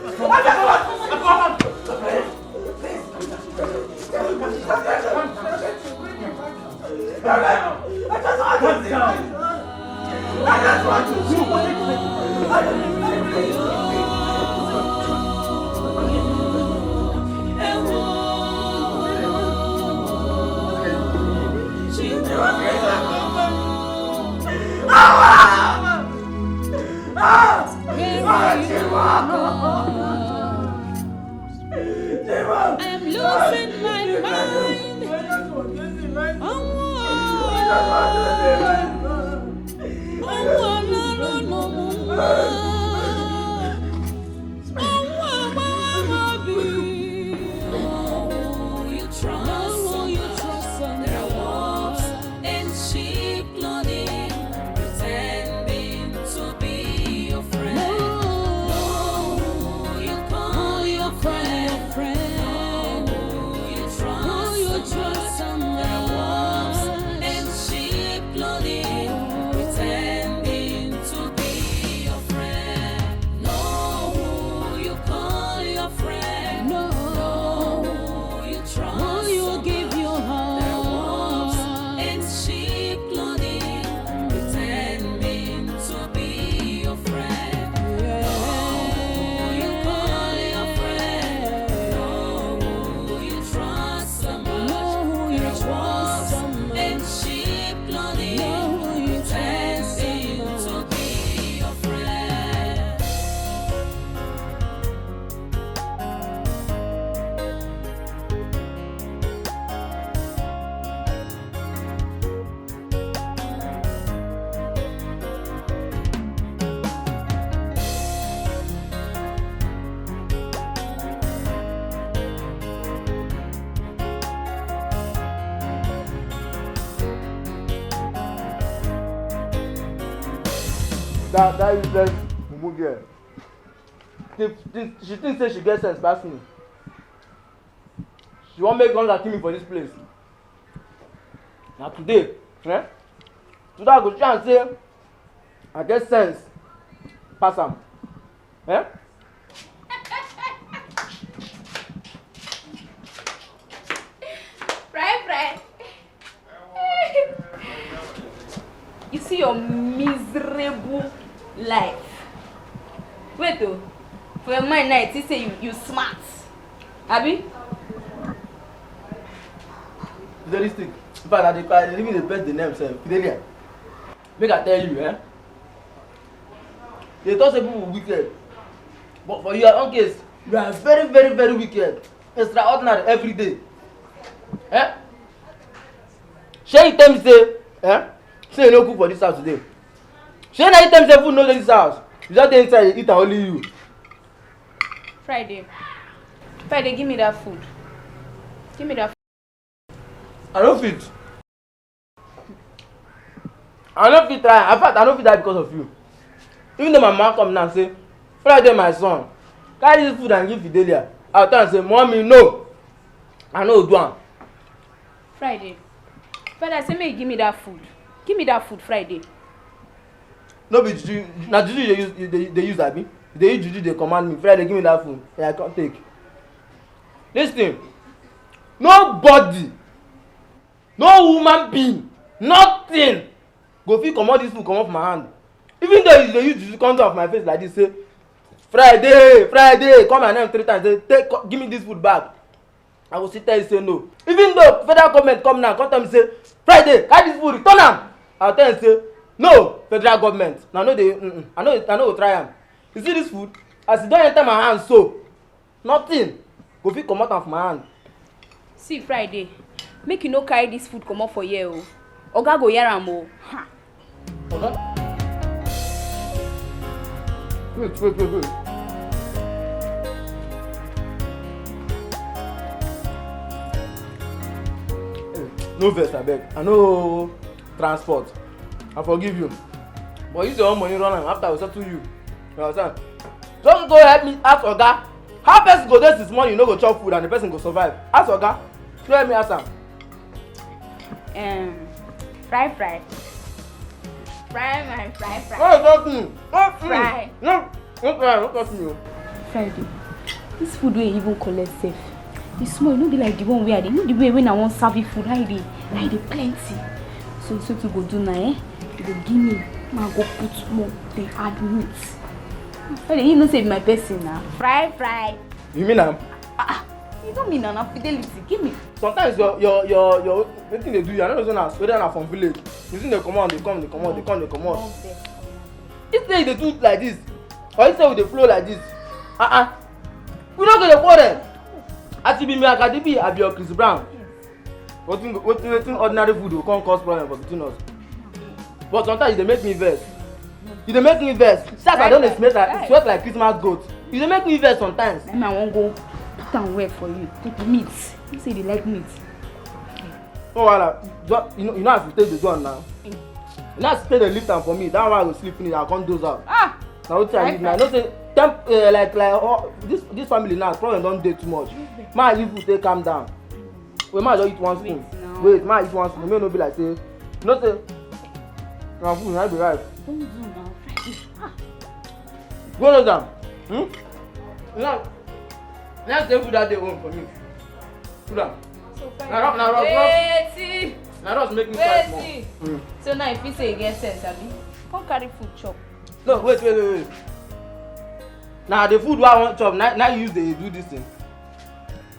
losing my mind. Ọnwụ, ọnwụ Ọlọ́run nọ m mma. Ọnwụ agbawa m obi. Who you trust, who you trust, and wolves in sheep clothing, pretending to be your friend. No. Know who you call your friend. Know who you trust. Who you trust and love. Wolves in sheep clothing, pretending to be your friend. Know who you call your friend. No. Know who you trust. Who you give your heart. Wolves in sheep clothing, pretending to be your friend. Know who you call your friend. Know who you trust so much. Know who you trust so much. In sheep clothing, know who you trust so much. Pretending to be your friend. That, that useless mumu girl. She, she, she think say she get sense pass me. She wan make hunger kill me for this place. Na today, eh? Today I go show am say I get sense pass am. Eh? Fry, fry. You see your miserable life. Wait o, for your mind now, you think say you, you smart. Abi? Fidelistic. In fact, I dey, I dey even dey bet the name sef. Fidelia. Make I tell you, eh? They talk say people wicked. But for your own case, you are very, very, very wicked. Extraordinary every day. Eh? Shey you tell me say, eh? Say you no cook for this house today. Shey na you tell me say food no dey this house. You just dey inside dey eat and only you. Friday. Friday, give me that food. Give me that food. I no fit. I no fit try. In fact, I no fit die because of you. Even though my mama come now say, Friday, my son, carry this food and give Fidelia. I tell am say, Mommy, no. I no go do am. Friday. Friday, I say make you give me that food. Give me that food, Friday. No be juju, na juju you dey use, you dey, dey use abi? You dey use juju dey command me. Friday, give me that food. Yeah, I come take. Listen, nobody, no human being, nothing go fit comot this food comot for my hand. Even though you dey use juju come do am for my face like this, say, "Friday, Friday," call my name three times, say, "Take, co-, give me this food back." I go still tell you say no. Even though federal government come now, come tell me say, "Friday, carry this food, return am." I go tell you say, "No, federal government, na no dey, mm-mm, I no, I no go try am." You see this food? As e don enter my hand so, nothing go fit comot am for my hand. See, Friday, make you no carry this food comot for here o. Oga go hear am o. Ha! Oga? Wait, wait, wait, wait. Hey, no vex, abeg. I no transport. I forgive you. But use your own money run am after I settle you. You understand? Just go help me ask Oga. How person go dey since morning, no go chop food and the person go survive? Ask Oga. Go help me ask am. Um, fry, fry. Fry, my fry, fry. No touch me. No, mm. Fry. No, no try, no touch me o. Friday. This food wey you even collect sef, e small, e no be like the one wey I dey, you know the way wey I wan serve you food, how e dey, how e dey plenty. So, so to go do na, eh? You go give me, ma go put more, then add meat. Friday, you know say be my person na. Fry, fry. You mean am? Ah, ah, you don't mean na, na fidelity. Give me. Sometimes your, your, your, your, wetin dey do you, I no know say na, whether na from village. You see dey comot, dey come, dey comot, dey come, dey comot. If say you dey do like this, or if say we dey flow like this, ah, ah, we no go dey quarrel. As e be me, Akadibi, I be your Chris Brown. Wetin go, wetin, wetin ordinary food go come cause problem for between us? But sometimes you dey make me vex. You dey make me vex. See as I don dey sweat like, sweat like Christmas goat. You dey make me vex sometimes. Then I wan go put am well for you. Put meat. You say you dey like meat. No wahala. Just, you know, you know as you take dey do am now. You know as you take dey lift am for me. That one I go sleep finish, I come doze out. Ah! Na wetin I need now. I know say temp, eh, like, like, oh, this, this family now, problem don dey too much. Ma, you people take calm down. Wait, ma just eat one spoon. Wait, ma eat one spoon. Make no be like say, you know say, na food na be rice. Don't do now. Go no down. Hmm? Now, next day food that day own for me. Put am. So fine. Na rock, na rock, rock. Wetin? Na rock make me cry small. Wetin? Hmm. So now if you say you get sense, abi? Come carry food chop. No, wait, wait, wait, wait. Na the food wey I wan chop, na, na you use dey do this thing.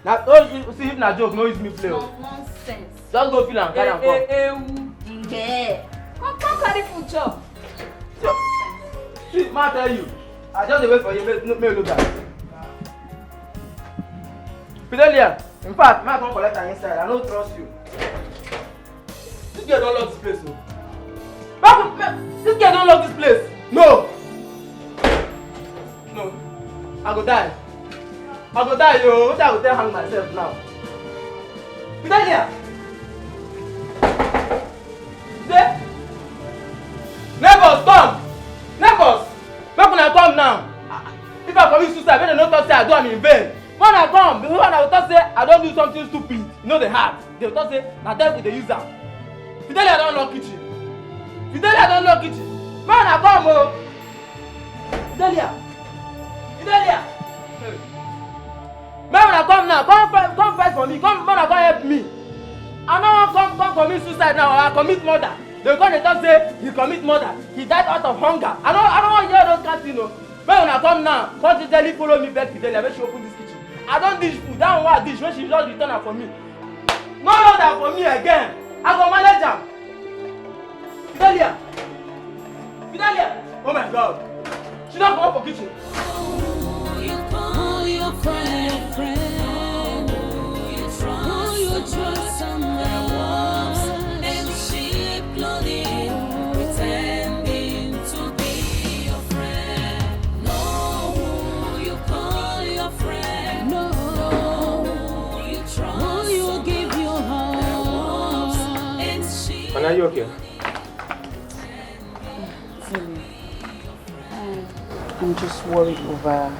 Na, oh, you see, if na joke, no use me play o. No, nonsense. Just go feel am, carry am come. Eh, eh, ewu. Ngbe. Come, come carry food chop. See, see, ma tell you, I just dey wait for you, make, make you look at. Fidelia, in fact, ma come collect am inside, I no trust you. This girl don lock this place o. Back, back, this girl don lock this place. No. No. I go die. I go die o. Wetin I go take hang myself now? Fidelia. Dey. Neighbors, come. Neighbors, make una come now. If I commit suicide, make dem no talk say I do am in vain. Make una come. Before una go talk say I don do something stupid. E no dey hard. Dey talk say na devil dey use am. Fidelia don lock kitchen. Fidelia don lock kitchen. Make una come o. Fidelia. Fidelia. Hey. Make una come now. Come fight, come fight for me. Come, make una come help me. I no wan come, come commit suicide now. I commit murder. Dey come dey talk say he commit murder. He died out of hunger. I no, I no wan hear those kind thing o. Make una come now. Come jejely follow me beg Fidelia make she open this kitchen. I don dish food. That one wey I dish, make she just return am for me. No load am for me again. I go manage am. Fidelia. Fidelia. Oh my God. She don comot for kitchen. Who you call your friend? Who you trust and love? And sheep clothing, pretending to be your friend. Know who you call your friend. Know who you trust. Who you give your heart. And sheep. And are you okay? Sorry. Um, I'm just worried over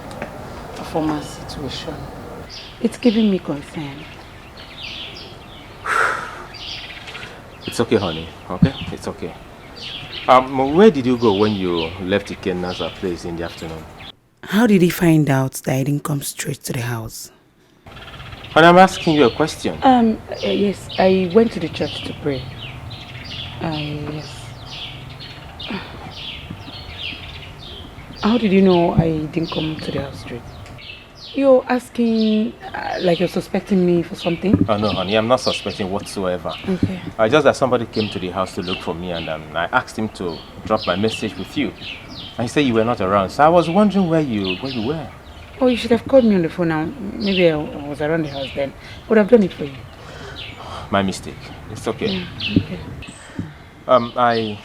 Afoma situation. It's giving me concern. It's okay, honey. Okay? It's okay. Um, where did you go when you left Ikenna's place in the afternoon? How did he find out that I didn't come straight to the house? Honey, I'm asking you a question. Um, uh, yes, I went to the church to pray. Uh, yes. How did you know I didn't come to the house straight? You're asking uh, like you're suspecting me for something? Oh, no, honey, I'm not suspecting whatsoever. Okay. I just that somebody came to the house to look for me, and um, I asked him to drop my message with you. And he said you were not around, so I was wondering where you where you were. Oh, you should have called me on the phone now. Maybe I was around the house then. I would have done it for you. My mistake. It's okay. Yeah, okay. Um, I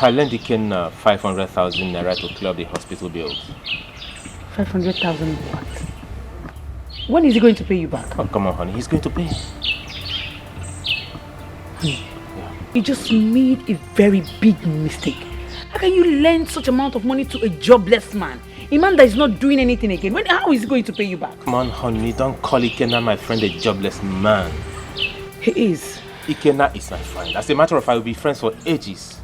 I lent Ikenna uh, five hundred thousand naira to clear up the hospital bills. Five hundred thousand what? When is he going to pay you back? Oh, come on, honey. He's going to pay. Honey, you just made a very big mistake. How can you lend such amount of money to a jobless man? A man that is not doing anything again. When, how is he going to pay you back? Come on, honey. Don't call Ikenna, my friend, a jobless man. He is. Ikenna is my friend. As a matter of fact, we'll be friends for ages.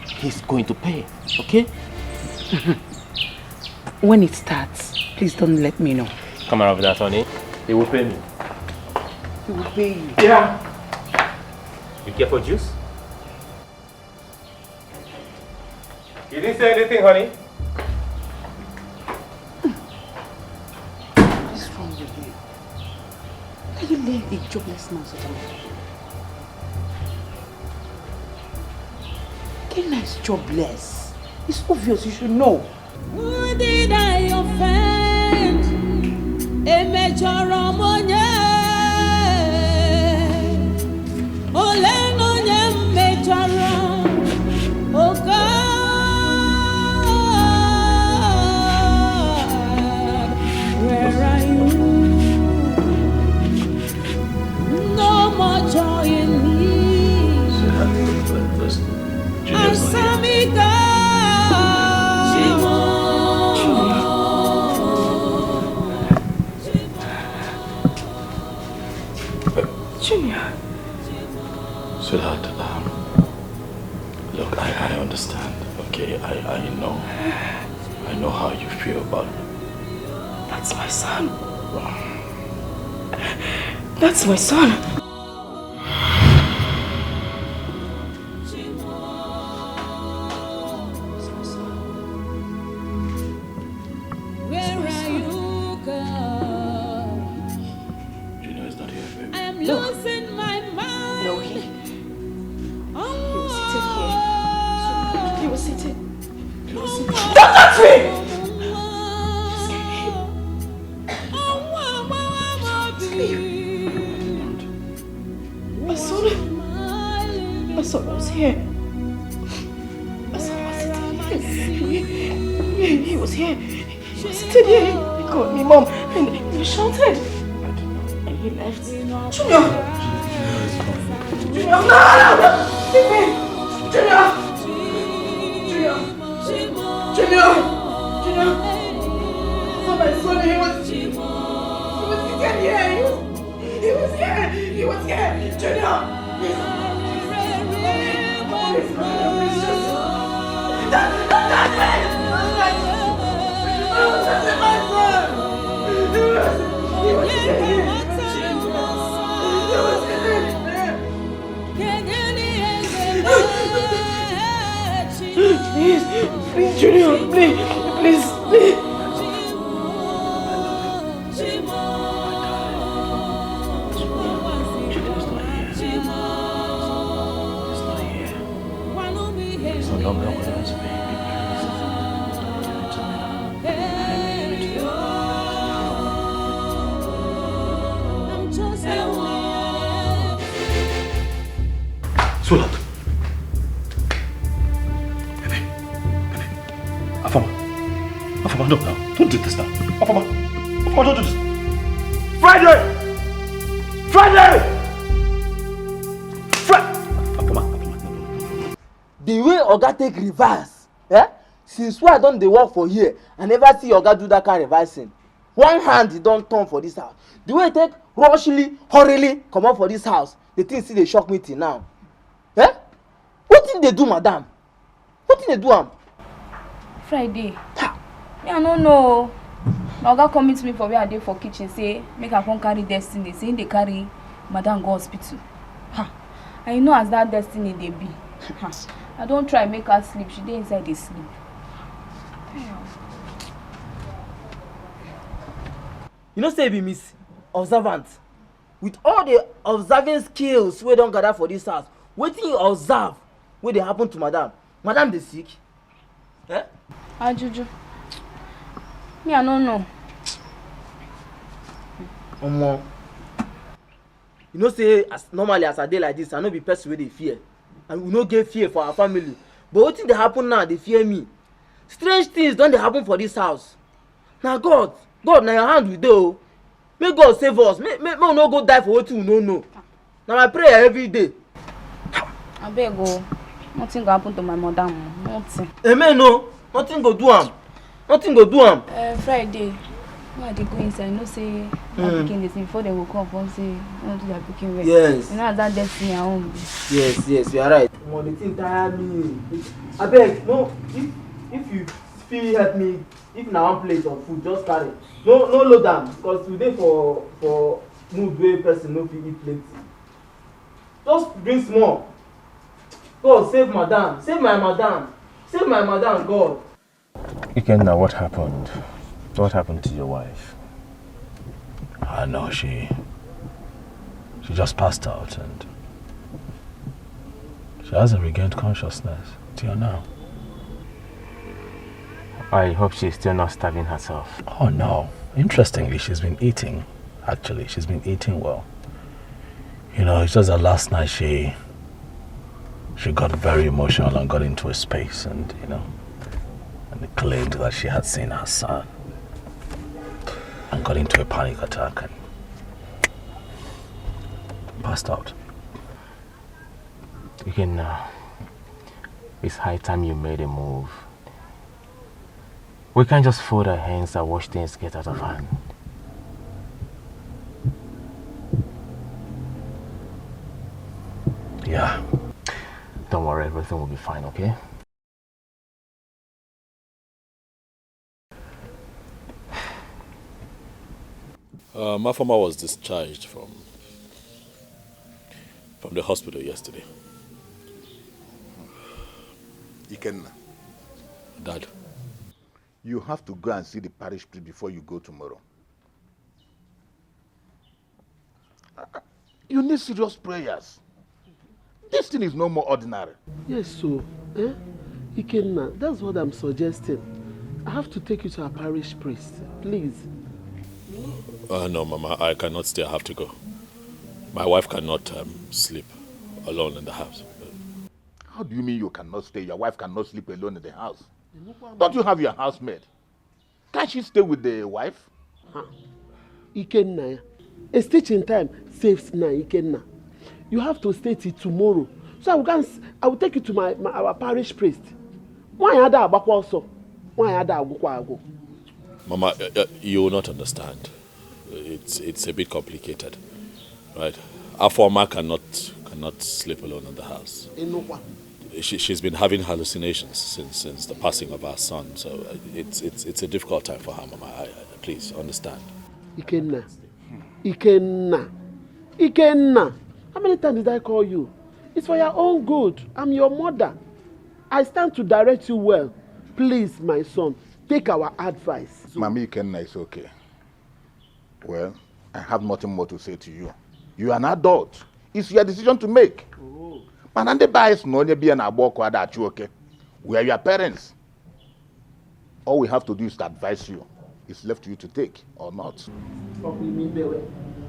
He's going to pay, okay? When it starts, please don't let me know. Come out of that, honey. He will pay me. He will pay you. Yeah. You care for juice? You didn't say anything, honey? What is wrong with you? How can you lend a jobless man such a money? Ikenna is jobless. It's obvious, you should know. Who did I offend? Emechọrọ m onye? Ole na onye m mechọrọ? Oh God, where are you? No more joy in me. Answer me, God. Junior. Sweetheart, um, look, I, I understand. Okay, I, I know. I know how you feel, but that's my son. That's my son. Junior is not here, baby. I'm losing my mind. No, he. He was sitting here. He was sitting. He was sitting. Don't touch me! My son, my son was here. My son was sitting here. He, he, he was here. He was sitting here. He called me mom and he shouted. And he left. Junior! Junior, no, no, no! Leave me! Junior! Junior! Junior! Junior! For my son, he was, he was sitting here. He was, he was here. He was here. Junior! Please. Please, please, just, don't, don't touch me! Don't touch me! Don't touch my son! He was, he was here. He was here. Please, please, Junior, please, please, please. Sweetheart. Baby, baby. Afama. Afama, no, no. Don't do this now. Afama. Afama, don't do this. Friday! Friday! Fri- Afama, Afama, no, no, no, no. The way Oga take reverse, eh? Since wey I don dey work for here, I never see Oga do that kind reversing. One hand he don turn for this house. The way he take rushly, hurriedly comot for this house, the thing still dey shock me till now. Wetin dey do madam? Wetin dey do am? Friday. Me, I no know. My oga come meet me for where I dey for kitchen, say make I come carry Destiny, say he dey carry madam go hospital. Ha. And you know as that Destiny dey be. Ha. I don try make her sleep, she dey inside dey sleep. You know say you be Miss Observant. With all the observing skills wey don gather for this house, wetin you observe wey dey happen to madam? Madam dey sick? Eh? Ajuju. Me, I no know. Omo. You know say as normally as I dey like this, I no be person wey dey fear. And we no get fear for our family. But wetin dey happen now dey fear me. Strange things don dey happen for this house. Na God, God, na your hand we dey o. Make God save us. Make, make, make we no go die for wetin we no know. Na my prayer every day. Abeg o, nothing go happen to my madam o, nothing. Amen o. Nothing go do am. Nothing go do am. Uh, Friday, when I dey go inside, you know say my pikin dey sing before dem go come, come say, "No do their pikin well." Yes. You know as that Destiny her own be. Yes, yes, you are right. Omo, the thing tire me. Abeg, no, if, if you fit help me, if na one plate of food, just carry. No, no load am, because we dey for, for mood wey person no fit eat plenty. Just bring small. God, save madam, save my madam, save my madam, God. Ikenna, what happened? What happened to your wife? I know she, she just passed out and she hasn't regained consciousness till now. I hope she's still not starving herself. Oh no. Interestingly, she's been eating. Actually, she's been eating well. You know, it's just that last night she, she got very emotional and got into a space and, you know, and claimed that she had seen her son and got into a panic attack and passed out. Ikenna, it's high time you made a move. We can't just fold our hands and watch things get out of hand. Yeah. Don't worry, everything will be fine, okay? Uh, Mafama was discharged from from the hospital yesterday. Ikenna. Dad. You have to go and see the parish priest before you go tomorrow. You need serious prayers. This thing is no more ordinary. Yes, so, eh? Ikenna, that's what I'm suggesting. I have to take you to our parish priest, please. Uh, no, Mama, I cannot stay. I have to go. My wife cannot um, sleep alone in the house. How do you mean you cannot stay? Your wife cannot sleep alone in the house. Don't you have your housemaid? Can't she stay with the wife? Huh. Ikenna, a stitch in time saves nine, Ikenna. You have to stay till tomorrow. So I will, go and s- I will take you to my, my our parish priest. Nwaanyị ada agbakwa ọsọ. Nwaanyị ada agwụkwa agwụ. Mama, uh, uh, you will not understand. It's it's a bit complicated, right? Afoma cannot cannot sleep alone in the house. Enokwa. She she's been having hallucinations since since the passing of our son, so uh, it's it's it's a difficult time for her, Mama. I, I, please understand. Ikenna. Ikenna. Ikenna. How many times did I call you? It's for your own good. I'm your mother. I stand to direct you well. Please, my son, take our advice. Mami Ikenna, it's okay. Well, I have nothing more to say to you. You are an adult. It's your decision to make. Mana ndị be anyị sị na onye be ya na-agba ọkụ ada achụ oke. We are your parents. All we have to do is to advise you. It's left to you to take or not. Ọkụ imi bewe,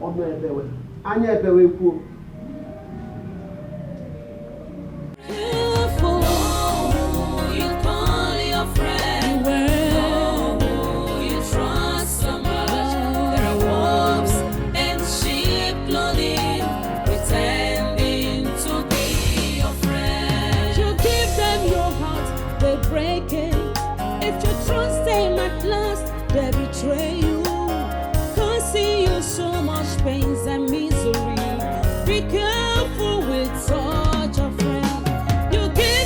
ọnụ ebewe, anya ebewe kwuo. If you trust them at last, they betray you. Causing you so much pains and misery. Be careful with such a friend. You give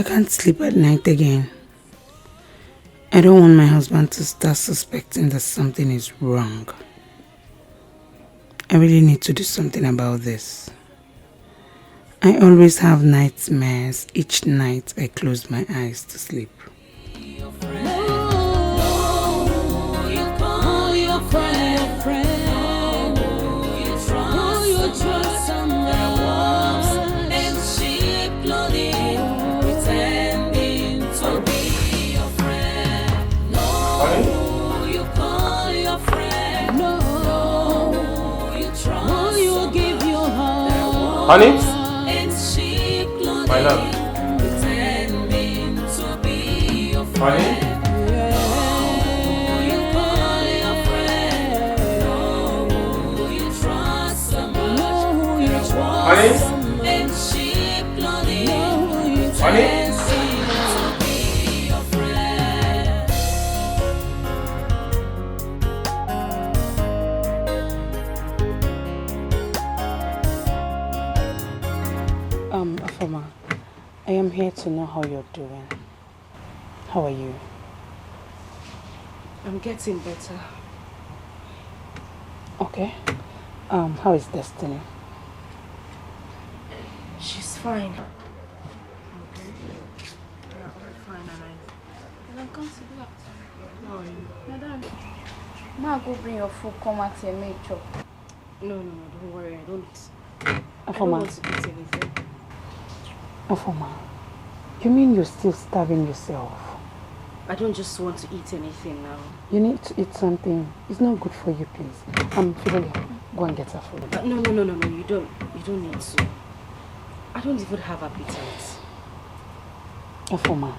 I can't sleep at night again. I don't want my husband to start suspecting that something is wrong. I really need to do something about this. I always have nightmares each night I close my eyes to sleep. Honey? My love. Honey? Honey? Honey? Um, Afoma, I am here to know how you're doing. How are you? I'm getting better. Okay. Um, how is Destiny? She's fine. Madam, ma go bring your food come out here, make chop. No, no, no, don't worry, I don't. I don't Afoma. want to eat anything. Afoma, you mean you're still starving yourself? I don't just want to eat anything now. You need to eat something. It's not good for you, please. Um, Fidelia, go and get her food. Uh, no, no, no, no, no, you don't. You don't need to. I don't even have appetite. Afoma,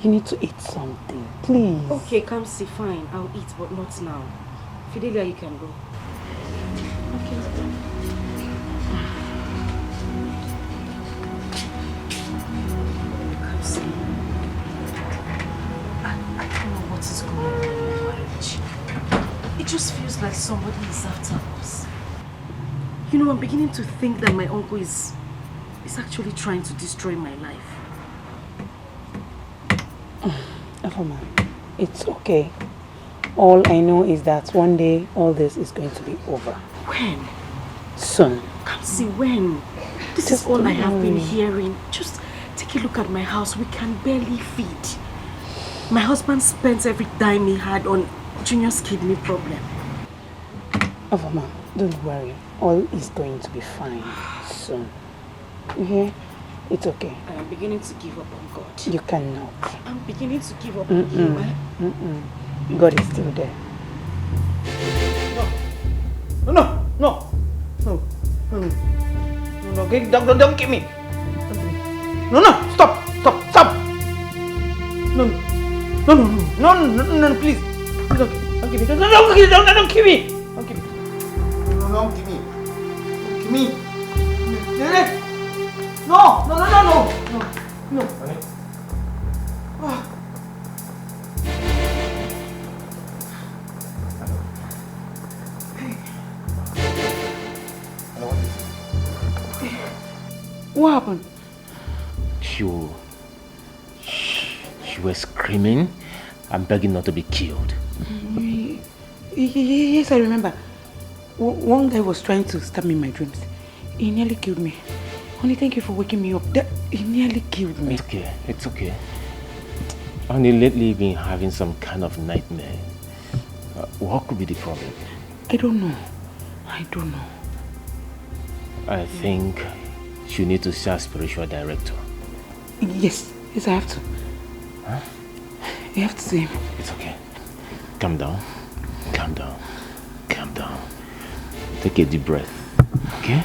you need to eat something, please. Okay, Kamsi, fine. I'll eat, but not now. Fidelia, you can go. Okay. Kamsi, I, I don't know what is going on in my marriage. It just feels like somebody is after us. You know, I'm beginning to think that my uncle is, is actually trying to destroy my life. Afoma, it's okay. All I know is that one day all this is going to be over. When? Soon. Kamsi, when? This is all I have been hearing. Just take a look at my house. We can barely feed. My husband spent every dime he had on Junior's kidney problem. Afoma, don't worry. All is going to be fine soon. You hear? It's okay. I am beginning to give up on God. You cannot. I'm beginning to give up on you. Mm-mm. God is still there. No, no, no, no, no, no, no, no, don't, don't, don't kill me. No, no, stop, stop, stop. No, no, no, no, no, no, no, please. Please don't, don't kill me. Don't, don't, don't, don't, don't kill me. Don't kill me. No, no, don't kill me. Don't kill me. No, no, no, no, no, no. Honey? Ah. What happened? You, you were screaming and begging not to be killed. Yes, I remember. One guy was trying to stab me in my dreams. He nearly killed me. Honey, thank you for waking me up. That, he nearly killed me. It's okay. It's okay. Honey, lately you've been having some kind of nightmare. Uh, what could be the problem? I don't know. I don't know. I think you need to see a spiritual director. Yes. Yes, I have to. Huh? You have to see him. It's okay. Calm down. Calm down. Calm down. Take a deep breath. Okay?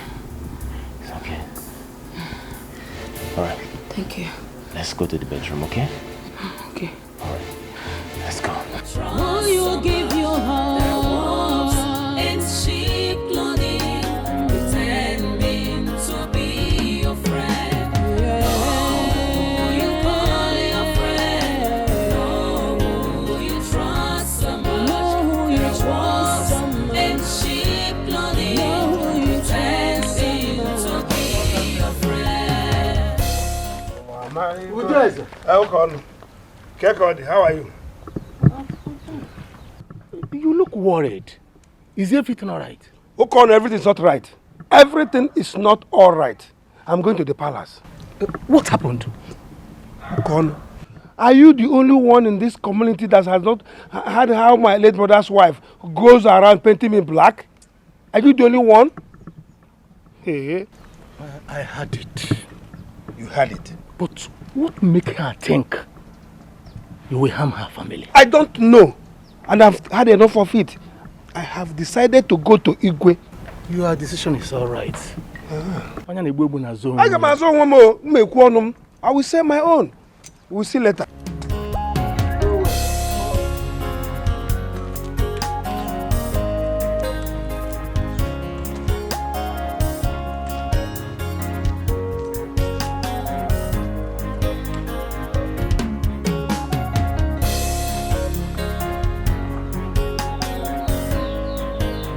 It's okay. Alright. Thank you. Let's go to the bedroom, okay? Okay. Alright. Let's go. Udoeze. Eh, Okonụ. Kekodi, how are you? You look worried. Is everything all right? Okonụ, everything's not right. Everything is not all right. I'm going to the palace. Uh, what happened? Okonụ, are you the only one in this community that has not h- had how my late mother's wife goes around painting me black? Are you the only one? Hey. I, I had it. You had it. But what make her think you will harm her family? I don't know. And I've had enough of it. I have decided to go to Igwe. Your decision is all right. Ah. Onye na-egbu egbu na-azọ onwe ya. Aga m azọ onwe m o, m ekwu ọnụ m. I will say my own. We'll see later.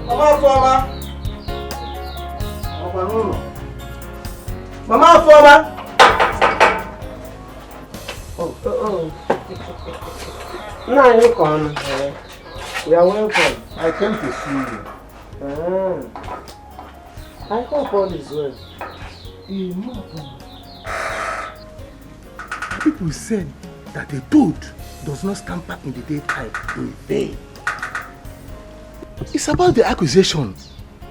Mama Afoma. Mama Afoma. Oh, oh, oh. Nna anyị ka ọnụ. You are welcome. I came to see you. Ah. I hope all is well. Eh, no problem. People said that a toad does not scamper in the daytime in vain. It's about the accusation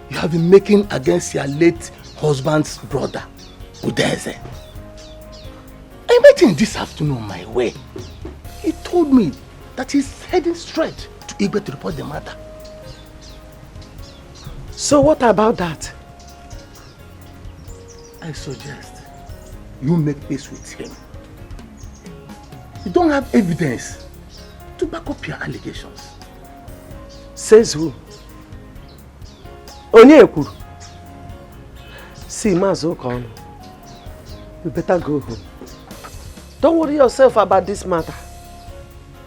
you have been making against your late husband's brother, Udoeze. I met him this afternoon on my way. He told me that he's heading straight to Igwe to report the matter. So what about that? I suggest you make peace with him. You don't have evidence to back up your allegations. Says who? Onye kwuru? See, Maazị Okonụ, you better go home. Don't worry yourself about this matter.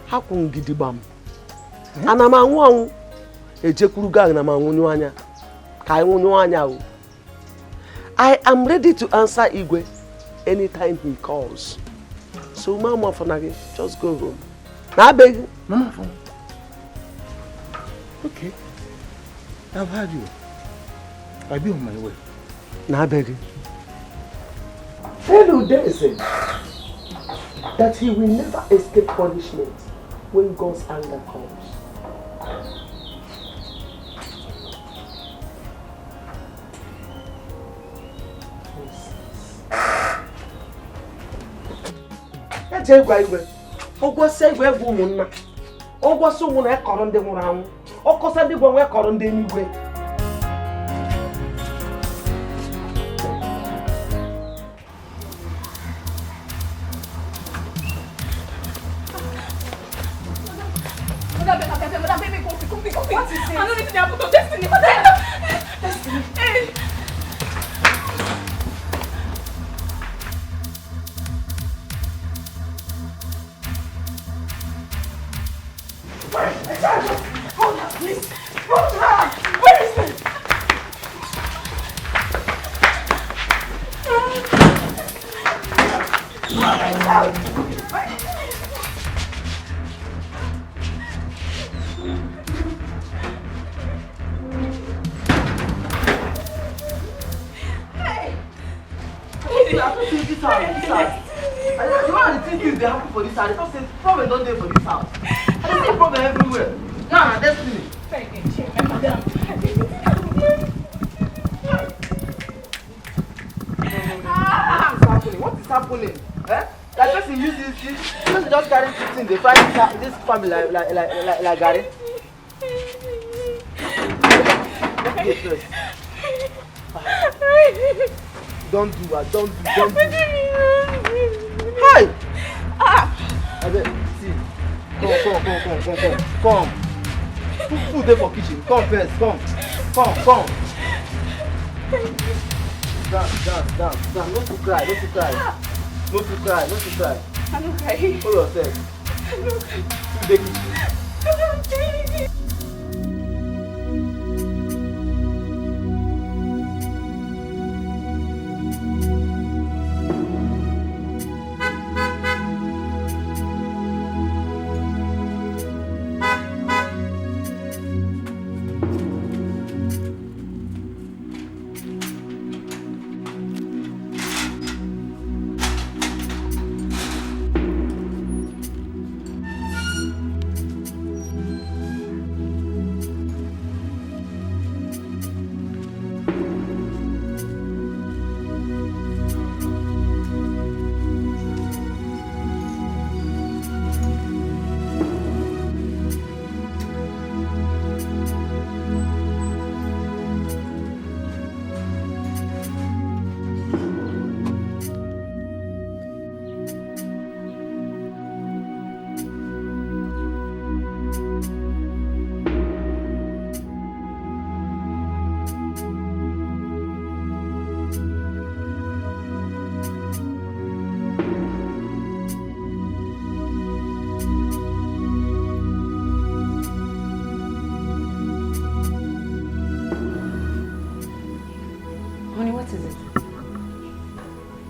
Hapụ m gidigbam. Ana m anwụ anwụ. Ejekwuru gị ana m anwụnyụ anya. Ka anyị nwụnyụ anya o. I am ready to answer Igwe anytime he calls. So, Mama Afoma, just go home. Na beg. Mama Afoma. Okay. I've heard you. I'll be on my way. Na beg. Tell Udoeze that he will never escape punishment when God's anger comes. Eje gwa Igwe. Ụgwọ si Igwe bụ ụmụnna. Ụgwọ si ụmụnna ekọrọ ndị nwụrụ anwụ. Ọkọsa ndị gwọ nwe kọrọ ndị eluigwe. Madam, madam, madam, baby, come, come, come, come. What is it? I don't need to happen to Destiny. Madam, Destiny. Hey. Hold her, please. Hold her. Where is it? Hey! I don't see this house, this house. I don't know how the thing dey happen for this house. I thought say problem don dey for this house. I dey see problem everywhere. Now na Destiny. Madam. What is happening? What is happening? Eh? Like person use this, this person just carry fifteen, dey fry this, this family like, like, like, like, like garri. Don't do, I don't do, don't do. Hi! Ah! Abeg, see. Come, come, come, come, come, come. Come. Food, food dey for kitchen. Come first, come. Come, come. Dance, dance, dance, dance. No too cry, no too cry. No too cry, no too cry. I no cry. Hold yourself. I no cry. Take it. I no cry.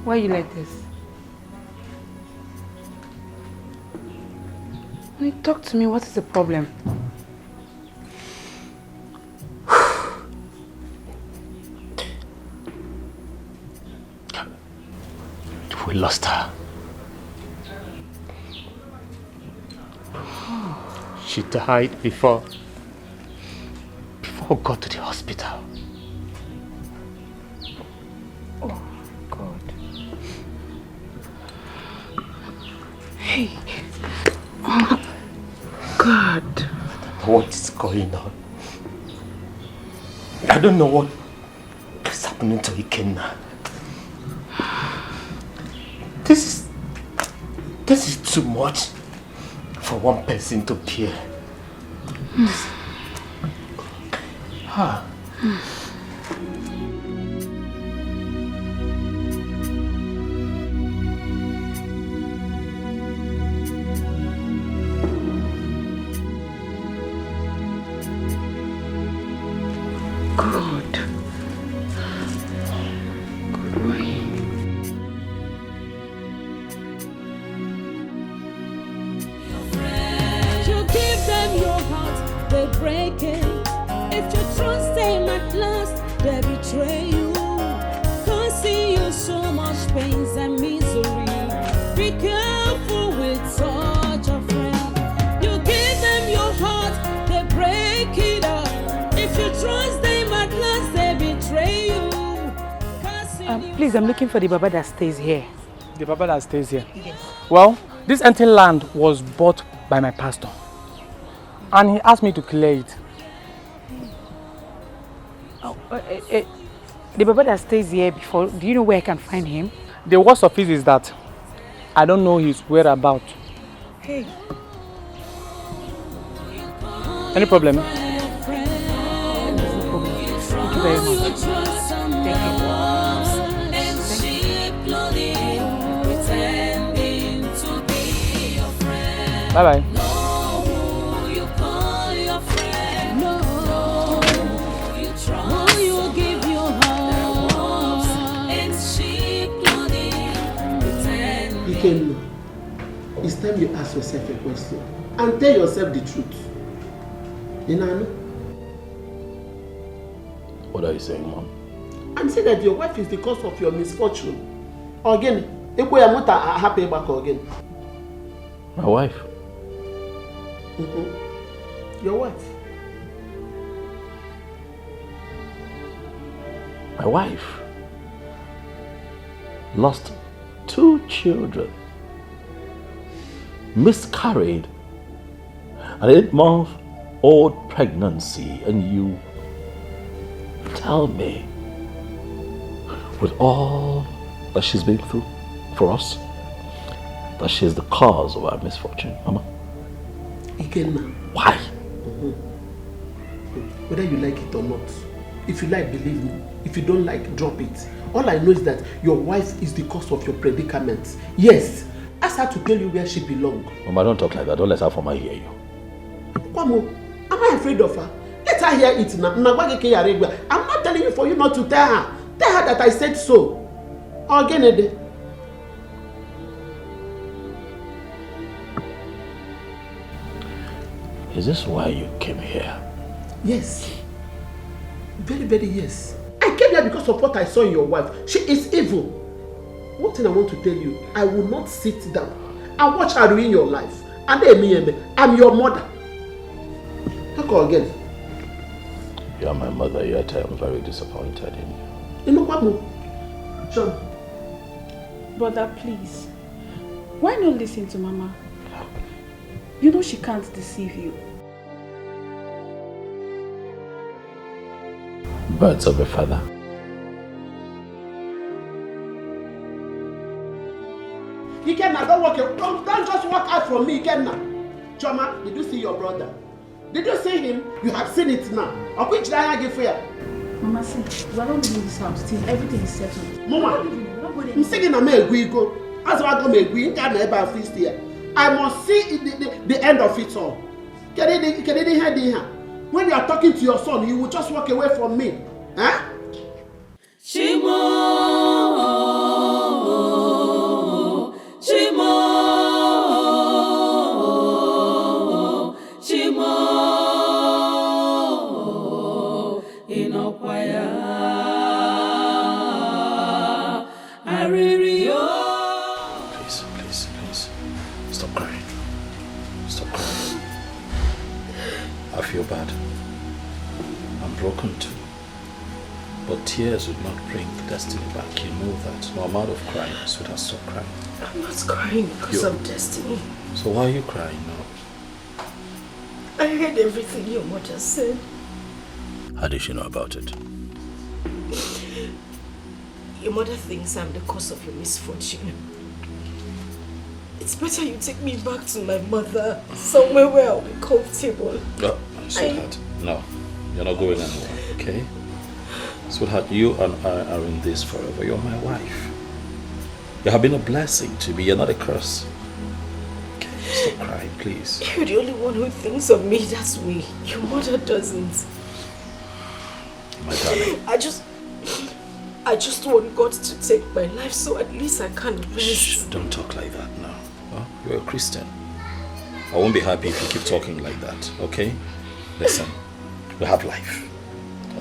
Why you like this? Honey, talk to me. What is the problem? We lost her. She died before, before we got to the hospital. Oh, God. Hey. Oh, God. What is going on? I don't know what is happening to Ikenna. This is, this is too much for one person to bear. Ha. God. God, why? You give them your heart, they break it. If you trust them at last, they betray you. Causing you so much pains and misery. Be careful with such a friend. You give them your heart, they break it up. If you trust them at last, they betray you. Causing Um, you please, I'm so looking for the baba that stays here. The baba that stays here? Yes. Well, this empty land was bought by my pastor, and he asked me to clear it. Oh, uh, uh, uh, the baba that stays here before, do you know where I can find him? The worst of it is that I don't know his whereabouts. Hey. Any problem? Thank you very much. Thank you. Bye bye. Ikenna, it's time you ask yourself a question and tell yourself the truth. You know? What are you saying, Mom? I'm saying that your wife is the cause of your misfortune. Again, ekwe ya mụta ahapụ ịgbakọ again. My wife? Mm-hmm. Your wife. My wife lost two children, miscarried an eight month old pregnancy, and you tell me, with all that she's been through for us, that she's the cause of our misfortune, Mama? Ikenna. Why? Mm-hmm. Whether you like it or not, if you like, believe me. If you don't like, drop it. All I know is that your wife is the cause of your predicament. Yes, ask her to tell you where she belongs. Mama, don't talk like that. Don't let her former hear you. Kwamo, am I afraid of her? Let her hear it now. Nagwagi ke yare gwa. I'm not telling you for you not to tell her. Tell her that I said so. Ogenede. Is this why you came here? Yes. Very, very yes. I came here because of what I saw in your wife. She is evil. One thing I want to tell you, I will not sit down and watch her ruin your life. And then me, I'm your mother. Talk again. You are my mother, yet I am very disappointed in you. Inukwamu. John. Brother, please. Why not listen to Mama? You know she can't deceive you. Birds of a feather. Ikenna, don't walk. Don't, don't just walk out from me, Ikenna. Choma, did you see your brother? Did you see him? You have seen it now. Of which I give fear? Mama, see, we are not leaving this house till everything is settled. Mama, I'm singing a me guigo. As I go me guigo, I'm about fist here. I must see the, the, the end of it all. Can it, can it hear the hand? When you are talking to your son, you will just walk away from me. Huh? Chimo, Chimo, ị nọkwa ya, arịrị o. Please, please, please. Stop crying. Stop crying. I feel bad. I'm broken too. But tears would not bring Destiny back. You know that. No amount of crying, sweetheart, stop crying. I'm not crying because of Destiny. So why are you crying now? I heard everything your mother said. How did she know about it? Your mother thinks I'm the cause of your misfortune. It's better you take me back to my mother, somewhere where I'll be comfortable. No, sweetheart, no. You're not going anywhere, okay? Sweetheart, you and I are in this forever. You're my wife. You have been a blessing to me. You're not a curse. Okay, stop crying, please. You're the only one who thinks of me that way. Your mother doesn't. My darling. I just, I just want God to take my life, so at least I can rest. Shh, don't talk like that now. Huh? You're a Christian. I won't be happy if you keep talking like that, okay? Listen, we have life.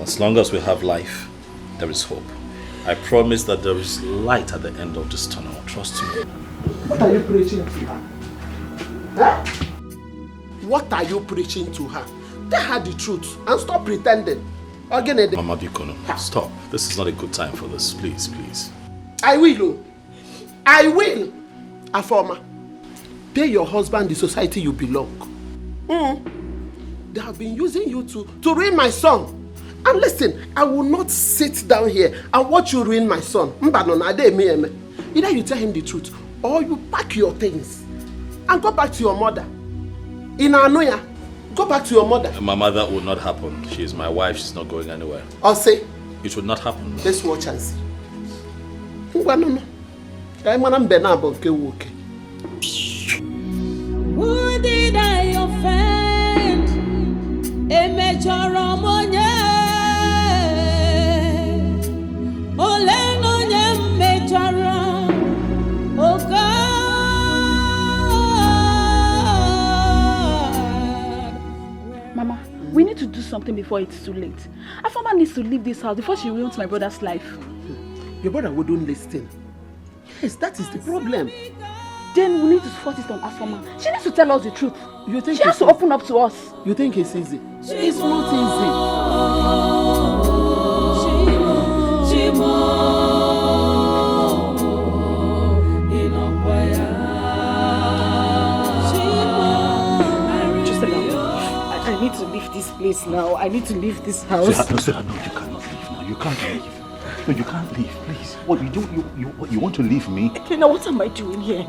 As long as we have life, there is hope. I promise that there is light at the end of this tunnel. Trust me. What are you preaching to her? Huh? What are you preaching to her? Tell her the truth and stop pretending. Ogene, Mama Bikono, stop. This is not a good time for this. Please, please. I will. Oh. I will. Afoma, pay your husband the society you belong. Mm. They have been using you to, to ruin my son. And listen, I will not sit down here and watch you ruin my son. Mba no na ade eme eme. Either you tell him the truth or you pack your things and go back to your mother. In Anoya, go back to your mother. My mother will not happen. She is my wife. She's not going anywhere. I'll say, It will not happen. Let's watch and see. Ngwa no no. Ka anyị mara mbe na-abụ nke nwoke. Who did I offend? Emejọrọ m onye? Ole na onye m mejọrọ? Oh God. Mama, we need to do something before it's too late. Afoma needs to leave this house before she ruins my brother's life. Your brother wouldn't listen. Yes, that is the problem. Then we need to force it on Afoma. She needs to tell us the truth. You think She has it's to easy? Open up to us. You think it's easy? It's not easy. Just allow me. I, I need to leave this place now. I need to leave this house. Sweetheart, no, sweetheart, no, you cannot leave now. You can't leave. No, you can't leave, please. What, you don't, you, you, what, you want to leave me? Kenna, what am I doing here?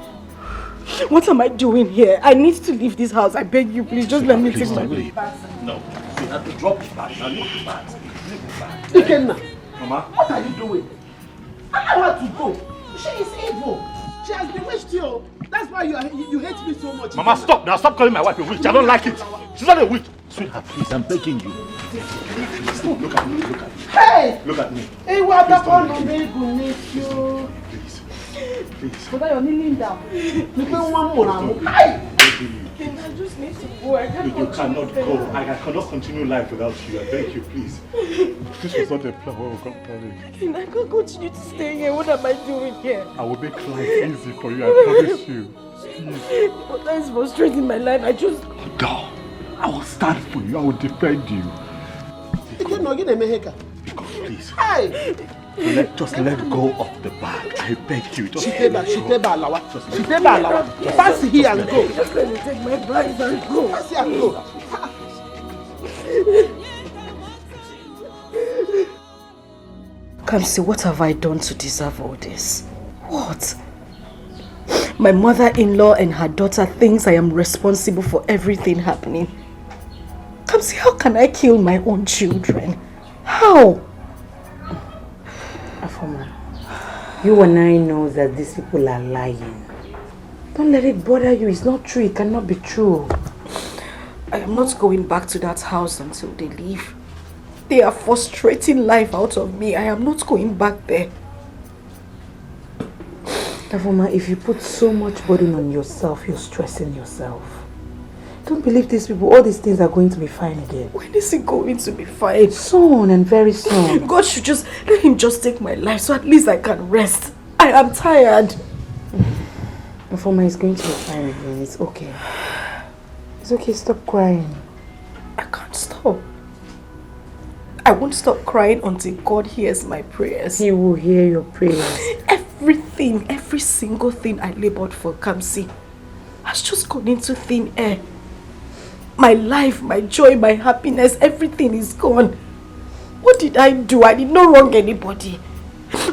What am I doing here? I need to leave this house. I beg you, please, just let me Please take my don't leave. No. Sweetheart, drop the bag. Now leave the bag. Leave the bag. Ikenna, Mama. What are you doing? Allow her to go. She is evil. She has bewitched you. That's why you, are, you, you hate me so much. Mama, stop now. Stop calling my wife a witch. I don't like it. She's not a witch. Sweetheart, please, I'm begging you. Look at me. Look at me. Hey! Look at me. Hey, what happened to me? Good news you. Please. Please. Brother, you're kneeling down. Look at one more. Hey! Kenna, I just need to go. I can't You, you cannot go. I, I cannot continue life without you. I beg you, please. This was not a plan when we got married. Kenna, I can't continue to stay here. What am I doing here? I will make life easy for you. I promise you. But that is frustrating my life. I just Girl, I will stand for you. I will defend you. Ikenna, gịnị na-eme ihe ka? Because please, Hey! let, just let go of the bag. I beg you. Just Chiteba, Chiteba Alawa. Chiteba Alawa. Pass here and go. Just let me take my bags and go. Pass here and go. Kamsi, what have I done to deserve all this? What? My mother-in-law and her daughter thinks I am responsible for everything happening. Kamsi, how can I kill my own children? How? Afoma, you and I know that these people are lying. Don't let it bother you. It's not true. It cannot be true. I am not going back to that house until they leave. They are frustrating life out of me. I am not going back there. Afoma, if you put so much burden on yourself, you're stressing yourself. Don't believe these people. All these things are going to be fine again. When is it going to be fine? Soon and very soon. God should just let him just take my life so at least I can rest. I am tired. Afoma, is going to be fine again. It's okay. It's okay. Stop crying. I can't stop. I won't stop crying until God hears my prayers. He will hear your prayers. Everything, every single thing I labored for, Kamsi, has just gone into thin air. My life, my joy, my happiness, everything is gone. What did I do? I did not wrong anybody.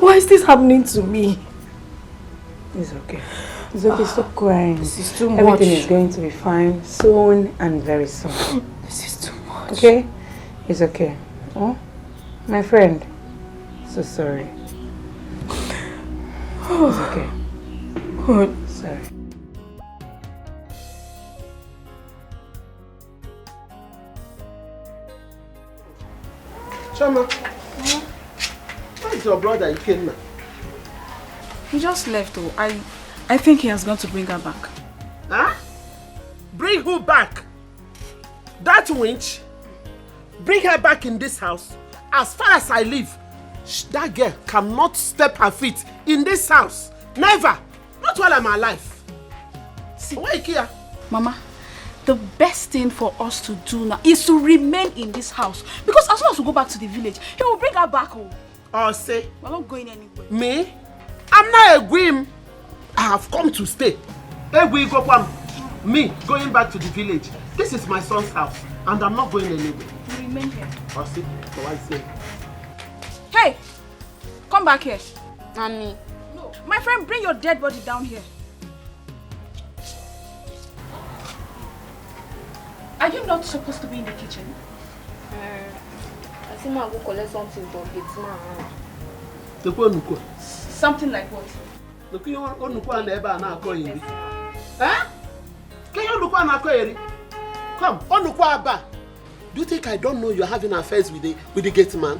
Why is this happening to me? It's okay. It's okay. Stop crying. This is too much. Everything is going to be fine soon and very soon. This is too much. Okay? It's okay. Oh, my friend. So sorry. It's okay. Sorry. Chama, where is your brother Ikenna? He just left. Oh, I, I think he has gone to bring her back. Huh? Bring who back? That wench? Bring her back in this house. As far as I live, sh- that girl cannot step her feet in this house. Never. Not while I'm alive. See, why you care? Mama, the best thing for us to do now is to remain in this house. Because as soon as we go back to the village, he will bring her back home. Or say, We're not going anywhere. Me? I'm not a whim. I have come to stay. Egwu Igokwa, me going back to the village. This is my son's house, and I'm not going anywhere. We remain here. Or say, so I say. Hey! Come back here. Mommy. No. My friend, bring your dead body down here. Are you not supposed to be in the kitchen? Uh, I think I'll go collect something for gate man. Take one look. Something like what? Look, you want onukwa na ebe a na-akọ eri. Eh? Can you look on akọ eri? Come, onukwa aba. Do you think I don't know you're having affairs with the with the gate man?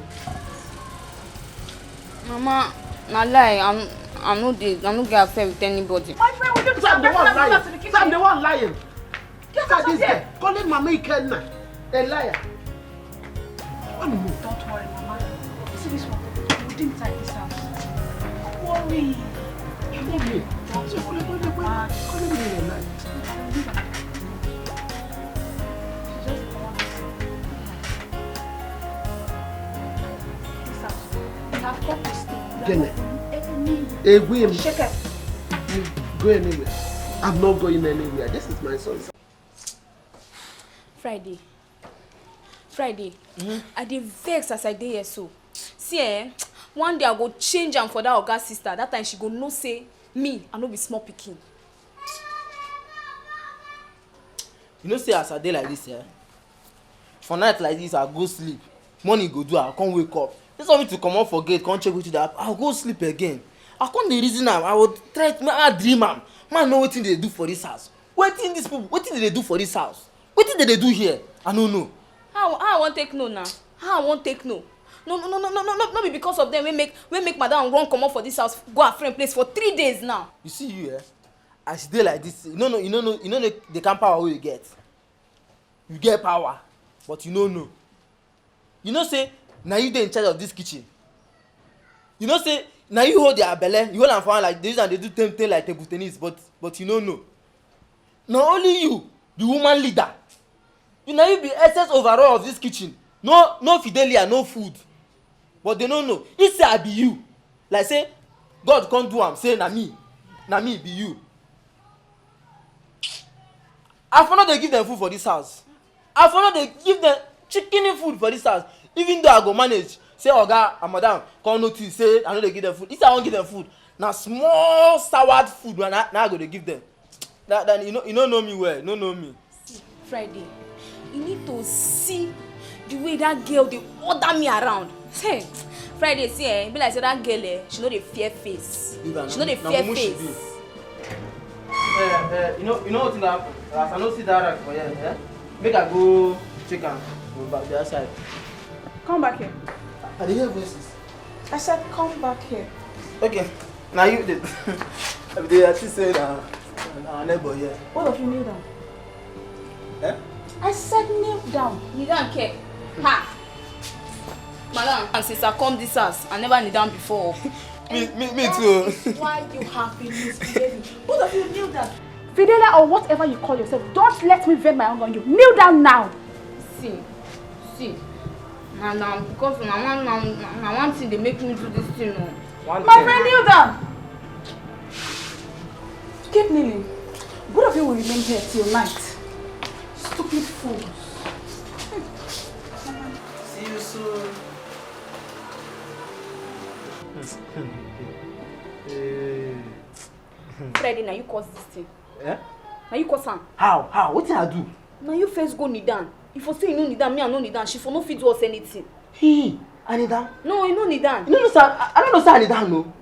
Mama, na lie. I'm, I no dey, I no get affair with anybody. My friend, will you Sam, the one lying. Sam, the one lying. Look at this guy calling Mama Ikenna a liar. One move. Don't worry, Mama. You see this one? We didn't inside this house. Don't worry. You know me. So calling me a liar. Gene. Egwim. Shake it. You go anywhere. I'm not going anywhere. This is my son's. Friday. Friday. Mm-hmm. I dey vex as I dey here so. See, eh, one day I go change am for that oga sister. That time she go know say me, I no be small pikin. You know say as I dey like this, eh? For night like this, I go sleep. Morning go do, I come wake up. This one me to comot for gate, come check wetin dey happen. I go sleep again. I come dey reason am. I go try, make I dream am. Man know wetin dey do for this house. Wetin these people, wetin dey do for this house? Wetin dey dey do here? I no know. How, how I wan take know now? How I wan take know? No, no, no, no, no, no, no, no be because of them wey make, wey make madam run comot for this house, go her friend place for three days now. You see you, eh? As you dey like this, you no know, you no know, you no know the kind power wey you get. You get power, but you no know. You know say na you dey in charge of this kitchen. You know say na you hold their belle, you hold am for hand like they use am dey do ten ten like table tennis, but, but you no know. Na only you be woman leader. You na you be S S overall of this kitchen. No, no Fidelia, no food. But they no know. If say I be you, like say God come do am, say na me, na me be you. I for no dey give them food for this house. I for no dey give them chicken food for this house. Even though I go manage, say oga and madam come notice say I no dey give them food. If I wan give them food, na small soured food na, na I go dey give them. That, that you no, you no know me well, no know me. Friday, you need to see the way that girl dey order me around. Hey, Friday, see, eh, e be like say that girl, eh, she no dey fear face. She no dey fear face. Eh, eh, you know, you know wetin go happen? As I no see that rag for here, eh? Make I go check am for back the other side. Come back here. I dey hear voices. I said come back here. Okay, now you did. I be dey think say na na our neighbor here. Both of you kneel down. Eh? I said kneel down. Kneel down, ke. Ha! Madam, and since I come this house, I never kneel down before. Me, me, me too. Why you have been misbehaving? Both of you kneel down. Fidelia or whatever you call yourself, don't let me vent my anger on you. Kneel down now. See, see. Na na because na one na na na one thing dey make me do this thing o. One My thing. Friend, kneel down. Keep kneeling. Both of you will remain here till night. Stupid fools. See you soon. Hey. Freddy, na you cause this thing. Eh? Na you cause am. How? How? Wetin I do? Na you first go kneel down. If you say you no kneel down, me I no kneel down. She for no fit do us anything. Hey, I kneel down. No, you no kneel down. You no know say I, I no know say I kneel down, no.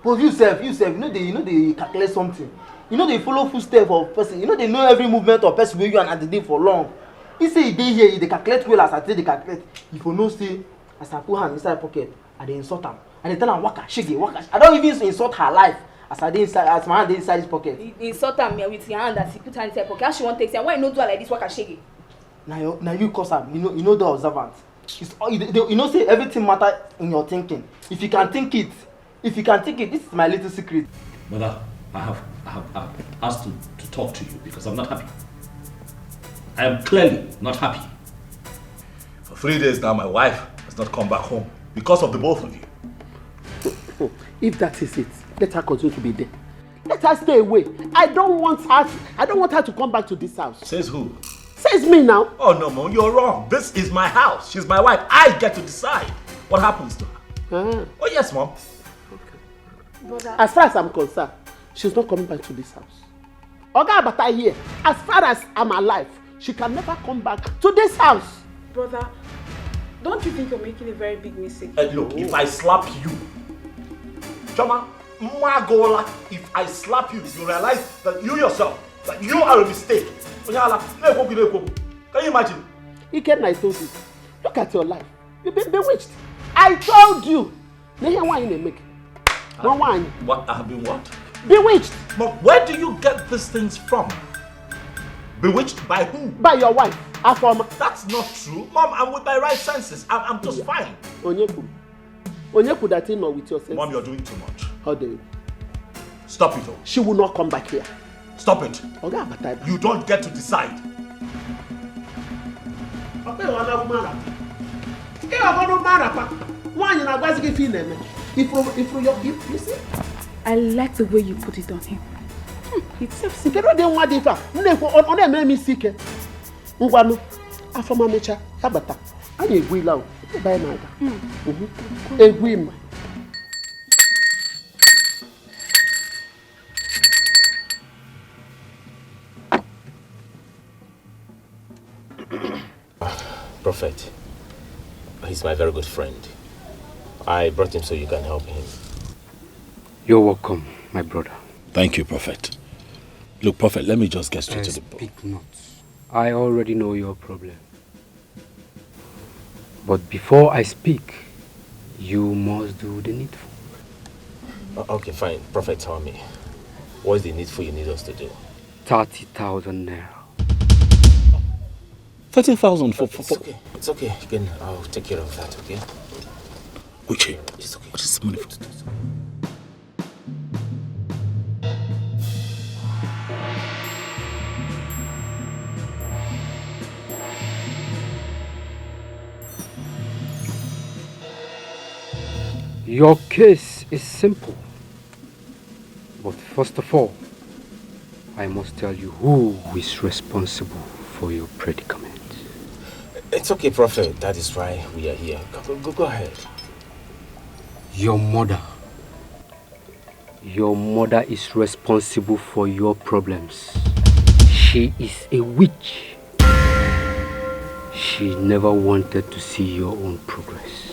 But you sef, you sef, you no dey, you no dey calculate something. You no dey follow footstep of person. You no dey know every movement of person wey you and I dey dey for long. He say he dey here, he dey calculate well as I take dey calculate. You for know say as I put hand inside pocket, I dey insult am. I dey tell am waka shege, waka. Sh-, I don even insult her life as I dey inside, as my hand dey inside this pocket. You insult am with your hand as he put hand inside pocket. How she wan take say? Why you no do her like this, waka shege? Na your, na you cause am. You no, you no dey observant. It's all, you, dey- you know say everything matter in your thinking. If you can think it, if you can think it, this is my little secret. Mother, I have, I have, I have asked to, to talk to you because I'm not happy. I am clearly not happy. For three days now, my wife has not come back home because of the both of you. If that is it, let her continue to be there. Let her stay away. I don't want her. I don't want her to come back to this house. Says who? Says me now. Oh no, Mom, you're wrong. This is my house. She's my wife. I get to decide what happens to her. Ah. Oh yes, Mom. As far as I'm concerned, she's not coming back to this house. Oga Abata here, as far as I'm alive, she can never come back to this house. Brother, don't you think you're making a very big mistake? Uh, look, if I slap you, Choma, Mwagola, if I slap you, you realize that you yourself, that you are a mistake. Onyala, na-ekwu gị na-ekwu. Can you imagine? Ikenna, I told you. Look at your life. You've been bewitched. I told you. Na ihe nwaanyị na-eme gị. Nwa nwaanyị. What, I have been what? Bewitched. Mom, where do you get these things from? Bewitched by who? By your wife, Afoma. That's not true. Mom, I'm with my right senses. I'm, I'm just fine. Onye kwuru? Onye kwuru that ị nọ with your senses? Mom, you're doing too much. Ọ dị. Stop it, oh. She will not come back here. Stop it. Oga Abata ebe. You don't get to decide. Ọ bụghị ọnụ ọgụgụ mara. Ị ọgụgụ mara pa. Nwaanyị na-agwazi gị ife ị na-eme. Ifuru, ifuru, you, you, you see? I like the way you put it on him. Hmm, it's self Kedu ụdị nwa dị ife a? M na-ekwu, ọ ọ na-eme m isi ike. Ngwanụ, Afoma mecha, ya bata. Anyị egwuila o. Ebe anyị na-aga. Mhm. Egwu ịma. Prophet, he's my very good friend. I brought him so you can help him. You're welcome, my brother. Thank you, Prophet. Look, Prophet, let me just get straight Uh, to the point. Speak not. I already know your problem. But before I speak, you must do the needful. O- okay, fine. Prophet, tell me. What's the needful you need us to do? Thirty thousand naira. Thirty thousand for, for, It's for okay. It's okay. Again, I'll take care of that, okay? Uche, It's okay. What is the money for? Your case is simple. But first of all, I must tell you who is responsible for your predicament. It's okay, Prophet. That is why we are here. Go, go, go ahead. Your mother. Your mother is responsible for your problems. She is a witch. She never wanted to see your own progress.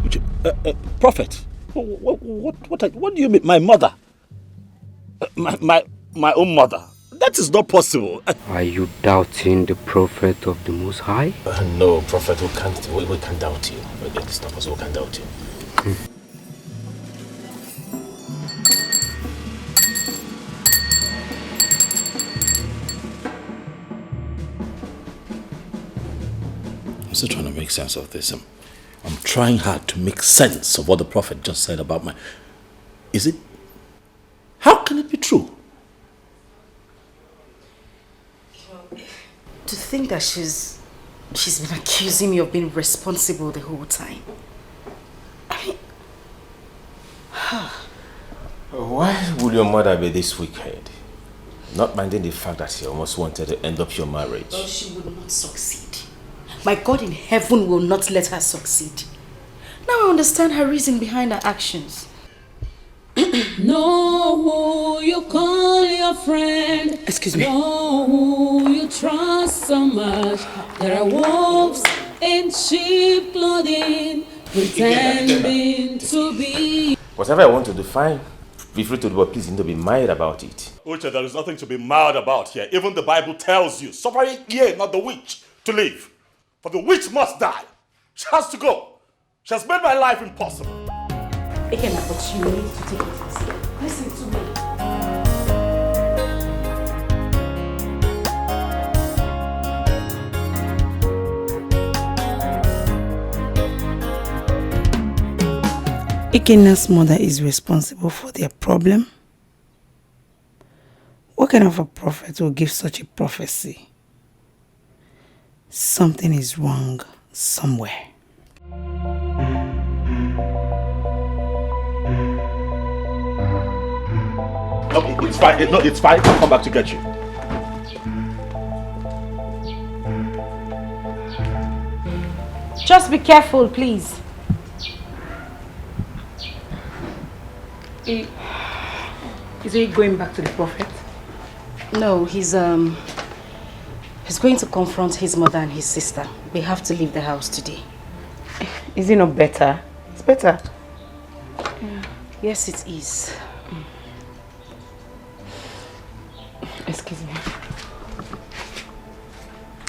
Uche, uh, uh, Prophet, what, what, what, what, are- what do you mean, my mother? Uh, my, my, my own mother? That is not possible. Are you doubting the prophet of the Most High? Uh, no, prophet, we can't, we, we can't doubt you. It's not possible, we can't doubt you. I'm still trying to make sense of this. I'm, I'm trying hard to make sense of what the prophet just said about my. Is it? How can it be true? To think that she's she's been accusing me of being responsible the whole time. I mean, why would your mother be this wicked? Not minding the fact that she almost wanted to end up your marriage. Well, she would not succeed. My God in heaven will not let her succeed. Now I understand her reason behind her actions. Know who you call your friend. Excuse me. Know who you trust so much. There are wolves in sheep clothing pretending to be. Whatever I want to do, fine. Be free to do, but please, you need to be mild about it. Uche, there is nothing to be mild about here. Even the Bible tells you, suffer ye not the witch to live. For the witch must die. She has to go. She has made my life impossible. Again, but you need to take it easy. Listen to me. Ikenna's mother is responsible for their problem. What kind of a prophet will give such a prophecy? Something is wrong somewhere. No, it's fine. No, it's fine. I'll come back to get you. Just be careful, please. Is he going back to the prophet? No, he's um he's going to confront his mother and his sister. They have to leave the house today. Is it not better? It's better. Yes, it is. Excuse me.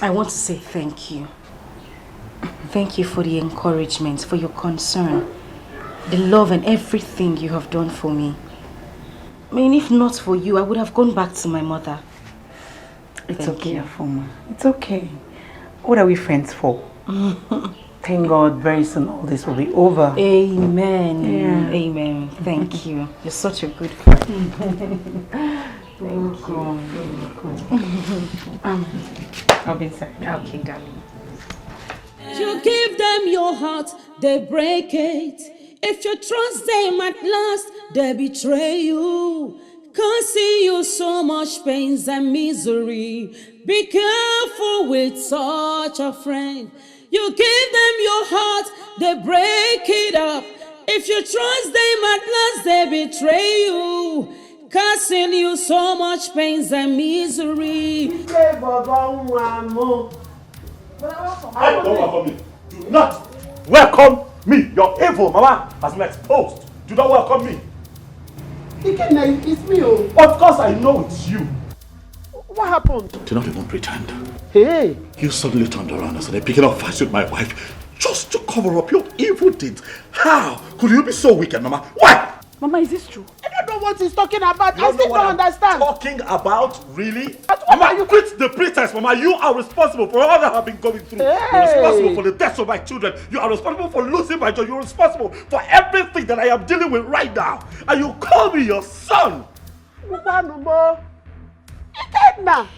I want to say thank you. Thank you for the encouragement, for your concern, the love and everything you have done for me. I mean, if not for you, I would have gone back to my mother. It's Thank okay, you. Afoma. It's okay. What are we friends for? Thank God very soon all this will be over. Amen. Yeah. Amen. Thank you. You're such a good friend. Thank you. Um, I'll be inside. Okay, darling. You give them your heart, they break it. If you trust them at last, they betray you. Causing you so much pains and misery. Be careful with such a friend. You give them your heart, they break it up. If you trust them at last, they betray you. Causing you so much pains and misery. Hey, don't welcome me. Do not welcome me. Your evil mama has been exposed. Do not welcome me. Ikenna, it's me. Oh. Of course I know it's you. What happened? Do not even pretend. Hey. You suddenly turned around and started picking up fights with my wife just to cover up your evil deeds. How could you be so wicked, Mama? Why? Mama, is this true? I don't know what he's talking about. You I still don't understand. Talking about, really? But what Mama, are you quit the pretense, Mama. You are responsible for all that I've been going through. Hey. You're responsible for the deaths of my children. You are responsible for losing my job. You're responsible for everything that I am dealing with right now. And you call me your son. Ikenna,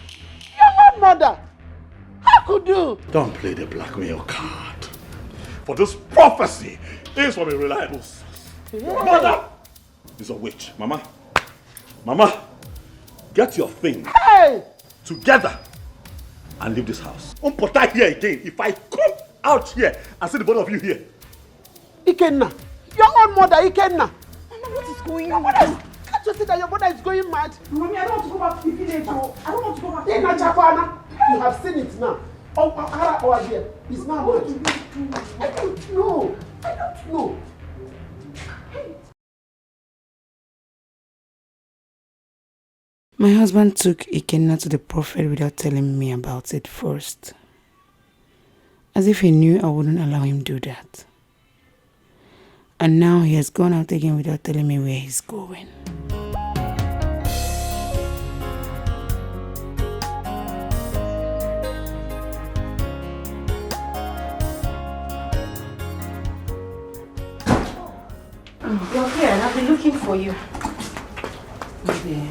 your own mother. How could you? Don't play the blackmail card. For this prophecy is from a reliable source. Yeah. Mother is a witch. Mama, Mama, get your thing hey! Together and leave this house. Don't put that here again. If I come out here and see the both of you here, Ikenna, your own mother, Ikenna. Mama, what is going on? Can't you see that your mother is going mad? Mommy, I don't want to go back to the village. Oh. I don't want to go back to the village. Chakwana, you have seen it now. Oh, oh, oh, oh, dear. It's now mad. I don't know. I don't know. My husband took Ikenna to the prophet without telling me about it first, as if he knew I wouldn't allow him do that. And now he has gone out again without telling me where he's going. You're here, and I've been looking for you. Okay.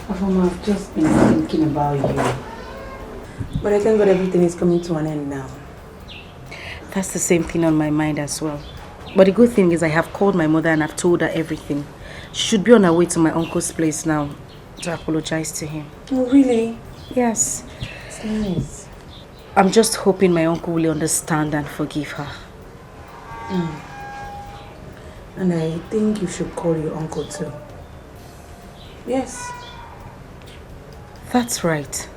Afoma, I've just been thinking about you. But I thank God everything is coming to an end now. That's the same thing on my mind as well. But the good thing is I have called my mother and I've told her everything. She should be on her way to my uncle's place now to apologize to him. Oh, really? Yes. It's nice. I'm just hoping my uncle will understand and forgive her. Mm. And I think you should call your uncle too. Yes. That's right.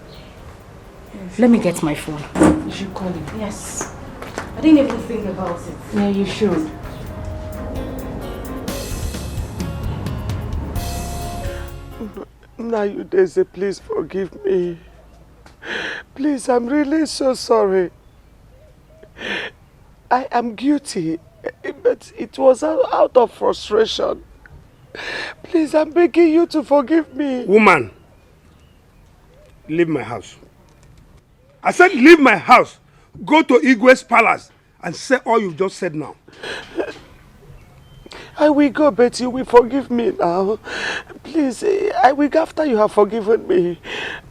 Yes. Let me get my phone. You should call him. Yes. I didn't even think about it. Yeah, you should. Now you dey say, please forgive me. Please, I'm really so sorry. I am guilty, but it was out out of frustration. Please, I'm begging you to forgive me. Woman, leave my house. I said, leave my house. Go to Igwe's palace and say all you've just said now. I will go, but you will forgive me now. Please, eh, I will go after you have forgiven me.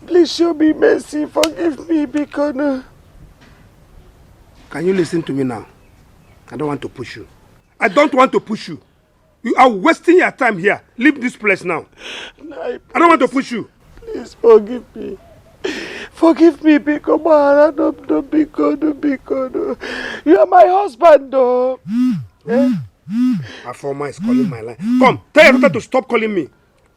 Please show me mercy. Forgive me, Bikonu. Can you listen to me now? I don't want to push you. I don't want to push you. You are wasting your time here. Leave this place now. I don't want to push you. Please forgive me. Forgive me, Biko Mahara. No, no, Biko, no, Biko, no. You are my husband, though. Eh? Afoma is calling my line. Come, tell your daughter to stop calling me.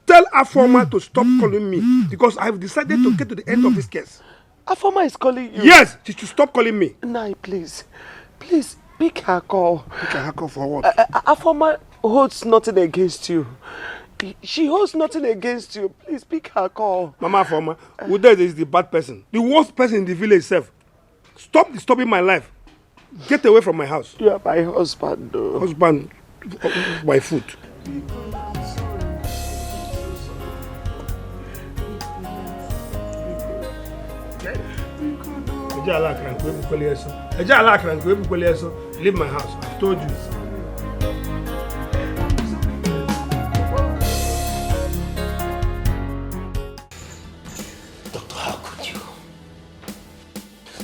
Tell Afoma to stop calling me because I've decided to get to the end of this case. Afoma is calling you. Yes, she should stop calling me. Nai, please. Please, pick her call. Pick her call for what? Uh, uh, Afoma holds nothing against you. She holds nothing against you. Please, pick her call. Mama Afoma, Ude is the bad person. The worst person in the village itself. Stop disturbing my life. Get away from my house. You are my husband, though. Husband, my foot. Ejala akara nke ebukwele eso. Ejala akara nke ebukwele eso. Leave my house. I've told you. Doctor, how could you?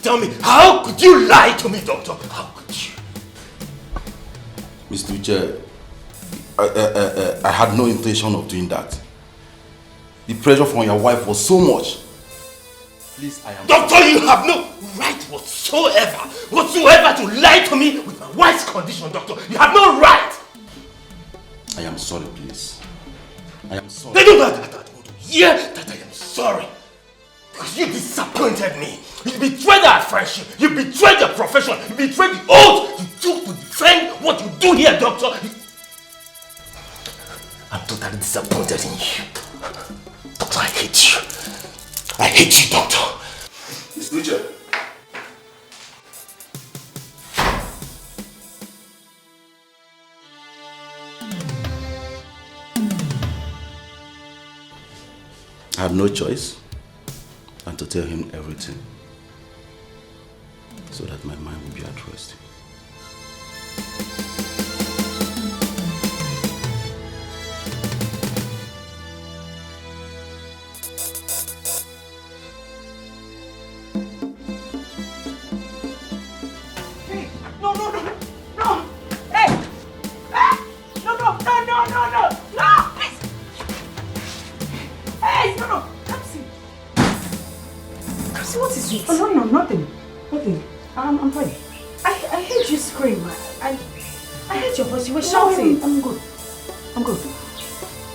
Tell me, how could you lie to me, doctor? How could you? Mister Uche, I, I, I, I had no intention of doing that. The pressure from your wife was so much. Please, I am. Doctor, you have no right whatsoever, whatsoever to lie to me with my wife's condition, doctor. You have no right. I am sorry, please. I am sorry. They don't know that, that, that, yeah, that I am sorry. Because you disappointed me. You betrayed our friendship. You betrayed your profession. You betrayed the oath you took to defend what you do here, doctor. I'm totally disappointed in you. Doctor, I hate you. I hate you, doctor. Mister Uche. I had no choice than to tell him everything so that my mind would be at rest. Hey, no, no, no, no. Hey! Ah! No, no, no, no, no, no. No, please. Hey, no, no. Kamsi. Kamsi, what is it? Oh, no, no, nothing. Nothing. I'm, I'm fine. I, I heard you scream. I, I, I heard your voice. You were shouting. No, I'm, I'm good. I'm good.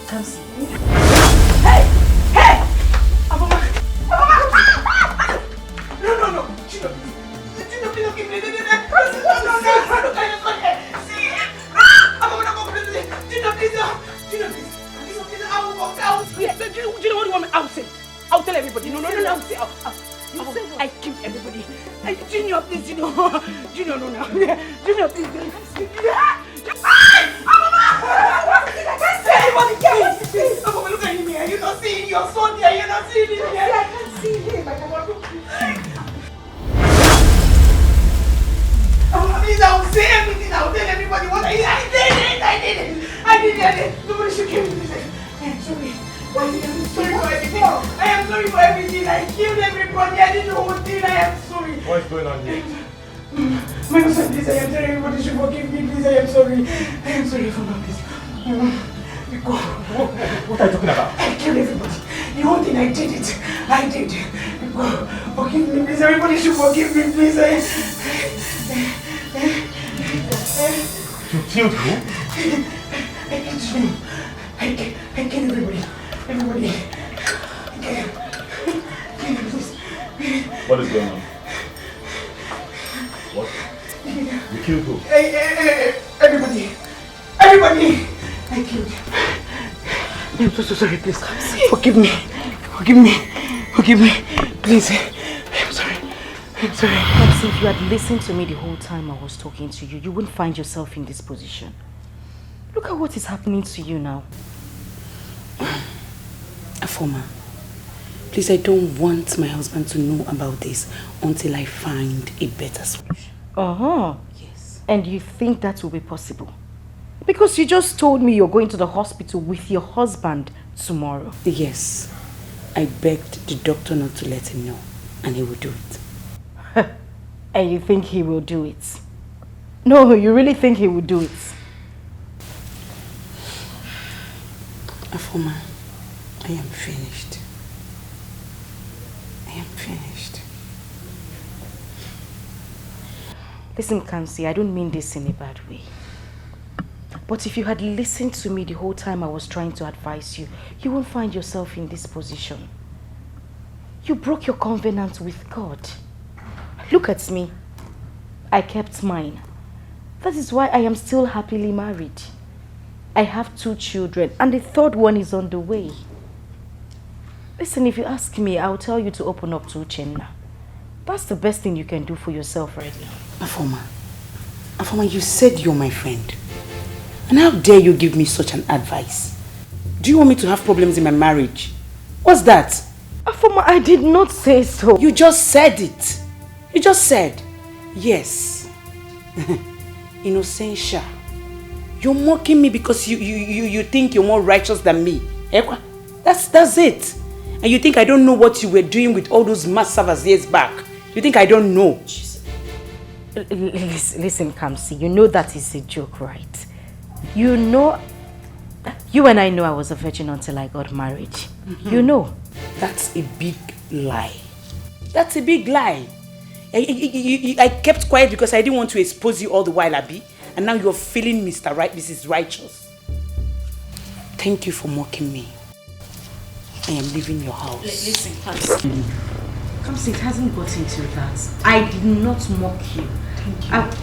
Kamsi. Hey! Hey! Afoma! Afoma! No, no, no! Junior, please! Junior, please don't give me the, the, the, no, no, no, no, no, no, no, no, see? Ah! Afoma, no, please! Junior, please! Junior, please! Junior, please! I will walk out! Yes, Do you, do you know what you want me? I'll say it. I'll tell everybody. No, no, no, no. I'll say. I'll, I'll, I'll, I killed everybody. I, Junior, please, Junior. Junior, no, no. Junior, please. Hey! Mama! I can't see anybody. Please, please. Mama, look at him here. You don't see him. You're so there. You're not seeing him here. I can't see him. I cannot look. Oh, please, I will say everything. I will tell everybody what I did. I did it. I did it. I did it. I did it. Nobody should kill me, please. I am sorry. I am sorry for everything. I am sorry for everything. I killed everybody. I didn't know what did. I am sorry. What is going on here? My husband, please, I am sorry. Everybody should forgive me, please. I am sorry. I am sorry for my please. Go. What, what are you talking about? I killed everybody. The whole thing, I did it. I did. Go. Forgive me, please. Everybody should forgive me, please. I, You killed who? I killed you. I killed, I killed everybody. Everybody. I killed, I killed everybody, please. What is going on? What? You killed who? Hey, hey, hey, hey, everybody. Everybody. I killed. I'm so, so sorry, please. Forgive me. Forgive me. Forgive me. Please. I'm sorry. I'm sorry. Kamsi, if you had listened to me the whole time I was talking to you, you wouldn't find yourself in this position. Look at what is happening to you now. Afoma, please, I don't want my husband to know about this until I find a better solution. Uh-huh. Yes. And you think that will be possible? Because you just told me you're going to the hospital with your husband tomorrow. Yes. I begged the doctor not to let him know, and he will do it. And you think he will do it? No, you really think he will do it? Afoma, I am finished. I am finished. Listen, Kamsi, I don't mean this in a bad way. But if you had listened to me the whole time I was trying to advise you, you won't find yourself in this position. You broke your covenant with God. Look at me. I kept mine. That is why I am still happily married. I have two children, and the third one is on the way. Listen, if you ask me, I'll tell you to open up to Uchenna. That's the best thing you can do for yourself right now. Afoma, Afoma, you said you're my friend. And how dare you give me such an advice? Do you want me to have problems in my marriage? What's that? Afoma, I did not say so. You just said it. You just said, yes. Innocentia. You're mocking me because you, you, you, you think you're more righteous than me. Eh, kwa? That's, that's it. And you think I don't know what you were doing with all those massavas years back? You think I don't know? L- l- Listen, listen, Kamsi, you know that is a joke, right? You know, you and I know I was a virgin until I got married. You know. That's a big lie. That's a big lie. I, I, I, I- I kept quiet because I didn't want to expose you all the while, Abby. And now you're feeling Mister Right, Missus Righteous. Thank you for mocking me. I am leaving your house. Listen, Kamsi. Kamsi, it hasn't gotten to that. I did not mock you. Thank you. I,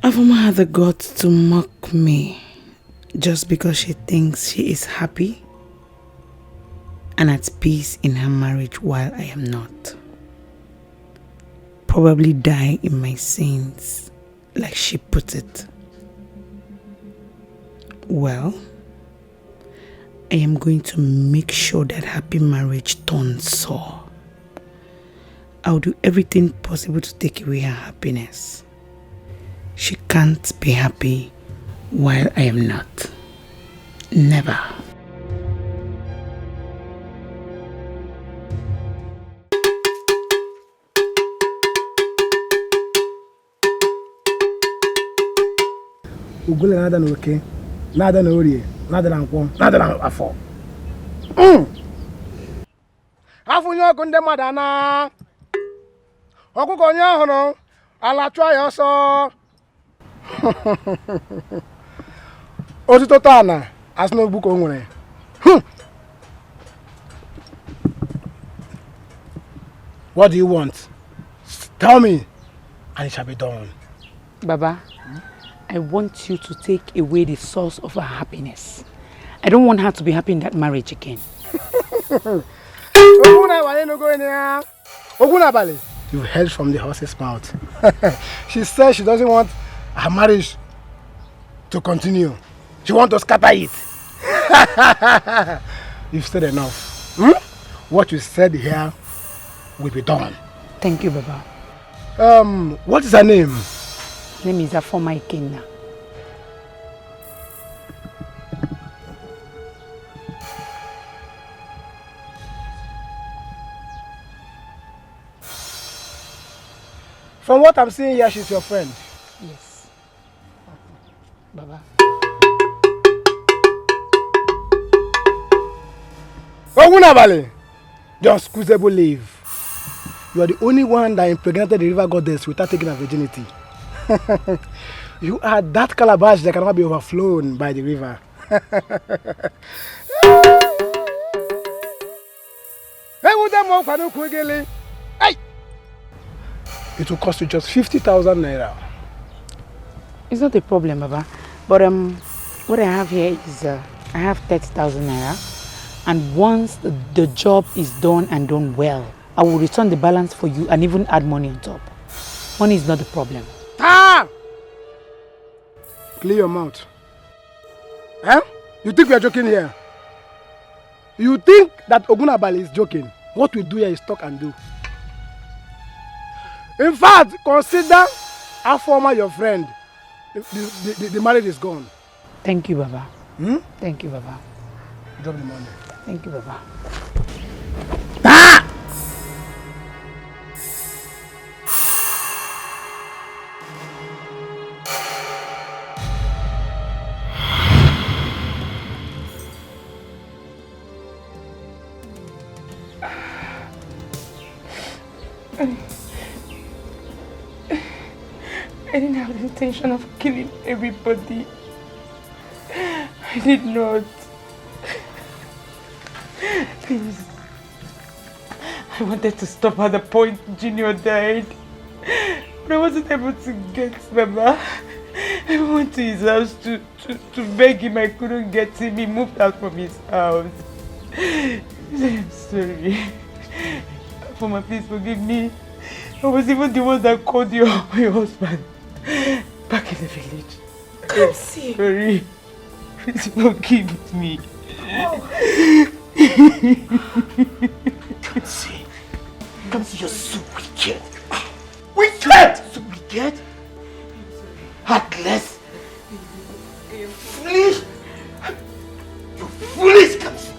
Afoma had the guts to mock me just because she thinks she is happy and at peace in her marriage while I am not. Probably die in my sins, like she put it. Well, I am going to make sure that happy marriage turns sour. I'll do everything possible to take away her happiness. She can't be happy while I am not. Never. Ugwule na-ada na oke, na-ada na orie, na-ada na nkwọ, na-ada na afọ. Mm. Afọ onye ọgụ ndị mmadụ ana. Ọkụkọ onye ahụ nọ, ala chụọ ya ọsọ. Otito taa na asị n'ogbu ka o nwere. Hmm. What do you want? S- Tell me, and it shall be done. Baba, I want you to take away the source of her happiness. I don't want her to be happy in that marriage again. Okwu na-abali n'ogo ene ya. Okwu na-abali. You've heard from the horse's mouth. She says she doesn't want her marriage to continue. She wants to scatter it. You've said enough. Hmm? What you said here will be done. Thank you, Baba. Um, what is her name? Name is Afoma Ikenna. From what I'm seeing here, she's your friend. Yes. Baba. Ogunabale, just squeezable leave. You are the only one that impregnated the river goddess without taking her virginity. You are that calabash that cannot be overflown by the river. Hey, what them up and ugly? Hey! It will cost you just fifty thousand naira. It's not a problem, Baba. But um, what I have here is uh, I have thirty thousand naira. And once the, the job is done and done well, I will return the balance for you and even add money on top. Money is not the problem. Ah! Clear your mouth. Eh? You think we are joking here? You think that Ogunabali is joking? What we do here is talk and do. In fact, consider Afoma your friend. The, the, the, the marriage is gone. Thank you, Baba. Hmm? Thank you, Baba. Drop the money. Thank you, Baba. Ah! I didn't have the intention of killing everybody. I did not. Please. I wanted to stop at the point Junior died. But I wasn't able to get Baba. I went to his house to, to, to beg him. I couldn't get him. He moved out from his house. I'm sorry. Afoma, please forgive me. I was even the one that called your, your husband back in the village. Kamsi. Sorry. Please forgive me. Oh. Kamsi. Kamsi, you're so wicked. Wicked! So wicked. Heartless. Foolish. You're foolish, Kamsi.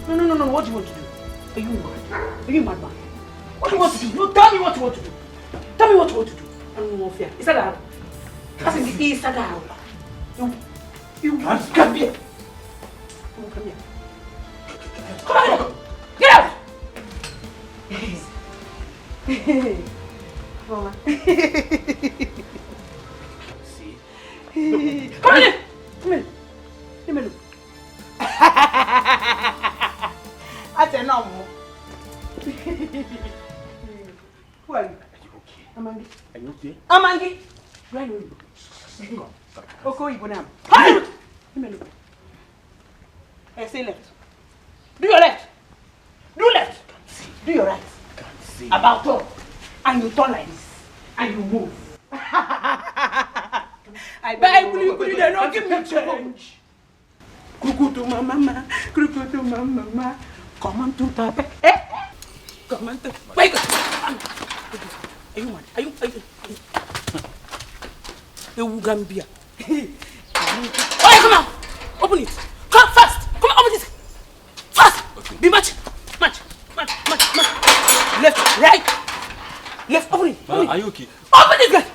No, no, no, no. What do you want to do? Are you mad? Are you a madman? What do you want to do? No, tell me what you want to do. Tell me what you want to do. I don't know fear. Is that how? That's in the is that how? You, you come here. Come on, come here. Come on. Get out. Mama. See? Come here. Come here. Come here. Ate na mo. Who are you? Are you okay? Amangi. Are you okay? Amangi. Where are you? Come, come. Okay, you go now. Hey! Come here, look. I say left. Do your left. Do left. Do your right. About turn. And you turn like this. And you move. I beg you, you, you, they don't give me change. Kukutu mama, kukutu mama, come on to the bed. Eh? Come on to. Wake up. Are you mad? Are you, are you, are you? Ewu Gambia. Oh, come on. Open it. Come fast. Come on, open it. Fast. Okay. Be match. Match. Match. Match. Match. Left, right. Left. Open it. Open it. Are you okay? Open this gate.